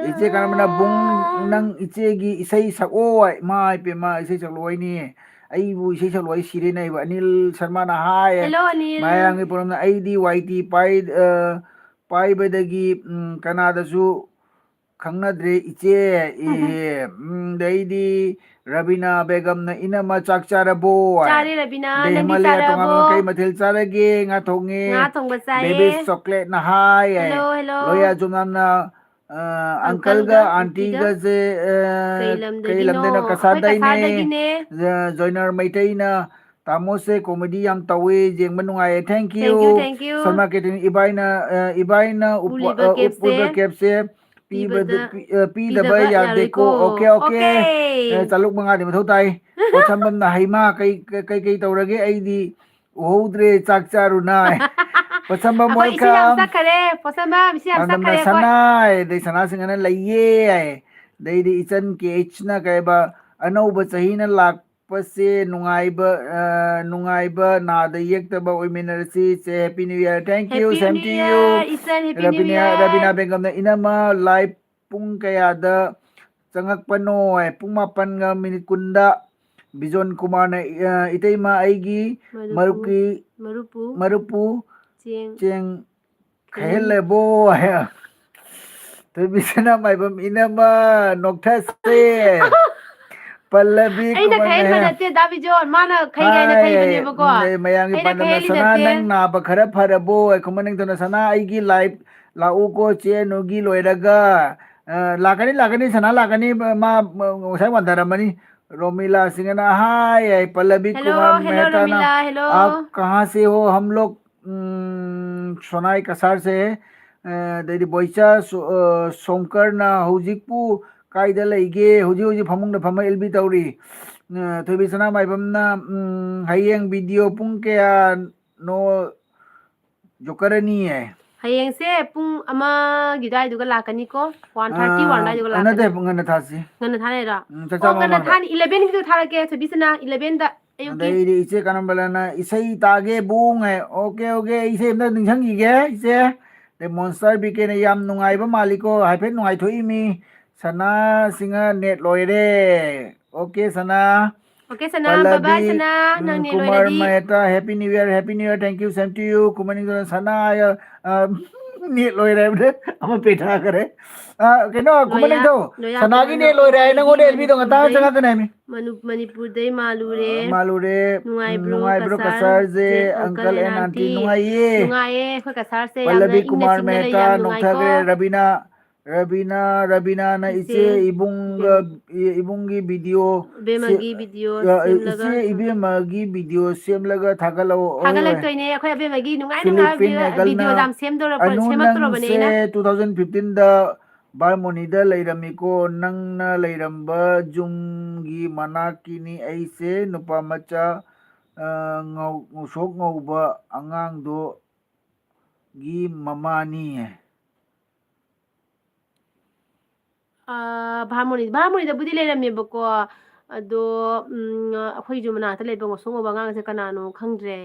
ꯏꯆꯦ ꯀꯔꯝꯕꯅ "ꯕꯨꯡ, ꯅꯪ ꯏꯆꯦꯒꯤ ꯏꯁꯩ ꯁꯛꯑꯣ"꯫ ꯏꯃꯥ ꯏꯄꯦꯝꯃ, ꯏꯁꯩ ꯁꯛꯂꯛꯑꯣ ꯍꯥꯏꯅꯤ꯫ ꯑꯩꯕꯨ ꯏꯁꯩ ꯁꯛꯂꯛꯑꯣ ꯍꯥꯏ ꯁꯤꯔꯦꯅꯦ ꯑꯩꯕꯨ꯫ ꯑꯅꯤꯜ ꯁꯔꯃꯅ "Hi" ꯍꯥꯏ꯫ Hello, ꯑꯅꯤꯜ꯫ ꯃꯌꯥꯡꯒꯤ ꯄꯣꯔꯝꯅ "ꯑꯩꯗꯤ ꯋꯥꯏ ꯇꯤ ꯄꯥꯏ-, ꯑ, ꯄꯥꯏꯕꯗꯒꯤ, ꯎꯝ, ꯀꯅꯥꯗꯁꯨ ꯈꯪꯅꯗ꯭ꯔꯦ ꯏꯆꯦ", ꯏꯍꯦ꯫ ꯎꯝ, ꯑꯗꯩꯗꯤ ꯔꯕꯤꯅꯥ ꯕꯦꯒꯝꯅ "ꯏꯅꯝꯃ ꯆꯥꯛ ꯆꯥꯔꯕꯣ?" ꯍꯥꯏ꯫ ꯆꯥꯔꯦ ꯔꯕꯤꯅꯥ, ꯑꯗꯩ ꯅꯪꯗꯤ ꯍꯤꯃꯥꯂꯌꯥ ꯇꯣꯉꯥꯟꯕ ꯆꯥꯔꯕꯣ? "ꯀꯩ ꯃꯊꯦꯜ ꯆꯥꯔꯒꯦ?" "ꯉꯥ ꯊꯣꯡꯉꯦ"꯫ ꯉꯥ ꯊꯣꯡꯕ ꯆꯥꯏꯌꯦ꯫ ꯕꯦꯕꯤꯁ ꯆꯣꯀ꯭ꯂꯦꯠꯅ "Hi" ꯍꯥꯏ꯫ Hello, hello꯫ ꯂꯣꯌꯥ ꯖꯣꯅꯥꯝꯅ, ꯑ, "ꯑꯪꯀꯜꯒ ꯑꯪꯀꯜꯒ ꯑꯥꯟꯇꯤꯒꯁꯦ, ꯑ, ꯀꯩ ꯀꯩ ꯂꯝꯗꯒꯤꯅꯣ? ꯂꯝꯗꯩꯅꯣ?" ꯑꯩꯈꯣꯏ "ꯀꯁꯥꯔꯗꯩꯅꯦ"꯫ ꯀꯁꯥꯔꯗꯒꯤꯅꯦ꯫ ꯑ, ꯖꯣꯏꯅꯔ ꯃꯩꯇꯩꯅ "ꯇꯥꯃꯣꯁꯦ comedy ꯌꯥꯝ ꯇꯧꯋꯦ, ꯌꯦꯡꯕ ꯅꯨꯡꯉꯥꯏꯌꯦ"꯫ Thank you꯫ Thank you, thank you꯫ ꯁꯣꯃꯥ ꯀꯦꯇ꯭ꯔꯤꯟ, "ꯏꯕꯥꯏꯅ, ꯑ, ꯏꯕꯥꯏꯅ ꯎꯞꯄ-, ꯎꯔꯤꯕ ꯑ, capꯁꯦ꯫ ꯎꯞꯄꯤꯕ capꯁꯦ ꯄꯤꯕꯗ, ꯄꯤꯕꯗ, ꯄꯤ-, ꯑ, ꯄꯤꯗꯕ ꯄꯤꯗꯕ ꯌꯥꯗꯦꯀꯣ"꯫ ꯌꯥꯔꯣꯏꯀꯣ꯫ Okay, okay꯫ Okay꯫ ꯑ, ꯆꯥꯂꯨꯛ ꯃꯉꯥꯗꯤ ꯃꯊꯧ ꯇꯥꯏ꯫ ꯄꯣꯠꯁꯝꯕꯝꯅ "ꯍꯩꯃꯥ, ꯀꯩ, ꯀꯩ, ꯀꯩ ꯇꯧꯔꯒꯦ? ꯑꯩꯗꯤ ꯎꯍꯧꯗ꯭ꯔꯦ, ꯆꯥꯛ ꯆꯥꯔꯨꯅꯥꯏ"꯫ ꯄꯣꯠꯁꯝꯕꯝ, ꯑꯩꯈꯣꯏ ꯏꯁꯤꯡ ꯌꯥꯝ welcome꯫ ꯆꯠꯈꯔꯦ꯫ ꯄꯣꯠꯁꯝꯕꯝ, ꯏꯁꯤꯡ ꯌꯥꯝ ꯄꯥꯟꯗꯝꯅ ꯆꯠꯈꯔꯦ ꯑꯩꯈꯣꯏ꯫ "ꯁꯅꯥꯏ"꯫ ꯑꯗꯩ ꯁꯅꯥꯁꯤꯡꯍꯅ "ꯂꯩꯌꯦ" ꯍꯥꯏ꯫ ꯑꯗꯩꯗꯤ ꯏꯆꯟ ꯀꯦ ꯑꯩꯆꯅ ꯀꯩ ꯍꯥꯏꯕ, ꯑꯅꯧꯕ ꯆꯍꯤꯅ ꯂꯥꯛꯄꯁꯦ ꯅꯨꯡꯉꯥꯏꯕ, ꯑ, ꯅꯨꯡꯉꯥꯏꯕ ꯅꯥꯗ ꯌꯦꯛꯇꯕ ꯑꯣꯏꯃꯤꯟꯅꯔꯁꯤ ꯏꯆꯦ꯫ Happy New Year. Thank you. Happy Same New to you. Year, ꯏꯆꯟ, Happy New Rabina, Year. Rabina ꯕꯦꯡꯒꯝꯅ, "ꯏꯅꯝꯃ, live ꯄꯨꯡ ꯀꯌꯥꯗ ꯆꯪꯉꯛꯄꯅꯣ?" ꯍꯥꯏ, "ꯄꯨꯡ ꯃꯥꯄꯟꯒ ꯃꯤꯅꯤꯠ ꯀꯨꯟꯗ꯫ ꯕꯤꯖꯣꯟ ꯀꯨꯃꯥꯔꯅ, ꯑ, "ꯏꯇꯩꯃ, ꯑꯩꯒꯤ ꯃꯔꯨꯞꯄꯨ, ꯃꯔꯨꯞꯀꯤ ꯃꯔꯨꯞꯄꯨ ꯃꯔꯨꯞꯄꯨ ꯆꯦꯡ ꯆꯦꯡ ꯈꯩꯍꯜꯂꯦꯕꯣ" ꯍꯥꯏ꯫ ꯊꯣꯏꯕꯤꯁꯅꯥ ꯃꯥꯏꯕꯝ, "ꯏꯅꯝꯃ, ꯅꯣꯛꯊꯁꯦ꯫ ꯄꯜꯂꯕꯤ ꯑꯩꯅ ꯀꯨꯃꯥꯔꯅ ꯈꯩꯍꯟꯕ ꯍꯦ-" ꯅꯠꯇꯦ, ꯗꯥ ꯕꯤꯖꯣꯟ, ꯃꯥꯅ ꯈꯩꯒꯦ ꯍꯥꯏꯅ ꯍꯥꯏ, ꯈꯩꯕꯅꯦꯕꯀꯣ꯫ ꯎꯝ, ꯑꯦ, ꯃꯌꯥꯝꯒꯤ ꯑꯩꯅ ꯄꯥꯟꯗꯝꯅ, ꯈꯩꯍꯜꯂꯤ "ꯁꯅꯥ, ꯅꯠꯇꯦ꯫ ꯅꯪ ꯅꯥꯕ ꯈꯔ ꯐꯔꯕꯣ?" ꯍꯥꯏ, ꯈꯨꯃꯟ ꯅꯤꯡꯊꯧꯅ, "ꯁꯅꯥ, ꯑꯩꯒꯤ live ꯂꯥꯛꯎꯀꯣ, ꯆꯦ ꯑꯅꯨꯒꯤ ꯂꯣꯏꯔꯒ"꯫ ꯑ, "ꯂꯥꯛꯀꯅꯤ, ꯂꯥꯛꯀꯅꯤ, ꯁꯅꯥ ꯂꯥꯛꯀꯅꯤ, ꯃꯥ, ꯃꯥ ꯉꯁꯥꯏ ꯋꯥꯟꯊꯔꯝꯃꯅꯤ"꯫ ꯔꯣꯃꯤꯂꯥ ꯁꯤꯡꯍꯅ, "hi, hi, Pallavi hello, Kumar hello, ꯃꯦꯍꯇꯥꯅ, ꯔꯣꯃꯤꯂꯥ, ꯍꯦꯜꯂꯣ꯫ "ꯑꯥꯞ ꯀꯍꯥ ꯁꯦ ꯍꯣ?" "ꯍꯝ ꯂꯣꯒ, ꯎꯝ, ꯁꯣꯅꯥꯏ ꯀꯁꯥꯔ ꯁꯦ ꯍꯦ"꯫ ꯑ, ꯑꯗꯩꯗꯤ ꯕꯣꯏꯆꯥ ꯁꯣ-, ꯑ, ꯁꯣꯡꯀꯔꯅ, "ꯍꯧꯖꯤꯛꯄꯨ ꯀꯥꯏꯗ ꯂꯩꯒꯦ?" "ꯍꯧꯖꯤꯛ ꯍꯧꯖꯤꯛ ꯐꯃꯨꯡꯗ ꯐꯝꯃ ꯑꯦꯜ ꯕꯤ ꯇꯧꯔꯤ"꯫ ꯑ, ꯊꯣꯏꯕꯤ ꯁꯅꯥꯃꯥꯏꯕꯝꯅ, ꯎꯝ, "ꯍꯌꯦꯡ video ꯄꯨꯡ ꯀꯌꯥꯅꯣ ꯖꯣꯀꯔꯅꯤ" ꯍꯥꯏ꯫ ꯍꯌꯦꯡꯁꯦ ꯄꯨꯡ ꯑꯃꯒꯤ ꯑꯗꯨꯋꯥꯏꯗꯨꯒ ꯂꯥꯛꯀꯅꯤꯀꯣ꯫ One thirty, one ꯑꯗꯨꯋꯥꯏꯗꯨꯒ ꯑ, ꯂꯥꯛꯀꯅꯤ꯫ ꯅꯠꯇꯦ, ꯉꯟꯅ ꯊꯥꯁꯤ꯫ ꯉꯟꯅ ꯊꯥꯅꯩꯔꯣ? ꯎꯝ, ꯆꯥꯛ ꯑꯣ, ꯆꯥꯕ ꯉꯟꯅ ꯃꯃꯥꯡꯗ꯫ ꯊꯥꯅꯤ꯫ Eleven ꯒꯤꯗꯣ ꯊꯥꯔꯛꯀꯦ, ꯊꯣꯏꯕꯤꯁꯅꯥ, eleven ꯗ ꯑꯌꯨꯛꯀꯤ꯫ ꯑꯗꯩꯗꯤ ꯏꯆꯦ ꯀꯅꯝꯕꯂꯅ, "ꯏꯁꯩ ꯇꯥꯒꯦ ꯕꯨꯡ" ꯍꯥꯏ꯫ Okay, okay, ꯏꯁꯩ ꯑꯝꯇ ꯅꯤꯡꯁꯤꯡꯈꯤꯒꯦ, ꯏꯆꯦ꯫ ꯑꯗꯩ ꯃꯣꯟꯁꯇꯔ ꯕꯤ ꯀꯦꯅ, "ꯌꯥꯝ ꯅꯨꯡꯉꯥꯏꯕ ꯃꯥꯜꯂꯤꯀꯣ, ꯍꯥꯏꯐꯦꯠ ꯅꯨꯡꯉꯥꯏꯊꯣꯛꯏꯃꯤ꯫ ꯁꯅꯥ ꯁꯤꯡꯍ net ꯂꯣꯏꯔꯦ"꯫ Okay, ꯁꯅꯥ꯫ Okay, ꯁꯅꯥ, ꯄꯜꯂꯕꯤ, bye bye, ꯁꯅꯥ, ꯎꯝ, ꯅꯪ net ꯀꯨꯃꯥꯔ ꯂꯣꯏꯔꯗꯤ꯫ Mehta, "Happy New Year, Happy New Year, thank you, same to you"꯫ ꯈꯨꯃꯟ ꯅꯤꯡꯊꯧꯅ, "ꯁꯅꯥ, ꯑ, net ꯂꯣꯏꯔꯦ" ꯍꯥꯏꯕꯗ ꯑꯃ ꯄꯦꯊꯥꯈ꯭ꯔꯦ꯫ ꯑ, ꯀꯩꯅꯣ, ꯈꯨꯃꯟ ꯂꯣꯌꯥ, ꯅꯤꯡꯊꯧ, ꯂꯣꯌꯥ "ꯁꯅꯥꯒꯤ ꯀꯨꯃꯥꯔꯅ, net ꯂꯣꯏꯔꯦ" ꯍꯥꯏ, "ꯑꯩꯈꯣꯏꯒꯤ ꯅꯪꯉꯣꯟꯗ ꯑꯦꯜ ꯕꯤꯗꯣ ꯉꯟꯇꯥꯅ ꯃꯅꯤꯄꯨꯔꯗꯩ, ꯆꯪꯉꯛꯀꯅꯤ" ꯍꯥꯏꯃꯤ꯫ ꯃꯅꯨ-, ꯃꯅꯤꯄꯨꯔꯗꯩ ꯃꯥꯂꯨꯔꯦ꯫ ꯑ, ꯃꯥꯂꯨꯔꯦ꯫ ꯅꯨꯡꯉꯥꯏꯕ꯭ꯔꯣ, ꯅꯨꯡꯉꯥꯏꯕ꯭ꯔꯣ, ꯀꯁꯥꯔ, ꯀꯁꯥꯔꯁꯦ? ꯖꯦ, uncle uncle and and aunty, aunty꯫ ꯅꯨꯡꯉꯥꯏꯌꯦ꯫ ꯅꯨꯡꯉꯥꯏꯌꯦ, ꯑꯩꯈꯣꯏ ꯀꯁꯥꯔꯁꯦ ꯄꯜꯂꯕꯤ ꯌꯥꯝꯅ ꯏꯪꯅ ꯀꯨꯃꯥꯔ ꯆꯤꯛꯅ ꯂꯩ, ꯃꯦꯍꯇꯥ ꯌꯥꯝ ꯅꯨꯡꯉꯥꯏꯀꯣ꯫ ꯅꯣꯛꯊꯈ꯭ꯔꯦ꯫ ꯔꯕꯤꯅꯥ, ꯔꯕꯤꯅꯥ, ꯔꯕꯤꯅꯥꯅ, ꯏꯆꯦ, "ꯏꯆꯦ ꯏꯕꯨꯡꯒ, ꯏꯕꯦꯝ-, ꯏ-, ꯏꯕꯨꯡꯒꯤ video ꯁꯦ-, ꯏꯕꯦꯝꯃꯒꯤ video ꯑ, ꯁꯦꯝꯂꯒ ꯏꯆꯦ ꯏꯕꯦꯝꯃꯒꯤ video ꯁꯦꯝꯂꯒ ꯊꯥꯒꯠꯂꯛꯑꯣ"꯫ ꯍꯣꯏ, ꯍꯣꯏ꯫ ꯊꯥꯒꯠꯂꯛꯇꯣꯏꯅꯦ꯫ ꯑꯩꯈꯣꯏ ꯑꯕꯦꯝꯃꯒꯤ ꯅꯨꯡꯉꯥꯏ ꯐꯤꯂꯤꯄꯤꯟ ꯅꯨꯡꯉꯥꯏꯕ ꯑꯦꯒꯜꯅ, video ꯌꯥꯝ ꯁꯦꯝꯗꯧꯔ-, "ꯑꯅꯨ, ꯁꯦꯝꯃꯛꯇꯧꯔꯕꯅꯦ ꯅꯪꯁꯦ ꯑꯩꯅ꯫ Two thousand fifteenꯗ ꯕꯥꯔꯃꯣꯅꯤꯗ ꯂꯩꯔꯝꯃꯤꯀꯣ, ꯅꯪꯅ ꯂꯩꯔꯝꯕ ꯌꯨꯝꯒꯤ ꯃꯅꯥꯛꯀꯤꯅꯤ ꯑꯩꯁꯦ, ꯅꯨꯄꯥ ꯃꯆꯥ, ꯑ, ꯉꯧ-, ꯉꯧꯁꯣꯛ ꯉꯧꯕ ꯑꯉꯥꯡꯗꯣꯒꯤ ꯃꯃꯥꯅꯤ"꯫ ꯑ, ꯚꯥꯃꯣꯅꯤ, ꯚꯥꯃꯣꯅꯤꯗꯕꯨꯗꯤ ꯂꯩꯔꯝꯃꯦꯕꯀꯣ꯫ ꯑꯗꯣ, ꯎꯝ, ꯑꯩꯈꯣꯏꯁꯨ ꯃꯅꯥꯛꯇ ꯂꯩꯕ ꯉꯧꯁꯣꯛ ꯉꯧꯕ ꯑꯉꯥꯡꯁꯦ ꯀꯅꯥꯅꯣ ꯈꯪꯗ꯭ꯔꯦ꯫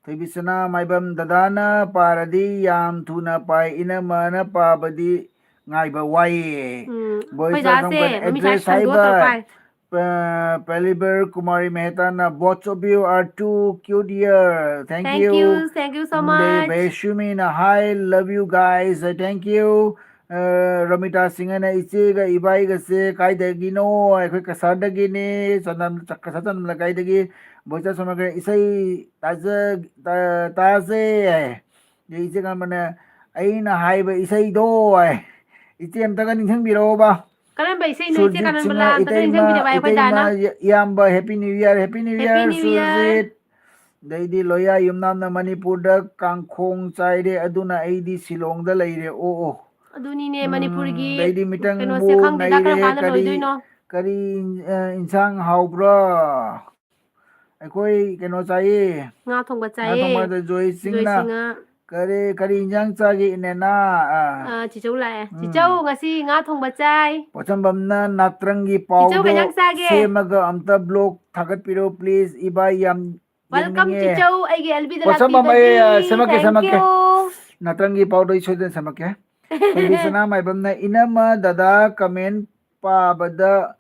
ꯊꯣꯏꯕꯤꯁꯅꯥ ꯃꯥꯏꯕꯝ ꯗꯗꯥꯅ ꯄꯥꯔꯗꯤ ꯌꯥꯝ ꯊꯨꯅ ꯄꯥꯏ, ꯏꯅꯝꯃꯅ ꯄꯥꯕꯗꯤ ꯉꯥꯏꯕ ꯋꯥꯏꯌꯦ꯫ ꯎꯝ, Boys ꯑꯩꯈꯣꯏ ꯗꯥꯁꯦ Assembly ꯃꯃꯤꯠ ꯁꯥꯏ address ꯁꯪꯗꯣꯛꯑ ꯇꯧꯔ ꯍꯥꯏꯕ, ꯄꯥꯏ꯫ ꯑ, Palibar Kumari Mehta ꯅ, "Both of you are too cute here." Thank Thank you. you, thank you so um, much. ꯕꯩꯁꯨꯃꯤꯅ, "Hi, love you guys." Thank you. ꯑ, ꯔꯣꯃꯤꯇꯥ ꯁꯤꯡꯍꯅ, "ꯏꯆꯦꯒ ꯏꯕꯥꯏꯒꯁꯦ ꯀꯥꯏꯗꯒꯤꯅꯣ?" "ꯑꯩꯈꯣꯏ ꯀꯁꯥꯔꯗꯒꯤꯅꯦ, ꯆꯅꯝ-, ꯀꯁꯥꯔ ꯆꯅꯝ ꯂꯩꯀꯥꯏꯗꯒꯤ꯫ ꯕꯣꯏꯆꯥ ꯁꯣꯃꯥꯒ ꯏꯁꯩ ꯇꯥꯖ-, ꯇꯥ-, ꯇꯥꯖꯩ" ꯍꯥꯏ꯫ ꯑꯗꯩ ꯏꯆꯦ ꯀꯃꯅ, "ꯑꯩꯅ ꯍꯥꯏꯕ ꯏꯁꯩꯗꯣ" ꯍꯥꯏ꯫ ꯏꯆꯦ ꯑꯝꯇꯒ ꯅꯤꯡꯁꯤꯡꯕꯤꯔꯛꯑꯣꯕ꯫ ꯀꯔꯝꯕ ꯏꯁꯩꯅꯣ ꯏꯆꯦ ꯁꯨꯔꯖꯤꯠ ꯁꯤꯡꯍ, ꯀꯥꯅꯟꯕꯂꯥ? ꯑꯝꯇꯒ ꯏꯇꯩꯃ, ꯅꯤꯡꯁꯤꯡꯕꯤꯔꯛꯑꯣ ꯑꯩꯈꯣꯏ ꯏꯇꯩꯃ, ꯗꯥꯅ꯫ ꯏꯌꯥꯝꯕ, Happy New Year, Happy New Happy Year, New Year. Surjit. ꯑꯗꯩꯗꯤ ꯂꯣꯌꯥ ꯌꯨꯝꯅꯥꯝꯅ, "ꯃꯅꯤꯄꯨꯔꯗ ꯀꯥꯡꯈꯣꯡ ꯆꯥꯏꯔꯦ, ꯑꯗꯨꯅ ꯑꯩꯗꯤ ꯁꯤꯂꯣꯡꯗ ꯂꯩꯔꯦ, ꯑꯣ, ꯑꯣ꯫ ꯑꯗꯨꯅꯤꯅꯦ, ꯎꯝ, ꯃꯅꯤꯄꯨꯔꯒꯤ ꯑꯗꯩꯗꯤ ꯃꯤꯇꯪꯕꯨ ꯀꯩꯅꯣꯁꯦ ꯈꯪꯗꯦꯗ, ꯀꯔꯝ ꯅꯩꯔꯦ, ꯀꯥꯟꯗ ꯀꯔꯤ, ꯂꯣꯏꯗꯣꯏꯅꯣ? ꯀꯔꯤ, ꯑ, ꯏꯟꯁꯥꯡ ꯍꯥꯎꯕ꯭ꯔꯥ?" ꯑꯩꯈꯣꯏ ꯀꯩꯅꯣ ꯆꯥꯏꯌꯦ꯫ ꯉꯥ ꯊꯣꯡꯕ ꯉꯥ ꯆꯥꯏꯌꯦ꯫ ꯊꯣꯡꯕ ꯍꯥꯏꯗꯣ ꯖꯣꯏ ꯖꯣꯏ ꯁꯤꯡꯅ꯫ ꯁꯤꯡꯅ꯫ "ꯀꯔꯤ, ꯀꯔꯤ ꯏꯟꯁꯥꯡ ꯆꯥꯒꯦ, ꯏꯅꯦꯅꯥ?" ꯑ꯫ ꯑ, ꯆꯤꯆꯧ ꯂꯥꯛꯑꯦ꯫ ꯎꯝ꯫ ꯆꯤꯆꯧ, ꯉꯁꯤ ꯉꯥ ꯊꯣꯡꯕ ꯆꯥꯏ꯫ ꯄꯣꯠꯁꯝꯕꯝꯅ, "ꯅꯥꯇ꯭ꯔꯪꯒꯤ ꯆꯤꯆꯧ, ꯀꯩ ꯄꯥꯎꯗꯣ ꯏꯟꯁꯥꯡ ꯆꯥꯒꯦ? ꯁꯦꯝꯃꯒ ꯑꯝꯇ vlog ꯊꯥꯒꯠꯄꯤꯔꯣ, please, ꯏꯕꯥꯏ, ꯌꯥꯝ Welcome, ꯌꯦꯡꯅꯤꯡꯉꯦ꯫ ꯆꯤꯆꯧ, ꯑꯩꯒꯤ L B ꯗ ꯄꯣꯠꯁꯝꯕꯝ, ꯑꯩ, ꯑ, ꯂꯥꯛꯄꯤꯕꯒꯤ ꯁꯦꯝꯃꯛꯀꯦ, thank ꯁꯦꯝꯃꯛꯀꯦ꯫ you꯫ ꯅꯥꯇ꯭ꯔꯪꯒꯤ ꯄꯥꯎꯗꯣ ꯑꯩ ꯁꯣꯏꯗꯅ ꯁꯦꯝꯃꯛꯀꯦ꯫ ꯊꯣꯏꯕꯤꯁꯅꯥ ꯃꯥꯏꯕꯝꯅ, "ꯏꯅꯝꯃ, ꯗꯗꯥ comment ꯄꯥꯕꯗ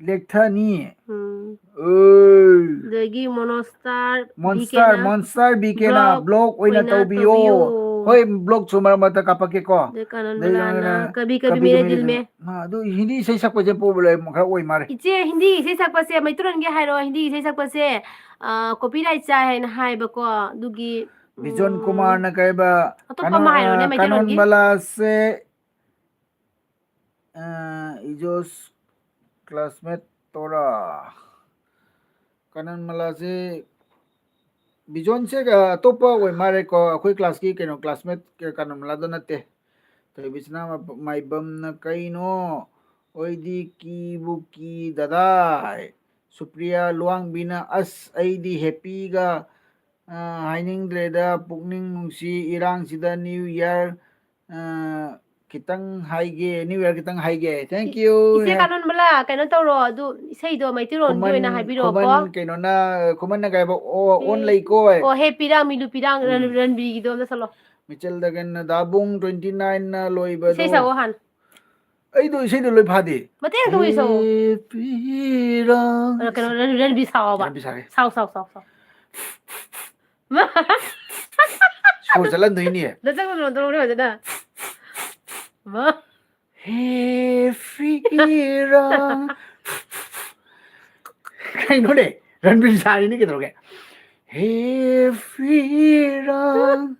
ꯂꯦꯛꯊꯅꯤ꯫ ꯎꯝ꯫ ꯑꯣꯏ꯫ ꯑꯗꯒꯤ ꯃꯣꯅꯣꯁꯇꯥꯔ ꯃꯣꯟꯁꯇꯥꯔ, ꯕꯤ ꯀꯦꯅ ꯃꯣꯟꯁꯇꯥꯔ ꯕꯤ ꯀꯦꯅ, vlog vlog ꯑꯣꯏꯅ ꯑꯣꯏꯅ ꯇꯧꯕꯤꯌꯣ꯫ ꯇꯧꯕꯤꯌꯣ꯫ ꯍꯣꯏ, vlogꯁꯨ ꯃꯔꯛ ꯃꯔꯛꯇ ꯀꯥꯞꯄꯛꯀꯦꯀꯣ꯫ ꯑꯗꯩ ꯀꯥꯅꯟ ꯑꯗꯩ ꯕꯂꯥꯅ ꯀꯩꯅꯣꯅ, ꯀꯕꯤ ꯀꯕꯤ ꯀꯕꯤ ꯃꯦꯔꯦ ꯀꯕꯤ ꯗꯤꯜ ꯃꯦꯔꯦ ꯃꯦ꯫ ꯗꯤꯜ꯫ ꯑ, ꯑꯗꯨ ꯍꯤꯟꯗꯤ ꯏꯁꯩ ꯁꯛꯄꯁꯦ problem ꯈꯔ ꯑꯣꯏ ꯃꯥꯜꯂꯦ꯫ ꯏꯆꯦ, ꯍꯤꯟꯗꯤ ꯏꯁꯩ ꯁꯛꯄꯁꯦ ꯃꯩꯇꯩꯂꯣꯟꯒꯤ ꯍꯥꯏꯔꯣ, ꯍꯤꯟꯗꯤ ꯏꯁꯩ ꯁꯛꯄꯁꯦ, ꯑ, copyright ꯆꯥꯏ ꯍꯥꯏꯅ ꯍꯥꯏꯕꯀꯣ, ꯑꯗꯨꯒꯤ, ꯕꯤꯖꯣꯟ ꯎꯝ, ꯀꯨꯃꯥꯔꯅ ꯀꯩꯕ, ꯑꯇꯣꯞꯄ ꯀꯥꯅꯣꯟ-, ꯑꯃ ꯍꯥꯏꯔꯣꯅꯦ ꯑ, ꯀꯥꯅꯣꯟ ꯃꯩꯇꯩꯂꯣꯟꯒꯤ꯫ ꯕꯂꯥꯁꯦ, ꯑ, ꯏꯖꯣꯁ classmate ꯇꯣꯔꯥ꯫ ꯀꯥꯅꯟ ꯃꯂꯥꯁꯦ, ꯕꯤꯖꯣꯟꯁꯦ, ꯑ, ꯑꯇꯣꯞꯄ ꯑꯣꯏ ꯃꯥꯜꯂꯦꯀꯣ, ꯑꯩꯈꯣꯏ classꯀꯤ ꯀꯩꯅꯣ classmate ꯀꯥꯅꯟ ꯃꯂꯥꯗꯣ ꯅꯠꯇꯦ꯫ ꯊꯣꯏꯕꯤꯁꯅꯥ ꯃꯥꯏꯕꯝꯅ, "ꯀꯩꯅꯣ, ꯑꯣꯏꯗꯤ ꯀꯤꯕꯨ ꯀꯤ ꯗꯗꯥ" ꯍꯥꯏ꯫ ꯁꯨꯄ꯭ꯔꯤꯌꯥ ꯂꯨꯋꯥꯡꯕꯤꯅ, "ꯑꯁ, ꯑꯩꯗꯤ Happyꯒ, ꯑ, ꯍꯥꯏꯅꯤꯡꯗ꯭ꯔꯦꯗ, ꯄꯨꯛꯅꯤꯡ ꯅꯨꯡꯁꯤ ꯏꯔꯥꯡꯁꯤꯗ꯫ New Year, ꯑ, ꯈꯤꯇꯪ ꯍꯥꯏꯒꯦ, New Year ꯈꯤꯇꯪ ꯍꯥꯏꯒꯦ꯫ Thank you꯫ ꯏꯆꯦ ꯀꯥꯅꯣꯟꯕꯂꯥ, ꯀꯩꯅꯣ ꯇꯧꯔꯣ, ꯑꯗꯨ ꯏꯁꯩꯗꯣ ꯃꯩꯇꯩꯂꯣꯟꯒꯤ ꯈꯨꯃꯟ, ꯑꯣꯏꯅ ꯍꯥꯏꯕꯤꯔꯛꯑꯣꯀꯣ꯫ ꯈꯨꯃꯟ ꯀꯩꯅꯣꯅ, ꯈꯨꯃꯟꯅ ꯀꯩ ꯍꯥꯏꯕ? ꯑꯣ, ꯑꯣꯟ ꯂꯩꯀꯣ꯫ ꯑꯣ, ꯍꯦ ꯄꯤꯔꯥꯡ, ꯃꯤꯂꯨ ꯄꯤꯔꯥꯡ, ꯔꯟ-, ꯎꯝ꯫ ꯔꯟꯕꯤꯒꯤꯗꯣ ꯑꯝꯇ ꯁꯛꯂꯣ꯫ ꯃꯤꯆꯦꯜ ꯗꯒꯟꯅ ꯗꯥꯕꯨꯡ twenty nine ꯅ ꯂꯣꯏꯕꯗꯣ꯫ ꯏꯁꯩ ꯁꯛꯑꯣ ꯍꯥꯟꯅ꯫ ꯑꯩꯗꯣ ꯏꯁꯩꯗꯣ ꯂꯣꯏ ꯐꯥꯗꯦ꯫ ꯃꯇꯦꯛ ꯑꯃꯇꯪ ꯁꯛꯑꯣ꯫ ꯍꯦ ꯄꯤꯔꯥꯡ꯫ ꯑ, ꯀꯩꯅꯣ, ꯔꯟ-, ꯔꯟꯕꯤ ꯁꯥꯎꯑꯣꯕ꯫ ꯔꯟꯕꯤ ꯁꯥꯒꯦ꯫ ꯁꯥꯎ, ꯁꯥꯎ, ꯁꯥꯎ, ꯁꯥꯎ꯫ ꯃꯥ꯫ ꯁꯣꯔ ꯆꯠꯍꯟꯗꯣꯏꯅꯦ꯫ ꯅꯁꯛ ꯐꯖꯕ ꯇꯧꯔꯛꯑꯣꯅꯦ ꯐꯖꯅ꯫ ꯃꯥ꯫ ꯍꯦ ꯄꯤꯔꯥꯡ꯫ ꯀꯩꯅꯣꯅꯦ? ꯔꯟꯕꯤꯔ ꯁꯥꯔꯤꯅꯤ ꯀꯩꯗꯧꯔꯒꯦ? ꯍꯦ ꯄꯤꯔꯥꯡ,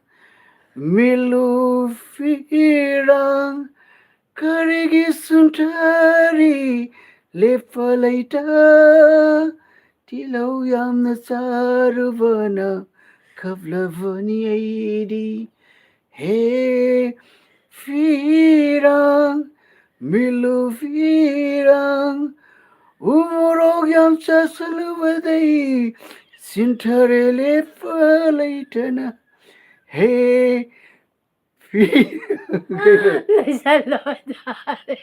ꯃꯤꯂꯨ ꯄꯤꯔꯥꯡ, ꯀꯔꯤꯒꯤ ꯁꯨꯟꯊꯔꯤ ꯂꯦꯞꯄ ꯂꯩꯇ? ꯇꯤꯜꯍꯧ ꯌꯥꯝꯅ ꯆꯥꯔꯨꯕꯅ ꯀꯞꯂꯕꯅꯤ ꯑꯩꯗꯤ꯫ ꯍꯦ ꯄꯤꯔꯥꯡ, ꯃꯤꯂꯨ ꯄꯤꯔꯥꯡ, ꯎꯃꯣꯔꯣꯛ ꯌꯥꯝ ꯆꯥꯁꯤꯜꯂꯨꯕꯗꯩ ꯁꯤꯟꯊꯔꯦ ꯂꯦꯞꯄ ꯂꯩꯇꯅ꯫ ꯍꯦ ꯄꯤ-, ꯂꯣꯏꯁꯜꯂꯣ ꯌꯥꯔꯦ꯫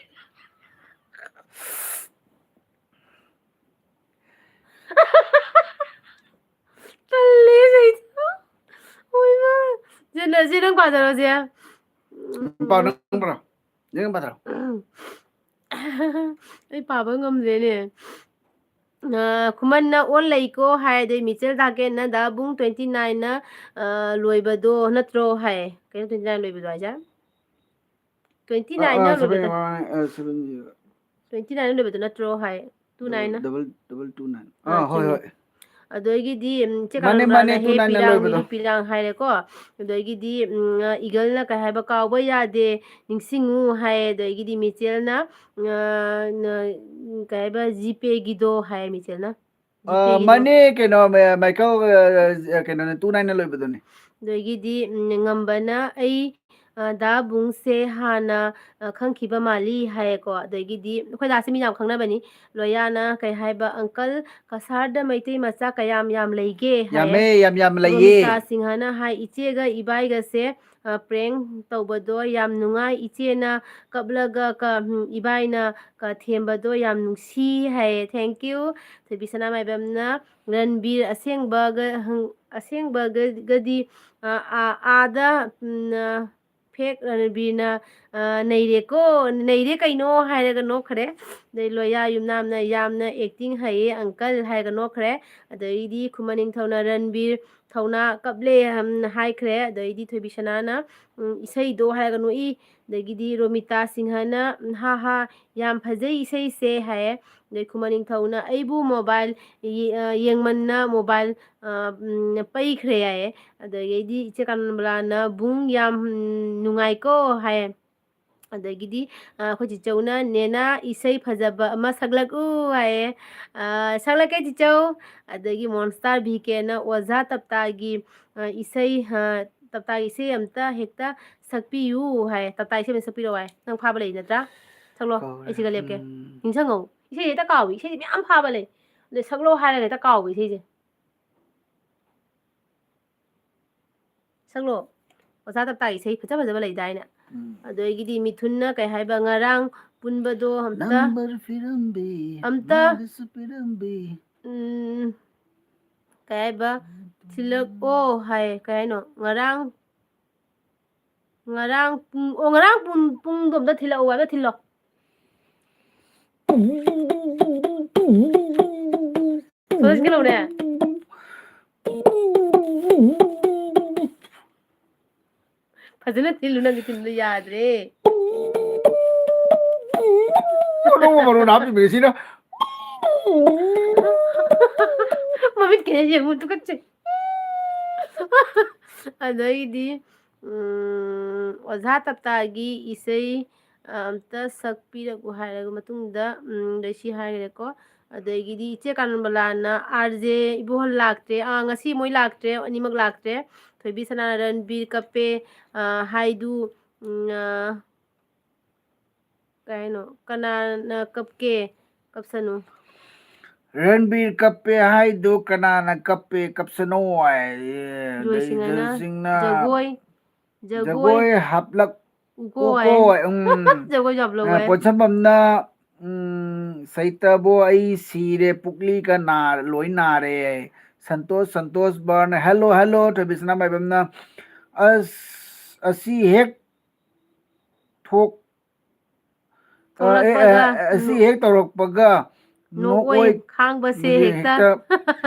ꯇꯜꯂꯦ ꯏꯁꯩꯗꯣ꯫ ꯑꯣꯏꯃꯥ꯫ ꯁꯤ ꯅ-, ꯁꯤ ꯅꯪ ꯄꯥꯖꯔꯣꯁꯦ꯫ ꯄꯥꯎ ꯅꯪ ꯄꯥꯔꯣ꯫ ꯅꯪ ꯄꯥꯊꯔꯣ꯫ ꯑꯩ ꯄꯥꯕ ꯉꯝꯗ꯭ꯔꯦꯅꯦ꯫ ꯑ, ꯈꯨꯃꯟꯅ ꯑꯣꯟ ꯂꯩꯀꯣ ꯍꯥꯏ, ꯑꯗꯩ ꯃꯤꯆꯦꯜ ꯗꯥꯀꯦꯟꯅ ꯗꯥꯕꯨꯡ twenty nine ꯅ, ꯑ, ꯂꯣꯏꯕꯗꯣ ꯅꯠꯇ꯭ꯔꯣ ꯍꯥꯏ꯫ ꯀꯩꯅꯣ twenty nine ꯂꯣꯏꯕꯗꯣ ꯍꯥꯏꯁꯦ? Twenty nine ꯅ ꯑ, ꯂꯣꯏꯕꯗꯣ, seven one, ꯑ, seven zero꯫ Twenty nine ꯂꯣꯏꯕꯗꯣ ꯅꯠꯇ꯭ꯔꯣ ꯍꯥꯏ? Two nine ꯅ? Double, double two nine꯫ ꯑ, ꯑ, ꯍꯣꯏ, ꯆꯨꯝꯃꯤ꯫ ꯍꯣꯏ꯫ ꯑꯗꯒꯤꯗꯤ, ꯎꯝ, ꯆꯦ ꯃꯥꯅꯦ, ꯀꯥꯅꯣꯟꯕꯂꯥꯅ ꯃꯥꯅꯦ, ꯍꯦ two nine ꯅ ꯄꯤꯔꯥꯡ, ꯂꯣꯏꯕꯗꯣ꯫ ꯃꯤꯂꯨ ꯄꯤꯔꯥꯡ ꯍꯥꯏꯔꯦꯀꯣ꯫ ꯑꯗꯒꯤꯗꯤ, ꯎꯝ, ꯏꯒꯜꯅ ꯀꯩ ꯍꯥꯏꯕ, ꯀꯥꯎꯕ ꯌꯥꯗꯦ, ꯅꯤꯡꯁꯤꯡꯉꯨ ꯍꯥꯏ꯫ ꯑꯗꯒꯤꯗꯤ ꯃꯤꯆꯦꯜꯅ, ꯑ, ꯅ-, ꯀꯩ ꯍꯥꯏꯕ, ꯖꯤꯄꯦꯒꯤꯗꯣ ꯍꯥꯏ ꯃꯤꯆꯦꯜꯅ꯫ ꯑ, ꯖꯤꯄꯦꯒꯤꯗꯣ꯫ ꯃꯥꯅꯦ, ꯀꯩꯅꯣ, ꯃ-, ꯃꯥꯏꯀꯦꯜ, ꯑ, ꯑ, ꯀꯩꯅꯣꯅ, two nine ꯅ ꯂꯣꯏꯕꯗꯨꯅꯦ꯫ ꯑꯗꯒꯤꯗꯤ, ꯎꯝ, ꯉꯝꯕꯅ ꯑꯩ, ꯑ, ꯗꯥ ꯕꯨꯡꯁꯦ ꯍꯥꯟꯅ, ꯑ, ꯈꯪꯈꯤꯕ ꯃꯥꯜꯂꯤ ꯍꯥꯏꯌꯦꯀꯣ꯫ ꯑꯗꯒꯤꯗꯤ ꯑꯩꯈꯣꯏ ꯗꯥꯁꯦ ꯃꯤ ꯌꯥꯝ ꯈꯪꯅꯕꯅꯤ꯫ ꯂꯣꯌꯥꯅ ꯀꯩ ꯍꯥꯏꯕ, "ꯑꯪꯀꯜ, ꯀꯁꯥꯔꯗ ꯃꯩꯇꯩ ꯃꯆꯥ ꯀꯌꯥꯝ ꯌꯥꯝ ꯂꯩꯒꯦ?" ꯍꯥꯏꯌꯦ꯫ ꯌꯥꯝꯃꯦ, ꯌꯥꯝ ꯌꯥꯝ ꯂꯩꯌꯦ꯫ ꯔꯣꯃꯤꯇꯥ ꯁꯤꯡꯍꯅ ꯍꯥꯏ, "ꯏꯆꯦꯒ ꯏꯕꯥꯏꯒꯁꯦ ꯑ, prank ꯇꯧꯕꯗꯣ ꯌꯥꯝ ꯅꯨꯡꯉꯥꯏ꯫ ꯏꯆꯦꯅ ꯀꯞꯂꯒ ꯀ-, ꯎꯝ, ꯏꯕꯥꯏꯅ ꯀ-, ꯊꯦꯝꯕꯗꯣ ꯌꯥꯝ ꯅꯨꯡꯁꯤ ꯍꯥꯏꯌꯦ꯫ Thank you꯫ ꯊꯣꯏꯕꯤ ꯁꯅꯥꯃꯥꯏꯕꯝꯅ ꯔꯟꯕꯤꯔ ꯑꯁꯦꯡꯕꯒ-, ꯍꯪ-, ꯑꯁꯦꯡꯕꯒꯗꯤ, ꯑ, ꯑ, ꯑꯥꯗ, ꯎꯝ, ꯑ, fake ꯔꯟꯕꯤꯔꯅ, ꯑ, "ꯅꯩꯔꯦꯀꯣ, ꯅꯩꯔꯦ ꯀꯩꯅꯣ" ꯍꯥꯏꯔꯒ ꯅꯣꯛꯈ꯭ꯔꯦ꯫ ꯑꯗꯩ ꯂꯣꯌꯥ ꯌꯨꯝꯅꯥꯝꯅ "ꯌꯥꯝꯅ acting ꯍꯩꯌꯦ uncle" ꯍꯥꯏꯔꯒ ꯅꯣꯛꯈ꯭ꯔꯦ꯫ ꯑꯗꯩꯗꯤ ꯈꯨꯃꯟ ꯅꯤꯡꯊꯧꯅ "ꯔꯟꯕꯤꯔ ꯊꯧꯅꯥ ꯀꯞꯂꯦ" ꯍꯥꯏꯅ ꯍꯥꯏꯈ꯭ꯔꯦ꯫ ꯑꯗꯩꯗꯤ ꯊꯣꯏꯕꯤ ꯁꯅꯥꯅ, ꯎꯝ, "ꯏꯁꯩꯗꯣ" ꯍꯥꯏꯔꯒ ꯅꯣꯛꯏ꯫ ꯑꯗꯒꯤꯗꯤ ꯔꯣꯃꯤꯇꯥ ꯁꯤꯡꯍꯅ, "ꯍꯥ ꯍꯥ, ꯌꯥꯝ ꯐꯖꯩ ꯏꯁꯩꯁꯦ" ꯍꯥꯏꯌꯦ꯫ ꯑꯗꯩ ꯈꯨꯃꯟ ꯅꯤꯡꯊꯧꯅ "ꯑꯩꯕꯨ mobile ꯌꯦ-, ꯑ, ꯌꯦꯡꯃꯟꯅ mobile, ꯑ, ꯎꯝ, ꯄꯩꯈ꯭ꯔꯦ" ꯍꯥꯏꯌꯦ꯫ ꯑꯗꯒꯤꯗꯤ ꯏꯆꯦ ꯀꯥꯅꯟꯕꯂꯥꯅ "ꯕꯨꯡ ꯌꯥꯝ, ꯎꯝ, ꯅꯨꯡꯉꯥꯏꯀꯣ" ꯍꯥꯏꯌꯦ꯫ ꯑꯗꯒꯤꯗꯤ, ꯑ, ꯑꯩꯈꯣꯏ ꯆꯤꯆꯧꯅ, "ꯅꯦꯅꯥ, ꯏꯁꯩ ꯐꯖꯕ ꯑꯃ ꯁꯛꯂꯛꯎ" ꯍꯥꯏꯌꯦ꯫ ꯑ, ꯁꯛꯂꯛꯀꯦ ꯆꯤꯆꯧ꯫ ꯑꯗꯒꯤ ꯃꯣꯟꯁꯇꯥꯔ ꯚꯤ ꯀꯦꯅ "ꯑꯣꯖꯥ ꯇꯞꯇꯥꯒꯤ, ꯑ, ꯏꯁꯩ, ꯑ, ꯇꯞꯇꯥꯒꯤ ꯏꯁꯩ ꯑꯝꯇ ꯍꯦꯛꯇ ꯁꯛꯄꯤꯌꯨ" ꯍꯥꯏꯌꯦ꯫ "ꯇꯞꯇꯥ ꯏꯁꯩ ꯑꯃ ꯁꯛꯄꯤꯔꯛꯑꯣ" ꯍꯥꯏꯌꯦ꯫ ꯅꯪ ꯐꯥꯕ ꯂꯩ ꯅꯠꯇ꯭ꯔꯥ? ꯁꯛꯂꯣ, ꯀꯥꯎꯔꯦ꯫ ꯑꯩ ꯁꯤꯒ ꯂꯦꯞꯀꯦ꯫ ꯎꯝ꯫ ꯅꯤꯡꯁꯤꯡꯉꯧ꯫ ꯏꯁꯩꯁꯦ ꯍꯦꯛꯇ ꯀꯥꯎꯏ꯫ ꯏꯁꯩꯁꯦ ꯃꯌꯥꯝ ꯐꯥꯕ ꯂꯩ꯫ ꯑꯗꯩ ꯁꯛꯂꯣ ꯍꯥꯏꯔꯒ ꯍꯦꯛꯇ ꯀꯥꯎꯕ ꯏꯁꯩꯁꯦ꯫ ꯁꯛꯂꯣ꯫ ꯑꯣꯖꯥ ꯇꯞꯇꯥꯒꯤ ꯏꯁꯩ ꯐꯖ ꯐꯖꯕ ꯂꯩꯗꯥꯏꯅꯦ? ꯎꯝ꯫ ꯑꯗꯒꯤꯗꯤ ꯃꯤꯊꯨꯟꯅ ꯀꯩ ꯍꯥꯏꯕ, "ꯉꯔꯥꯡ ꯄꯨꯟꯕꯗꯣ ꯑꯝꯇ, number ꯄꯤꯔꯝꯕꯤ, ꯑꯝꯇ, ꯃꯥꯒꯤꯁꯨ ꯄꯤꯔꯝꯕꯤ꯫ ꯎꯝ, ꯀꯩ ꯍꯥꯏꯕ, ꯊꯤꯜꯂꯛꯑꯣ" ꯍꯥꯏ꯫ ꯀꯩ ꯍꯥꯏꯅꯣ? "ꯉꯔꯥꯡ, ꯉꯔꯥꯡ ꯄꯨꯡ, ꯑꯣ, ꯉꯔꯥꯡ ꯄꯨꯡ, ꯄꯨꯡꯗꯣ ꯑꯝꯇ ꯊꯤꯜꯂꯛꯑꯣ" ꯍꯥꯏꯕ, ꯊꯤꯜꯂꯣ꯫ ꯐꯖꯅ ꯊꯤꯜꯂꯨꯅꯦ꯫ ꯐꯖꯅ ꯊꯤꯜꯂꯨ, ꯅꯪꯒꯤ ꯊꯤꯟꯕꯗꯣ ꯌꯥꯗ꯭ꯔꯦ꯫ ꯑꯅꯧꯕ ꯃꯔꯣꯟ ꯍꯥꯞꯄꯤꯕꯅꯦ ꯁꯤꯅ꯫ ꯃꯃꯤꯠ ꯀꯩꯅ ꯌꯦꯡꯉꯨ, ꯇꯨꯀꯠꯆꯩ꯫ ꯑꯗꯩꯗꯤ, ꯎꯝ, ꯑꯣꯖꯥ ꯇꯞꯇꯥꯒꯤ ꯏꯁꯩ, ꯑ, ꯑꯝꯇ ꯁꯛꯄꯤꯔꯛꯎ ꯍꯥꯏꯔꯕ ꯃꯇꯨꯡꯗ, ꯎꯝ, ꯂꯩꯁꯤ ꯍꯥꯏꯈ꯭ꯔꯦꯀꯣ꯫ ꯑꯗꯒꯤꯗꯤ ꯏꯆꯦ ꯀꯥꯅꯟꯕꯂꯥꯅ "ꯑꯥꯔ ꯖꯦ ꯏꯕꯣꯍꯜ ꯂꯥꯛꯇ꯭ꯔꯦ", ꯑꯥ, ꯉꯁꯤ ꯃꯣꯏ ꯂꯥꯛꯇ꯭ꯔꯦ, ꯑꯅꯤꯃꯛ ꯂꯥꯛꯇ꯭ꯔꯦ꯫ ꯊꯣꯏꯕꯤ ꯁꯅꯥꯅ "ꯔꯟꯕꯤꯔ ꯀꯞꯄꯦ", ꯑ, ꯍꯥꯏꯗꯨ, ꯎꯝ, ꯑ, ꯀꯩ ꯍꯥꯏꯅꯣ? "ꯀꯅꯥꯅ ꯀꯞꯀꯦ? ꯀꯞꯁꯅꯨ"꯫ "ꯔꯟꯕꯤꯔ ꯀꯞꯄꯦ ꯍꯥꯏꯗꯨ ꯀꯅꯥꯅ ꯀꯞꯄꯦ? ꯀꯞꯁꯅꯨ" ꯍꯥꯏ꯫ ꯖꯣꯏ ꯑꯗꯩ ꯁꯤꯡꯍꯅ ꯖꯣꯏ ꯁꯤꯡꯅ ꯖꯒꯣꯏ꯫ ꯖꯒꯣꯏ ꯍꯥꯞꯂꯛ ꯎꯀꯣ ꯎꯀꯣ ꯍꯥꯏ꯫ ꯎꯝ꯫ ꯖꯒꯣꯏꯁꯨ ꯍꯥꯞꯂꯛꯑꯣ ꯑ, ꯍꯥꯏ꯫ ꯄꯣꯠꯁꯝꯕꯝꯅ, ꯎꯝ, ꯁꯩꯇꯕꯣ ꯑꯩ ꯁꯤꯔꯦ, ꯄꯨꯛꯂꯤꯒ ꯅꯥ-, ꯂꯣꯏ ꯅꯥꯔꯦ꯫ ꯁꯟꯇꯣꯁ, ꯁꯟꯇꯣꯁ ꯕꯔꯅ, hello, hello, ꯊꯣꯏꯕꯤꯁꯅꯥ ꯃꯥꯏꯕꯝꯅ, ꯑꯁ, ꯑꯁꯤ ꯍꯦꯛ ꯊꯣꯛ-, ꯑ, ꯑꯦ, ꯑꯦ, ꯊꯣꯛꯂꯛꯄꯒ ꯑꯁꯤ ꯅꯣ-, ꯍꯦꯛ ꯇꯧꯔꯛꯄꯒ ꯅꯣꯛꯑꯣꯏ ꯅꯣꯛꯑꯣꯏ ꯈꯥꯡꯕꯁꯦ ꯍꯦꯛꯇ ꯍꯦꯛꯇ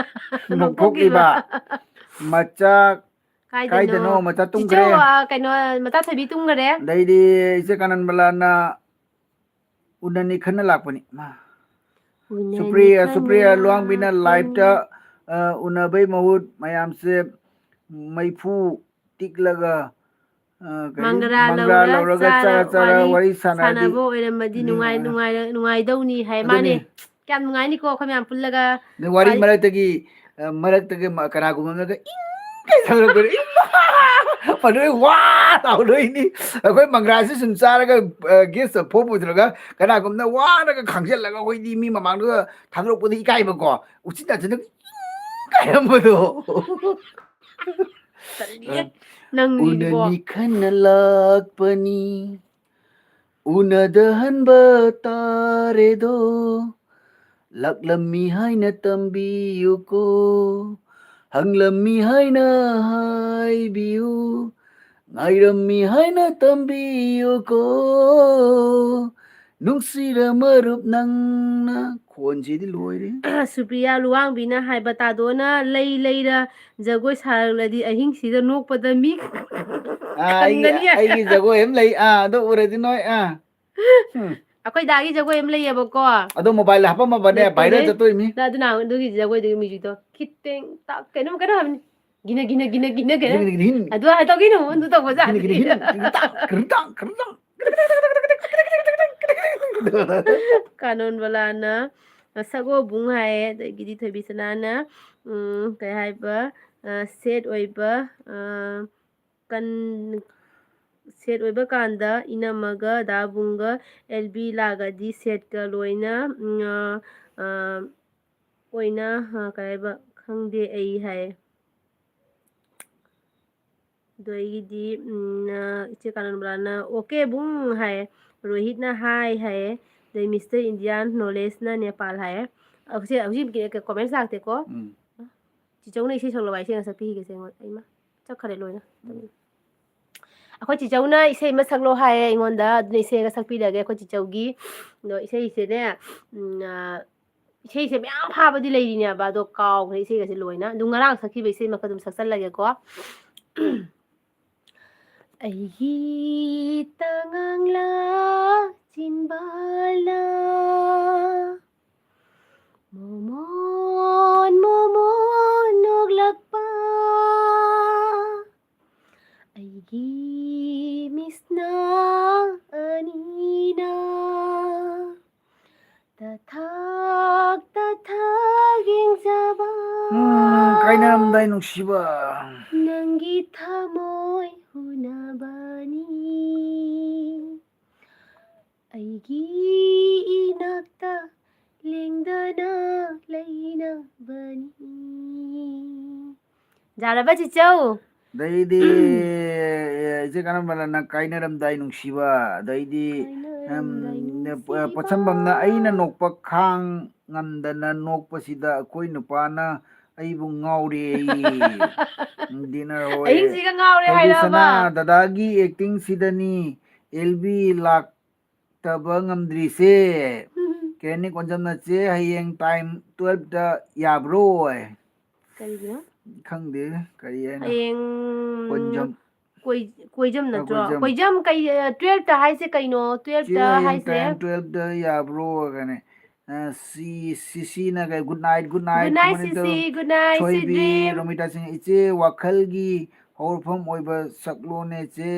ꯅꯣꯛꯊꯣꯛꯈꯤꯕ꯫ ꯅꯣꯛꯊꯣꯛꯂꯤꯕ꯫ ꯃꯆꯥ ꯀꯥꯏꯗꯅꯣ? ꯀꯥꯏꯗꯅꯣ? ꯃꯆꯥ ꯆꯤꯆꯦ, ꯇꯨꯝꯈ꯭ꯔꯦ꯫ ꯑ, ꯀꯩꯅꯣ, ꯃꯆꯥ ꯊꯣꯏꯕꯤ ꯇꯨꯝꯈ꯭ꯔꯦ꯫ ꯑꯗꯩꯗꯤ ꯏꯆꯦ ꯀꯥꯅꯟꯕꯂꯥꯅ ꯎꯅꯅꯤ ꯈꯟꯅ ꯂꯥꯛꯄꯅꯤ꯫ ꯃꯥ꯫ ꯎꯅꯅꯤ ꯁꯨꯄ꯭ꯔꯤꯌꯥ, ꯈꯟꯅ ꯁꯨꯄ꯭ꯔꯤꯌꯥ ꯂꯨꯋꯥꯡꯕꯤꯅ ꯂꯥꯛꯄꯅꯤ꯫ Live-ꯇ, ꯑ, ꯎꯅꯕꯩ ꯃꯍꯨꯠ ꯃꯌꯥꯝꯁꯦ ꯃꯩꯐꯨ ꯇꯤꯛꯂꯒ, ꯑ, ꯀꯔꯤ? ꯃꯪꯒ꯭ꯔꯥ ꯃꯪꯒ꯭ꯔꯥ ꯂꯧꯔ ꯂꯧꯔꯒ ꯆꯥꯔ ꯆꯥꯔ ꯆꯥꯔ ꯋꯥꯔꯤ ꯋꯥꯔꯤ ꯁꯥꯟꯅꯔꯗꯤ ꯁꯥꯟꯅꯕ ꯑꯣꯏꯔꯝꯃꯗꯤ ꯎꯝ, ꯅꯨꯡꯉꯥꯏ-, ꯅꯨꯡꯉꯥꯏꯔ-, ꯅꯨꯡꯉꯥꯏꯗꯧꯅꯤ ꯍꯥꯏ꯫ ꯑꯗꯨꯅꯤ꯫ ꯃꯥꯅꯦ꯫ ꯀꯌꯥꯝ ꯅꯨꯡꯉꯥꯏꯅꯤꯀꯣ ꯑꯩꯈꯣꯏ ꯃꯌꯥꯝ ꯄꯨꯜꯂꯒ ꯑꯗꯩ ꯋꯥꯔꯤ ꯋꯥꯔꯤ ꯃꯔꯛꯇꯒꯤ, ꯑ, ꯃꯔꯛꯇꯒꯤ ꯃ-, ꯀꯅꯥꯒꯨꯝꯕ ꯑꯃꯅꯒ ꯏꯪ ꯀꯩ ꯁꯛꯂꯛꯄꯗꯣ, ꯏꯃꯥ! ꯃꯗꯨꯗꯩ ꯋꯥ ꯂꯥꯎꯗꯣꯏꯅꯤ꯫ ꯑꯩꯈꯣꯏ ꯃꯪꯒ꯭ꯔꯥꯁꯤ ꯁꯨꯝ ꯆꯥꯔꯒ, ꯑ, ꯒꯦꯁꯇ ꯐꯣꯝ ꯄꯨꯊꯔꯒ ꯀꯅꯥꯒꯨꯝꯕꯅ ꯋꯥꯅꯒ ꯈꯥꯡꯖꯜꯂꯒ ꯑꯩꯈꯣꯏꯗꯤ ꯃꯤ ꯃꯃꯥꯡꯗꯨꯗ ꯊꯥꯗꯣꯔꯛꯄꯗ ꯏꯀꯥꯏꯕꯀꯣ꯫ ꯎꯆꯤꯟ ꯅꯥꯆꯤꯟꯅ ꯏꯪ ꯀꯥꯏꯔꯝꯕꯗꯣ꯫ ꯇꯜꯂꯤꯌꯦ꯫ ꯑ, ꯅꯪꯒꯤꯗꯤꯀꯣ꯫ ꯎꯅꯅꯤ ꯈꯟꯅ ꯂꯥꯛꯄꯅꯤ, ꯎꯅꯗꯍꯟꯕ ꯇꯥꯔꯦꯗꯣ꯫ ꯂꯥꯛꯂꯝꯃꯤ ꯍꯥꯏꯅ ꯇꯝꯕꯤꯌꯨꯀꯣ, ꯍꯪꯂꯝꯃꯤ ꯍꯥꯏꯅ ꯍꯥꯏꯕꯤꯌꯨ, ꯉꯥꯏꯔꯝꯃꯤ ꯍꯥꯏꯅ ꯇꯝꯕꯤꯌꯨꯀꯣ, ꯅꯨꯡꯁꯤꯔ ꯃꯔꯨꯞ ꯅꯪꯅ꯫ ꯈꯣꯟꯁꯤꯗꯤ ꯂꯣꯏꯔꯦ꯫ ꯁꯨꯄ꯭ꯔꯤꯌꯥ ꯂꯨꯋꯥꯡꯕꯤꯅ ꯍꯥꯏꯕ, ꯇꯥꯗꯣꯅ ꯂꯩ ꯂꯩꯔ ꯖꯒꯣꯏ ꯁꯥꯔꯛꯂꯗꯤ ꯑꯍꯤꯡꯁꯤꯗ ꯅꯣꯛꯄꯗ ꯃꯤ ꯑꯥ, ꯑꯩꯒꯤ, ꯈꯪꯒꯅꯤ꯫ ꯑꯩꯒꯤ ꯖꯒꯣꯏ ꯑꯃ ꯂꯩ, ꯑꯥ, ꯑꯗꯨ ꯎꯔꯗꯤ ꯅꯣꯏ, ꯑꯥ꯫ ꯎꯝ꯫ ꯑꯩꯈꯣꯏ ꯗꯥꯒꯤ ꯖꯒꯣꯏ ꯑꯃ ꯂꯩꯌꯦꯕꯀꯣ꯫ ꯑꯗꯣ mobile ꯍꯥꯞꯄꯝꯃꯕꯅꯦ, ꯅꯠꯇꯦꯅꯦ꯫ Viral ꯆꯠꯇꯣꯏꯅꯤ꯫ ꯅ-, ꯑꯗꯨꯅ ꯑꯗꯨꯒꯤ ꯖꯒꯣꯏꯗꯨꯒꯤ music-ꯇꯣ ꯈꯤꯇꯪ ꯇ-, ꯀꯩꯅꯣꯝ, ꯀꯩꯅꯣꯝ ꯍꯥꯏꯕꯅꯤ꯫ ꯒꯤꯅ, ꯒꯤꯅ, ꯒꯤꯅ, ꯒꯤꯅ, ꯒꯤꯅ꯫ ꯒꯤꯅ, ꯒꯤꯅ, ꯒꯤꯅ꯫ ꯑꯗꯨ ꯍꯥꯏ ꯇꯧꯒꯤꯅꯣ, ꯑꯗꯨ ꯇꯧꯕꯖꯥꯠꯅꯤ꯫ ꯒꯤꯅ, ꯒꯤꯅ, ꯒꯤꯅ꯫ ꯒꯤꯅ ꯇꯥꯡ, ꯒꯤꯅ ꯇꯥꯡ, ꯒꯤꯅ ꯇꯥꯡ꯫ ꯀꯥꯅꯣꯟꯕꯂꯥꯅ ꯁꯛꯑꯣ ꯕꯨꯡ ꯍꯥꯏꯌꯦ, ꯑꯗꯒꯤꯗꯤ ꯊꯣꯏꯕꯤꯁꯅꯥꯅ, ꯎꯝ, ꯀꯩ ꯍꯥꯏꯕ, ꯑ, set ꯑꯣꯏꯕ, ꯑ, ꯀꯟ-, set ꯑꯣꯏꯕ ꯀꯥꯟꯗ ꯏꯅꯝꯃꯒ ꯗꯥꯕꯨꯡꯒ ꯑꯦꯜꯕꯤ ꯂꯥꯛꯑꯗꯤ setꯀ ꯂꯣꯏꯅ, ꯎꯝ, ꯑ, ꯑ, ꯑꯣꯏꯅ, ꯑ, ꯀꯩ ꯍꯥꯏꯕ, ꯈꯪꯗꯦ ꯑꯩ ꯍꯥꯏꯌꯦ꯫ ꯑꯗꯒꯤꯗꯤ ꯎꯝ, ꯏꯆꯦ ꯀꯥꯅꯟꯕ꯭ꯔꯥꯅ ꯑꯣꯀꯦ ꯕꯨꯡ ꯍꯥꯏꯌꯦ꯫ ꯔꯣꯍꯤꯠꯅ ꯍꯥꯏ ꯍꯥꯏꯌꯦ꯫ ꯑꯗꯩ ꯃꯤꯁꯇꯔ ꯏꯟꯗꯤꯌꯥꯟ ꯅꯣꯂꯦꯖꯅ ꯅꯦꯄꯥꯜ ꯍꯥꯏꯌꯦ꯫ ꯍꯧꯖꯤꯛ ꯍꯧꯖꯤꯛ ꯀꯣꯃꯦꯟ ꯂꯥꯛꯇꯦꯀꯣ꯫ ꯎꯝ꯫ ꯆꯤꯆꯧꯅ ꯏꯁꯩ ꯁꯛꯂꯣꯕ ꯏꯁꯩ ꯉꯁꯛꯄꯤꯈꯤꯒꯦꯁꯦ ꯑꯩꯉꯣꯟꯗ꯫ ꯑꯩꯃ ꯆꯠꯈ꯭ꯔꯦ ꯂꯣꯏꯅ꯫ ꯑꯩꯈꯣꯏ ꯆꯤꯆꯧꯅ ꯏꯁꯩ ꯑꯃ ꯁꯛꯂꯣ ꯍꯥꯏꯌꯦ ꯑꯩꯉꯣꯟꯗ, ꯑꯗꯨꯅ ꯏꯁꯩ ꯑꯃ ꯁꯛꯄꯤꯔꯒꯦ ꯑꯩꯈꯣꯏ ꯆꯤꯆꯧꯒꯤ꯫ ꯑꯗꯣ ꯏꯁꯩꯁꯦꯅꯦ, ꯎꯝ, ꯑ, ꯏꯁꯩꯁꯦ ꯃꯌꯥꯝ ꯐꯥꯕꯗꯤ ꯂꯩꯔꯤꯅꯦꯕ, ꯑꯗꯣ ꯀꯥꯎꯈ꯭ꯔꯦ ꯏꯁꯩꯒꯁꯦ ꯂꯣꯏꯅ꯫ ꯑꯗꯨ ꯉꯔꯥꯡ ꯁꯛꯈꯤꯕ ꯏꯁꯩ ꯃꯈꯜ ꯑꯗꯨꯝ ꯁꯛꯆꯜꯂꯒꯦꯀꯣ꯫ ꯑꯩꯒꯤ ꯇꯉꯥꯡꯂꯥ ꯆꯤꯟꯕꯥꯜꯂꯥ ꯃꯣꯃꯣꯟ ꯃꯣꯃꯣꯟ ꯅꯣꯛꯂꯛꯄ ꯑꯩꯒꯤ ꯃꯤꯠꯁꯅꯥ ꯑꯅꯤꯅ ꯇꯊꯥꯛ ꯇꯊꯥꯛ ꯌꯦꯡꯖꯕ ꯎꯝ, ꯀꯥꯏꯅꯔꯝꯗꯥꯏ ꯅꯨꯡꯁꯤꯕ꯫ ꯅꯪꯒꯤ ꯊꯃꯣꯏ ꯍꯨꯅꯕꯅꯤ ꯑꯩꯒꯤ ꯏꯅꯥꯛꯇ ꯂꯦꯡꯗꯅ ꯂꯩꯅꯕꯅꯤ꯫ ꯌꯥꯔꯕ ꯆꯤꯆꯧ? ꯑꯗꯩꯗꯤ ꯏꯆꯦ ꯀꯥꯅꯝꯕꯂꯥꯅ ꯀꯥꯏꯅꯔꯝꯗꯥꯏ ꯅꯨꯡꯁꯤꯕ, ꯑꯗꯩꯗꯤ ꯎꯝ, ꯀꯥꯏꯅꯔꯝꯗꯥꯏ ꯄ- ꯅꯨꯡꯁꯤꯕ꯫ ꯄꯣꯠꯁꯝꯕꯝꯅ ꯑꯩꯅ ꯅꯣꯛꯄ ꯈꯥꯡ ꯉꯝꯗꯅ ꯅꯣꯛꯄꯁꯤꯗ ꯑꯩꯈꯣꯏ ꯅꯨꯄꯥꯅ ꯑꯩꯕꯨ ꯉꯥꯎꯔꯦ ꯑꯩ꯫ ꯗꯤꯅꯔ ꯍꯣꯏ꯫ ꯑꯍꯤꯡꯁꯤꯒ ꯉꯥꯎꯔꯦ ꯊꯣꯏꯕꯤꯁꯅꯥ, ꯍꯥꯏꯔꯕ? ꯗꯗꯥꯒꯤ ꯑꯦꯛꯇꯤꯡꯁꯤꯗꯅꯤ ꯑꯦꯜ ꯕꯤ ꯂꯥꯛꯇꯕ ꯉꯝꯗ꯭ꯔꯤꯁꯦ꯫ ꯀꯦꯅꯤ ꯀꯣꯟꯖꯝꯅ ꯆꯦ ꯍꯌꯦꯡ ꯇꯥꯏꯝ ꯇꯨꯋꯦꯜꯞꯇ ꯌꯥꯕ꯭ꯔꯣ? ꯀꯔꯤꯒꯤꯅꯣ? ꯈꯪꯗꯦ ꯀꯔꯤ ꯍꯥꯏꯅꯣ꯫ ꯍꯌꯦꯡ ꯀꯣꯟꯖꯝ꯫ ꯀꯣꯏ- ꯀꯣꯏꯖꯝ ꯅꯠꯇ꯭ꯔꯣ? ꯀꯣꯏꯖꯝ꯫ ꯀꯣꯏꯖꯝ ꯀꯩ, ꯇꯨꯋꯦꯜꯞꯇ ꯍꯥꯏꯁꯦ ꯀꯩꯅꯣ? ꯆꯦ ꯇꯨꯋꯦꯜꯞꯇ ꯍꯌꯦꯡ ꯍꯥꯏꯁꯦ? ꯇꯥꯏꯝ ꯇꯨꯋꯦꯜꯞꯇ ꯌꯥꯕ꯭ꯔꯣ ꯀꯥꯏꯅ꯫ ꯑ, ꯁꯤ ꯁꯤꯁꯤꯅ ꯀꯩ good night good night. Good night, ꯀꯃꯥꯏꯅ ꯇꯧ-, ꯁꯤꯁꯤ, good night, sweet ꯊꯣꯏꯕꯤ, dream. ꯔꯣꯃꯤꯇꯥ ꯁꯤꯡ, ꯏꯆꯦ ꯋꯥꯈꯜꯒꯤ ꯍꯧꯔꯛꯐꯝ ꯑꯣꯏꯕ ꯁꯛꯂꯣꯅꯦ ꯆꯦ꯫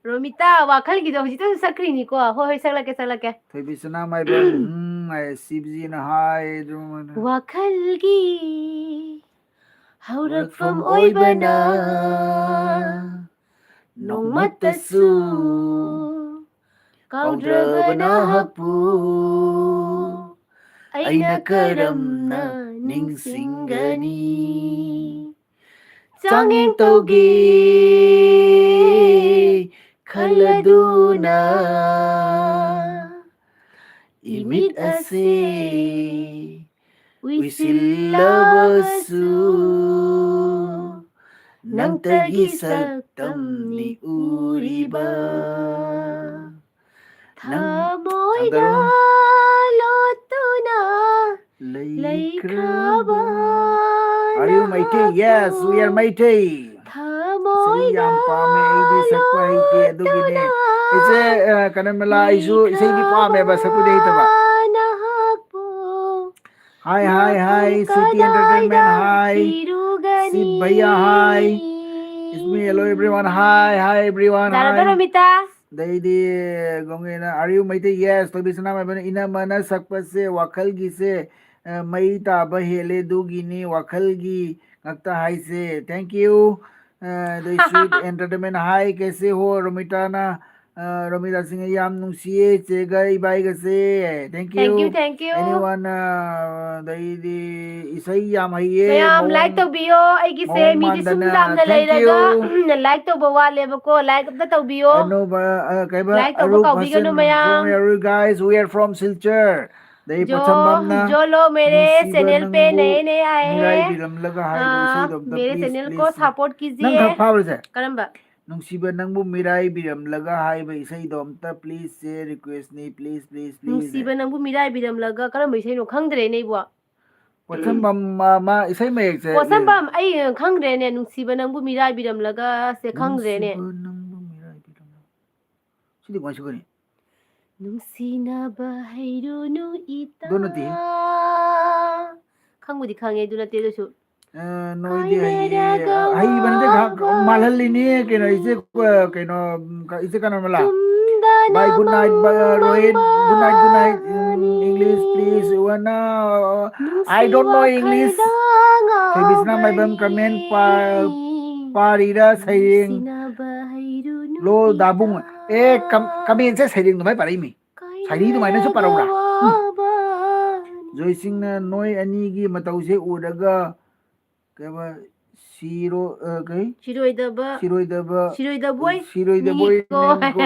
ꯔꯣꯃꯤꯇꯥ, ꯋꯥꯈꯜꯒꯤꯗꯣ ꯍꯧꯖꯤꯛꯇꯁꯨ ꯁꯛꯈ꯭ꯔꯤꯅꯤꯀꯣ꯫ ꯍꯣꯏ, ꯍꯣꯏ, ꯁꯛꯂꯛꯀꯦ, ꯁꯛꯂꯛꯀꯦ꯫ ꯊꯣꯏꯕꯤ ꯁꯅꯥꯃꯥꯏꯕꯝ, ꯎꯝ, ꯍꯥꯏ, ꯁꯤꯕꯖꯤꯅ ꯍꯥꯏ, ꯑꯗꯨꯃꯥꯏꯅ꯫ ꯋꯥꯈꯜꯒꯤ ꯍꯧꯔꯛꯐꯝ ꯑꯣꯏꯕꯅ ꯅꯣꯡꯃꯇꯁꯨ ꯀꯥꯎꯗ꯭ꯔꯕ ꯅꯍꯥꯛꯄꯨ ꯑꯩꯅ ꯀꯔꯝꯅ ꯅꯤꯡꯁꯤꯡꯒꯅꯤ? ꯆꯥꯡꯌꯦꯡ ꯇꯧꯒꯦ ꯈꯜꯂꯗꯨꯅ ꯏꯃꯤꯠ ꯑꯁꯤ ꯎꯏꯁꯤꯜꯂꯕꯁꯨ ꯅꯪꯇꯒꯤ ꯁꯛꯇꯝꯅꯤ ꯎꯔꯤꯕ꯫ ꯊꯃꯣꯏꯗ ꯂꯣꯠꯇꯨꯅ ꯂꯩꯈ꯭ꯔꯕ ꯂꯩꯈ꯭ꯔꯕ ꯑꯔꯤꯕ Meitei, yes, we are Meitei. ꯊꯃꯣꯏꯗ ꯏꯁꯩ ꯌꯥꯝ ꯄꯥꯝꯃꯦ, ꯑꯩꯗꯤ ꯁꯛꯄ ꯍꯩꯇꯦ, ꯑꯗꯨꯒꯤꯅꯦ꯫ ꯂꯣꯠꯇꯨꯅ ꯏꯆꯦ, ꯑ, ꯀꯅꯃꯂꯥ, ꯑꯩꯁꯨ ꯏꯁꯩꯗꯤ ꯄꯥꯝꯃꯦꯕ, ꯁꯛꯄꯗꯤ ꯍꯩꯇꯕ꯫ ꯂꯩꯈ꯭ꯔꯕ ꯅꯍꯥꯛꯄꯨ Hi, hi, hi, ꯃꯈꯜ City Entertainment, ꯀꯗꯥꯏꯗ hi, ꯊꯤꯔꯨꯒꯅꯤ? Shiv Bhaiya, hi, it's me, hello everyone, hi, hi everyone, the hi꯫ Romita. ꯑꯗꯩꯗꯤ ꯒꯣꯡꯒꯦꯅ, "Are you ꯃꯩꯇꯩ?" Yes, ꯊꯣꯏꯕꯤ ꯁꯅꯥꯃꯍꯤꯕꯅ, "ꯏꯅꯝꯃꯅ ꯁꯛꯄꯁꯦ ꯋꯥꯈꯜꯒꯤꯁꯦ, ꯑ, ꯃꯩ ꯇꯥꯕ ꯍꯦꯜꯂꯦ, ꯑꯗꯨꯒꯤꯅꯤ ꯋꯥꯈꯜꯒꯤ ꯉꯛꯇ ꯍꯥꯏꯁꯦ꯫ Thank you꯫ ꯑ, ꯑꯗꯩ Sweet Entertainment, hi, ꯀꯦꯁꯦ ꯍꯣ?" ꯔꯣꯃꯤꯇꯥꯅ, ꯑ, ꯔꯣꯃꯤꯇꯥ ꯁꯤꯡꯍ, "ꯌꯥꯝ ꯅꯨꯡꯁꯤꯌꯦ ꯆꯦꯒ ꯏꯕꯥꯏꯒꯁꯦ꯫ Thank you, thank you, thank you꯫ Anyone, ꯑ, ꯑꯗꯩꯗꯤ ꯏꯁꯩ ꯌꯥꯝ ꯍꯩꯌꯦ, ꯃꯌꯥꯝ ꯃꯑꯣꯡ, like ꯇꯧꯕꯤꯌꯣ꯫ ꯑꯩꯒꯤꯁꯦ ꯃꯑꯣꯡ ꯃꯤꯗꯤ ꯁꯨꯝ ꯃꯥꯟꯗꯅ꯫ ꯌꯥꯝꯅ Thank ꯂꯩꯔꯒ, you꯫ ꯎꯝ, like ꯇꯧꯕ ꯋꯥꯠꯂꯦꯕꯀꯣ꯫ Like ꯑꯝꯇ ꯇꯧꯕꯤꯌꯣ꯫ ꯑꯅꯧꯕ, ꯑ, ꯀꯩꯕ? Like ꯇꯧꯕ ꯑꯔꯨꯞ ꯀꯥꯎꯕꯤꯒꯅꯨ ꯍꯁꯟ, ꯃꯌꯥꯝ꯫ From where are you guys? We are from Silchar꯫ ꯑꯗꯩ जो, ꯄꯣꯠꯁꯝꯕꯝꯅ जो लो मेरे ꯅꯨꯡꯁꯤꯕ channel पे ꯅꯪꯕꯨ नए नए आए हैं। ꯃꯤꯔꯥꯏꯕꯤꯔꯝꯂꯒ ꯍꯥꯏꯕ ꯑ, ꯏꯁꯩꯗꯣ ꯑꯝꯇ मेरे please, channel को please, please꯫ Support ꯅꯪ कीजिए꯫ ꯈꯔ ꯐꯥꯕ꯭ꯔꯁꯦ? ꯀꯔꯝꯕ? ꯅꯨꯡꯁꯤꯕ ꯅꯪꯕꯨ ꯃꯤꯔꯥꯏꯕꯤꯔꯝꯂꯒ ꯍꯥꯏꯕ ꯏꯁꯩꯗꯣ ꯑꯝꯇ please ꯁꯦ, request ꯅꯤ, please, please, please꯫ ꯅꯨꯡꯁꯤꯕ ꯅꯪꯕꯨ ꯃꯤꯔꯥꯏꯕꯤꯔꯝꯂꯒ ꯀꯔꯝꯕ ꯏꯁꯩꯅꯣ? ꯈꯪꯗ꯭ꯔꯦꯅꯦ ꯑꯩꯕꯣ꯫ ꯄꯣꯠꯁꯝꯕꯝ, ꯃꯥ, ꯃꯥ ꯏꯁꯩ ꯃꯌꯦꯛꯁꯦ, ꯄꯣꯠꯁꯝꯕꯝ, ꯑꯩ ꯈꯪꯗ꯭ꯔꯦꯅꯦ꯫ ꯅꯨꯡꯁꯤꯕ ꯅꯪꯕꯨ ꯃꯤꯔꯥꯏꯕꯤꯔꯝꯂꯒ ꯁꯦ ꯈꯪꯗ꯭ꯔꯦꯅꯦ꯫ ꯅꯨꯡꯁꯤꯕ ꯅꯪꯕꯨ ꯃꯤꯔꯥꯏꯕꯤꯔꯝꯂꯒ꯫ ꯁꯤꯗꯤ ꯀꯃꯥꯏ ꯁꯛꯀꯅꯤ? ꯅꯨꯡꯁꯤꯅꯕ ꯍꯩꯔꯨꯅꯨ ꯏꯇꯥ꯫ ꯑꯗꯨ ꯅꯠꯇꯦ꯫ ꯈꯪꯕꯨꯗꯤ ꯈꯪꯉꯦ, ꯑꯗꯨ ꯅꯠꯇꯦ, ꯑꯗꯨꯁꯨ꯫ ꯑ, ꯅꯣꯏꯗꯤ ꯍꯩꯌꯦ꯫ ꯀꯥꯏꯅꯔꯒ ꯍꯩꯕ ꯅꯠꯇꯦ, ꯉꯥꯏꯍꯥꯛ ꯋꯥꯕ ꯃꯥꯜꯍꯜꯂꯤꯅꯦ꯫ ꯀꯩꯅꯣ, ꯏꯆꯦ, ꯑ, ꯀꯩꯅꯣ, ꯏꯆꯦ ꯀꯅꯣꯃꯂꯥ꯫ ꯇꯨꯝꯗꯅ Bye, good night, bye, ꯃꯪ Rohit, good night, good night꯫ Um, ꯃꯪꯕꯅꯤ꯫ English, please, ꯋꯥꯅ, I don't know English꯫ ꯅꯨꯡꯁꯤ ꯋꯥꯈꯜꯗ ꯊꯣꯏꯕꯤꯁꯅꯥ ꯃꯥꯏꯕꯝ comment ꯄꯥ-, ꯉꯥꯎꯕꯅꯤ꯫ ꯄꯥꯔꯤꯔꯥ ꯁꯩꯔꯦꯡ? ꯅꯨꯡꯁꯤꯅꯕ ꯍꯩꯔꯨꯅꯨ ꯂꯣ ꯗꯥꯕꯨꯡ꯫ ꯏꯇꯥ꯫ ꯑꯦ, ꯀꯝ-, commentꯁꯦ ꯁꯩꯔꯦꯡ ꯑꯗꯨꯃꯥꯏꯅ ꯄꯥꯔꯛꯏꯃꯤ꯫ ꯁꯥꯏꯔꯤ ꯑꯗꯨꯃꯥꯏꯅꯁꯨ ꯄꯥꯔꯛꯎꯔꯥ? ꯎꯝ꯫ ꯀꯥꯏꯅꯔꯒ ꯋꯥꯕꯅꯤ꯫ ꯖꯣꯏꯁꯤꯡꯅ ꯅꯣꯏ ꯑꯅꯤꯒꯤ ꯃꯇꯧꯁꯦ ꯎꯔꯒ ꯀꯩꯕ, ꯁꯤꯔꯣ-, ꯑ, ꯀꯩ? ꯁꯤꯔꯣꯏꯗꯕ ꯁꯤꯔꯣꯏꯗꯕ, ꯁꯤꯔꯣꯏꯗꯕꯣꯏ ꯁꯤꯔꯣꯏꯗꯕꯣꯏ ꯅꯤꯀꯣ꯫ ꯅꯤꯀꯣ꯫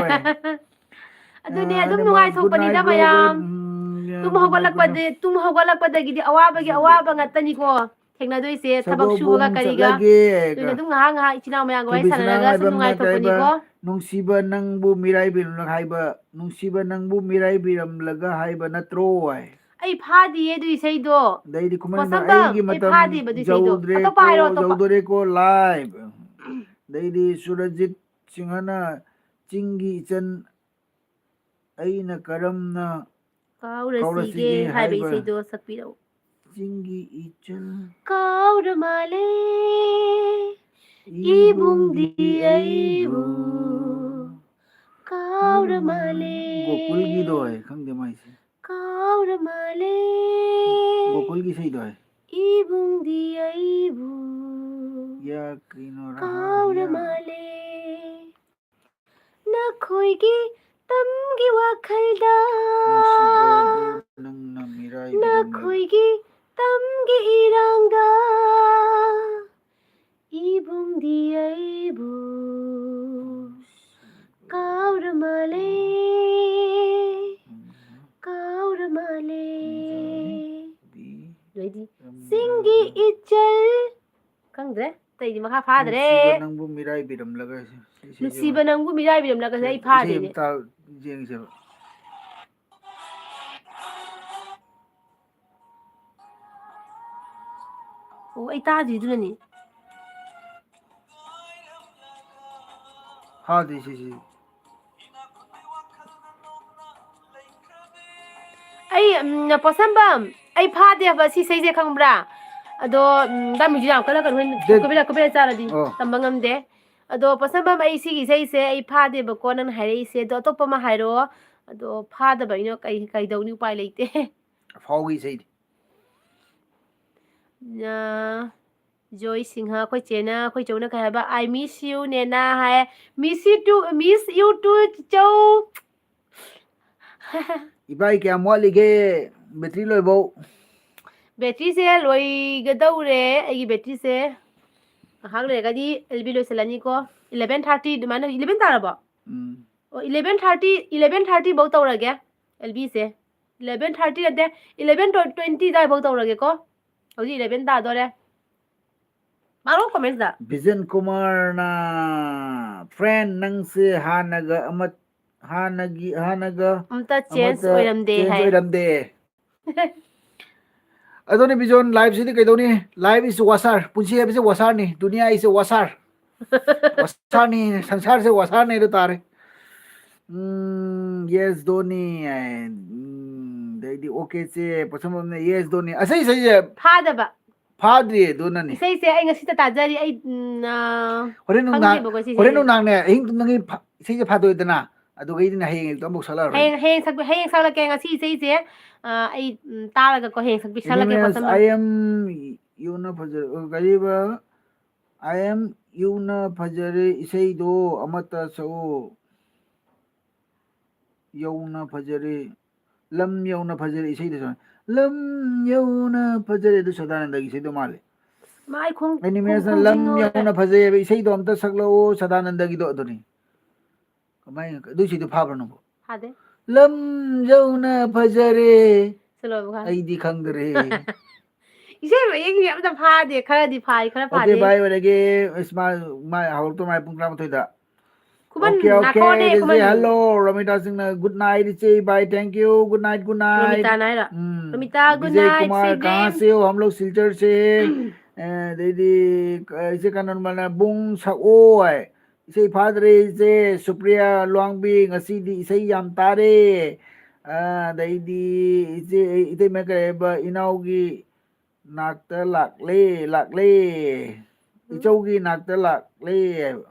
ꯑꯗꯨꯅꯦ, ꯑ, ꯑꯗꯨꯝ ꯑꯗꯨ ꯅꯨꯡꯉꯥꯏꯊꯣꯛꯄꯅꯤꯗ good night, bro, ꯃꯌꯥꯝ꯫ good, ꯎꯝ, ꯇꯨꯝ good night, good night. ꯍꯧꯒꯠꯂꯛꯄꯗꯤ, ꯇꯨꯝ ꯍꯧꯒꯠꯂꯛꯄꯗꯒꯤꯗꯤ ꯑꯋꯥꯕꯒꯤ ꯑꯁꯤꯗꯤ ꯑꯋꯥꯕ ꯉꯥꯛꯇꯅꯤꯀꯣ ꯊꯦꯡꯅꯗꯣꯏꯁꯦ, ꯊꯕꯛ ꯁꯨꯕꯒ ꯁꯒꯣꯜꯕꯣꯡ ꯀꯔꯤꯒ꯫ ꯆꯠꯂꯒꯦ꯫ ꯑꯗꯨꯅ ꯑꯗꯨꯝ ꯉꯥꯏꯍꯥꯛ ꯉꯥꯏꯍꯥꯛ ꯏꯆꯤꯟ ꯏꯅꯥꯎ ꯃꯌꯥꯝꯒ ꯋꯥꯔꯤ ꯊꯣꯏꯕꯤꯁꯅꯥ ꯁꯥꯟꯅꯔꯒ ꯁꯨꯝ ꯉꯥꯏꯕꯝ ꯅꯨꯡꯉꯥꯏꯊꯣꯛꯄꯅꯤꯀꯣ꯫ ꯅꯥꯏꯀꯥꯏꯕ, ꯅꯨꯡꯁꯤꯕ ꯅꯪꯕꯨ ꯃꯤꯔꯥꯏꯕꯤꯔꯝꯂꯒ ꯍꯥꯏꯕ, ꯅꯨꯡꯁꯤꯕ ꯅꯪꯕꯨ ꯃꯤꯔꯥꯏꯕꯤꯔꯝꯂꯒ ꯍꯥꯏꯕ ꯅꯠꯇ꯭ꯔꯣ ꯍꯥꯏ꯫ ꯑꯩ ꯐꯥꯗꯤꯌꯦ ꯑꯗꯨ ꯏꯁꯩꯗꯣ꯫ ꯑꯗꯩꯗꯤ ꯈꯨꯃꯟꯗ ꯄꯣꯠꯁꯝꯕꯝ, ꯑꯩꯒꯤ ꯑꯩ ꯃꯇꯝ ꯐꯥꯗꯦꯕ ꯑꯗꯨ ꯏꯁꯩꯗꯣ꯫ ꯌꯧꯗ꯭ꯔꯦ ꯑꯇꯣꯞꯄ ꯀꯣ, ꯍꯥꯏꯔꯣ, ꯑꯇꯣꯞꯄ꯫ ꯌꯧꯗ꯭ꯔꯦꯀꯣ live꯫ ꯑꯗꯩꯗꯤ ꯁꯨꯔꯖꯤꯠ ꯁꯤꯡꯍꯅ ꯆꯤꯡꯒꯤ ꯏꯆꯟ ꯑꯩꯅ ꯀꯔꯝꯅ ꯀꯥꯎꯔꯁꯤꯒꯦ ꯀꯥꯎꯔꯁꯤꯒꯦ ꯍꯥꯏꯕ ꯍꯥꯏꯕ꯫ ꯏꯁꯩꯗꯣ ꯁꯛꯄꯤꯔꯛꯎ꯫ ꯆꯤꯡꯒꯤ ꯏꯆꯜ ꯀꯥꯎꯔ ꯃꯥꯜꯂꯦ ꯏꯕꯨꯡꯗꯤ ꯏꯕꯨꯡꯗꯤ ꯑꯩꯕꯨ꯫ ꯑꯩꯕꯨ꯫ ꯀꯥꯎꯔ ꯃꯥꯜꯂꯦ ꯒꯣꯀꯨꯜꯒꯤꯗꯣ ꯍꯥꯏ, ꯈꯪꯗꯦ ꯃꯥꯏꯁꯦ꯫ ꯀꯥꯎꯔ ꯃꯥꯜꯂꯦ ꯒꯣꯀꯨꯜꯒꯤ ꯏꯁꯩꯗꯣ ꯍꯥꯏ꯫ ꯏꯕꯨꯡꯗꯤ ꯑꯩꯕꯨ꯫ ꯌꯥ ꯀꯩꯅꯣ ꯔꯍꯥ ꯀꯥꯎꯔ ꯌꯥ꯫ ꯃꯥꯜꯂꯦ ꯅꯈꯣꯏꯒꯤ ꯇꯝꯒꯤ ꯋꯥꯈꯜꯗ꯫ ꯅꯨꯡꯁꯤꯕꯕꯨ ꯅꯪꯅ ꯃꯤꯔꯥꯏꯕꯤꯔꯝꯂꯒ꯫ ꯅꯈꯣꯏꯒꯤ ꯇꯝꯒꯤ ꯏꯔꯥꯡꯗ ꯏꯕꯨꯡꯗꯤ ꯑꯩꯕꯨ ꯀꯥꯎꯔ ꯃꯥꯜꯂꯦ, ꯀꯥꯎꯔ ꯃꯥꯜꯂꯦ꯫ ꯂꯣꯏꯗꯤ꯫ ꯆꯤꯡꯒꯤ ꯏꯆꯜ꯫ ꯈꯪꯗ꯭ꯔꯦ, ꯑꯇꯩꯗꯤ ꯃꯈꯥ ꯐꯥꯗ꯭ꯔꯦ꯫ ꯅꯨꯡꯁꯤꯕ ꯅꯪꯕꯨ ꯃꯤꯔꯥꯏꯕꯤꯔꯝꯂꯒ ꯁꯤ, ꯁꯤ, ꯁꯤ, ꯅꯨꯡꯁꯤꯕ ꯅꯪꯕꯨ ꯃꯤꯔꯥꯏꯕꯤꯔꯝꯂꯒꯁꯦ ꯑꯩ ꯏꯁꯩ ꯐꯥꯗꯦꯅꯦ꯫ ꯑꯃ ꯇꯥ-, ꯌꯦꯡꯁꯦꯕ꯫ ꯑꯣ, ꯑꯩ ꯇꯥꯗ꯭ꯔꯤꯗꯨꯅꯅꯤ꯫ ꯐꯥꯗꯦ ꯁꯤꯁꯤ꯫ ꯑꯩ, ꯎꯝ, ꯄꯣꯠꯁꯝꯕꯝ, ꯑꯩ ꯐꯥꯗꯦꯕ ꯁꯤ ꯏꯁꯩꯁꯦ, ꯈꯪꯕ꯭ꯔꯥ? ꯑꯗꯣ, ꯎꯝ, ꯗꯥ ꯃ꯭ꯌꯨꯖꯤꯛ ꯌꯥꯝ ꯀꯟꯅ ꯀꯩꯅꯣ ꯑꯣꯏꯅ ꯗꯦꯠ-, ꯀꯣꯄꯤꯔꯥꯏꯠ, ꯀꯣꯄꯤꯔꯥꯏꯠ ꯆꯥꯔꯗꯤ ꯑꯣ꯫ ꯇꯝꯕ ꯉꯝꯗꯦ꯫ ꯑꯗꯣ ꯄꯣꯠꯁꯝꯕꯝ, ꯑꯩ ꯁꯤꯒꯤ ꯏꯁꯩꯁꯦ ꯑꯩ ꯐꯥꯗꯦꯕꯀꯣ, ꯅꯪꯅ ꯍꯥꯏꯔꯛꯏꯁꯦ꯫ ꯑꯗꯣ ꯑꯇꯣꯞꯄ ꯑꯃ ꯍꯥꯏꯔꯛꯑꯣ꯫ ꯑꯗꯣ ꯐꯥꯗꯕ ꯑꯩꯅ ꯀꯩ, ꯀꯩꯗꯧꯅꯤ, ꯎꯄꯥꯏ ꯂꯩꯇꯦ꯫ ꯐꯥꯎꯒꯤ ꯏꯁꯩꯗꯤ꯫ ꯑ, ꯖꯣꯏ ꯁꯤꯡꯍ, ꯑꯩꯈꯣꯏ ꯆꯦꯅ, ꯑꯩꯈꯣꯏ ꯆꯧꯅ ꯀꯩ ꯍꯥꯏꯕ? "I miss you, ꯅꯦꯅꯥ" high. "Miss you too, miss you too, ꯆꯧ"꯫ ꯏꯕꯥꯏ, ꯀꯌꯥꯝ ꯋꯥꯠꯂꯤꯒꯦ ꯕꯦꯇ꯭ꯔꯤ ꯂꯣꯏꯕꯧ? ꯕꯦꯇ꯭ꯔꯤꯁꯦ ꯂꯣꯏꯒꯗꯧꯔꯦ, ꯑꯩꯒꯤ ꯕꯦꯇ꯭ꯔꯤꯁꯦ꯫ ꯉꯥꯏꯍꯥꯛ ꯂꯩꯔꯒꯗꯤ ꯑꯦꯜ ꯕꯤ ꯂꯣꯏꯁꯤꯜꯂꯅꯤꯀꯣ꯫ ꯏꯂꯚꯦꯟ ꯊꯥꯔꯇꯤ ꯑꯗꯨꯃꯥꯏꯅ, ꯏꯂꯚꯦꯟ ꯇꯥꯔꯕꯣ? ꯎꯝ꯫ ꯑꯣ, ꯏꯂꯚꯦꯟ ꯊꯥꯔꯇꯤ, ꯏꯂꯚꯦꯟ ꯊꯥꯔꯇꯤ ꯐꯧ ꯇꯧꯔꯒꯦ ꯑꯦꯜ ꯕꯤꯁꯦ꯫ ꯏꯂꯚꯦꯟ ꯊꯥꯔꯇꯤ ꯅꯠꯇꯦ, ꯏꯂꯚꯦꯟ ꯇ꯭ꯋꯦꯟꯇꯤ ꯑꯗꯨꯋꯥꯏꯐꯥꯎ ꯇꯧꯔꯒꯦꯀꯣ꯫ ꯍꯧꯖꯤꯛ ꯏꯂꯚꯦꯟ ꯇꯥꯗꯣꯔꯦ꯫ ꯃꯥꯔꯣ ꯀꯣꯃꯦꯟꯁꯇ꯫ ꯕꯤꯖꯟ ꯀꯨꯃꯥꯔꯅ, "Friend, ꯅꯪꯁꯦ ꯍꯥꯟꯅꯒ ꯑꯃ, ꯍꯥꯟꯅꯒꯤ, ꯍꯥꯟꯅꯒ ꯑꯝꯇ ꯆꯦꯟꯖ ꯑꯃꯠꯇ ꯑꯣꯏꯔꯝꯗꯦ ꯆꯦꯟꯖ ꯍꯥꯏ꯫ ꯑꯣꯏꯔꯝꯗꯦ"꯫ ꯑꯗꯨꯅꯤ ꯕꯤꯖꯣꯟ, ꯂꯥꯏꯐꯁꯤꯗꯤ ꯀꯩꯗꯧꯅꯤ? Life is ꯋꯥꯁꯥꯔ, ꯄꯨꯟꯁꯤ ꯍꯥꯏꯕꯁꯤ ꯋꯥꯁꯥꯔꯅꯤ, ꯗꯨꯅꯤꯌꯥ ꯏꯁꯦ ꯋꯥꯁꯥꯔ, ꯋꯥꯁꯥꯔꯅꯤ, ꯁꯪꯁꯥꯔꯁꯦ ꯋꯥꯁꯥꯔꯅꯤ ꯑꯗꯨ ꯇꯥꯔꯦ꯫ ꯎꯝ, ꯌꯦꯁ ꯙꯣꯅꯤ ꯍꯥꯏ꯫ ꯎꯝ, ꯑꯗꯩꯗꯤ ꯑꯣꯀꯦ ꯆꯦ ꯄꯣꯠꯁꯝꯕꯝꯅ ꯌꯦꯁ ꯙꯣꯅꯤ꯫ ꯑꯁꯩ ꯏꯁꯩꯁꯦ ꯐꯥꯗꯕ꯫ ꯐꯥꯗ꯭ꯔꯤ ꯑꯗꯨꯅꯅꯤ꯫ ꯏꯁꯩꯁꯦ ꯑꯩ ꯉꯁꯤꯇ ꯇꯥꯖꯔꯤ꯫ ꯑꯩ, ꯎꯝ, ꯑ, ꯍꯣꯔꯦꯟ ꯅꯨꯡꯗꯥꯡ, ꯈꯪꯗꯦꯕꯀꯣ ꯁꯤ ꯍꯣꯔꯦꯟ ꯏꯁꯩꯁꯦ꯫ ꯅꯨꯡꯗꯥꯡꯅꯦ, ꯑꯍꯤꯡ ꯇꯨꯝꯗꯉꯩ ꯐ-, ꯏꯁꯩꯁꯦ ꯐꯥꯗꯣꯏꯗꯅ, ꯑꯗꯨꯒꯩꯗꯤꯅꯦ ꯍꯌꯦꯡ ꯑꯌꯨꯛꯇ ꯑꯃꯨꯛ ꯁꯛꯂꯛꯑꯔꯣꯏ꯫ ꯍꯌꯦꯡ, ꯍꯌꯦꯡ ꯁꯛꯄꯤ-, ꯍꯌꯦꯡ ꯁꯛꯂꯛꯀꯦ꯫ ꯉꯁꯤ ꯏꯁꯩꯁꯦ, ꯑ, ꯑꯩ, ꯎꯝ, ꯇꯥꯔꯒꯀꯣ ꯍꯌꯦꯡ ꯁꯛꯄꯤ ꯁꯛꯂꯛꯀꯦꯀꯣ, ꯑꯦꯅꯤꯃꯦꯜꯁ, ꯁꯝꯕ꯫ "I am you"ꯅ ꯐꯖ-, ꯑ, ꯀꯔꯤꯕ? "I am you"ꯅ ꯐꯖꯔꯦ ꯏꯁꯩꯗꯣ ꯑꯃꯠꯇ ꯁꯛꯎ꯫ "ꯌꯧꯅ ꯐꯖꯔꯦ, ꯂꯝ ꯌꯧꯅ ꯐꯖꯔꯦ" ꯏꯁꯩꯗꯣ ꯁꯛ-, "ꯂꯝ ꯌꯧꯅ ꯐꯖꯔꯦ", ꯑꯗꯨ ꯁꯗꯥꯅꯟꯗꯒꯤ ꯏꯁꯩꯗꯣ ꯃꯥꯜꯂꯦ꯫ ꯃꯥ ꯑꯩ ꯈꯣꯡ-, ꯑꯦꯅꯤꯃꯦꯜꯁꯅ ꯈꯣꯡ-, "ꯂꯝ ꯈꯣꯡꯖꯤꯟ ꯉꯧꯔꯦ꯫ ꯌꯧꯅ ꯐꯖꯩ" ꯍꯥꯏꯕ ꯏꯁꯩꯗꯣ ꯑꯝꯇ ꯁꯛꯂꯛꯑꯣ, ꯁꯗꯥꯅꯟꯗꯒꯤꯗꯣ ꯑꯗꯨꯅꯤ꯫ ꯀꯃꯥꯏꯅ, ꯑꯗꯨ ꯏꯁꯩꯗꯣ ꯐꯥꯕ꯭ꯔꯣ ꯅꯪꯕꯣ? ꯐꯥꯗꯦ꯫ "ꯂꯝ ꯌꯧꯅ ꯐꯖꯔꯦ, ꯁꯤ ꯂꯣꯏꯕ ꯀꯥꯟꯗ꯫ ꯑꯩꯗꯤ ꯈꯪꯗꯔꯦ"꯫ ꯏꯁꯩ ꯃꯌꯦꯛꯁꯦ ꯑꯝꯇ ꯐꯥꯗꯦ, ꯈꯔꯗꯤ ꯐꯥꯏ, ꯈꯔ ꯑꯣꯀꯦ, ꯐꯥꯗꯦ꯫ ꯚꯥꯏ ꯑꯣꯏꯔꯒꯦ꯫ ꯑꯁ, ꯃꯥ, ꯃꯥ ꯍꯧꯔꯛꯇꯧ ꯃꯥꯜꯂꯦ ꯄꯨꯡ ꯇꯔꯥꯃꯥꯊꯣꯏꯗ꯫ ꯈꯨꯃꯟ, ꯑꯣꯀꯦ, ꯑꯣꯀꯦ, ꯅꯥꯈꯣꯅꯦ, ꯑꯗꯨꯗꯤ ꯈꯨꯃꯟ꯫ ꯍꯜꯂꯣ, ꯔꯣꯃꯤꯇꯥ ꯁꯤꯡꯅ "Good night ꯏꯆꯦ, bye, thank you, good night, good night"꯫ ꯔꯣꯃꯤꯇꯥꯅ ꯍꯥꯏꯔꯣ? ꯎꯝ, Romita, "Good Bijay night, Kumar, sweet dream"꯫ "ꯀꯍꯥ ꯁꯦ ꯍꯣ?" "ꯍꯝ ꯂꯣꯒ ꯁꯤꯜꯆꯔ ꯁꯦ ꯍꯦ"꯫ ꯑꯦ, ꯑꯗꯩꯗꯤ, ꯑ, ꯏꯆꯦ ꯀꯥꯅꯟꯕꯅ "ꯕꯨꯡ ꯁꯛꯑꯣ" ꯍꯥꯏ꯫ "ꯏꯁꯩ ꯐꯥꯗ꯭ꯔꯦ ꯏꯆꯦ ꯁꯨꯄ꯭ꯔꯤꯌꯥ ꯂꯨꯋꯥꯡꯕꯤ, ꯉꯁꯤꯗꯤ ꯏꯁꯩ ꯌꯥꯝ ꯇꯥꯔꯦ"꯫ ꯑ, ꯑꯗꯩꯗꯤ ꯏꯆꯦ, ꯏꯇꯩꯃ ꯀꯩ ꯍꯥꯏꯕ, "ꯏꯅꯥꯎꯒꯤ ꯅꯥꯛꯇ ꯂꯥꯛꯂꯦ, ꯂꯥꯛꯂꯦ, ꯎꯝ꯫ ꯏꯆꯧꯒꯤ ꯅꯥꯛꯇ ꯂꯥꯛꯂꯦ" ꯍꯥꯏꯕ꯫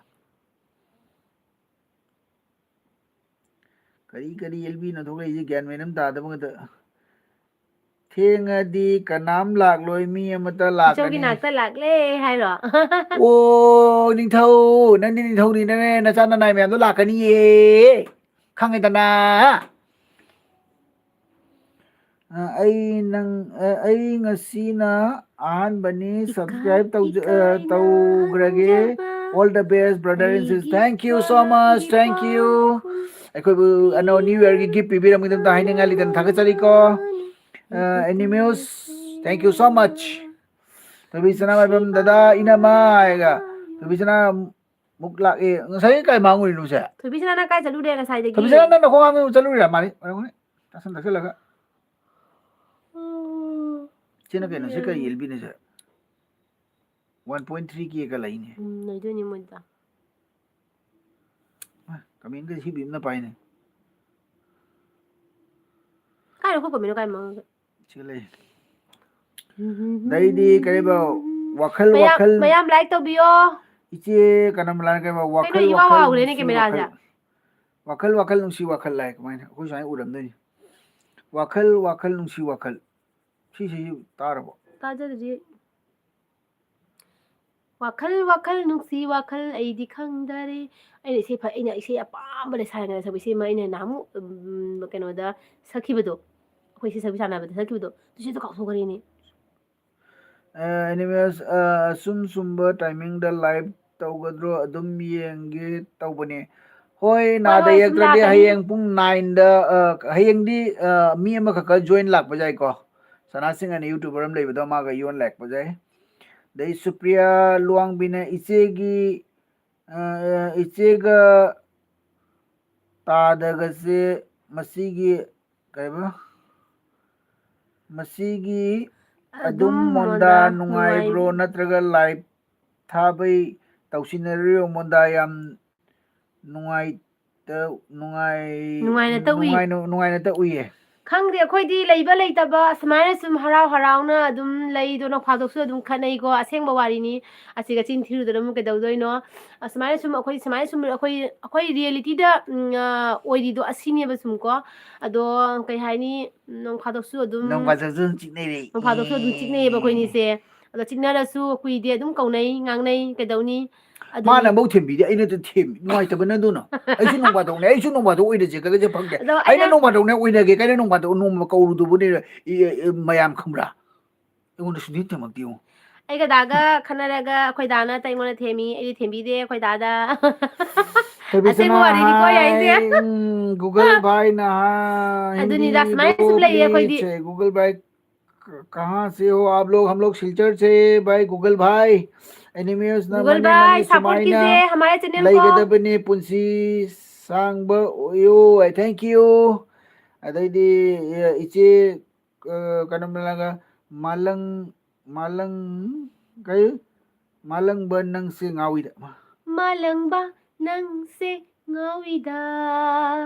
ꯀꯔꯤ ꯀꯔꯤ ꯑꯦꯜ ꯕꯤꯅꯣ ꯊꯣꯛꯂꯛꯏꯁꯦ, ꯒ꯭ꯌꯥꯟ ꯃꯦꯟ ꯑꯃ ꯇꯥꯗꯕ ꯉꯥꯛꯇ꯫ "ꯊꯦꯡꯉꯗꯤ ꯀꯅꯥꯝ ꯂꯥꯛꯂꯣꯏ, ꯃꯤ ꯑꯃꯇ "ꯏꯆꯧꯒꯤ ꯂꯥꯛꯀꯅꯤ"꯫ ꯅꯥꯛꯇ ꯂꯥꯛꯂꯦ" ꯍꯥꯏꯔꯣ? ꯑꯣ, ꯅꯤꯡꯊꯧ, ꯅꯪꯗꯤ ꯅꯤꯡꯊꯧꯅꯤꯅꯅꯦ, ꯅꯆꯥ ꯅꯅꯥꯏ ꯃꯌꯥꯝꯗꯣ ꯂꯥꯛꯀꯅꯤꯌꯦ꯫ ꯈꯪꯉꯦꯗꯅ꯫ ꯑ, ꯑꯩ ꯅꯪ, ꯑ, ꯑꯩ ꯉꯁꯤꯅ ꯑꯍꯥꯟꯕꯅꯤ, subscribe ꯇꯧꯖ-, ꯑ, ꯇꯧꯈ꯭ꯔꯒꯦ꯫ All the best, brother and sister. Thank you so much. Thank you. ꯑꯩꯈꯣꯏꯕꯨ ꯑꯅꯧ New Yearꯒꯤ gift ꯄꯤꯕꯤꯔꯝꯕꯒꯤꯗꯃꯛꯇ ꯍꯥꯏꯅꯤꯡꯉꯥꯏ ꯂꯩꯇꯅ ꯊꯥꯒꯠꯆꯔꯤꯀꯣ꯫ ꯑ, Animeus, thank you so much. ꯊꯣꯏꯕꯤ ꯁꯅꯥꯃꯥꯏꯕꯝ ꯗꯗꯥ ꯏꯅꯝꯃ ꯍꯥꯏꯒ ꯊꯣꯏꯕꯤ ꯁꯅꯥ ꯃꯨꯛ ꯂꯥꯛꯑꯦ꯫ ꯉꯁꯥꯏ ꯀꯥꯏ ꯃꯥꯡꯉꯨꯔꯤꯅꯣ ꯁꯦ? ꯊꯣꯏꯕꯤ ꯁꯅꯥ ꯅꯪ ꯀꯥꯏ ꯆꯠꯂꯨꯔꯦ ꯉꯁꯥꯏꯗꯒꯤ? ꯊꯣꯏꯕꯤ ꯁꯅꯥ ꯅꯪ ꯅꯈꯣꯡ ꯍꯥꯝꯕ ꯆꯠꯂꯨꯔꯤꯔꯥ? ꯃꯥꯅꯤ, ꯑꯣꯏꯔꯝꯒꯅꯤ꯫ ꯆꯥꯁꯟ ꯊꯛꯆꯜꯂꯒ꯫ ꯎꯝ꯫ ꯁꯤꯅ ꯀꯩꯅꯣ? ꯁꯤ ꯀꯩ ꯌꯦꯜꯕꯤꯅꯣ ꯁꯦ? One point three K ꯀ ꯂꯩꯅꯦ꯫ ꯎꯝ, ꯂꯩꯗꯣꯏꯅꯤ ꯃꯣꯏꯗ꯫ ꯃꯥ, comment ꯀ ꯁꯤ ꯕꯤꯝꯅ ꯄꯥꯏꯅꯦ꯫ ꯀꯥꯏꯗ ꯑꯩꯈꯣꯏ comment ꯀꯥꯏ ꯃꯥꯡꯒꯦ? ꯁꯤ ꯂꯩ꯫ ꯑꯗꯩꯗꯤ ꯀꯔꯤꯕ? ꯋꯥꯈꯜ, ꯃꯌꯥꯝ, ꯋꯥꯈꯜ꯫ ꯃꯌꯥꯝ like ꯇꯧꯕꯤꯌꯣ꯫ ꯏꯆꯦ ꯀꯅꯝꯂꯥꯅ ꯀꯔꯤꯕ? ꯀꯩꯅꯣ, ꯋꯥꯈꯜ, ꯏꯋꯥ ꯋꯥꯈꯜ, ꯋꯥꯈ꯭ꯔꯦꯅꯦ ꯅꯨꯡꯁꯤ cameraꯁꯦ꯫ ꯋꯥꯈꯜ꯫ ꯋꯥꯈꯜ, ꯋꯥꯈꯜ, ꯅꯨꯡꯁꯤ ꯋꯥꯈꯜ ꯍꯥꯏ꯫ ꯀꯃꯥꯏꯅ? ꯑꯩꯈꯣꯏ ꯁꯨꯃꯥꯏꯅ ꯎꯔꯝꯗꯣꯏꯅꯤ꯫ ꯋꯥꯈꯜ, ꯋꯥꯈꯜ, ꯅꯨꯡꯁꯤ ꯋꯥꯈꯜ꯫ ꯁꯤꯁꯤ ꯇꯥꯔꯕꯣ? ꯇꯥꯖꯗ꯭ꯔꯤ꯫ ꯋꯥꯈꯜ, ꯋꯥꯈꯜ, ꯅꯨꯡꯁꯤ ꯋꯥꯈꯜ, ꯑꯩꯗꯤ ꯈꯪꯗꯔꯦ꯫ ꯑꯩꯅ ꯏꯁꯩ ꯐ-, ꯑꯩꯅ ꯏꯁꯩ ꯑꯄꯥꯝꯕ ꯂꯩꯁꯥꯔꯤꯉꯩꯗ ꯁꯛꯄ ꯏꯁꯩ ꯑꯃ ꯑꯩꯅ ꯅꯍꯥꯟꯃꯨꯛ, ꯎꯝ, ꯀꯩꯅꯣꯗ ꯁꯛꯈꯤꯕꯗꯣ, ꯑꯩꯈꯣꯏ ꯏꯁꯩ ꯁꯛꯄꯤ ꯁꯥꯟꯅꯕꯗ ꯁꯛꯈꯤꯕꯗꯣ, ꯇꯨꯁꯤꯗꯣ ꯀꯥꯎꯊꯣꯛꯈ꯭ꯔꯦꯅꯦ꯫ ꯑ, Animeus, ꯑ, ꯑꯁꯨꯝ ꯁꯨꯝꯕ timingꯗ live ꯇꯧꯒꯗ꯭ꯔꯣ? ꯑꯗꯨꯝ ꯌꯦꯡꯒꯦ ꯇꯧꯕꯅꯦ꯫ ꯍꯣꯏ, ꯍꯣꯏ, ꯅꯥꯗ ꯍꯣꯏ, ꯁꯨꯝ ꯌꯦꯛꯇ꯭ꯔꯗꯤ ꯂꯥꯛꯀꯅꯤ꯫ ꯍꯌꯦꯡ ꯄꯨꯡ nineꯗ, ꯑ, ꯍꯌꯦꯡꯗꯤ, ꯑ, ꯃꯤ ꯑꯃꯈꯛꯀ join ꯂꯥꯛꯄ ꯌꯥꯏꯀꯣ꯫ ꯁꯅꯥ ꯁꯤꯡ ꯑꯅ YouTuber ꯑꯃ ꯂꯩꯕꯗꯣ, ꯃꯥꯒ ꯌꯣꯟ ꯂꯥꯛꯄ ꯌꯥꯏ꯫ ꯑꯗꯩ ꯁꯨꯄ꯭ꯔꯤꯌꯥ ꯂꯨꯋꯥꯡꯕꯤꯅ ꯏꯆꯦꯒꯤ, ꯑ, ꯏꯆꯦꯒ ꯇꯥꯗꯒꯁꯦ ꯃꯁꯤꯒꯤ, ꯀꯩꯕ? ꯃꯁꯤꯒꯤ ꯑꯗꯨꯝ ꯑꯗꯨꯝ ꯃꯣꯟꯗꯥ ꯃꯣꯟꯗꯥ ꯅꯨꯡꯉꯥꯏꯕ꯭ꯔꯣ? ꯅꯨꯡꯉꯥꯏ-, ꯅꯠꯇ꯭ꯔꯒ live ꯊꯥꯕꯩ ꯇꯧꯁꯤꯟꯅꯔꯤꯔꯣ? ꯃꯣꯟꯗꯥ ꯌꯥꯝ ꯅꯨꯡꯉꯥꯏꯇ-, ꯅꯨꯡꯉꯥꯏ-, ꯅꯨꯡꯉꯥꯏꯅ ꯇꯧꯏ꯫ ꯅꯨꯡꯉꯥꯏꯅ, ꯅꯨꯡꯉꯥꯏꯅ ꯇꯧꯏꯌꯦ꯫ ꯈꯪꯗꯦ, ꯑꯩꯈꯣꯏꯗꯤ ꯂꯩꯕ ꯂꯩꯇꯕ ꯁꯨꯃꯥꯏꯅ ꯁꯨꯝ ꯍꯔꯥꯎ ꯍꯔꯥꯎꯅ ꯑꯗꯨꯝ ꯂꯩꯗꯣ꯫ ꯅꯣꯡ ꯐꯥꯗꯣꯛꯁꯨ ꯑꯗꯨꯝ ꯈꯠꯅꯩꯀꯣ, ꯑꯁꯦꯡꯕ ꯋꯥꯔꯤꯅꯤ꯫ ꯑꯁꯤꯒ ꯆꯤꯟ ꯊꯤꯔꯨꯗꯅ ꯑꯃꯨꯛ ꯀꯩꯗꯧꯗꯣꯏꯅꯣ? ꯑꯁꯨꯃꯥꯏꯅ ꯁꯨꯝ ꯑꯩꯈꯣꯏ, ꯁꯨꯃꯥꯏꯅ ꯁꯨꯝ ꯑꯩꯈꯣꯏ, ꯑꯩꯈꯣꯏ realityꯗ, ꯎꯝ, ꯑ, ꯑꯣꯏꯔꯤꯗꯣ ꯑꯁꯤꯅꯦꯕ ꯁꯨꯝ ꯀꯣ꯫ ꯑꯗꯣ ꯀꯩ ꯍꯥꯏꯅꯤ, ꯅꯣꯡ ꯐꯥꯗꯣꯛꯁꯨ ꯑꯗꯨꯝ, ꯅꯣꯡ ꯐꯥꯗꯣꯛꯁꯨ ꯑꯗꯨꯝ ꯆꯤꯛꯅꯩꯔꯦ꯫ ꯅꯣꯡ ꯐꯥꯗꯣꯛꯁꯨ ꯑꯗꯨꯝ ꯆꯤꯛꯅꯩꯌꯦꯕ ꯑꯩꯈꯣꯏꯅꯤꯁꯦ꯫ ꯑꯗꯣ ꯆꯤꯛꯅꯔꯁꯨ ꯀꯨꯏꯗꯦ, ꯑꯗꯨꯝ ꯀꯧꯅꯩ, ꯉꯥꯡꯅꯩ, ꯀꯩꯗꯧꯅꯤ? ꯑꯗꯨꯅꯤ꯫ ꯃꯥꯅ ꯑꯃꯨꯛ ꯊꯦꯝꯕꯤꯗꯦ, ꯑꯩꯅ ꯑꯗꯨꯝ ꯊꯦꯝꯃꯤ꯫ ꯅꯨꯡꯉꯥꯏꯇꯕꯅ ꯑꯗꯨꯅ꯫ ꯑꯩꯁꯨ ꯅꯣꯡ ꯐꯥꯗꯣꯛꯅꯦ, ꯑꯩꯁꯨ ꯅꯣꯡ ꯐꯥꯗꯣꯛ ꯑꯣꯏꯅꯁꯦ ꯈꯜꯂꯁꯦ ꯐꯪꯗꯦ꯫ ꯑꯗꯣ ꯑꯩꯅ ꯑꯩꯅ ꯅꯣꯡ ꯐꯥꯗꯣꯛꯅꯦ ꯑꯣꯏꯅꯒꯦ, ꯀꯩꯅ ꯅꯣꯡ ꯐꯥꯗꯣꯛ ꯅꯣꯡꯃ ꯀꯧꯔꯨꯗꯨꯕꯨꯅꯦ, ꯏ-, ꯏ-, ꯃꯌꯥꯝ ꯈꯪꯕ꯭ꯔꯥ? ꯑꯩꯉꯣꯟꯗ ꯁꯨꯡꯊꯦꯝ ꯊꯦꯝꯃꯛꯇꯦ ꯌꯦꯡꯉꯣ꯫ ꯑꯩꯒ ꯗꯥꯒ ꯈꯟꯅꯔꯒ ꯑꯩꯈꯣꯏ ꯗꯥꯅ ꯑꯇꯩ ꯑꯩꯉꯣꯟꯗ ꯊꯦꯝꯃꯤ, ꯑꯩꯗꯤ ꯊꯦꯝꯕꯤꯗꯦ ꯑꯩꯈꯣꯏ ꯗꯥꯗ꯫ ꯊꯣꯏꯕꯤꯁꯅꯥ ꯑꯁꯦꯡꯕ ꯋꯥꯔꯤꯅꯤꯀꯣ ꯑꯩ ꯍꯥꯏꯁꯦ꯫ ꯍꯥꯏ, ꯎꯝ, Google भाई ना, हाँ, हिंदी ꯑꯗꯨꯅꯤꯗ, ꯁꯨꯃꯥꯏꯅ दो ꯁꯨꯝ ꯂꯩꯌꯦ please ꯑꯩꯈꯣꯏꯗꯤ꯫ है। Google भाई क-, कहाँ से हो आप लोग? हम लोग सिलचर से है भाई, Google भाई। Animeous ना Google मनी भाई, मनी support सुमाइना कीजिए हमारे channel को। ꯂꯩꯒꯗꯕꯅꯦ ꯄꯨꯟꯁꯤ ꯁꯥꯡꯕ ꯑꯣꯏꯌꯣ꯫ Thank you꯫ ꯑꯗꯩꯗꯤ, ꯑꯦ, ꯏꯆꯦ, ꯑ, ꯀꯩꯅꯣ ꯃꯂꯒ ꯃꯥꯂꯪ, ꯃꯥꯂꯪ, ꯀꯩ? ꯃꯥꯂꯪꯕ ꯅꯪꯁꯦ ꯉꯥꯎꯏꯗ꯫ ꯃꯥꯂꯪꯕ ꯅꯪꯁꯦ ꯉꯥꯎꯏꯗ,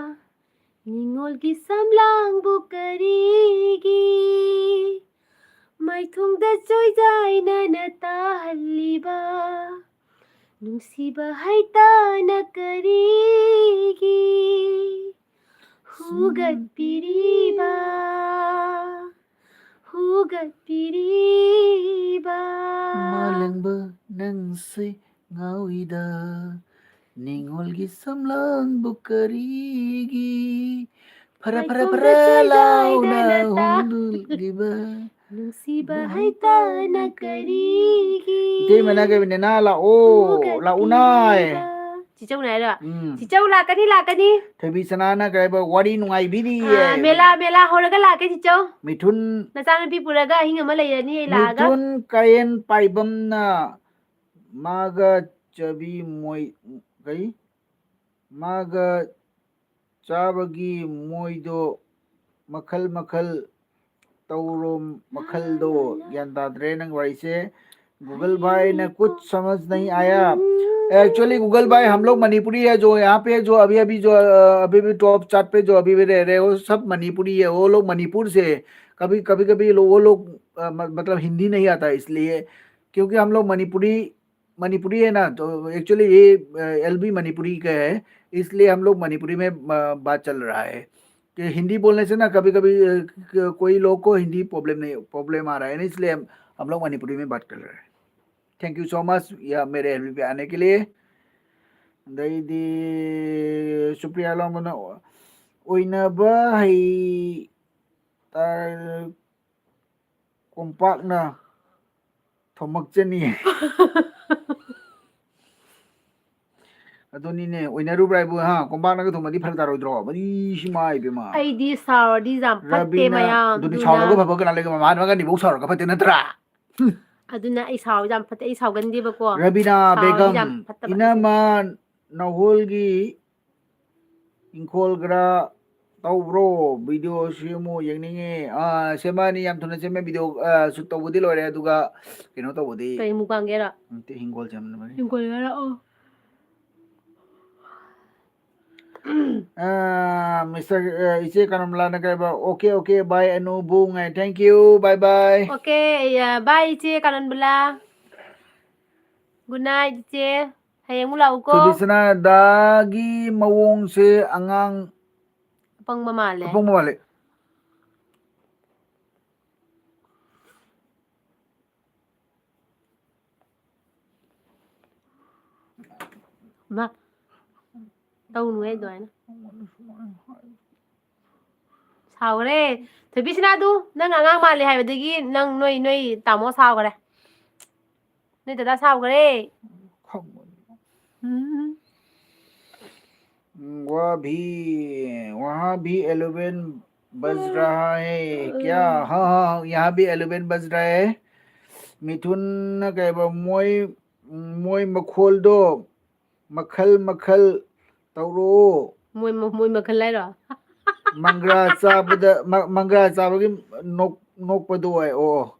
ꯅꯤꯉꯣꯜꯒꯤ ꯁꯝꯂꯥꯡꯕꯨ ꯀꯔꯤꯒꯤ ꯃꯥꯏꯊꯣꯡꯗ ꯆꯣꯏꯖꯥꯏꯅꯅ ꯇꯥꯍꯜꯂꯤꯕ? ꯅꯨꯡꯁꯤꯕ ꯍꯩꯇꯥꯅ ꯀꯔꯤꯒꯤ ꯍꯨꯒꯠꯄꯤꯔꯤꯕ, ꯍꯨꯒꯠꯄꯤꯔꯤꯕ? ꯃꯥꯂꯪꯕ ꯅꯪꯁꯦ ꯉꯥꯎꯏꯗ, ꯅꯤꯉꯣꯜꯒꯤ ꯁꯝꯂꯥꯡꯕꯨ ꯀꯔꯤꯒꯤ ꯐꯔ ꯐꯔ ꯐꯔ ꯂꯥꯎꯅ ꯍꯣꯡꯗꯣꯛꯂꯤꯕ? ꯅꯨꯡꯁꯤꯕ ꯍꯩꯇꯥꯅ ꯀꯔꯤꯒꯤ ꯏꯇꯩꯃꯅ ꯀꯩꯕꯅꯦ, ꯅꯥ ꯂꯥꯛꯑꯣ, ꯂꯥꯛꯎ ꯅꯥꯏ꯫ ꯆꯤꯆꯧꯅ ꯍꯥꯏꯔꯣ? ꯎꯝ꯫ ꯆꯤꯆꯧ ꯂꯥꯛꯀꯅꯤ, ꯂꯥꯛꯀꯅꯤ꯫ ꯊꯣꯏꯕꯤ ꯁꯅꯥꯅ ꯀꯩꯕ ꯋꯥꯔꯤ ꯅꯨꯡꯉꯥꯏꯕꯤꯔꯤꯌꯦ꯫ ꯑꯥ, ꯃꯦꯂꯥ, ꯃꯦꯂꯥ ꯍꯧꯔꯒ ꯂꯥꯛꯀꯦ ꯆꯤꯆꯧ꯫ ꯃꯤꯊꯨꯟ꯫ ꯅꯆꯥꯅꯨꯄꯤ ꯄꯨꯔꯒ ꯑꯍꯤꯡ ꯑꯃ ꯂꯩꯔꯅꯤ ꯑꯩ ꯂꯥꯛꯑꯒ꯫ ꯃꯤꯊꯨꯟ ꯀꯥꯌꯦꯟ ꯄꯥꯏꯕꯝꯅ ꯃꯥꯒ ꯆꯕꯤ ꯃꯣꯏ, ꯀꯩ? ꯃꯥꯒ ꯆꯥꯕꯒꯤ ꯃꯣꯏꯗꯣ ꯃꯈꯜ ꯃꯈꯜ ꯇꯧꯔꯣ, ꯃꯈꯜꯗꯣ꯫ ꯒ꯭ꯌꯥꯟ ꯇꯥꯗ꯭ꯔꯦ ꯅꯪ ꯋꯥꯔꯤꯁꯦ꯫ Google भाई ना कुछ समझ नहीं आया। Actually Google भाई, हम लोग मणिपुरी है, जो यहाँ पे जो अभी अभी जो, अ, अभी भी टॉप चार्ट पे जो अभी भी रह रहे हैं, वो सब मणिपुरी है। वो लोग मणिपुर से, कभी कभी कभी लो, वो लोग, अ, म-, मतलब हिंदी नहीं आता इसलिए, क्योंकि हम लोग मणिपुरी मणिपुरी है ना, तो actually ये, अ, एलबी मणिपुरी का है, इसलिए हम लोग मणिपुरी में, अ, बात चल रहा है। कि हिंदी बोलने से ना कभी-कभी, अ, क-, कोई लोग को हिंदी प्रॉब्लम नहीं, प्रॉब्लम आ रहा है ना, इसलिए हम, हम लोग मणिपुरी में बात कर रहे हैं। Thank you so much, या मेरे एलबी पे आने के लिए। ꯑꯗꯩꯗꯤ ꯁꯨꯄ꯭ꯔꯤꯌꯥ ꯂꯣꯡꯕꯅ ꯑꯣꯏꯅꯕ ꯍꯩ ꯇꯥꯔ-, ꯀꯣꯝꯄꯥꯛꯅ ꯊꯣꯝꯃꯛꯆꯅꯤ꯫ ꯑꯗꯨꯅꯤꯅꯦ, ꯑꯣꯏꯅꯔꯨꯕ꯭ꯔꯥ ꯍꯥꯏꯕꯨ, ꯍꯥ? ꯀꯣꯝꯄꯥꯛꯅꯒ ꯊꯣꯝꯃꯗꯤ ꯐꯔꯛ ꯇꯥꯔꯣꯏꯗ꯭ꯔꯣ? ꯃꯗꯤ ꯁꯤ ꯃꯥꯏ ꯏꯕꯦꯝꯃ꯫ ꯑꯩꯗꯤ ꯁꯥꯎꯔꯗꯤ ꯌꯥꯝ ꯐꯠꯇꯦ, ꯔꯕꯤꯅꯥ, ꯃꯌꯥꯝ, ꯑꯗꯨꯅꯤ, ꯑꯗꯨꯅ ꯁꯥꯎꯔꯒ ꯐꯕ ꯀꯅꯥ ꯂꯩꯒꯦ? ꯃꯃꯥꯟꯅꯕꯒꯅꯤꯐꯧ ꯁꯥꯎꯔꯒ ꯐꯠꯇꯦ ꯅꯠꯇ꯭ꯔꯥ? ꯍꯨꯝ꯫ ꯑꯗꯨꯅ ꯑꯩ ꯁꯥꯎꯔꯗꯤ ꯌꯥꯝ ꯐꯠꯇꯦ, ꯑꯩ ꯁꯥꯎꯒꯟꯗꯦꯕꯀꯣ꯫ ꯔꯕꯤꯅꯥ ꯁꯥꯎꯔꯗꯤ ꯕꯦꯒꯝ, ꯌꯥꯝ ꯐꯠꯇꯕ ꯑꯩꯁꯦ꯫ ꯏꯅꯝꯃ ꯅꯥꯎꯍꯣꯜꯒꯤ ꯏꯪꯈꯣꯜ ꯈꯔ ꯇꯧꯕ꯭ꯔꯣ? ꯚꯤꯗꯤꯑꯣ ꯁꯦꯝꯃꯨ, ꯌꯦꯡꯅꯤꯡꯉꯦ꯫ ꯑꯥ, ꯁꯦꯝꯃꯛꯑꯅꯤ, ꯌꯥꯝ ꯊꯨꯅ ꯁꯦꯝꯃꯦ꯫ ꯚꯤꯗꯤꯑꯣ, ꯑꯥ, ꯁꯨꯠ ꯇꯧꯕꯗꯤ ꯂꯣꯏꯔꯦ, ꯑꯗꯨꯒ ꯀꯩꯅꯣ ꯇꯧꯕꯗꯤ, ꯀꯩ ꯃꯨꯛꯕꯥꯡꯒꯦꯔꯥ? ꯅꯠꯇꯦ, ꯍꯤꯡꯒꯣꯜ ꯁꯦꯝꯅꯕꯅꯤ꯫ ꯍꯤꯡꯒꯣꯜ ꯈꯔ, ꯑꯣ꯫ ꯑꯥ, ꯃꯤꯁꯇꯔ, ꯑꯥ, ꯏꯆꯦ ꯀꯅꯝꯂꯥꯅ ꯀꯩꯕ? "ꯑꯣꯀꯦ, ꯑꯣꯀꯦ, bye, ꯑꯅꯨ ꯕꯨꯡ ꯍꯥꯏ꯫ Thank you, bye, bye." Okay, ꯑꯥ, bye, ꯏꯆꯦ ꯀꯅꯟꯕꯂꯥ꯫ Good night, ꯏꯆꯦ꯫ ꯍꯌꯦꯡ ꯑꯃꯨꯛ ꯂꯥꯛꯎꯀꯣ꯫ ꯁꯨꯕꯤꯁꯅꯥꯗꯥꯒꯤ ꯃꯑꯣꯡꯁꯦ ꯑꯉꯥꯡ ꯑꯄꯪꯕ ꯃꯥꯜꯂꯦ꯫ ꯑꯄꯪꯕ ꯃꯥꯜꯂꯦ꯫ ꯃꯥ, ꯇꯧꯅꯨꯍꯦ ꯑꯗꯨꯃꯥꯏꯅ꯫ ꯁꯥꯎꯈ꯭ꯔꯦ꯫ ꯊꯣꯏꯕꯤꯁꯅꯥꯗꯨ, ꯅꯪ ꯑꯉꯥꯡ ꯃꯥꯜꯂꯦ ꯍꯥꯏꯕꯗꯒꯤ ꯅꯪ, ꯅꯣꯏ, ꯅꯣꯏ ꯇꯥꯃꯣ ꯁꯥꯎꯈ꯭ꯔꯦ꯫ ꯅꯣꯏ ꯗꯗꯥ ꯁꯥꯎꯈ꯭ꯔꯦ꯫ ꯎꯝ꯫ वह भी, वहाँ भी एलेवन बज रहा है क्या? हाँ, हाँ, यहाँ भी एलेवन बज रहा है꯫ ꯃꯤꯊꯨꯟꯅ ꯀꯩꯕ, ꯃꯣꯏ, ꯃꯣꯏ ꯃꯈꯣꯜꯗꯣ ꯃꯈꯜ ꯃꯈꯜ ꯇꯧꯔꯛꯑꯣ꯫ ꯃꯣꯏ ꯃ-, ꯃꯣꯏ ꯃꯈꯜ ꯍꯥꯏꯔꯣ? ꯃꯪꯒ꯭ꯔꯥ ꯆꯥꯕꯗ, ꯃ-, ꯃꯪꯒ꯭ꯔꯥ ꯆꯥꯕꯒꯤ ꯅꯣꯛ-, ꯅꯣꯛꯄꯗꯣ ꯍꯥꯏ꯫ ꯑꯣ,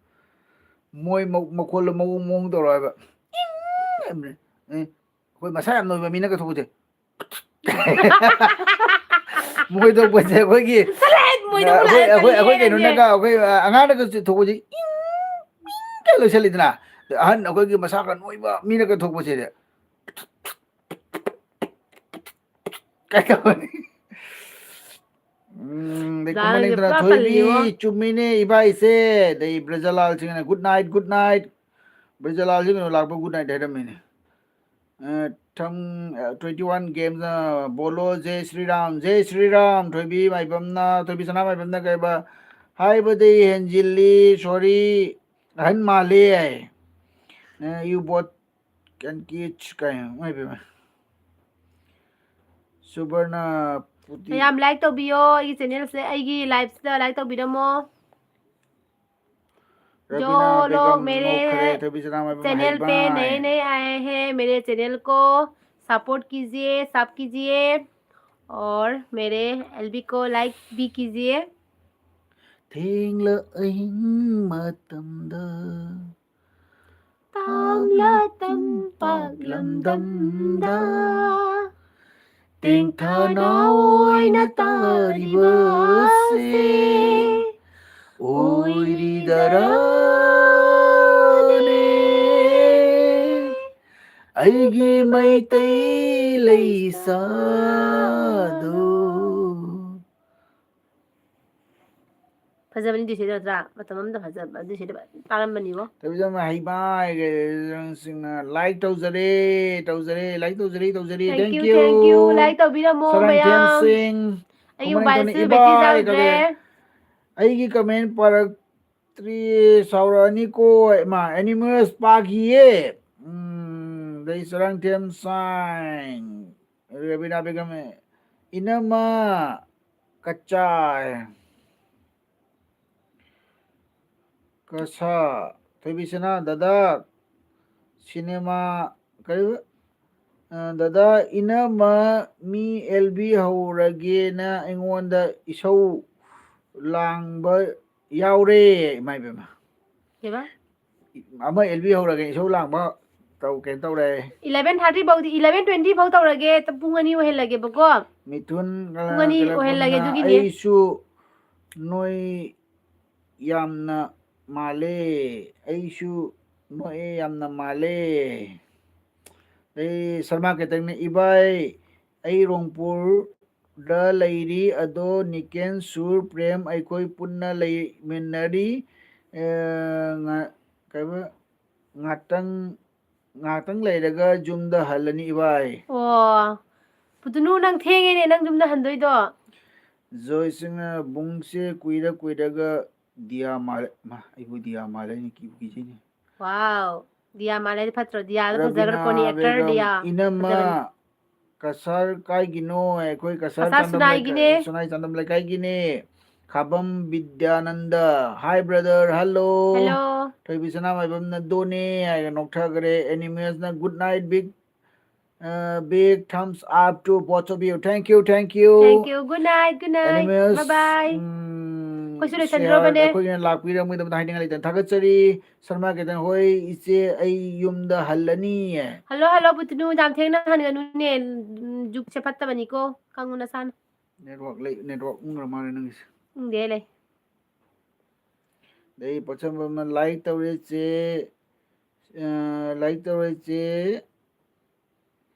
ꯃꯣꯏ ꯃ-, ꯃꯈꯣꯜꯗꯣ ꯃꯑꯣꯡ ꯃꯑꯣꯡ ꯇꯧꯔꯛꯑꯣ ꯍꯥꯏꯕ꯫ ꯏꯪ ꯍꯥꯏꯕꯅꯦ꯫ ꯑꯦ, ꯑꯩꯈꯣꯏ ꯃꯁꯥ ꯌꯥꯝ ꯅꯣꯏꯕ ꯃꯤꯅꯒ ꯊꯣꯛꯄꯁꯦ꯫ ꯃꯣꯏ ꯊꯣꯛꯄꯁꯦ ꯑꯩꯈꯣꯏꯒꯤ, ꯆꯠꯂꯍꯦ, ꯃꯣꯏ ꯊꯣꯛꯄ ꯑꯩꯈꯣꯏ, ꯂꯥꯏꯔꯤ ꯑꯩꯈꯣꯏ, ꯑꯩꯈꯣꯏ ꯀꯔꯤ ꯀꯩꯅꯣꯅꯒ, ꯍꯥꯏꯔꯒꯦ? ꯑꯩꯈꯣꯏ, ꯑ, ꯑꯉꯥꯡꯅꯒ ꯊꯣꯛꯄꯁꯦ ꯏꯪ, ꯏꯪ ꯀꯥꯏ ꯂꯣꯏꯁꯜꯂꯤꯗꯅ꯫ ꯑꯍꯟ ꯑꯩꯈꯣꯏꯒꯤ ꯃꯁꯥ ꯈꯔ ꯅꯣꯏꯕ ꯃꯤꯅꯒ ꯊꯣꯛꯄꯁꯦ꯫ ꯀꯩꯗꯧꯕꯅꯤ? ꯎꯝ, ꯑꯗꯩ ꯗꯥ ꯈꯨꯃꯟ ꯅꯪꯁꯦ ꯂꯩꯗꯅ ꯄꯨꯔꯥ ꯊꯣꯏꯕꯤ, ꯄꯜꯂꯤꯉꯣ꯫ ꯆꯨꯝꯃꯤꯅꯦ ꯏꯕꯥꯏꯁꯦ꯫ ꯑꯗꯩ ꯕ꯭ꯔꯖꯂꯥꯜꯁꯤꯡꯅ good night, good night꯫ ꯕ꯭ꯔꯖꯂꯥꯜꯁꯤꯡꯅ ꯂꯥꯛꯄ good night ꯍꯥꯏꯔꯝꯃꯤꯅꯦ꯫ ꯑ, ꯊꯝ-, ꯑ, twenty one game, ꯑ, ꯕꯣꯂꯣ, ꯖꯦ ꯁ꯭ꯔꯤꯔꯥꯝ, ꯖꯦ ꯁ꯭ꯔꯤꯔꯥꯝ, ꯊꯣꯏꯕꯤ ꯃꯥꯏꯕꯝꯅ, ꯊꯣꯏꯕꯤ ꯁꯅꯥ ꯃꯥꯏꯕꯝꯅ ꯀꯩꯕ, ꯍꯥꯏꯕꯗꯤ ꯍꯦꯟꯖꯤꯜꯂꯤ, ꯁꯣꯔꯤ, ꯑꯍꯟ ꯃꯥꯜꯂꯤ ꯍꯥꯏ꯫ ꯅ you both can kids ꯀꯥꯏ, ꯏꯃꯥꯏ ꯄꯦꯝꯃ꯫ ꯁꯨꯕꯔꯅ ꯄꯨꯇꯤ꯫ ꯃꯌꯥꯝ ꯂꯥꯏꯛ ꯇꯧꯕꯤꯌꯣ ꯑꯩꯒꯤ ꯆꯦꯅꯦꯜꯁꯦ, ꯑꯩꯒꯤ ꯂꯥꯏꯐꯁꯤꯗ ꯂꯥꯏꯛ ꯇꯧꯕꯤꯔꯝꯃꯣ꯫ ꯔꯕꯤꯅꯥ ꯖꯣ ꯂꯣ ꯕꯦꯒꯝ ꯃꯦꯔꯦ ꯅꯣꯛꯈ꯭ꯔꯦ, ꯊꯣꯏꯕꯤ ꯁꯅꯥ ꯃꯥꯏꯕꯝ ꯆꯦꯅꯦꯜ ꯄꯦ ꯍꯩꯃꯥꯏ꯫ ꯅꯌꯦ ꯅꯌꯦ ꯑꯥꯌꯦ ꯍꯦ, ꯃꯦꯔꯦ ꯆꯦꯅꯦꯜ ꯀꯣ ꯁꯄꯣꯔꯠ ꯀꯤꯖꯤꯌꯦ, ꯁꯞ ꯀꯤꯖꯤꯌꯦ, ꯑꯣꯔ ꯃꯦꯔꯦ ꯑꯦꯜꯕꯤ ꯀꯣ ꯂꯥꯏꯛ ꯚꯤ ꯀꯤꯖꯤꯌꯦ꯫ ꯊꯦꯡꯂ ꯑꯍꯤꯡ ꯃꯇꯝꯗ ꯇꯥꯡꯂ ꯇꯝꯄꯥꯛ ꯂꯝꯗꯝꯗ ꯇꯦꯡꯊꯥꯅ ꯑꯣꯏꯅ ꯇꯥꯔꯤꯕꯁꯦ ꯑꯣꯏꯔꯤꯗꯔꯥꯅꯦ? ꯑꯩꯒꯤ ꯃꯩꯇꯩ ꯂꯩꯁꯥꯗꯣ꯫ ꯐꯖꯕꯅꯤ ꯑꯗꯨꯏꯁꯦ ꯅꯠꯇ꯭ꯔꯥ? ꯃꯇꯝ ꯑꯃꯗ ꯐꯖꯕ ꯑꯗꯨꯏꯁꯦ ꯇꯥꯔꯝꯕꯅꯤꯕꯣ꯫ ꯇꯧꯖꯝ ꯍꯩꯕ ꯍꯥꯏꯒꯦ, ꯅꯪꯁꯤꯡꯅ ꯂꯥꯏꯛ ꯇꯧꯖꯔꯦ, ꯇꯧꯖꯔꯦ, ꯂꯥꯏꯛ ꯇꯧꯖꯔꯦ, ꯇꯧꯖꯔꯦ꯫ Thank Thank you, you, thank you꯫ Like ꯇꯧꯕꯤꯔꯝꯃꯣ ꯁꯔꯥꯡꯊꯦꯝ ꯃꯌꯥꯝ꯫ ꯁꯤꯡ, ꯑꯩꯒꯤ ꯈꯨꯃꯟ ꯃꯣꯕꯥꯏꯜꯁꯨ ꯀꯣꯅꯨꯡ ꯕꯦꯇ꯭ꯔꯤ ꯏꯕꯥꯏ ꯌꯥꯎꯗ꯭ꯔꯦ꯫ ꯀꯧꯔꯦ꯫ ꯑꯩꯒꯤ ꯀꯃꯦꯟ ꯄꯥꯔꯛꯇ꯭ꯔꯤ, ꯁꯥꯎꯔꯛꯑꯅꯤꯀꯣ꯫ ꯏꯃꯥ, ꯑꯦꯅꯤꯃꯁ ꯄꯥꯈꯤꯌꯦ꯫ ꯎꯝ, ꯑꯗꯩ ꯁꯔꯥꯡꯊꯦꯝ ꯁꯥꯏꯟ, ꯔꯕꯤꯅꯥ ꯕꯦꯒꯝ, ꯏꯅꯝꯃ ꯀꯆꯥꯏ꯫ ꯀꯁꯥ, ꯊꯣꯏꯕꯤꯁꯅꯥ, ꯗꯗꯥ, ꯁꯤꯅꯦꯃꯥ, ꯀꯔꯤ, ꯑ, ꯗꯗꯥ, ꯏꯅꯝꯃ, ꯃꯤ ꯑꯦꯜ ꯕꯤ ꯍꯧꯔꯒꯦꯅ ꯑꯩꯉꯣꯟꯗ ꯏꯁꯧ ꯂꯥꯡꯕ ꯌꯥꯎꯔꯦ꯫ ꯏꯃꯥ ꯏꯕꯦꯝꯃ꯫ ꯀꯩꯕ? ꯑꯃ ꯑꯦꯜ ꯕꯤ ꯍꯧꯔꯒꯦ ꯏꯁꯧ ꯂꯥꯡꯕ ꯇꯧ-, ꯀꯩꯅꯣ ꯇꯧꯔꯦ꯫ Eleven thirty ꯐꯥꯎꯗꯤ, eleven twenty ꯐꯥꯎ ꯇꯧꯔꯒꯦ, ꯄꯨꯡ ꯑꯅꯤ ꯑꯣꯏꯍꯜꯂꯒꯦꯕꯀꯣ꯫ ꯃꯤꯊꯨꯟ, ꯄꯨꯡ ꯑꯅꯤ ꯀꯩꯅꯣ, ꯑꯣꯏꯍꯜꯂꯒꯦ, ꯑꯗꯨꯒꯤꯅꯦ꯫ ꯑꯩꯁꯨ ꯅꯣꯏ ꯌꯥꯝꯅ ꯃꯥꯜꯂꯦ, ꯑꯩꯁꯨ ꯅꯣꯛꯑꯦ ꯌꯥꯝꯅ ꯃꯥꯜꯂꯦ꯫ ꯑꯩ ꯁꯔꯃꯥ ꯀꯦꯇꯪꯅ, "ꯏꯕꯥꯏ, ꯑꯩ ꯔꯣꯡꯄꯨꯔꯗ ꯂꯩꯔꯤ, ꯑꯗꯣ ꯅꯤꯀꯦꯟ, ꯁꯨꯔ, ꯄ꯭ꯔꯦꯝ ꯑꯩꯈꯣꯏ ꯄꯨꯟꯅ ꯂꯩꯃꯤꯟꯅꯔꯤ꯫ ꯑꯦ, ꯉ-, ꯀꯩꯕ, ꯉꯥꯛꯇꯪ, ꯉꯥꯛꯇꯪ ꯂꯩꯔꯒ ꯌꯨꯝꯗ ꯍꯜꯂꯅꯤ ꯏꯕꯥꯏ"꯫ ꯑꯣ, ꯄꯨꯇꯨꯅꯨ, ꯅꯪ ꯊꯦꯡꯉꯦꯅꯦ ꯅꯪ ꯌꯨꯝꯗ ꯍꯟꯗꯣꯏꯗꯣ꯫ ꯖꯣꯏꯁꯤꯡꯅ ꯕꯨꯡꯁꯦ ꯀꯨꯏꯔ ꯀꯨꯏꯔꯒ ꯗꯤꯌꯥ ꯃꯥꯜꯂꯦ꯫ ꯃꯥ, ꯑꯩꯕꯨ ꯗꯤꯌꯥ ꯃꯥꯜꯂꯦ, ꯑꯩꯅ ꯀꯤꯕꯨ ꯀꯤꯖꯩꯅꯦ꯫ Wow, ꯗꯤꯌꯥ ꯃꯥꯜꯂꯦꯗꯤ ꯐꯠꯇ꯭ꯔꯣ? ꯗꯤꯌꯥꯗꯣ ꯐꯖꯈ꯭ꯔ ꯔꯕꯤꯅꯥ ꯄꯣꯠꯅꯤ, actor ꯕꯦꯒꯝ, ꯗꯤꯌꯥ꯫ ꯏꯅꯝꯃ ꯐꯖꯕꯅꯤ꯫ ꯀꯁꯥꯔ ꯀꯥꯏꯒꯤꯅꯣ? ꯑꯩꯈꯣꯏ ꯀꯁꯥꯔ ꯀꯁꯥꯔ ꯆꯥꯟꯗꯝ ꯂꯩꯀꯥꯏ, ꯁꯨꯅꯥꯏꯒꯤꯅꯦ꯫ ꯁꯨꯅꯥꯏ Chandam ꯂꯩꯀꯥꯏꯒꯤꯅꯦ꯫ ꯈꯥꯕꯝ Bidyananda, hi brother, hello꯫ Hello. ꯊꯣꯏꯕꯤ ꯁꯅꯥꯃꯥꯏꯕꯝꯅ ꯗꯣꯅꯦ ꯍꯥꯏꯔꯒ ꯅꯣꯛꯊꯈ꯭ꯔꯦ꯫ Animals ꯅ good night, big, uh, big thumbs up to both of you. Thank you, thank you꯫ Thank you. Good night, good night. Animals, Bye bye. ꯎꯝ, ꯑꯩꯈꯣꯏꯁꯨ ꯁꯤ ꯂꯣꯏꯁꯟꯗ꯭ꯔꯣꯕꯅꯦ꯫ ꯑꯩꯈꯣꯏꯒꯤꯅ ꯂꯥꯛꯄꯤꯔꯝꯒꯗꯕꯗ ꯍꯥꯏꯅꯤꯡꯉꯥꯏ ꯂꯩꯇꯅ ꯊꯥꯒꯠꯆꯔꯤ꯫ ꯁꯔꯃꯥ ꯀꯦꯇꯟ ꯍꯣꯏ, ꯏꯆꯦ ꯑꯩ ꯌꯨꯝꯗ ꯍꯜꯂꯅꯤꯌꯦ꯫ Hello, hello, ꯄꯨꯇꯨꯅꯨ, ꯌꯥꯝ ꯊꯦꯡꯅ ꯍꯟꯒꯅꯨꯅꯦ꯫ ꯎꯝ, ꯖꯨꯛꯁꯦ ꯐꯠꯇꯕꯅꯤꯀꯣ, ꯈꯪꯉꯨ ꯅꯁꯥꯅ꯫ Network ꯂꯩ, network ꯎꯪꯈ꯭ꯔ ꯃꯥꯜꯂꯦ ꯅꯪꯒꯤꯁꯦ꯫ ꯎꯪꯗꯦ, ꯂꯩ꯫ ꯑꯗꯩ ꯄꯣꯠꯁꯝꯕꯝꯅ like ꯇꯧꯔꯦ ꯆꯦ, ꯑ, like ꯇꯧꯔꯦ ꯆꯦ꯫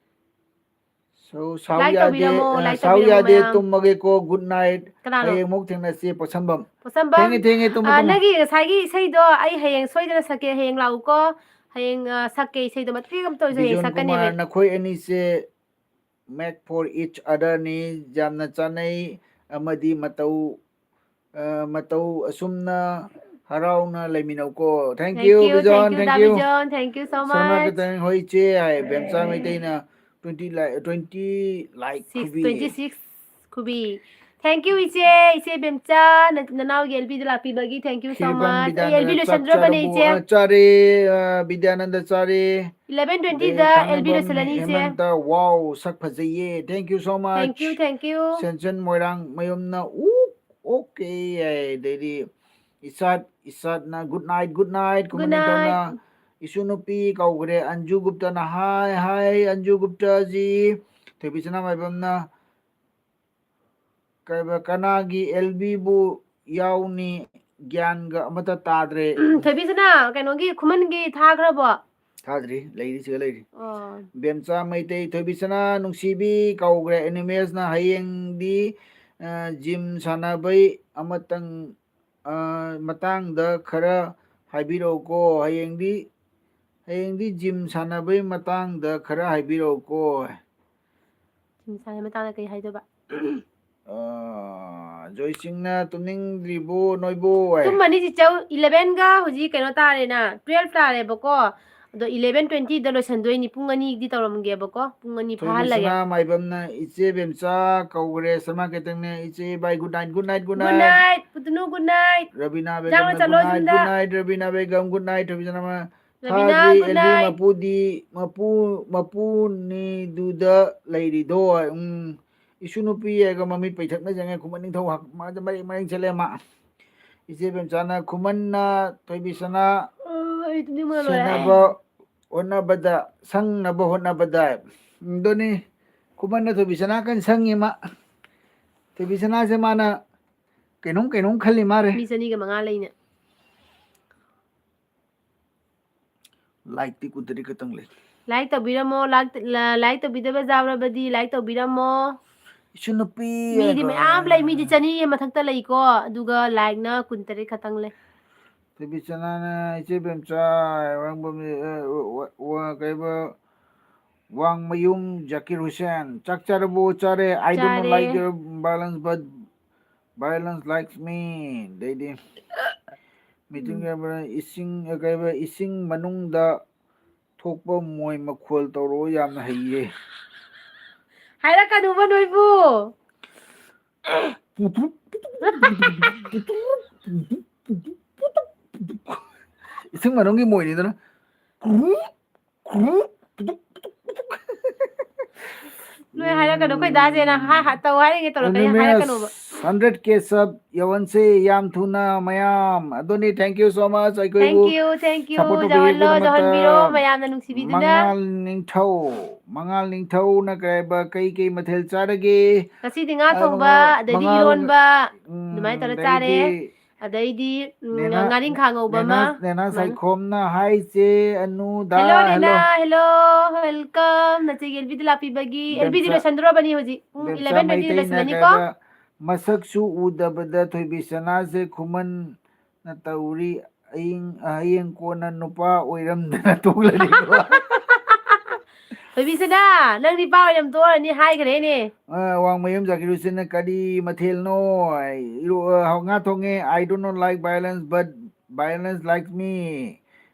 So, ꯁꯥꯎ Like ꯌꯥꯗꯦ, ꯇꯧꯕꯤꯔꯝꯃꯣ, ꯑ, like ꯁꯥꯎ ꯇꯧꯕꯤꯔꯝꯃꯣ ꯌꯥꯗꯦ, ꯃꯌꯥꯝ꯫ ꯇꯨꯝꯃꯒꯦꯀꯣ, good night꯫ ꯀꯅꯥꯅꯣ? ꯍꯌꯦꯡ ꯑꯃꯨꯛ ꯊꯦꯡꯅꯁꯤ, ꯄꯣꯠꯁꯝꯕꯝ꯫ ꯄꯣꯠꯁꯝꯕꯝ, ꯊꯦꯡꯉꯦ, ꯊꯦꯡꯉꯦ, ꯇꯨꯝꯃꯣ, ꯑ, ꯇꯨꯝꯃꯣ꯫ ꯅꯪꯒꯤ ꯉꯁꯥꯏꯒꯤ ꯏꯁꯩꯗꯣ ꯑꯩ ꯍꯌꯦꯡ ꯁꯣꯏꯗꯅ ꯁꯛꯀꯦ, ꯍꯌꯦꯡ ꯂꯥꯛꯎꯀꯣ꯫ ꯍꯌꯦꯡ, ꯑ, ꯁꯛꯀꯦ ꯏꯁꯩꯗꯣ, ꯃꯇꯦꯛ ꯑꯃꯇ ꯑꯣꯏꯔꯁꯨ ꯍꯌꯦꯡ ꯕꯤꯖꯣꯟ ꯁꯛꯀꯅꯦꯕ꯫ ꯀꯨꯃꯥꯔ, ꯅꯈꯣꯏ ꯑꯅꯤꯁꯦ make for each other ꯅꯤ, ꯌꯥꯝꯅ ꯆꯥꯅꯩ ꯑꯃꯗꯤ ꯃꯇꯧ, ꯑ, ꯃꯇꯧ ꯑꯁꯨꯝꯅ ꯍꯔꯥꯎꯅ ꯂꯩꯃꯤꯟꯅꯧꯀꯣ꯫ Thank Thank you, you, ꯕꯤꯖꯣꯟ, thank you, thank the you꯫ ꯕꯤꯖꯣꯟ, thank you so Sharma much꯫ Ketan ꯍꯣꯏ ꯏꯆꯦ ꯍꯥꯏ, ꯕꯦꯝꯆꯥ ꯃꯩꯇꯩꯅ twenty like, twenty like Six, ꯈꯨꯕꯤ꯫ twenty six ꯈꯨꯕꯤ꯫ Thank you, ꯏꯆꯦ, ꯏꯆꯦ ꯕꯦꯝꯆꯥ, ꯅ-, ꯅꯅꯥꯎꯒꯤ ꯑꯦꯜ ꯕꯤꯗ ꯂꯥꯛꯄꯤꯕꯒꯤ thank you so ꯈꯦꯕꯝ much꯫ ꯑꯩ ꯑꯦꯜ ꯕꯤ ꯕꯤꯗ꯭ꯌꯥꯅꯟꯗ ꯆꯥꯛ ꯂꯣꯏꯁꯟꯗ꯭ꯔꯕꯅꯦ, ꯆꯥꯔꯕꯣ? ꯏꯆꯦ꯫ ꯑ, ꯆꯥꯔꯦ, ꯑ, ꯕꯤꯗ꯭ꯌꯥꯅꯟꯗ ꯆꯥꯔꯦ꯫ Eleven twenty ꯑꯗꯩ ꯗ ꯑꯦꯜ ꯕꯤ ꯊꯥꯡꯃꯩꯕꯝ ꯂꯣꯏꯁꯤꯜꯂꯅꯤ, ꯏꯆꯦ꯫ ꯍꯦꯃꯟꯇ, wow, ꯁꯛ ꯐꯖꯩꯌꯦ, thank you so much꯫ Thank you, thank you꯫ ꯁꯦꯟꯁꯟ ꯃꯣꯏꯔꯥꯡ ꯃꯌꯨꯝꯅ, ꯎ, okay ꯍꯥꯏ꯫ ꯑꯗꯩꯗꯤ ꯏꯁꯥꯠ, ꯏꯁꯥꯠꯅ good night, good night, Good ꯈꯨꯃꯟ ꯅꯤꯡꯊꯧꯅ night꯫ ꯏꯁꯨ ꯅꯨꯄꯤ ꯀꯧꯈ꯭ꯔꯦ, ꯑꯟꯖꯨ ꯒꯨꯞꯇꯅ hi, hi, ꯑꯟꯖꯨ ꯒꯨꯞꯇꯖꯤ꯫ ꯊꯣꯏꯕꯤ ꯁꯅꯥꯃꯥꯏꯕꯝꯅ ꯀꯩꯕ, ꯀꯅꯥꯒꯤ ꯑꯦꯜ ꯕꯤꯕꯨ ꯌꯥꯎꯅꯤ, ꯒ꯭ꯌꯥꯟꯒ ꯑꯃꯠꯇ ꯇꯥꯗ꯭ꯔꯦ꯫ ꯊꯣꯏꯕꯤꯁꯅꯥ, ꯀꯩꯅꯣꯒꯤ ꯈꯨꯃꯟꯒꯤ ꯊꯥꯈ꯭ꯔꯕꯣ? ꯊꯥꯗ꯭ꯔꯤ, ꯂꯩꯔꯤ, ꯁꯤꯒ ꯂꯩꯔꯤ꯫ ꯑꯣ꯫ ꯕꯦꯝꯆꯥ ꯃꯩꯇꯩ, ꯊꯣꯏꯕꯤꯁꯅꯥ ꯅꯨꯡꯁꯤꯕꯤ ꯀꯧꯈ꯭ꯔꯦ꯫ Animals ꯅ ꯍꯌꯦꯡꯗꯤ, ꯑ, gym ꯁꯥꯟꯅꯕꯩ ꯑꯃꯇꯪ, ꯑ, ꯃꯇꯥꯡꯗ ꯈꯔ ꯍꯥꯏꯕꯤꯔꯛꯎꯀꯣ꯫ ꯍꯌꯦꯡꯗꯤ, ꯍꯌꯦꯡꯗꯤ gym ꯁꯥꯟꯅꯕꯩ ꯃꯇꯥꯡꯗ ꯈꯔ ꯍꯥꯏꯕꯤꯔꯛꯎꯀꯣ꯫ Gym ꯁꯥꯟꯅꯕꯩ ꯃꯇꯥꯡꯗ ꯀꯩ ꯍꯥꯏꯗꯣꯏꯕ? ꯑꯥ, ꯖꯣꯏꯁꯤꯡꯅ ꯇꯨꯝꯅꯤꯡꯗ꯭ꯔꯤꯕꯣ ꯅꯣꯏꯕꯨ? ꯇꯨꯝꯃꯅꯤ ꯆꯤꯆꯧ, eleven ꯒ ꯍꯧꯖꯤꯛ ꯀꯩꯅꯣ ꯇꯥꯔꯦꯅ, twelve ꯇꯥꯔꯦꯕꯀꯣ꯫ ꯑꯗꯣ eleven twenty ꯗ ꯂꯣꯏꯁꯟꯗꯣꯏꯅꯤ꯫ ꯄꯨꯡ ꯑꯅꯤꯗꯤ ꯇꯧꯔꯝꯒꯦꯕꯀꯣ, ꯄꯨꯡ ꯑꯅꯤ ꯐꯥꯍꯜꯂꯒꯦ꯫ ꯊꯣꯏꯕꯤꯁꯅꯥ ꯃꯥꯏꯕꯝꯅ ꯏꯆꯦ ꯕꯦꯝꯆꯥ ꯀꯧꯈ꯭ꯔꯦ, ꯁꯃꯥ ꯀꯩꯇꯪꯅꯦ꯫ ꯏꯆꯦ ꯏꯕꯥꯏ good night, good night, good Good night꯫ Night, ꯄꯨꯇꯅꯨ good night꯫ Rabina ꯆꯥꯛ ꯕꯦꯒꯝꯅ ꯆꯥꯂꯣ good night, good ꯆꯥꯂꯣ꯫ night꯫ Rabina Begum good night꯫ ꯊꯣꯏꯕꯤꯁꯅꯥ Rabina, ꯊꯥꯒꯤ good ꯑꯦꯜꯕꯤ night꯫ ꯃꯄꯨꯗꯤ ꯃꯄꯨ ꯃꯄꯨꯅꯤꯗꯨꯗ ꯂꯩꯔꯤꯗꯣ꯫ ꯎꯝ, ꯏꯁꯨ ꯅꯨꯄꯤ ꯍꯥꯏꯔꯒ ꯃꯃꯤꯠ ꯄꯩꯊꯛꯅ ꯆꯪꯉꯦ꯫ ꯈꯨꯃꯟ ꯅꯤꯡꯊꯧ ꯍꯛ-, ꯃꯥꯗ ꯃꯔꯦꯡ ꯃꯔꯦꯡ ꯆꯠꯂꯦ ꯃꯥ꯫ ꯏꯆꯦ ꯕꯦꯝꯆꯥꯅ ꯈꯨꯃꯟꯅ ꯊꯣꯏꯕꯤꯁꯅꯥ ꯑꯣ, ꯑꯩ ꯇꯨꯝꯅꯤꯡꯕꯅ ꯂꯣꯏꯔꯦ꯫ ꯁꯦꯟꯅꯕ ꯍꯣꯠꯅꯕꯗ, ꯁꯪꯅꯕ ꯍꯣꯠꯅꯕꯗ꯫ ꯑꯗꯨꯅꯤ, ꯈꯨꯃꯟꯅ ꯊꯣꯏꯕꯤꯁꯅꯥ ꯀꯟ ꯁꯪꯉꯤ ꯃꯥ꯫ ꯊꯣꯏꯕꯤꯁꯅꯥꯁꯦ ꯃꯥꯅ ꯀꯩꯅꯣꯝ ꯀꯩꯅꯣꯝ ꯈꯜꯂꯤ ꯃꯥꯔꯦ꯫ ꯃꯤ ꯆꯅꯤꯒ ꯃꯉꯥ ꯂꯩꯅꯦ꯫ Like ꯇꯤ ꯀꯨꯟꯇꯔꯦꯠ ꯈꯛꯇꯪ ꯂꯩ꯫ Like ꯇꯧꯕꯤꯔꯝꯃꯣ, like, ꯂ-, like ꯇꯧꯕꯤꯗꯕ ꯌꯥꯎꯔꯕꯗꯤ like ꯇꯧꯕꯤꯔꯝꯃꯣ꯫ ꯏꯁꯨ ꯅꯨꯄꯤ ꯃꯤꯗꯤ ꯍꯥꯏꯕ꯫ ꯃꯌꯥꯝ ꯂꯩ, ꯃꯤꯗꯤ ꯆꯅꯤ ꯃꯊꯛꯇ ꯂꯩꯀꯣ, ꯑꯗꯨꯒ like ꯅ ꯀꯨꯟꯇꯔꯦꯠ ꯈꯛꯇꯪ ꯂꯩ꯫ ꯊꯣꯏꯕꯤꯁꯅꯥꯅ ꯏꯆꯦ ꯕꯦꯝꯆꯥ, ꯋꯥꯡꯕꯝ-, ꯑ, ꯋ-, ꯋ-, ꯀꯩꯕ, ꯋꯥꯡꯃꯌꯨꯝ ꯖꯀꯤꯔ ꯍꯨꯁꯦꯟ, ꯆꯥꯛ ꯆꯥꯔꯕꯣ? ꯆꯥꯔꯦ꯫ I don't ꯆꯥꯔꯦ꯫ Like your violence, but violence likes me꯫ ꯑꯗꯩꯗꯤ ꯃꯤꯇꯤꯡ ꯀꯩꯕ, ꯏꯁꯤꯡ, ꯀꯩꯕ, ꯏꯁꯤꯡ ꯃꯅꯨꯡꯗ ꯊꯣꯛꯄ ꯃꯣꯏ ꯃꯈꯣꯜ ꯇꯧꯔꯛꯑꯣ, ꯌꯥꯝꯅ ꯍꯩꯌꯦ꯫ ꯍꯥꯏꯔꯛꯀꯅꯨꯕ ꯅꯣꯏꯕꯨ꯫ ꯏꯁꯤꯡ ꯃꯅꯨꯡꯒꯤ ꯃꯣꯏꯅꯤꯗꯅ꯫ ꯅꯣꯏ ꯍꯥꯏꯔꯛꯀꯅꯨ, ꯑꯩꯈꯣꯏ ꯗꯥꯁꯦꯅ ꯍꯥ-, ꯍꯥ-, ꯇꯧ ꯍꯥꯏꯔꯤꯉꯩ ꯇꯧꯔꯛꯀꯅꯤ, ꯍꯥꯏꯔꯛꯀꯅꯣꯕ꯫ Hundred K sub ꯌꯧꯍꯟꯁꯦ ꯌꯥꯝ ꯊꯨꯅ ꯃꯌꯥꯝ꯫ ꯑꯗꯨꯅꯤ, thank you so much꯫ ꯑꯩꯈꯣꯏꯕꯨ Thank you, thank you꯫ support ꯌꯧꯍꯜꯂꯣ, ꯇꯧꯕꯤꯔꯛꯄꯒꯤꯗꯃꯛꯇ꯫ ꯌꯧꯍꯟꯕꯤꯔꯣ, ꯃꯌꯥꯝꯅ ꯅꯨꯡꯁꯤꯕꯤꯗꯨꯅ꯫ ꯃꯉꯥꯜ ꯅꯤꯡꯊꯧ, ꯃꯉꯥꯜ ꯅꯤꯡꯊꯧꯅ ꯀꯩ ꯍꯥꯏꯕ, ꯀꯩ ꯀꯩ ꯃꯊꯦꯜ ꯆꯥꯔꯒꯦ? ꯉꯁꯤꯗꯤ ꯉꯥ ꯑꯗꯨꯒ ꯊꯣꯡꯕ, ꯑꯗꯩꯗꯤ ꯃꯉꯥꯜ, ꯏꯔꯣꯟꯕ, ꯎꯝ, ꯑꯗꯨꯃꯥꯏꯅ ꯇꯧꯔ ꯑꯗꯩꯗꯤ ꯆꯥꯔꯦ꯫ ꯑꯗꯩꯗꯤ, ꯎꯝ, ꯅꯦꯅꯥ, ꯉꯥꯔꯤꯡꯈꯥ ꯉꯧꯕ ꯅꯦꯅꯥ, ꯑꯃ꯫ ꯅꯦꯅꯥ ꯑꯗꯨꯃꯥꯏꯅ꯫ ꯁꯥꯏꯈꯣꯝꯅ ꯍꯥꯏꯁꯦ ꯑꯅꯨꯗ꯫ Hello, ꯅꯦꯅꯥ, Hello꯫ hello, welcome꯫ ꯅꯆꯦꯒꯤ ꯑꯦꯜꯕꯤꯗ ꯂꯥꯛꯄꯤꯕꯒꯤ, ꯑꯦꯜꯕꯤꯗꯤ ꯕꯦꯝꯆꯥ-, ꯂꯣꯏꯁꯟꯗ꯭ꯔꯕꯅꯤ ꯍꯧꯖꯤꯛ꯫ ꯄꯨꯡ ꯕꯦꯝꯆꯥ eleven twenty ꯗ ꯃꯩꯇꯩꯅ ꯂꯣꯏꯁꯟꯒꯅꯤꯀꯣ꯫ ꯀꯩꯕ, ꯃꯁꯛꯁꯨ ꯎꯗꯕꯗ ꯊꯣꯏꯕꯤꯁꯅꯥꯁꯦ ꯈꯨꯃꯟꯅ ꯇꯧꯔꯤ꯫ ꯍꯌꯦꯡ, ꯍꯌꯦꯡ ꯀꯣꯟꯅ ꯅꯨꯄꯥ ꯑꯣꯏꯔꯝꯗꯅ ꯊꯣꯛꯂꯛꯏꯀꯣ꯫ ꯊꯣꯏꯕꯤꯁꯅꯥ, ꯅꯪꯗꯤ ꯄꯥ ꯑꯣꯏꯅ ꯇꯣꯛꯑꯅꯤ ꯍꯥꯏꯈ꯭ꯔꯦꯅꯦ꯫ ꯑ, ꯋꯥꯡꯃꯌꯨꯝ ꯖꯥꯀꯤꯔ ꯍꯨꯁꯦꯟꯅ ꯀꯔꯤ ꯃꯊꯦꯜꯅꯣ? ꯑꯩ ꯏꯔꯣ-, ꯑ, ꯉꯥ ꯊꯣꯡꯉꯦ꯫ "I do not like violence, but violence likes me."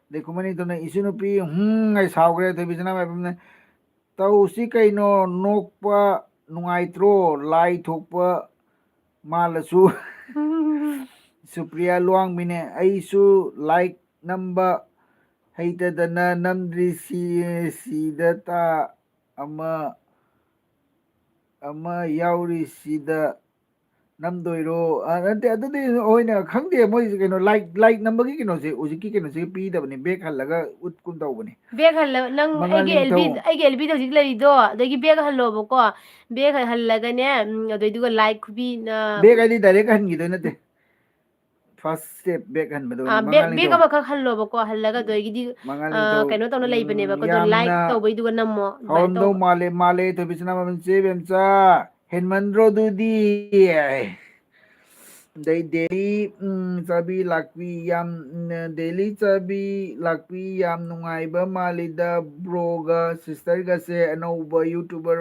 ꯑꯗꯩ ꯈꯨꯃꯟ ꯅꯤꯡꯊꯧꯅ, "ꯏꯁꯨ ꯅꯨꯄꯤ, ꯍꯨꯝ," ꯑꯩ ꯁꯥꯎꯈ꯭ꯔꯦ꯫ ꯊꯣꯏꯕꯤꯁꯅꯥ ꯃꯥꯏꯕꯝꯅ, "ꯇꯧꯁꯤ ꯀꯩꯅꯣ, ꯅꯣꯛꯄ ꯅꯨꯡꯉꯥꯏꯇ꯭ꯔꯣ? ꯂꯥꯏ ꯊꯣꯛꯄ ꯃꯥꯜꯂꯁꯨ." ꯁꯨꯄ꯭ꯔꯤꯌꯥ ꯂꯨꯋꯥꯡꯕꯤꯅꯦ, "ꯑꯩꯁꯨ like ꯅꯝꯕ ꯍꯩꯇꯗꯅ ꯅꯝꯗ꯭ꯔꯤ, ꯁꯤ-, ꯁꯤꯗ ꯇꯥ ꯑꯃ, ꯑꯃ ꯌꯥꯎꯔꯤꯁꯤꯗ ꯅꯝꯗꯣꯏꯔꯣ?" ꯑ, ꯅꯠꯇꯦ, ꯑꯗꯨꯗꯤ ꯍꯣꯏꯅꯦ, ꯈꯪꯗꯦ, ꯃꯣꯏꯁꯦ ꯀꯩꯅꯣ, like, like ꯅꯝꯕꯒꯤ ꯀꯩꯅꯣꯁꯦ, ꯍꯧꯖꯤꯛꯀꯤ ꯀꯩꯅꯣꯁꯦ ꯄꯤꯗꯕꯅꯦ, back ꯍꯜꯂꯒ ꯎꯠꯀꯨꯝ ꯇꯧꯕꯅꯦ꯫ Back ꯍꯜꯂ-, ꯅꯪ ꯃꯉꯥꯜ ꯑꯩꯒꯤ L B, ꯅꯤꯡꯊꯧ꯫ ꯑꯩꯒꯤ L B ꯗ ꯍꯧꯖꯤꯛ ꯂꯩꯔꯤꯗꯣ, ꯑꯗꯒꯤ back ꯍꯜꯂꯣꯕꯀꯣ꯫ Back ꯍꯜꯂꯒꯅꯦ, ꯎꯝ, ꯑꯗꯨꯏꯗꯨꯒ like ꯈꯨꯕꯤꯅ back ꯍꯥꯏꯗꯤ direct ꯍꯟꯈꯤꯗꯣꯏ ꯅꯠꯇꯦ꯫ First step back ꯍꯟꯕꯗꯣ ꯑꯣꯏꯅ ꯑꯥ, back, ꯃꯉꯥꯜ back ꯅꯤꯡꯊꯧ꯫ ꯑꯃꯈꯛ ꯍꯜꯂꯣꯕꯀꯣ, ꯍꯜꯂꯒ ꯑꯗꯨꯗꯒꯤꯗꯤ, ꯃꯉꯥꯜ ꯑꯥ, ꯅꯤꯡꯊꯧ, ꯀꯩꯅꯣ ꯇꯧꯅ ꯎꯝ, ꯂꯩꯕꯅꯦꯕꯀꯣ, ꯑꯗꯣ like ꯌꯥꯝꯅ ꯇꯧꯕꯩꯗꯨꯒ ꯅꯝꯃꯣ, ꯑꯗꯨꯃꯥꯏꯅ ꯍꯧꯔꯝꯗꯧ ꯇꯧꯕ꯫ ꯃꯥꯜꯂꯦ, ꯃꯥꯜꯂꯦ, ꯊꯣꯏꯕꯤꯁꯅꯥ ꯃꯃꯟ ꯆꯦ ꯕꯦꯝꯆꯥ, ꯍꯦꯟꯃꯟꯗ꯭ꯔꯣ ꯑꯗꯨꯗꯤ? ꯑꯗꯩ ꯗꯦꯂꯤ, ꯎꯝ, ꯆꯥꯕꯤ ꯂꯥꯛꯄꯤ ꯌꯥꯝ, ꯎꯝ, ꯗꯦꯂꯤ ꯆꯥꯕꯤ ꯂꯥꯛꯄꯤ ꯌꯥꯝ ꯅꯨꯡꯉꯥꯏꯕ ꯃꯥꯜꯂꯤꯗ, ꯕ꯭ꯔꯣꯒ ꯁꯤꯁꯇꯔꯒꯁꯦ ꯑꯅꯧꯕ YouTuber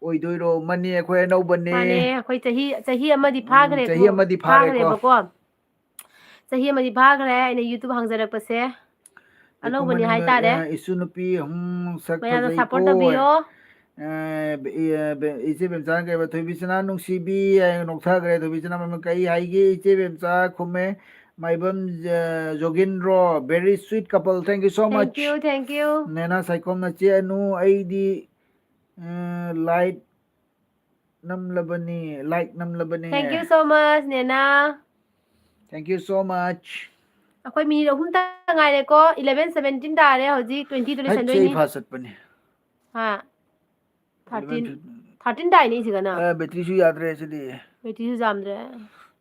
ꯑꯣꯏꯗꯣꯏꯔꯣ? ꯃꯥꯅꯦ, ꯑꯩꯈꯣꯏ ꯑꯅꯧꯕꯅꯦ꯫ ꯃꯥꯅꯦ, ꯑꯩꯈꯣꯏ ꯆꯍꯤ, ꯆꯍꯤ ꯑꯃꯗꯤ ꯎꯝ, ꯐꯥꯈ꯭ꯔꯦ, ꯆꯍꯤ ꯑꯃꯗꯤ ꯐꯥꯔꯦꯀꯣ꯫ ꯐꯥꯈ꯭ꯔꯦꯕꯀꯣ꯫ ꯆꯍꯤ ꯑꯃꯗꯤ ꯐꯥꯈ꯭ꯔꯦ ꯑꯩꯅ YouTube ꯍꯥꯡꯖꯔꯛꯄꯁꯦ꯫ ꯑꯅꯧꯕꯅꯤ ꯍꯥꯏꯇꯥꯔꯦ꯫ ꯑ, ꯏꯁꯨ ꯅꯨꯄꯤ, ꯍꯨꯝ, ꯁꯛ ꯃꯌꯥꯝꯅ support ꯐꯖꯩꯀꯣ꯫ ꯇꯧꯕꯤꯌꯣ꯫ ꯑ, ꯏ-, ꯑ, ꯕꯦ-, ꯏꯆꯦ ꯕꯦꯝꯆꯥꯅ ꯀꯩꯕ, "ꯊꯣꯏꯕꯤꯁꯅꯥ ꯅꯨꯡꯁꯤꯕꯤ" ꯍꯥꯏꯅ ꯅꯣꯛꯊꯈ꯭ꯔꯦ꯫ ꯊꯣꯏꯕꯤꯁꯅꯥ ꯃꯃꯜ ꯀꯩ ꯍꯥꯏꯒꯦ? ꯏꯆꯦ ꯕꯦꯝꯆꯥ ꯈꯨꯝꯃꯦ, "ꯃꯥꯏꯕꯝ, ꯑ, ꯖꯣꯒꯤꯟꯔꯣ? Very sweet couple, thank you so much." Thank you, thank you꯫ ꯅꯦꯅꯥ ꯁꯥꯏꯈꯣꯝꯅ, "ꯆꯦ ꯑꯅꯨ, ꯑꯩꯗꯤ, ꯑ, like ꯅꯝꯂꯕꯅꯤ, like ꯅꯝꯂꯕꯅꯤ꯫ Thank you so much, ꯅꯦꯅꯥ꯫ Thank you so much꯫ ꯑꯩꯈꯣꯏ minute ꯑꯍꯨꯝꯇ ꯉꯥꯏꯔꯦꯀꯣ, eleven seventeen ꯇꯥꯔꯦ ꯍꯧꯖꯤꯛ, twenty ꯗꯣ ꯍꯩꯠ, ꯆꯦ ꯂꯣꯏꯁꯟꯗꯣꯏꯅꯤ꯫ ꯏꯐꯥ ꯆꯠꯄꯅꯤ꯫ ꯍꯥ? Eleven thirteen, fifteen꯫ Thirteen ꯇꯥꯏꯅꯦ ꯁꯤꯒꯅ꯫ ꯑ, battery ꯁꯨ ꯌꯥꯗ꯭ꯔꯦ ꯁꯤꯗꯤ꯫ Battery ꯁꯨ ꯌꯥꯝꯗ꯭ꯔꯦ꯫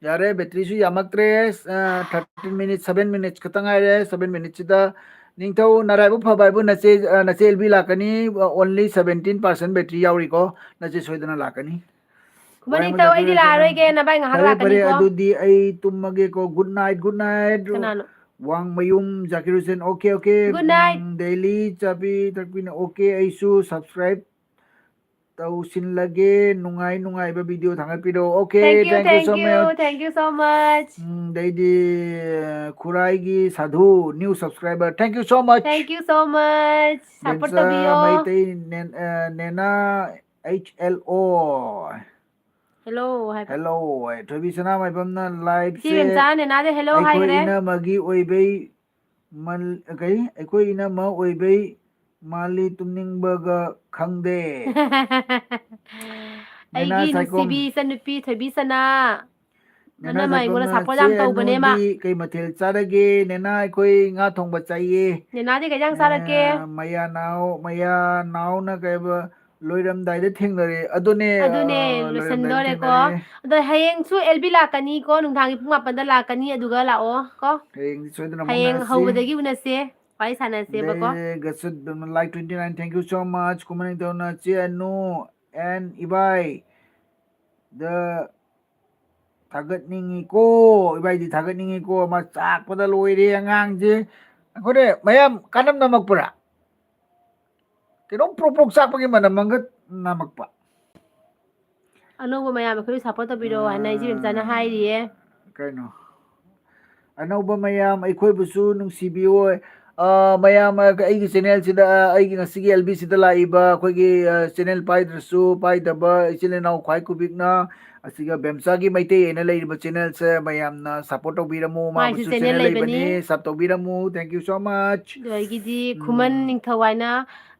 ꯌꯥꯔꯦ, battery ꯁꯨ ꯌꯥꯝꯃꯛꯇ꯭ꯔꯦ꯫ ꯑ, thirteen minutes, seven minutes ꯈꯛꯇ ꯉꯥꯏꯔꯦ꯫ Seven minutes ꯁꯤꯗ ꯅꯤꯡꯊꯧ ꯅꯔꯥꯏꯕꯛ ꯐꯕ ꯍꯥꯏꯕꯨ ꯅꯆꯦ, ꯑ, ꯅꯆꯦ L B ꯂꯥꯛꯀꯅꯤ, only seventeen percent battery ꯌꯥꯎꯔꯤꯀꯣ꯫ ꯅꯆꯦ ꯁꯣꯏꯗꯅ ꯂꯥꯛꯀꯅꯤ꯫ ꯈꯨꯃꯟ ꯋꯥꯏ ꯅꯤꯡꯊꯧ, ꯑꯩꯗꯤ ꯑꯃ ꯂꯥꯛꯑꯔꯣꯏꯒꯦ, ꯅꯚꯥꯏ ꯉꯥꯏꯍꯥꯛ ꯐꯔꯦ, ꯐꯔꯦ, ꯂꯥꯛꯀꯅꯤꯀꯣ꯫ ꯑꯗꯨꯗꯤ ꯑꯩ ꯇꯨꯝꯃꯒꯦꯀꯣ꯫ Good night, good night꯫ ꯀꯅꯥꯅꯣ? ꯋꯥꯡꯃꯌꯨꯝ Zakir Hussain, okay, okay. Good night. ꯎꯝ, daily ꯆꯥꯕꯤ ꯊꯛꯄꯤꯅ, okay, ꯑꯩꯁꯨ subscribe ꯇꯧꯁꯤꯜꯂꯒꯦ, ꯅꯨꯡꯉꯥꯏ ꯅꯨꯡꯉꯥꯏꯕ video ꯊꯥꯒꯠꯄꯤꯔꯛꯑꯣ, okay. Thank you, thank you so much. Thank you so much. ꯎꯝ, ꯑꯗꯩꯗꯤ, ꯈꯨꯔꯥꯏꯒꯤ ꯁꯥꯙꯨ, new subscriber, thank you so much. Thank you so much. Support ꯕꯦꯟꯆꯥ ꯇꯧꯕꯤꯌꯣ꯫ ꯃꯩꯇꯩ ꯅꯦꯟ-, ꯑ, ꯅꯦꯅꯥ H L O꯫ Hello ꯍꯥꯏꯕ꯫ Hello ꯍꯥꯏ꯫ ꯊꯣꯏꯕꯤ ꯁꯅꯥꯃꯥꯏꯕꯝꯅ live ꯁꯤ ꯁꯦ ꯕꯦꯝꯆꯥ ꯅꯦꯅꯥꯗ hello ꯑꯩꯈꯣꯏ ꯍꯥꯏꯈ꯭ꯔꯦ꯫ ꯏꯅꯝꯃꯒꯤ ꯑꯣꯏꯕꯩ ꯃꯜ-, ꯀꯩ? ꯑꯩꯈꯣꯏ ꯏꯅꯝꯃ ꯑꯣꯏꯕꯩ ꯃꯥꯜꯂꯤ, ꯇꯨꯝꯅꯤꯡꯕꯒ ꯈꯪꯗꯦ꯫ ꯅꯦꯅꯥ ꯑꯩꯒꯤ ꯁꯥꯏꯈꯣꯝ꯫ ꯅꯨꯡꯁꯤꯕꯤ ꯏꯆꯟꯅꯨꯄꯤ ꯊꯣꯏꯕꯤ ꯁꯅꯥ꯫ ꯅꯦꯅꯥ ꯅꯅꯝꯃ ꯑꯩꯉꯣꯟꯗ ꯁꯥꯏꯈꯣꯝꯅ, support ꯌꯥꯝ "ꯆꯦ ꯇꯧꯕꯅꯦ ꯃꯥ꯫ ꯑꯅꯨꯗꯤ ꯀꯩ ꯃꯊꯦꯜ ꯆꯥꯔꯒꯦ?" ꯅꯦꯅꯥ, ꯑꯩꯈꯣꯏ ꯉꯥ ꯊꯣꯡꯕ ꯆꯥꯏꯌꯦ꯫ ꯅꯦꯅꯥꯗꯤ ꯀꯩ ꯏꯟꯖꯥꯡ ꯆꯥꯔꯛꯀꯦ? ꯑꯦ, ꯃꯌꯥ ꯅꯥꯎ, ꯃꯌꯥ ꯅꯥꯎꯅ ꯀꯩꯕ, ꯂꯣꯏꯔꯝꯗꯥꯏꯗ ꯊꯦꯡꯅꯔꯦ꯫ ꯑꯗꯨꯅꯦ, ꯑꯗꯨꯅꯦ, ꯑ, ꯂꯣꯏꯔꯝꯗꯥꯏꯗ ꯂꯣꯏꯁꯟꯗꯣꯔꯦꯀꯣ꯫ ꯊꯦꯡꯅꯔꯦ꯫ ꯑꯗꯣ ꯍꯌꯦꯡꯁꯨ ꯑꯦꯜꯕꯤ ꯂꯥꯛꯀꯅꯤꯀꯣ, ꯅꯨꯡꯗꯥꯡꯒꯤ ꯄꯨꯡ ꯃꯥꯄꯟꯗ ꯂꯥꯛꯀꯅꯤ, ꯑꯗꯨꯒ ꯂꯥꯛꯑꯣ ꯀꯣ꯫ ꯍꯌꯦꯡꯗꯤ ꯁꯣꯏꯗꯅ ꯑꯃꯨꯛ ꯍꯌꯦꯡ ꯎꯅꯁꯤ꯫ ꯍꯧꯕꯗꯒꯤ ꯎꯅꯁꯦ, ꯋꯥꯔꯤ ꯁꯥꯟꯅꯁꯦꯕꯀꯣ꯫ ꯑꯗꯩ ꯒꯁꯨꯠ ꯕꯦꯝꯃ like twenty nine, thank you so much꯫ ꯈꯨꯃꯟ ꯅꯤꯡꯊꯧꯅ ꯆꯦ ꯑꯅꯨ and ꯏꯕꯥꯏ ꯗ ꯊꯥꯒꯠꯅꯤꯡꯉꯤꯀꯣ, ꯏꯕꯥꯏꯗꯤ ꯊꯥꯒꯠꯅꯤꯡꯉꯤꯀꯣ, ꯃꯥ ꯆꯥꯛꯄꯗ ꯂꯣꯏꯔꯦ ꯑꯉꯥꯡꯁꯦ꯫ ꯑꯩꯈꯣꯏꯅ ꯃꯌꯥꯝ ꯀꯥꯟꯅꯝ ꯅꯝꯃꯛꯄ꯭ꯔꯥ? ꯀꯩꯅꯣꯝ ꯄ꯭ꯔꯣꯛ ꯄ꯭ꯔꯣꯛ ꯆꯥꯛꯄꯒꯤ ꯃꯅꯝ ꯑꯃꯒ ꯅꯝꯃꯛꯄ꯫ ꯑꯅꯧꯕ ꯃꯌꯥꯝ ꯑꯩꯈꯣꯏꯕꯨ support ꯇꯧꯕꯤꯔꯣ ꯍꯥꯏꯅ ꯏꯆꯦ ꯕꯦꯝꯆꯥꯅ ꯑꯥ, ꯍꯥꯏꯔꯤꯌꯦ꯫ ꯀꯩꯅꯣ? ꯑꯅꯧꯕ ꯃꯌꯥꯝ ꯑꯩꯈꯣꯏꯕꯨꯁꯨ ꯅꯨꯡꯁꯤꯕꯤꯌꯣ꯫ ꯑꯥ, ꯃꯌꯥꯝ ꯑꯩꯒꯤ channel ꯁꯤꯗ, ꯑꯩꯒꯤ ꯉꯁꯤꯒꯤ ꯑꯦꯜ ꯕꯤ ꯁꯤꯗ ꯂꯥꯛꯏꯕ ꯑꯩꯈꯣꯏꯒꯤ, ꯑꯥ, channel ꯄꯥꯏꯗ꯭ꯔꯁꯨ ꯄꯥꯏꯗꯕ ꯏꯆꯤꯜ ꯏꯅꯥꯎ ꯈ꯭ꯋꯥꯏ ꯈꯨꯕꯤꯛꯅ ꯑꯁꯤꯒ ꯕꯦꯝꯆꯥꯒꯤ ꯃꯩꯇꯩ ꯍꯥꯏꯅ ꯂꯩꯔꯤꯕ channel ꯁꯦ ꯃꯌꯥꯝꯅ support ꯇꯧꯕꯤꯔꯝꯃꯨ꯫ ꯃꯥꯒꯤꯁꯨ ꯃꯥꯕꯨꯁꯨ channel channel ꯂꯩꯕꯅꯤ, ꯂꯩꯕꯅꯤ꯫ Sub ꯇꯧꯕꯤꯔꯝꯃꯨ꯫ Thank you so much꯫ ꯑꯗꯣ ꯑꯩꯒꯤꯗꯤ ꯈꯨꯃꯟ ꯎꯝ꯫ ꯅꯤꯡꯊꯧ ꯍꯥꯏꯅ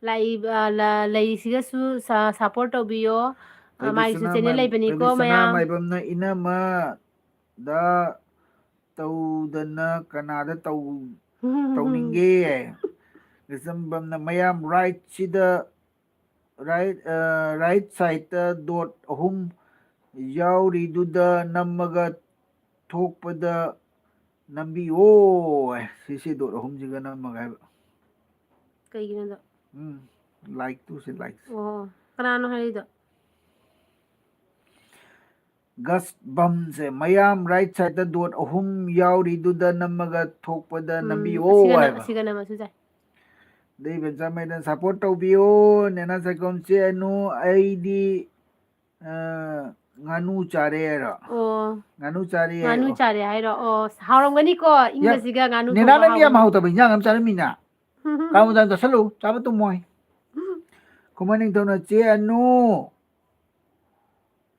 ꯂꯥꯛꯏꯕ, ꯑ, ꯂ-, ꯂꯩꯔꯤꯁꯤꯒꯁꯨ ꯁ-, support ꯇꯧꯕꯤꯌꯣ꯫ ꯑ, ꯊꯣꯏꯕꯤ ꯃꯥꯒꯤꯁꯨ channel ꯁꯅꯥꯃꯥꯏ-, ꯂꯩꯕꯅꯤꯀꯣ ꯊꯣꯏꯕꯤ ꯃꯌꯥꯝ꯫ ꯁꯅꯥꯃꯥꯏꯕꯝꯅ ꯏꯅꯝꯃꯗ ꯇꯧꯗꯅ ꯀꯅꯥꯗ ꯇꯧ-, ꯇꯧꯅꯤꯡꯒꯦ? ꯒꯆꯝꯕꯝꯅ ꯃꯌꯥꯝ right ꯁꯤꯗ right, ꯑ, right side ꯇ dot ꯑꯍꯨꯝ ꯌꯥꯎꯔꯤꯗꯨꯗ ꯅꯝꯃꯒ ꯊꯣꯛꯄꯗ ꯅꯝꯕꯤꯌꯣ꯫ ꯁꯤꯁꯦ dot ꯑꯍꯨꯝꯁꯤꯒ ꯅꯝꯃꯒ ꯍꯥꯏꯕ꯫ ꯀꯩꯒꯤꯅꯣꯗꯣ? ꯎꯝ, like ꯇꯨ ꯁꯤ like꯫ ꯑꯣ, ꯀꯅꯥꯅꯣ ꯍꯥꯏꯔꯤꯗꯣ? ꯒꯁ ꯕꯝꯁꯦ ꯃꯌꯥꯝ right sideꯇ dot ꯑꯍꯨꯝ ꯌꯥꯎꯔꯤꯗꯨꯗ ꯅꯝꯃꯒ ꯊꯣꯛꯄꯗ ꯎꯝ, ꯅꯝꯕꯤꯌꯣ ꯑꯁꯤꯒ ꯅ- ꯍꯥꯏꯕ꯫ ꯑꯁꯤꯒ ꯅꯝꯃꯁꯨ ꯌꯥꯏ꯫ ꯑꯗꯩ ꯏꯕꯦꯝꯆꯥ ꯃꯩꯗꯟ support ꯇꯧꯕꯤꯌꯣ꯫ ꯅꯦꯅꯥ ꯆꯥꯛꯀꯣꯝ ꯆꯦ ꯑꯅꯨ, ꯑꯩꯗꯤ ꯑ, ꯉꯥꯅꯨ ꯆꯥꯔꯦ ꯍꯥꯏꯔꯣ? ꯑꯣ, ꯉꯥꯅꯨ ꯆꯥꯔꯦ ꯉꯥꯅꯨ ꯍꯥꯏꯔꯣ? ꯆꯥꯔꯦ ꯍꯥꯏꯔꯣ? ꯑꯣ, ꯍꯥꯎꯔꯝꯒꯅꯤꯀꯣ, ꯌꯥ, ꯏꯪꯕꯁꯤꯒ ꯉꯥꯅꯨ ꯅꯦꯅꯥ ꯊꯣꯡꯕ ꯅꯪꯗꯤ ꯌꯥꯝ ꯍꯥꯎꯕꯅꯤ꯫ ꯍꯥꯎꯇꯕ ꯏꯟꯖꯥꯡ ꯑꯃ ꯆꯥꯔꯝꯃꯤꯅ꯫ ꯀꯥꯡ ꯃꯆꯥ ꯆꯥꯁꯜꯂꯨ, ꯆꯥꯕ ꯇꯨꯝꯃꯣꯏ꯫ ꯈꯨꯃꯟ ꯅꯤꯡꯊꯧꯅ ꯆꯦ ꯑꯅꯨ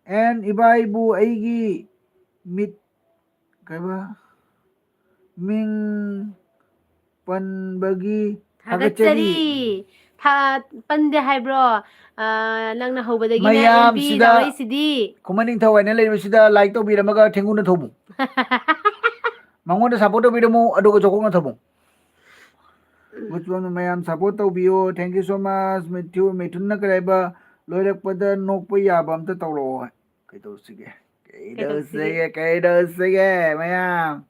and ꯏꯕꯥꯏꯕꯨ ꯑꯩꯒꯤ ꯃꯤꯠ ꯀꯩꯕ? ꯃꯤꯡ ꯄꯟꯕꯒꯤ ꯊꯥꯒꯠꯆꯔꯤ꯫ ꯊꯥꯒꯠꯆꯔꯤ꯫ ꯊꯥ-, ꯄꯟꯗꯦ ꯍꯥꯏꯕ꯭ꯔꯣ? ꯑ, ꯅꯪꯅ ꯍꯧꯕꯗꯒꯤꯅꯦ ꯑꯦꯝ ꯕꯤ ꯃꯌꯥꯝꯁꯤꯗ ꯂꯥꯎꯔꯛꯏꯁꯤꯗꯤ꯫ ꯈꯨꯃꯟ ꯅꯤꯡꯊꯧ ꯍꯥꯏꯅ ꯂꯩꯕꯁꯤꯗ like ꯇꯧꯕꯤꯔꯝꯃꯒ ꯊꯦꯡꯒꯨꯅ ꯊꯣꯡꯕꯨ꯫ ꯃꯉꯣꯟꯗ support ꯇꯧꯕꯤꯔꯝꯃꯨ, ꯑꯗꯨꯒ ꯖꯣꯀꯣꯛꯅ ꯊꯝꯃꯨ꯫ ꯒꯨꯗ ꯃꯌꯥꯝ support ꯇꯧꯕꯤꯌꯣ꯫ Thank you so much꯫ ꯃꯤꯊꯨ-, ꯃꯤꯊꯨꯟꯅ ꯀꯔꯤ ꯍꯥꯏꯕ? ꯂꯣꯏꯔꯛꯄꯗ ꯅꯣꯛꯄ ꯌꯥꯕ ꯑꯝꯇ ꯇꯧꯔꯛꯑꯣ꯫ ꯀꯩꯗꯧꯁꯤꯒꯦ? ꯀꯩꯗꯧꯁꯤꯒꯦ? ꯀꯩꯗꯧꯁꯤꯒꯦ? ꯀꯩꯗꯧꯁꯤꯒꯦ, ꯃꯌꯥꯝ?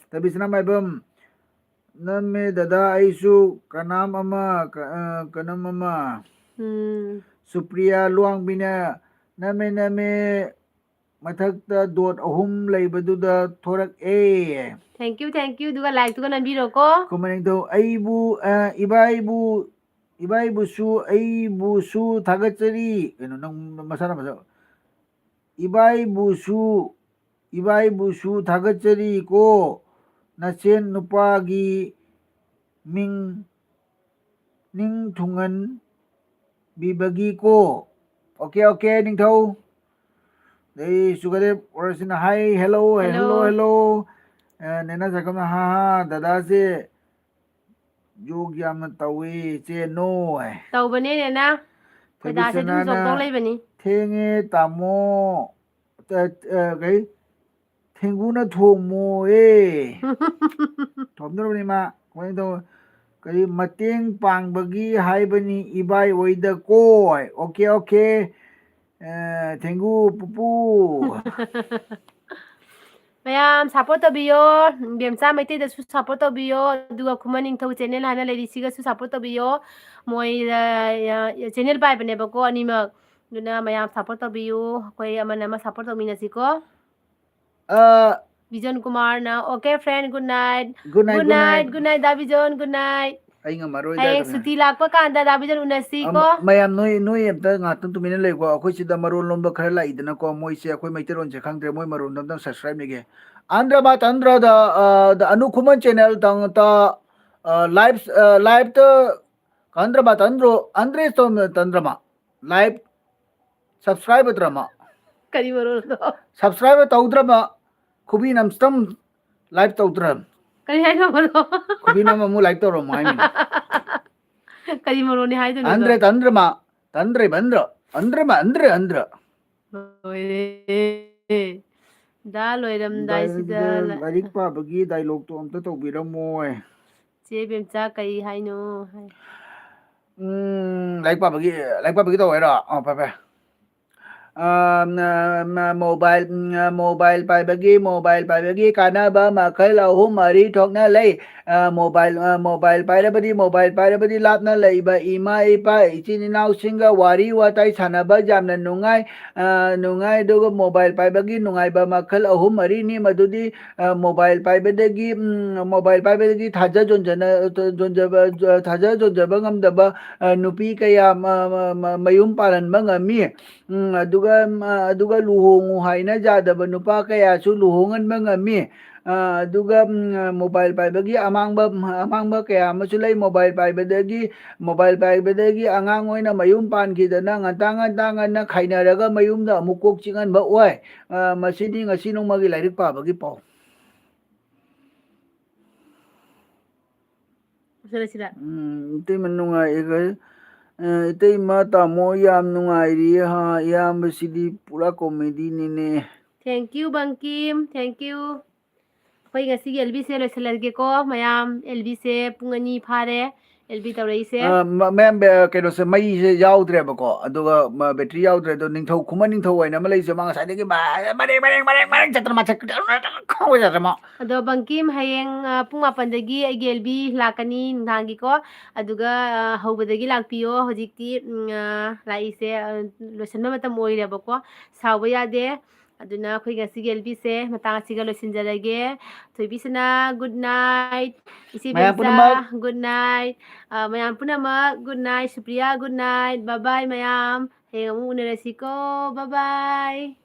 ꯇꯕꯤꯁꯅꯥ ꯃꯥꯏꯕꯝ, ꯅꯝꯃꯦ ꯗꯗꯥ, ꯑꯩꯁꯨ ꯀꯅꯥꯝ ꯑꯃ, ꯀ-, ꯑ, ꯀꯅꯝ ꯑꯃ꯫ ꯎꯝ꯫ ꯁꯨꯄ꯭ꯔꯤꯌꯥ ꯂꯨꯋꯥꯡꯕꯤꯅ, ꯅꯝꯃꯦ, ꯅꯝꯃꯦ, ꯃꯊꯛꯇ dot ꯑꯍꯨꯝ ꯂꯩꯕꯗꯨꯗ ꯊꯣꯔꯛꯑꯦ꯫ Thank you, thank you꯫ ꯑꯗꯨꯒ like ꯇꯨꯒ ꯅꯝꯕꯤꯔꯣꯀꯣ꯫ ꯈꯨꯃꯟ ꯅꯤꯡꯊꯧ, ꯑꯩꯕꯨ, ꯑ, ꯏꯕꯥꯏꯕꯨ, ꯏꯕꯥꯏꯕꯨꯁꯨ, ꯑꯩꯕꯨꯁꯨ ꯊꯥꯒꯠꯆꯔꯤ꯫ ꯀꯩꯅꯣ, ꯅꯪ ꯃꯁꯥꯅ ꯃꯁꯥ-, ꯏꯕꯥꯏꯕꯨꯁꯨ, ꯏꯕꯥꯏꯕꯨꯁꯨ ꯊꯥꯒꯠꯆꯔꯤꯀꯣ, ꯅꯆꯦꯟ ꯅꯨꯄꯥꯒꯤ ꯃꯤꯡ ꯅꯤꯡ ꯊꯨꯡꯍꯟꯕꯤꯕꯒꯤꯀꯣ꯫ Okay, okay, ꯅꯤꯡꯊꯧ꯫ ꯑꯗꯩ ꯁꯨꯒꯗꯦꯕ ꯑꯣꯔꯁꯤꯅ, "Hi, hello, hello, hello, hello꯫ Hello꯫ ꯑ, ꯅꯦꯅꯥ ꯖꯥꯀꯝꯅ, "ꯍꯥ, ꯍꯥ, ꯗꯗꯥꯁꯦ ꯖꯣꯛ ꯌꯥꯝꯅ ꯇꯧꯏ, ꯏꯆꯦ, ꯅꯣ" ꯍꯥꯏ꯫ ꯇꯧꯕꯅꯦ, ꯅꯦꯅꯥ꯫ ꯑꯩꯈꯣꯏ ꯗꯥꯁꯦ ꯑꯗꯨꯝ ꯖꯣꯛ ꯇꯧ ꯊꯣꯏꯕꯤꯆꯅꯥꯅ, ꯂꯩꯕꯅꯤ꯫ "ꯊꯦꯡꯉꯦ, ꯇꯥꯃꯣ"꯫ ꯑ, ꯑ, ꯀꯩ? "ꯊꯦꯡꯒꯨꯅ ꯊꯣꯝꯃꯣꯌꯦ"꯫ ꯊꯣꯝꯗꯧꯔꯕꯅꯤ ꯃꯥ꯫ ꯀꯃꯥꯏꯅ ꯇꯧ-, ꯀꯔꯤ, "ꯃꯇꯦꯡ ꯄꯥꯡꯕꯒꯤ ꯍꯥꯏꯕꯅꯤ ꯏꯕꯥꯏ ꯍꯣꯏꯗꯀꯣ"꯫ Okay, okay꯫ ꯑ, ꯊꯦꯡꯒꯨ ꯄꯨꯄꯨ꯫ ꯃꯌꯥꯝ support ꯇꯧꯕꯤꯌꯣ꯫ ꯕꯦꯝꯆꯥ ꯃꯩꯇꯩꯗꯁꯨ support ꯇꯧꯕꯤꯌꯣ꯫ ꯑꯗꯨꯒ ꯈꯨꯃꯟ ꯅꯤꯡꯊꯧ channel ꯍꯥꯏꯅ ꯂꯩꯔꯤꯁꯤꯒꯁꯨ support ꯇꯧꯕꯤꯌꯣ꯫ ꯃꯣꯏ, ꯑ, ꯑ, channel ꯄꯥꯏꯕꯅꯦꯕꯀꯣ ꯑꯅꯤꯃꯛ꯫ ꯑꯗꯨꯅ ꯃꯌꯥꯝ support ꯇꯧꯕꯤꯌꯨ꯫ ꯑꯩꯈꯣꯏ ꯑꯃꯅ ꯑꯃ support ꯇꯧꯃꯤꯟꯅꯁꯤꯀꯣ꯫ ꯑ, ꯕꯤꯖꯣꯟ ꯀꯨꯃꯥꯔꯅ, "Okay friend, good night." Good night, Good good night, night. Good night, ꯗꯥ ꯕꯤꯖꯣꯟ, good night꯫ ꯑꯩ ꯉꯝꯃꯔꯣꯏ, ꯍꯌꯦꯡ ꯀꯥꯏꯗꯅꯣ꯫ ꯁꯨꯇꯤ ꯂꯥꯛꯄ ꯀꯥꯟꯗ ꯗꯥ ꯕꯤꯖꯣꯟ ꯎꯅꯁꯤꯀꯣ꯫ ꯑ, ꯃ-, ꯃꯌꯥꯝ ꯅꯣꯏ, ꯅꯣꯏ ꯑꯝꯇ ꯉꯥꯛꯇꯪ ꯇꯨꯃꯤꯟꯅ ꯂꯩꯀꯣ꯫ ꯑꯩꯈꯣꯏ ꯁꯤꯗ ꯃꯔꯣꯟ ꯂꯣꯟꯕ ꯈꯔ ꯂꯥꯛꯏꯗꯅꯀꯣ, ꯃꯣꯏꯁꯦ ꯑꯩꯈꯣꯏ ꯃꯩꯇꯩꯂꯣꯟꯁꯦ ꯈꯪꯗ꯭ꯔꯦ, ꯃꯣꯏ ꯃꯔꯣꯟꯗꯣ ꯑꯝꯇꯪ subscribe ꯅꯤꯒꯦ꯫ ꯑꯟꯗ꯭ꯔꯃ ꯇꯟꯗ꯭ꯔꯗ, ꯑ, ꯗ ꯑꯅꯨ ꯈꯨꯃꯟ channel ꯇꯪ ꯇ, ꯑ, live, ꯑ, live ꯇ ꯀꯟꯗ꯭ꯔꯃ ꯇꯟꯗ꯭ꯔꯣ, ꯑꯟꯗ꯭ꯔꯦ ꯇꯣꯝ-, ꯇꯟꯗ꯭ꯔꯃ꯫ Live subscribe ꯇꯧꯗ꯭ꯔꯃ꯫ ꯀꯔꯤ ꯃꯔꯣꯜꯅꯣ? Subscribe ꯇꯧꯗ꯭ꯔꯃ, ꯈꯨꯕꯤ ꯅꯝꯁꯇꯝ live ꯇꯧꯗ꯭ꯔꯝ꯫ ꯀꯔꯤ ꯍꯥꯏꯅꯣ ꯃꯔꯣꯜ? ꯈꯨꯕꯤ ꯅꯝ ꯑꯃꯨꯛ live ꯇꯧꯔꯝꯃꯣ ꯍꯥꯏꯃꯤꯅꯦ꯫ ꯀꯔꯤ ꯃꯔꯣꯜꯅꯤ ꯍꯥꯏꯗꯣꯏꯅꯣ ꯑꯗꯣ? ꯑꯟꯗ꯭ꯔꯦ ꯇꯟꯗ꯭ꯔꯃ, ꯇꯟꯗ꯭ꯔꯦ ꯕꯟꯗ꯭ꯔ, ꯑꯟꯗ꯭ꯔꯃ, ꯑꯟꯗ꯭ꯔꯦ ꯑꯟꯗ꯭ꯔ꯫ ꯂꯣꯏꯔꯦ꯫ ꯗꯥ ꯂꯣꯏꯔꯝꯗꯥꯏꯁꯤꯗ ꯗꯥꯏꯂꯣꯛꯁꯤꯗ ꯂ-, ꯂꯥꯏꯔꯤꯛ ꯄꯥꯕꯒꯤ ꯗꯥꯏꯂꯣꯛꯇꯣ ꯑꯝꯇ ꯇꯧꯕꯤꯔꯝꯃꯣ꯫ ꯆꯦ ꯕꯦꯝꯆꯥ ꯀꯔꯤ ꯍꯥꯏꯅꯣ ꯍꯥꯏ꯫ ꯎꯝ, ꯂꯥꯏꯔꯤꯛ ꯄꯥꯕꯒꯤ, ꯂꯥꯏꯔꯤꯛ ꯄꯥꯕꯒꯤ ꯇꯧ ꯍꯥꯏꯔꯣ? ꯑꯣ, ꯐꯔꯦ, ꯐꯔꯦ꯫ ꯑ, ꯅ-, ꯅ-, mobile, ꯎꯝ, mobile ꯄꯥꯏꯕꯒꯤ, mobile ꯄꯥꯏꯕꯒꯤ ꯀꯥꯟꯅꯕ ꯃꯈꯜ ꯑꯍꯨꯝ ꯃꯔꯤ ꯊꯣꯛꯅ ꯂꯩ꯫ ꯑ, mobile, ꯑ, mobile ꯄꯥꯏꯔꯕꯗꯤ, mobile ꯄꯥꯏꯔꯕꯗꯤ ꯂꯥꯞꯅ ꯂꯩꯕ ꯏꯃꯥ, ꯏꯄꯥ, ꯏꯆꯤꯟ ꯏꯅꯥꯎꯁꯤꯡꯒ ꯋꯥꯔꯤ ꯋꯥꯇꯥꯏ ꯁꯥꯟꯅꯕ ꯌꯥꯝꯅ ꯅꯨꯡꯉꯥꯏ꯫ ꯑ, ꯅꯨꯡꯉꯥꯏ꯫ ꯑꯗꯨꯒ mobile ꯄꯥꯏꯕꯒꯤ ꯅꯨꯡꯉꯥꯏꯕ ꯃꯈꯜ ꯑꯍꯨꯝ ꯃꯔꯤꯅꯤ꯫ ꯃꯗꯨꯗꯤ, ꯑ, mobile ꯄꯥꯏꯕꯗꯒꯤ, ꯎꯝ, mobile ꯄꯥꯏꯕꯗꯒꯤ ꯊꯥꯖ ꯌꯣꯟꯖꯅ-, ꯌꯣꯟꯖꯕ, ꯊꯥꯖ ꯌꯣꯟꯖꯕ ꯉꯝꯗꯕ, ꯑ, ꯅꯨꯄꯤ ꯀꯌꯥ ꯃ-, ꯃ-, ꯃ-, ꯃꯌꯨꯝ ꯄꯥꯜꯍꯟꯕ ꯉꯝꯃꯤ꯫ ꯎꯝ, ꯑꯗꯨꯒ, ꯎꯝ, ꯑꯗꯨꯒ ꯂꯨꯍꯣꯡꯉꯨ ꯍꯥꯏꯅ ꯌꯥꯗꯕ ꯅꯨꯄꯥ ꯀꯌꯥꯁꯨ ꯂꯨꯍꯣꯡꯍꯟꯕ ꯉꯝꯃꯤ꯫ ꯑ, ꯑꯗꯨꯒ, ꯎꯝ, mobile ꯄꯥꯏꯕꯒꯤ ꯑꯃꯥꯡꯕ, ꯑꯃꯥꯡꯕ ꯀꯌꯥ ꯑꯃꯁꯨ ꯂꯩ꯫ Mobile ꯄꯥꯏꯕꯗꯒꯤ, mobile ꯄꯥꯏꯕꯗꯒꯤ ꯑꯉꯥꯡ ꯑꯣꯏꯅ ꯃꯌꯨꯝ ꯄꯥꯟꯈꯤꯗꯅ ꯉꯟꯇꯥ, ꯉꯟꯇꯥ, ꯉꯟꯅ ꯈꯥꯏꯅꯔꯒ ꯃꯌꯨꯝꯗ ꯑꯃꯨꯛ ꯀꯣꯛ ꯆꯤꯛꯍꯟꯕ ꯑꯣꯏ꯫ ꯑ, ꯃꯁꯤꯅꯤ ꯉꯁꯤ ꯅꯣꯡꯃꯒꯤ ꯂꯥꯏꯔꯤꯛ ꯄꯥꯕꯒꯤ ꯄꯥꯎ꯫ ꯂꯣꯏꯁꯤꯜꯂꯁꯤꯔ? ꯎꯝ, ꯏꯇꯩꯃ ꯅꯨꯡꯉꯥꯏ-, ꯑ, ꯏꯇꯩꯃ, ꯇꯥꯃꯣ ꯌꯥꯝ ꯅꯨꯡꯉꯥꯏꯔꯤ ꯍꯥ, ꯏꯌꯥꯝꯕꯁꯤꯗꯤ ꯄꯨꯔꯥ comedy ꯅꯤꯅꯦ꯫ Thank you, Bangkim, thank you꯫ ꯑꯩꯈꯣꯏ ꯉꯁꯤꯒꯤ ꯑꯦꯜ ꯕꯤꯁꯦ ꯂꯣꯏꯁꯤꯜꯂꯒꯦꯀꯣ ꯃꯌꯥꯝ꯫ ꯑꯦꯜ ꯕꯤꯁꯦ ꯄꯨꯡ ꯑꯅꯤ ꯐꯥꯔꯦ꯫ ꯑꯦꯜ ꯕꯤ ꯇꯧꯔꯛꯏꯁꯦ꯫ ꯑ, ꯃ-, ꯃꯌꯥꯝ ꯕꯦ-, ꯀꯩꯅꯣꯁꯦ, ꯃꯩꯁꯦ ꯌꯥꯎꯗ꯭ꯔꯦꯕꯀꯣ, ꯑꯗꯨꯒ ꯃ-, ꯕꯦꯇ꯭ꯔꯤ ꯌꯥꯎꯗ꯭ꯔꯦ꯫ ꯑꯗꯣ ꯅꯤꯡꯊꯧ ꯈꯨꯃꯟ ꯅꯤꯡꯊꯧ ꯑꯣꯏꯅ ꯑꯃ ꯂꯩꯁꯦ, ꯃꯥ ꯉꯁꯥꯏꯗꯒꯤ ꯃ-, ꯃꯔꯦꯡ, ꯃꯔꯦꯡ, ꯃꯔꯦꯡ, ꯃꯔꯦꯡ ꯆꯠꯇꯅ ꯃꯁꯛ ꯈꯪꯉꯣꯏ ꯆꯠꯇꯅ ꯃꯥ꯫ ꯑꯗꯣ ꯕꯪꯀꯤꯝ, ꯍꯌꯦꯡ, ꯑ, ꯄꯨꯡ ꯃꯥꯄꯟꯗꯒꯤ ꯑꯩꯒꯤ ꯑꯦꯜ ꯕꯤ ꯂꯥꯛꯀꯅꯤ ꯅꯨꯡꯗꯥꯡꯒꯤꯀꯣ, ꯑꯗꯨꯒ, ꯑ, ꯍꯧꯕꯗꯒꯤ ꯂꯥꯛꯄꯤꯌꯣ꯫ ꯍꯧꯖꯤꯛꯇꯤ, ꯎꯝ, ꯑ, ꯂꯥꯛꯏꯁꯦ, ꯑ, ꯂꯣꯏꯁꯤꯟꯕ ꯃꯇꯝ ꯑꯣꯏꯔꯦꯕꯀꯣ, ꯁꯥꯎꯕ ꯌꯥꯗꯦ꯫ ꯑꯗꯨꯅ ꯑꯩꯈꯣꯏ ꯉꯁꯤꯒꯤ ꯑꯦꯜ ꯕꯤꯁꯦ ꯃꯇꯥꯡ ꯑꯁꯤꯒ ꯂꯣꯏꯁꯤꯟꯖꯔꯒꯦ꯫ ꯊꯣꯏꯕꯤꯁꯅꯥ, good night꯫ ꯏꯆꯦ ꯃꯌꯥꯝ ꯕꯦꯝꯆꯥ, ꯄꯨꯝꯅꯃꯛ꯫ Good night꯫ ꯑ, ꯃꯌꯥꯝ ꯄꯨꯝꯅꯃꯛ, good night꯫ Supriya, good night꯫ Bye bye ꯃꯌꯥꯝ꯫ ꯍꯌꯦꯡ ꯑꯃꯨꯛ ꯎꯅꯔꯁꯤꯀꯣ꯫ Bye bye꯫